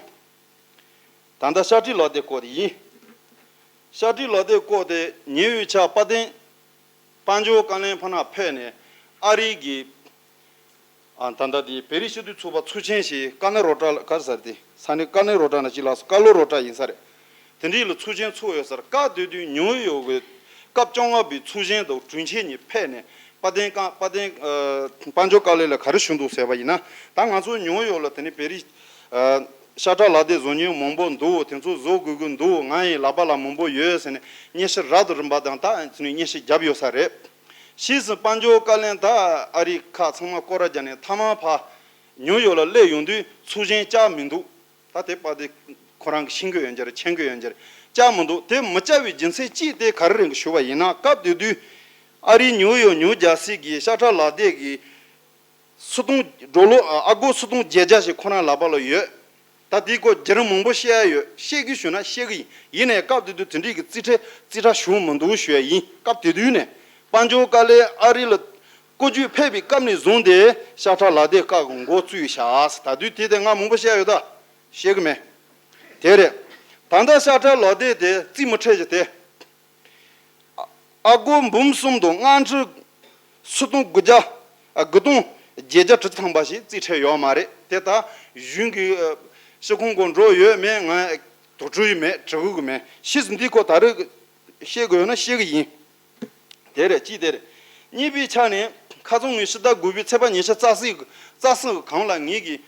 ད་ལྟ་ཤར་ཏི་ལག་སྡེ་སྐོར་དེ་ཡིན། ཤར་ཏི་ལག་སྡེ་སྐོར་དེ་ཉེ་བའི་ཆར་དཔལ་ལྡན་དཔལ་འབྱོར་བཀའ་བློན་ཕ་ན་ཕེབས་ནས་ཨ་རིའི་གི་ཨ། ད་ལྟ་དེ་པེ་རིས་སྤྱི་མཐུན་ཚོགས་པ་ཚོགས་ཆེན་ཞིག་ཀ་ན་རོ་ཊ་ལ་ག་རེ་ཟེར་དེ་ས་ནི་ཀ་ན་རོ་ཊ་ན་ཅི་ལགས་སོ། ཀ་ལོ་རོ་ཊ་ཡིན་ས་རེད། དེ་འདྲའི་ལ་ཚོགས་ཆེན་ཚོགས་ཡོད་ས་རེད། སྐབས་དེ་དུས་ཉོ་ཡོག་གི་སྐབས་བཅོ་ལྔ་པའི་ཚོགས་ཆེན་དུ་དྲུང་ཆེ་གཉིས་ཕེབས་ནས་དཔལ་ལྡན་ཀ་དཔལ་ལྡན་ཨ། དཔལ་འབྱོར་བཀའ་བློན་ལ་ག་རེ་ཞུ་འདུག་ཟེར་བ་ཡིན་ན། ད་ང་ཚོ་ཉོ་ཡོག་ལ་དེ་ནི་པེ་རིས་ཨ། ཤ་ཁྲག་ལག་དེབ་བཟོ་མཁན་མང་པོ་འདུག་དེ་ཚོ་བཟོ་དགོས་ཀྱི་འདུག་ང་ཡི་ལག་པ་ལ་མང་པོ་ཡོད་ཟེར་ནས་སྙན་ཞུ་རབ་དང་རིམ་པ་དང་ད་དེ་ནས་སྙན་ཞུ་བརྒྱབ་ཡོད་ས་རེད། ཕྱིས་སུ་དཔལ་འབྱོར་བཀའ་བློན་ད་ཨ་རི་ཁག་ཚང་མ་སྐོར་ར་བརྒྱབ་ནས་མཐའ་མ་ཕར་ཉོ་ཡོག་ལ་སླེབས་ཡོང་དུས་ཚོགས་ཆེན་བཅར་མི་འདུག་ད་དེ་པ་དེ་ཁོ་རང་གི་ཤེས་ཀྱི་ཡོད་འགྱུར་མཁྱེན་གྱི་ཡོད་འགྱུར་བཅར་མི་འདུག་དེ་མི་བཅར་བའི་རྒྱུ་མཚན་གཅིག་དེ་ག་རེ་རེད་ཞུ་བ་ཡིན་ན། སྐབས་དེ་དུས་ཨ་རིའི་ཉོ་ཡོག་ཉུ་ཇར་སི་གི་ཤ་ཁྲག་ལག་དེབ་གི་སུ་དང་ཌོ་ལར་ཨ་སྒོར་སུ་དང་བརྒྱད་བརྒྱ་ཞིག་ཁོ་རང་ལག་པ་ལ་ཡོད། ད་དེའི་སྐོར་བརྒྱུད་རིམ་མང་པོ་བཤད་ཡ་ཡོད། བཤད་ཀྱི་ཞུ་ན་བཤད་ཀྱི་ཡིན། ཡིན་ནའི་སྐབས་དེ་དུས་དེ་འདྲའི་གི་རྩིས་ཁྲ་རྩིས་ཁྲ་བྱུང་མི་འདུག་ཞུ་ཡ་ཡིན། སྐབས་དེ་དུས་ནས་དཔལ་འབྱོར་བཀའ་བློན་ཨ་རི་ལ་སྐོར་སྐྱོད་ཕེབས་པའི་སྐབས་ནས་བཟུང་སྟེ་ཤ་ཁྲག་ལག་དེབ་བཀག་གི་འགོ་བཙུགས་བཞག་ད་དུས་དེ་དེ་ང་མང་པོ་བཤད་ཡོད་ད། བཤད་ཀྱི་མེད། དེ་རེད། ད་ལྟ་ཤ་ཁྲག་ལག་དེབ་དེ་རྩིས་མི་ཁྲོལ་ཞིག་དེ། ཨ་སྒོར་འབུམ་གསུམ་དང་ལྔ་ཁྲི་སུམ་སྟོང་དགུ་བརྒྱ། ཨ་དགུ་སྟོང་བརྒྱད་བརྒྱ་དྲུག་ཅུ་ཐམ་པ་ཞིག་རྩིས་ཁྲོལ་ཡོད་མ་རེད། དེ་ད་གཞུང་གི་ཨ་ཤི་ཁུངས་སྐོར་འགྲོ་ཡོད་མེད་ང་དོགས་འཁྲུལ་ཡོད་མེད་དྲི་གི་མེད། ཕྱིས་སུ་འདི་སྐོར་ད་རེས་བཤད་དགོས་ཡོད་ན་བཤད་གི་ཡིན། དེ་རེད། གཅིག་དེ་རེད། གཉིས་པའི་ཆ་ནས་ཁ་སང་ངས་ཕྱི་ཟླ་དགུ་པའི་ཚེས་པ་ཉི་ཤུ་རྩ་གཅིག་རྩ་གསུམ་གི་གོང་ལ་ངེད་ཀྱིས་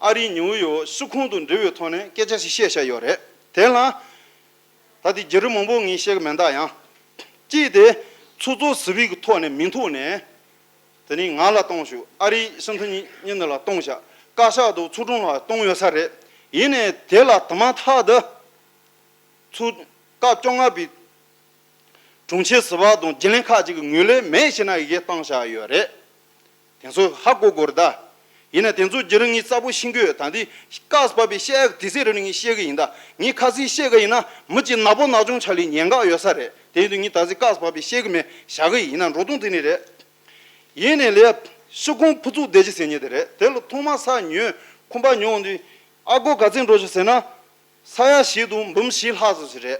ཨ་རིའི་ཉུ་ཡོག་ཤི་ཁུངས་དང་འབྲེལ་བའི་ཐོག་ནས་སྐད་ཆ་ཞིག་བཤད་བཞག་ཡོད་རེད། དེ་ལ། ད་དེ་བརྒྱུད་རིམ་མང་པོ་ངས་བཤད་གི་མེད་ད་ཡང་། གཅིག་དེ་ཚོགས་གཙོ་ཟུར་པའི་གི་ཐོག་ནས་མིང་ཐོག་ནས་དེ་ནས་ང་ལ་གཏོང་ཞུ། ཨ་རིའི་ཕྱི་འཐུས་གཉིས་གཉིས་ནི་ལ་གཏོང་བཞག་བཀའ་ཤག་དང་ཚོགས་དྲུང་ལ་གཏོང་ཡོད་ས་རེད། ཡིན་ནའི་དེ་ལ་དུ་མ་ཐག་ཏུ་ཚོགས་སྐབས་བཅོ་ལྔ་པའི་དྲུང་ཆེ་ཟུར་པ་དང་རྒྱུན་ལས་ཁག་ཅིག་གི་ངོས་ལེན་མེད་ཞེ་ན་ཡི་གེ་བཏང་བཞག་ཡོད་རེད། དེ་ཚོ་ཧ་གོ་དགོས་རེད་ད། ཡིན་ན་དེ་ཚོ་བརྒྱུད་རིམ་ངས་གསལ་པོ་ཤེས་ཀྱི་ཡོད། ད་འདི་སྐབས་སུ་བབས་པའི་བཤད་ཡག་དེ་ཚོའི་རིགས་ནི་ངས་བཤད་ཀྱི་ཡིན་ད། ངས་ཁ་སང་བཤད་ཀྱི་ཡིན་ན་མི་གཅིག་ནག་པོ་ནག་ཆུང་ཆ་ལས་ཉེན་ཁ་ཡོད་ས་རེད། དེ་ཡིན་དུས་ངས་ད་གཟོད་སྐབས་སུ་བབས་པའི་བཤད་ཀྱི་མེད་བཞག་གི་ཡིན་ན་འགྲོ་སྟངས་དེ་ནི་རེད། ཡིན་ནའི་ལས་ཤི་ཁུངས་ཕུ་ཚུགས་བདེ་སྐྱིད་ཟེར་མཁན་དེ་རེད། དེ་ལ་ཐོག་མ་ས་ཉོས་ཁང་པ་ཉོ་འོང་དུས་ཨ་སྒོར་ག་ཚོད་འགྲོ་ཤག་ཟེར་ན། ས་ཡ་བཞི་དང་འབུམ་བཞི་ལྷག་ཙམ་ཞིག་རེད།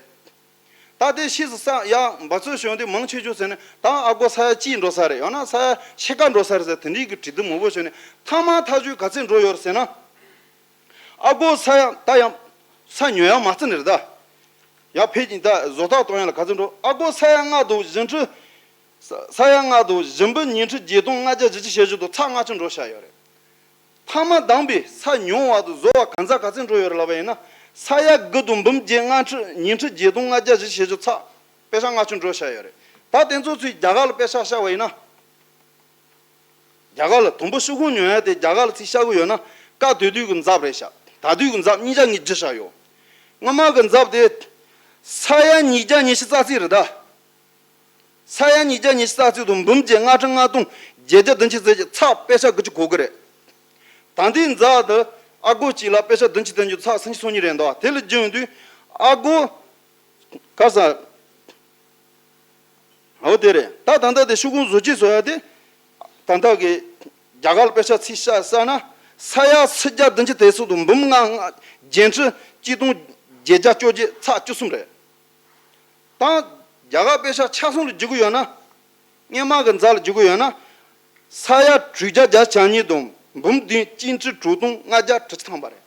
ད་དེ་ཕྱིས་སུ་ས་ཡ་འབབ་ཚོད་བྱུང་དུས་མང་ཆེ་ཤོས་ཟེར་ན་ད་ཨ་སྒོར་ས་ཡ་གཅིག་འགྲོ་ས་རེད། ཡང་ན་ས་ཡ་ཕྱེད་ཀ་འགྲོ་ས་རེད་ཟེར་དེ་འདྲའི་གི་དྲི་བ་མང་པོ་བྱུང་ནས་མཐའ་མ་ཐག་ཆོད་ག་ཚོད་འགྲོ་ཡོད་རེད་ཟེར་ན། ཨ་སྒོར་ས་ཡ་ད་ཡང་ས་ཉོ་ཡག་མ་རྩ་ནས་རེད་ད། ཡང་ཕལ་ཆེར་ད་བཟོ་ལྟ་གཏོང་ཡག་ལ་ག་ཚོད་འགྲོ། ཨ་སྒོར་ས་ཡ་ལྔ་དང་བཞི་ཁྲི། ས་ས་ཡ་ལྔ་དང་བཞི་འབུམ་ཉི་ཁྲི་བརྒྱད་སྟོང་ལྔ་བརྒྱ་བཞི་བཅུ་ཞེ་བཞི་དང་ཚེག་ལྔ་ཁྲི་འགྲོ་བཞག་ཡོད་རེད། མཐའ་མ་དང་པོའི་ས་ཉོ་བ་དང་བཟོ་བ་གང་ཚ་ག་ཚོད་འགྲོ་ཡོད་རེད་ལབ་པ་ཡིན་ན། ས་ཡ་དགུ་དང་འབུམ་བརྒྱད་ལྔ་ཁྲི་ཉི་ཁྲི་བརྒྱད་སྟོང་ལྔ་བརྒྱ་བཞི་བཅུ་ཞེ་བཞི་ཚེག་པེ་ས་ལྔ་ཁྲི་འགྲོ་བཞག་ཡོད་རེད། ད་དེ་ཚོ་ཚུར་རྒྱ་གར་ལ་པེ་ས་བཞག་པ་ཡིན་ན། རྒྱ་གར་ལ་དང་པོ་ཤི་ཁུངས་ཉོ་ཡག་དེ་རྒྱ་གར་ལ་ཚུར་བཞག་གི་ཡོད་ན་སྐབས་དེ་དུས་ཀྱི་འཛབ་རེད་ཤག་ད་དུས་ཀྱི་འཛབ་གཉིས་ཀ་ངས་བརྗེ་བཞག་ཡོད། སྔོན་མ་གི་འཛབ་དེ་ས་ཡ་ཉིས་བརྒྱ་ཉི་ཤུ་རྩ་གཅིག་རེད་ད། ས་ཡ་ཉིས་བརྒྱ་ཉི་ཤུ་རྩ་གཅིག་དང་འབུམ་བརྒྱད་ལྔ་ཁྲི་ལྔ་སྟོང་བརྒྱད་བརྒྱ་བདུན་ཅུ་ཙམ་ཞིག་ཚེག་པེ་ས་དགུ་བཅུ་གོ་དགུ་རེད། ད་ལྟའི་འཛབ་དེ་ཨ་སྒོར་གཅིག་ལ་པེ་ས་བདུན་ཅུ་དོན་བདུན་ཚེག་སུམ་ཅུ་སོ་གཉིས་རེད་འདུག་དེ་ལ་བརྒྱུད་ཡོང་དུས་ཨ་སྒོར་ག་ས། འོ་དེ་རེད། ད་ད་ལྟ་དེ་ཤི་ཁུངས་བཟོ་བཅོས་བཟོ་ཡག་དེ་ད་ལྟ་གི་རྒྱ་གར་ལ་པེ་ས་ཚུར་བཞག་བཞག་ན་ས་ཡ་སུམ་བརྒྱ་བདུན་ཅུ་དོན་གསུམ་དང་འབུམ་ལྔ་ལྔ་བརྒྱད་ཁྲི་གཅིག་སྟོང་བརྒྱད་བརྒྱ་བཅོ་བརྒྱད་ཚེག་བཅུ་གསུམ་རེད། ད་རྒྱ་གར་པེ་ས་ཆ་ཚང་ལ་བསྒྱུར་གི་ཡོད་ན། སྔོན་མ་གི་འཛབ་ལ་བསྒྱུར་གི་ཡོད་ན། ས་ཡ་དྲུག་བརྒྱ་བརྒྱད་ཅུ་གྱ་གཉིས་དང་འབུམ་བདུན་གཅིག་ཁྲི་དྲུག་སྟོང་ལྔ་བརྒྱ་དྲུག་ཅུ་ཐམ་པ་རེད།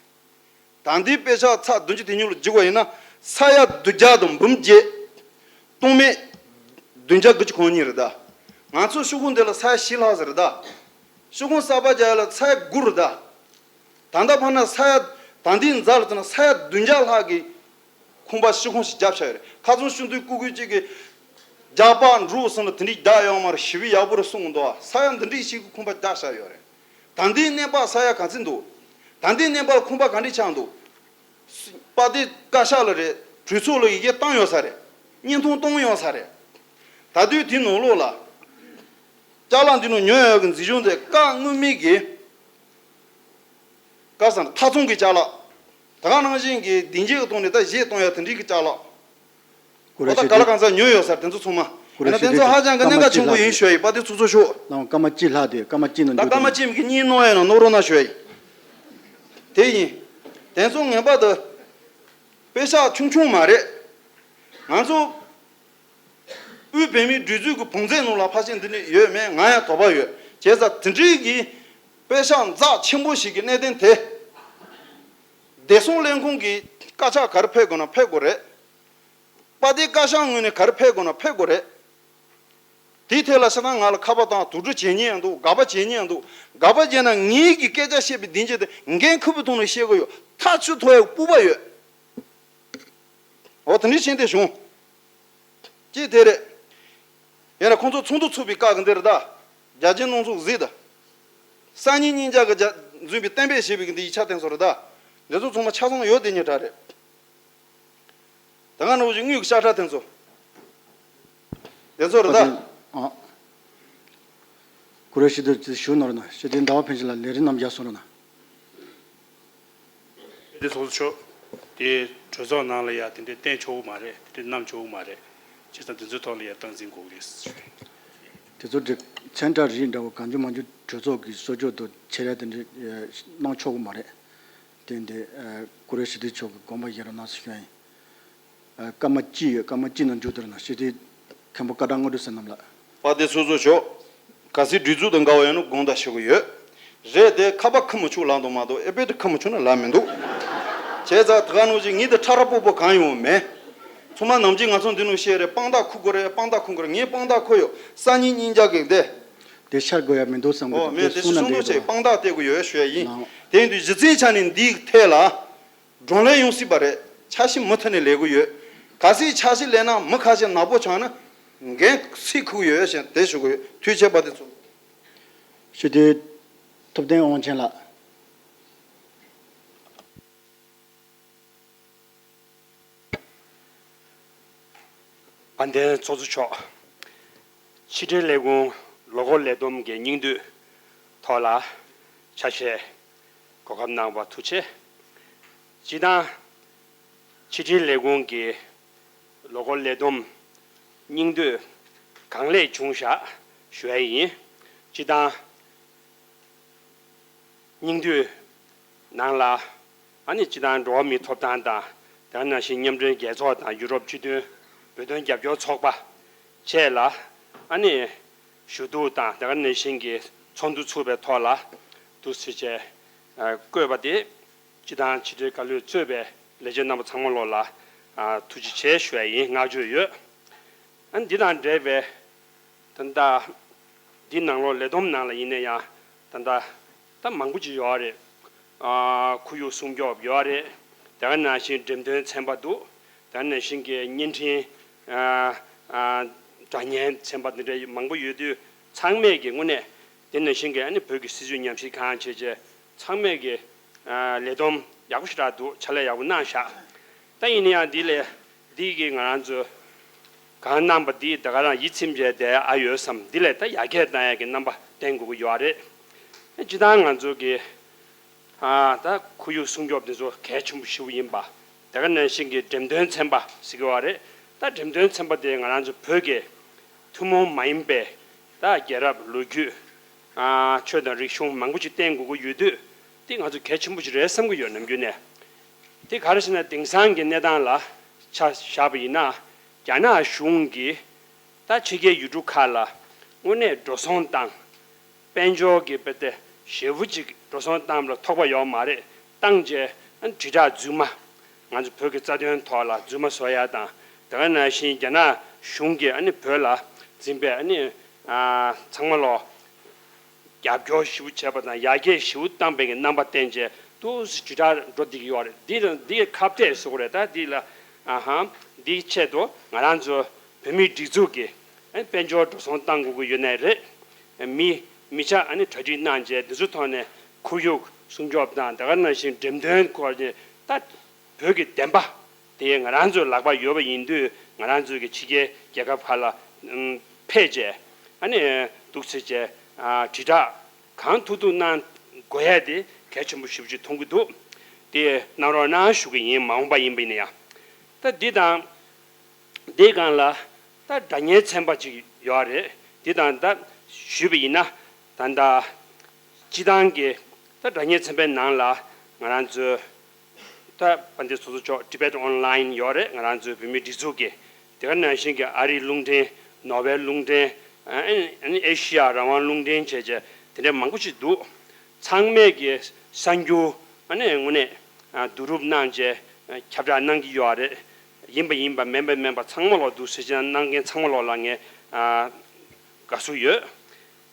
ད་ལྟའི་པེ་ས་ཚེག་བདུན་ཅུ་དོན་གཉིས་ལ་བསྒྱུར་བ་ཡིན་ན་ས་ཡ་བདུན་བརྒྱ་དང་འབུམ་བརྒྱད་སྟོང་མེད་བདུན་བརྒྱ་དགུ་བཅུ་གོ་གཉིས་རེད་ད། ང་ཚོ་ཤི་ཁུངས་འདི་ལ་ས་ཡ་བཞི་ལྷག་ཙམ་རེད་ད། ཤི་ཁུངས་གསར་པ་རྒྱག་ཡག་ལ་ས་ཡ་དགུ་རེད་ད། ད་ལྟ་ཕར་ན་ས་ཡ་ད་ལྟའི་འཛབ་ལ་བལྟས་ན་ས་ཡ་བདུན་བརྒྱ་ལྷག་གི་ཁང་པ་ཤི་ཁུངས་ཤིག་བརྒྱབ་བཞག་ཡོད་རེད། ཁ་སང་ཤིན་ཏུ་སྐུ་སྒེར་གཅིག་གིས་རྒྱ་པ་འབྲུག་གསུམ་ལ་དེ་འདྲའི་རྒྱག་ཡོད་མ་རེད། ཞི་བའི་ཡག་པོ་རེད་གསུངས་འདུག་ས་ཡ་འདི་འདྲའི་ཞིག་གི་ཁང་པ་རྒྱག་བཞག་ཡོད་རེད། ད་ལྟའི་གནས་བབ་ས་ཡ་ག་ཚོད་འདུག་ད་ལྟའི་གནས་བབ་ལ་ཁང་པ་ག་འདྲས་ཆགས་འདུག་དཔལ་ལྡན་བཀའ་ཤག་ལ་རེད། གྲོས་ཚོགས་ལ་ཡི་གེ་བཏང་ཡོད་ས་རེད། བརྙན་ཐུང་བཏང་ཡོད་ས་རེད། ད་དུས་དེའི་ནང་ལོགས་ལ་ཅ་ལག་འདི་ནང་ཉོ་ཡག་གི་མཛེས་ལྗོངས་དེ་སྐབས་སྔོན་མའི་གི་ བཀའ་ཟེར་ན་ཐ་ཚོང་གི་ཅ་ལག་ད་ག་ནང་བཞིན་གྱི་བདེ་འཇགས་ཀྱི་ཐོག་ནས་ད་གཞས་གཏོང་ཡ་དེ་འདྲའི་གི་ཅ་ལག་ཁོ་ད་ག་ལ་གང་ཟག་ཉོས་ཡོད་ས་རེད། དེ་ཚོ་ཚང་མ་ཡིན་ན་དེ་ཚོ་ཧ་ཅང་གི་གནད་འགག་ཆེན་པོ་ཡིན་ཞུ་ཡ་ཡིན་པ། དེ་ཚོ་ཚོ་ཤོག་ལའང་སྐར་མ་གཅིག་ལྷག་དེ་སྐར་མ་གཅིག་ནང་ད་མཇུག་སྐར་མ་བཏང་གཅིག་གི་གཉིས་གནང་ཡ་ན་གནང་རོགས་གནང་ཞུ་ཡ་ཡིན། དེ་ཡིན། དེ་ཚོ་ངེས་པར་དུ་པེ་ཤག་ཆུང་ཆུང་མ་རེད། ང་ཚོ་དབུས་བོད་མིའི་སྒྲིག་འཛུགས་ཀྱི་བང་མཛོད་ནང་ལ་ཕལ་ཆེར་འདི་འདྲ་ཡོད་མེད་ང་ཡང་དོགས་པ་ཡོད། བྱས་ཙང་དེ་འདྲའི་གི་པེ་ཤག་འཛག་ཆེན་པོ་ཞིག་གི་གནད་དོན་དེ། བདེ་སྲུང་ལས་ཁུངས་ཀྱི་བཀའ་ཤག་ག་རེ་ཕེབས་དགོས་ན་ཕེབས་དགོས་རེད། དཔལ་ལྡན་བཀའ་ཤག་ངོས་ནས་ག་རེ་ཕེབས་དགོས་ན་ཕེབས་དགོས་རེད། དེའི་ཐད་ལ་ཤ་སྟག་ང་ལ་ཁ་པར་བཏང་དུག་སྦྲུལ་བྱེད་ཉེན་ཡང་འདུག་དགག་པ་བྱེད་ཉེན་ཡང་འདུག་དགག་པ་བྱས་ན་ངེད་ཀྱི་སྐད་ཆ་བཤད་པའི་སྡིངས་ཆ་དེ་འགན་ཁུར་པོའི་ཐོག་ནས་བཤད་གི་ཡོད། ཐག་གཅོད་ཐུབ་ཡག་སྤོབས་པ་ཡོད། འོ་དེ་འདྲའི་ཤེས་ལྡན་བྱུང་། ཅི་དེ་རེད། ཡིན་ན་ཁོང་ཚོ་ཚོགས་འདུ་ཚོགས་པའི་སྐབས་ཀྱི་འདིར་ད། རྒྱ་ཆེའི་སྣང་ཚུལ་གཟིགས་ད། སང་ཉིན་སྙིང་རྗེ་གི་རྒྱ་འཛིན་པའི་གཏན་འབེབས་བྱས་པའི་གི་འདི་ཡིག་ཆ་དེ་ཚོ་རེད་ད། འདི་ཚོ་ཚང་མ་ཆ་ཚང་ཡོད་དེ་ཉེ་དྲག་རེད། ད་ག་ནང་བཞིན་དངུལ་གྱི་ཤ་ཁྲག་དེ་ཚོ། དེ་ཚོ་རེད་ད། ཨ། ཀུ་རེ་ཤི་དུ་ཞུ་ནོར་ན་ཤི་དེ་ཟླ་བ་ཕན་ཆད་ལ་ལས་རིམ་རྣམས་རྒྱག་སོང་ར་ན། དེ་ཚོགས་གཙོ་མཆོག་དེ་གྲོས་ཚོགས་ནང་ལ་ཡ་དེ་འདྲའི་བསྟན་ཆོག་གི་མ་རེད། དེ་འདྲའི་གནང་ཆོག་གི་མ་རེད། བྱས་ཙང་དེ་ཚོའི་ཐོག་ལ་ཡ་སྟངས་འཛིན་དགོས་ཀྱི་རེད། དེ་ཚོ་འདྲ་ཚན་ཁྲ་རིགས་འདྲ་བོ་གང་བྱུང་མང་བྱུང་གྲོས་ཚོགས་ཀྱི་གསོལ་ཕྱོགས་དུ་ཆེད་ལས་དེ་འདྲའི་གནང་ཆོག་གི་མ་རེད། དེ་འདི་ཀུ་རེ་ཤི་དུ་མཆོག་གི་དགོངས་པ་བཞེས་རོགས་གནང་ཟེར་ཞུ་ཡ་ཡིན། སྐར་མ་གཅིག་ཡོད། སྐར་མ་གཅིག་ནང་མཇུག་བསྡུ་རོགས་གནང་། ཤི་དུ་མཁན་པོ་བཀའ་བགྲང་དངོས་གྲུབ་ཟེར་རྣམས་ལ། དཔལ་ལྡན་ཚོགས་གཙོ་མཆོག་གལ་སྲིད་སྒྲིག་འཛུགས་དང་འགལ་བ་ཡོད་ན་དགོངས་དག་ཞུ་གི་ཡོད། རེད་དེ་ཁ་པར་ཁུར་མི་ཆོག་ལབ་འདུག་མ་གཏོགས་ཨེ་ཕེད་ཁུར་མི་ཆོག་ན་ལབ་མི་འདུག་བྱས་ཙང་ད་ག་ནང་བཞིན་ངས་དེ་ཁྲ་ཁྲ་སྤོ་སྤོ་གང་ཡོང་མེད། ཚང་མ་ནམ་རྒྱུན་ང་ཚོ་འདི་ནང་བཤད་རེད། དཔང་རྟགས་ཁུར་དགོས་རེད། དཔང་རྟགས་ཁུར་དགོས་རེད། ངས་དཔང་རྟགས་ཁུར་ཡོད། སང་ཉིན་སྙིང་རྗེ་གི་དེ། དེ་ཤར་དགོས་ཡ་མི་འདུག་བསམ་གི་འོ་འདུག་མེད། དེ་གསུང་ན་འདྲེ་དུ་བྱས་དཔང་རྟགས་སྟེར་དགོས་ཡོད་ཞུ་ཡ་ཡིན། ལགས། དེ་ཡིན་དུས་གཞི་རྩའི་ཆ་ནས་འདིའི་ཐད་ལ། བགྲོ་གླེང་ཡོང་སྲིད་པ་རེད། འཆར་གཞི་མུ་མཐུད་ནས་ལས་ཀྱི་ཡོད། གལ་སྲིད་འཆར་གཞི་ལས་ན་མི་ཁ་ཤས་ནག་པོ་ཆགས་ན་འགན་སུས་འཁུར་གྱི་ཡོད་ཞེས་དེ་ཞུ་གི་ཡོད། དུས་ཆད་པ་དེ་ཚོ། སྤྱི་འཐུས་ཐུབ་བསྟན་དབང་ཆེན་ལགས། དཔལ་ལྡན་ཚོགས་གཙོ་མཆོག་ཕྱི་དྲིལ་ལས་ཁུངས་ལོ་འཁོར་ལས་བསྡོམས་ཀྱི་སྙིང་བསྡུས་ཐོག་ལ་ཆ་ཤས་གོ་སྐབས་གནང་བ་ཐུགས་རྗེ་ཆེ། སྤྱིར་བཏང་ཕྱི་དྲིལ་ལས་ཁུངས་ཀྱི་ལོ་འཁོར་ལས་བསྡོམས་སྙིང་བསྡུས་གང་ལེགས་བྱུང་བཞག་ཞུ་ཡ་ཡིན། སྤྱིར་བཏང་སྙིང་བསྡུས་ནང་ལ་ཨ་ནི་སྤྱིར་བཏང་འགྲོ་བ་མིའི་ཐོབ་ཐང་དང་དེ་ནང་བཞིན་མཉམ་འབྲེལ་རྒྱལ་ཚོགས་དང་ཡུ་རོབ་སྤྱི་མཐུན་བོད་དོན་རྒྱབ་སྐྱོར་ཚོགས་པ་བཅས་ལ་ཨ་ནི་ཞུ་གཏུག་དང་དེ་ག་ནང་བཞིན་གྱི་ཚོགས་འདུ་ཚུགས་པའི་ཐོག་ལ་འདུག་ཟེར་བྱས་བཀོད་པ་དེ་སྤྱི་བཏང་ཕྱི་དྲིལ་བཀའ་བློན་གཙོས་པའི་ལས་བྱེད་རྣམ་པ་ཚང་མ་ལོག་ལ་ཐུགས་རྗེ་ཆེ་ཞུ་ཡ་ཡིན། བསྔགས་བརྗོད་ཡོད། ཨ་ནི་འདི་དང་འབྲེལ་བའི་ད་ལྟ་འདི་ནང་ལོགས་ལས་བསྡོམས་ནང་ལ་ཡིན་ན་ཡང་ད་ལྟ་ད་མང་པོ་ཅིག་ཡོད་རེད། ཨ་ཁོར་ཡུག་སྲུང་སྐྱོབ་ཡོད་རེད། དེ་ག་ནང་བཞིན་འགྲེམས་སྟོན་ཚན་པ་འདུག་དེ་ག་ནང་བཞིན་གྱི་བརྙན་འཕྲིན་ཨ་ཨ་སྒྲ་བརྙན་ཚན་པ་འདི་འདྲ་མང་པོ་ཡོད་དུས་ཚང་མས་ཀྱི་དངོས་གནས་དེ་ནང་བཞིན་གྱི་ཨ་ནི་བོད་ཀྱི་སྲིད་བྱུས་ཉམས་ཞིབ་ཁང་བྱས་རྗེས་ཚང་མས་ཀྱི་ཨ་ལས་བསྡོམས་ཡག་པོ་ཞེ་དྲག་འདུག་ཕྱག་ལས་ཡག་པོ་གནང་ཤག་ད་ཡིན་ན་ཡང་འདི་ལས་འདི་གི་ང་རང་ཚོ་གང་གནང་པ་འདི་ད་ག་རང་ཡིད་ཚིམ་བྱས་བསྡད་ཨ་ཡོད་བསམ། འདི་ལས་ད་ཡར་རྒྱས་གཏང་ཡག་གི་རྣམ་པ་བསྟན་དགོས་ཀྱི་ཡོད་རེད། སྤྱིར་བཏང་ང་ཚོ་གི་ཨ་ད་ཁོར་ཡུག་སྲུང་སྐྱོབ་འདི་ཚོ་གལ་ཆེན་པོ་ཞེ་པོ་ཡིན་པ། དེ་ག་ནང་བཞིན་གྱི་འགྲེམས་སྟོན་ཚན་པ་ཟེར་གྱི་ཡོད་རེད། ད་འགྲེམས་སྟོན་ཚན་པ་དེ་ང་རང་ཚོ་བོད་ཀྱི་ཐུན་མོང་མ་ཡིན་པའི་ད་རྒྱལ་རབས་ལོ་རྒྱུས་ཨ་ཆོས་དང་རིག་གཞུང་མང་པོ་ཅིག་བསྟན་དགོས་ཀྱི་ཡོད་དུས་འདི་ང་ཚོ་གལ་ཆེན་པོ་ཅིག་རེད་བསམ་གྱི་ཡོད་ནམ་རྒྱུན་ནས། དེ་ག་རེ་ཟེར་ན་དེང་སང་གི་གནས་སྟངས་ལ་ཆ་བཞག་པ་ཡིན་ན་རྒྱ་ནག་གཞུང་གིས་ད་ཕྱི་རྒྱལ་ཡུལ་གྲུ་ཁག་ལ་དངོས་གནས་འགྲོ་སོང་བཏང་། དཔལ་འབྱོར་གྱི་དཔེ་དེ་ཞེ་པོ་ཅིག་འགྲོ་སོང་བཏང་ལ་ཐོགས་པ་ཡོད་མ་རེད། བཏང་རྗེས་དྲིལ་བསྒྲགས་རྫུན་མ། ང་ཚོ་བོད་ཀྱི་རྩ་དོན་ཐོག་ལ་རྫུན་མ་བཟོ་ཡ་དང་དེ་ག་ནང་བཞིན་རྒྱ་ནག་གཞུང་གིས་ཨ་ནི་བོད་ལ་འཛིན་པའི་ཨ་ནི་ཨ་ཚང་མ་ལོ། རྒྱབ་སྐྱོར་ཞེ་པོ་བྱས་པ་དང་ཡར་རྒྱས་ཞེ་པོ་བཏང་པའི་གི་རྣམ་པ་བསྟན་བྱས་ཏོག་ཙམ་དྲིལ་བསྒྲགས་འགྲོ་བསྡད་ཀྱི་ཡོད་རེད། འདི་ལ་འདི་ཁ་གཏད་ཟེར་དགོས་རེད། ད་འདི་ལ་ཨ་ཧ་འདིའི་ཆེད་དུ་ང་རང་ཚོ་བོད་མིའི་སྒྲིག་འཛུགས་ཀྱི་ཨ་དཔལ་འབྱོར་འགྲོ་སོང་བཏང་དགོས་ཀྱི་ཡོད་ནའི་རེད། མི་མི་ཆ་ཨ་ནི་གྲ་སྒྲིག་གནང་བྱས་འདི་ཚོའི་ཐོག་ནས་ཁོར་ཡུག་སྲུང་སྐྱོབ་དང་དེ་ག་ནང་བཞིན་འགྲེམས་སྟོན་སྐོར་གྱི་ད། བོད་ཀྱི་བདེན་པ་དེ་ང་རང་ཚོའི་ལག་པར་ཡོད་པ་ཡིན་དུས་ང་རང་ཚོའི་གི་ཕྱི་རྒྱལ་རྒྱལ་ཁབ་ཁག་ལ་ཕེབས་བྱས་ཨ་ནི་འདུག་ཟེར་བྱས་དྲིལ་བསྒྲགས་གང་ཐུབ་ཐུབ་གནང་དགོས་ཡ་དེ་ གལ་ཆེན་པོ་ཞེ་པོ་ཅིག་མཐོང་གི་འདུག་དེ་གནང་རོགས་གནང་ཞུ་གི་ཡིན། མ་འོངས་པ་ཡིན་པ་ཡིན་ན་ཡང་། ད་འདི་དང་། འདི་སྒང་ལ་ད་སྒྲ་སྙན་ཚན་པ་ཅིག་ཡོད་རེད། འདི་དང་ད་ཞུས་པ་ཡིན་ན། ད་ད་སྤྱི་བཏང་གི་ད་སྒྲ་སྙན་ཚན་པའི་ནང་ལ་ང་རང་ཚོའི་ད་དཔལ་ལྡན་ཚོགས་གཙོ་མཆོག་Tibet Online ཡོད་རེད། ང་རང་ཚོའི་བོད་མིའི་སྒྲིག་འཛུགས་ཀྱི། དེ་ག་ནང་བཞིན་གྱི་ཨ་རིའི་རླུང་འཕྲིན། ནོར་ཝེ་རླུང་འཕྲིན། ཨ་ཨ་ནི་ཨེ་ཤི་ཡ་རང་དབང་རླུང་འཕྲིན་བྱས་བྱས་དེ་འདྲའི་མང་པོ་ཞིག་འདུག་ཚང་མས་ཀྱི་གསར་འགྱུར་ཨ་ནི་དངོས་གནས་ཨ་བསྡུ་རུབ་གནང་བྱས་ཨ་ཁྱབ་བསྒྲགས་གནང་གི་ཡོད་རེད། ཡིན་པ་ཡིན་པ། མིན་པ་མིན་པ། ཚང་མ་ལོག་འདུག་ཟེར་བྱས་གནང་མཁན་ཚང་མ་ལོག་ལ་ངས་ཨ་དགའ་བསུ་ཡོད།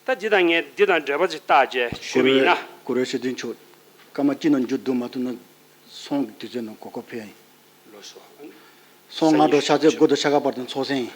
ད་འདི་དང་ངས་འདི་དང་འབྲེལ་བ་ཅིག་བཏགས་བྱས་ཞུས་པ་ཡིན་ན། གུ་རུ་ཤེས་ལྡན་མཆོག་སྐར་མ་གཅིག་ནང་མཇུག་བསྡུ་མ་ཐུབ་ན་ཚོང་གི་དུས་ཚོད་ནང་གོ་སྐབས་ཕུལ་ཡ་ཡིན། ལགས་སོ། ཚོང་སྔ་དྲོ་ཤར་ཚེས་དགུ་དང་ཤར་ཁ་བར་དུ་ཚོགས་གསོག་ཡིན།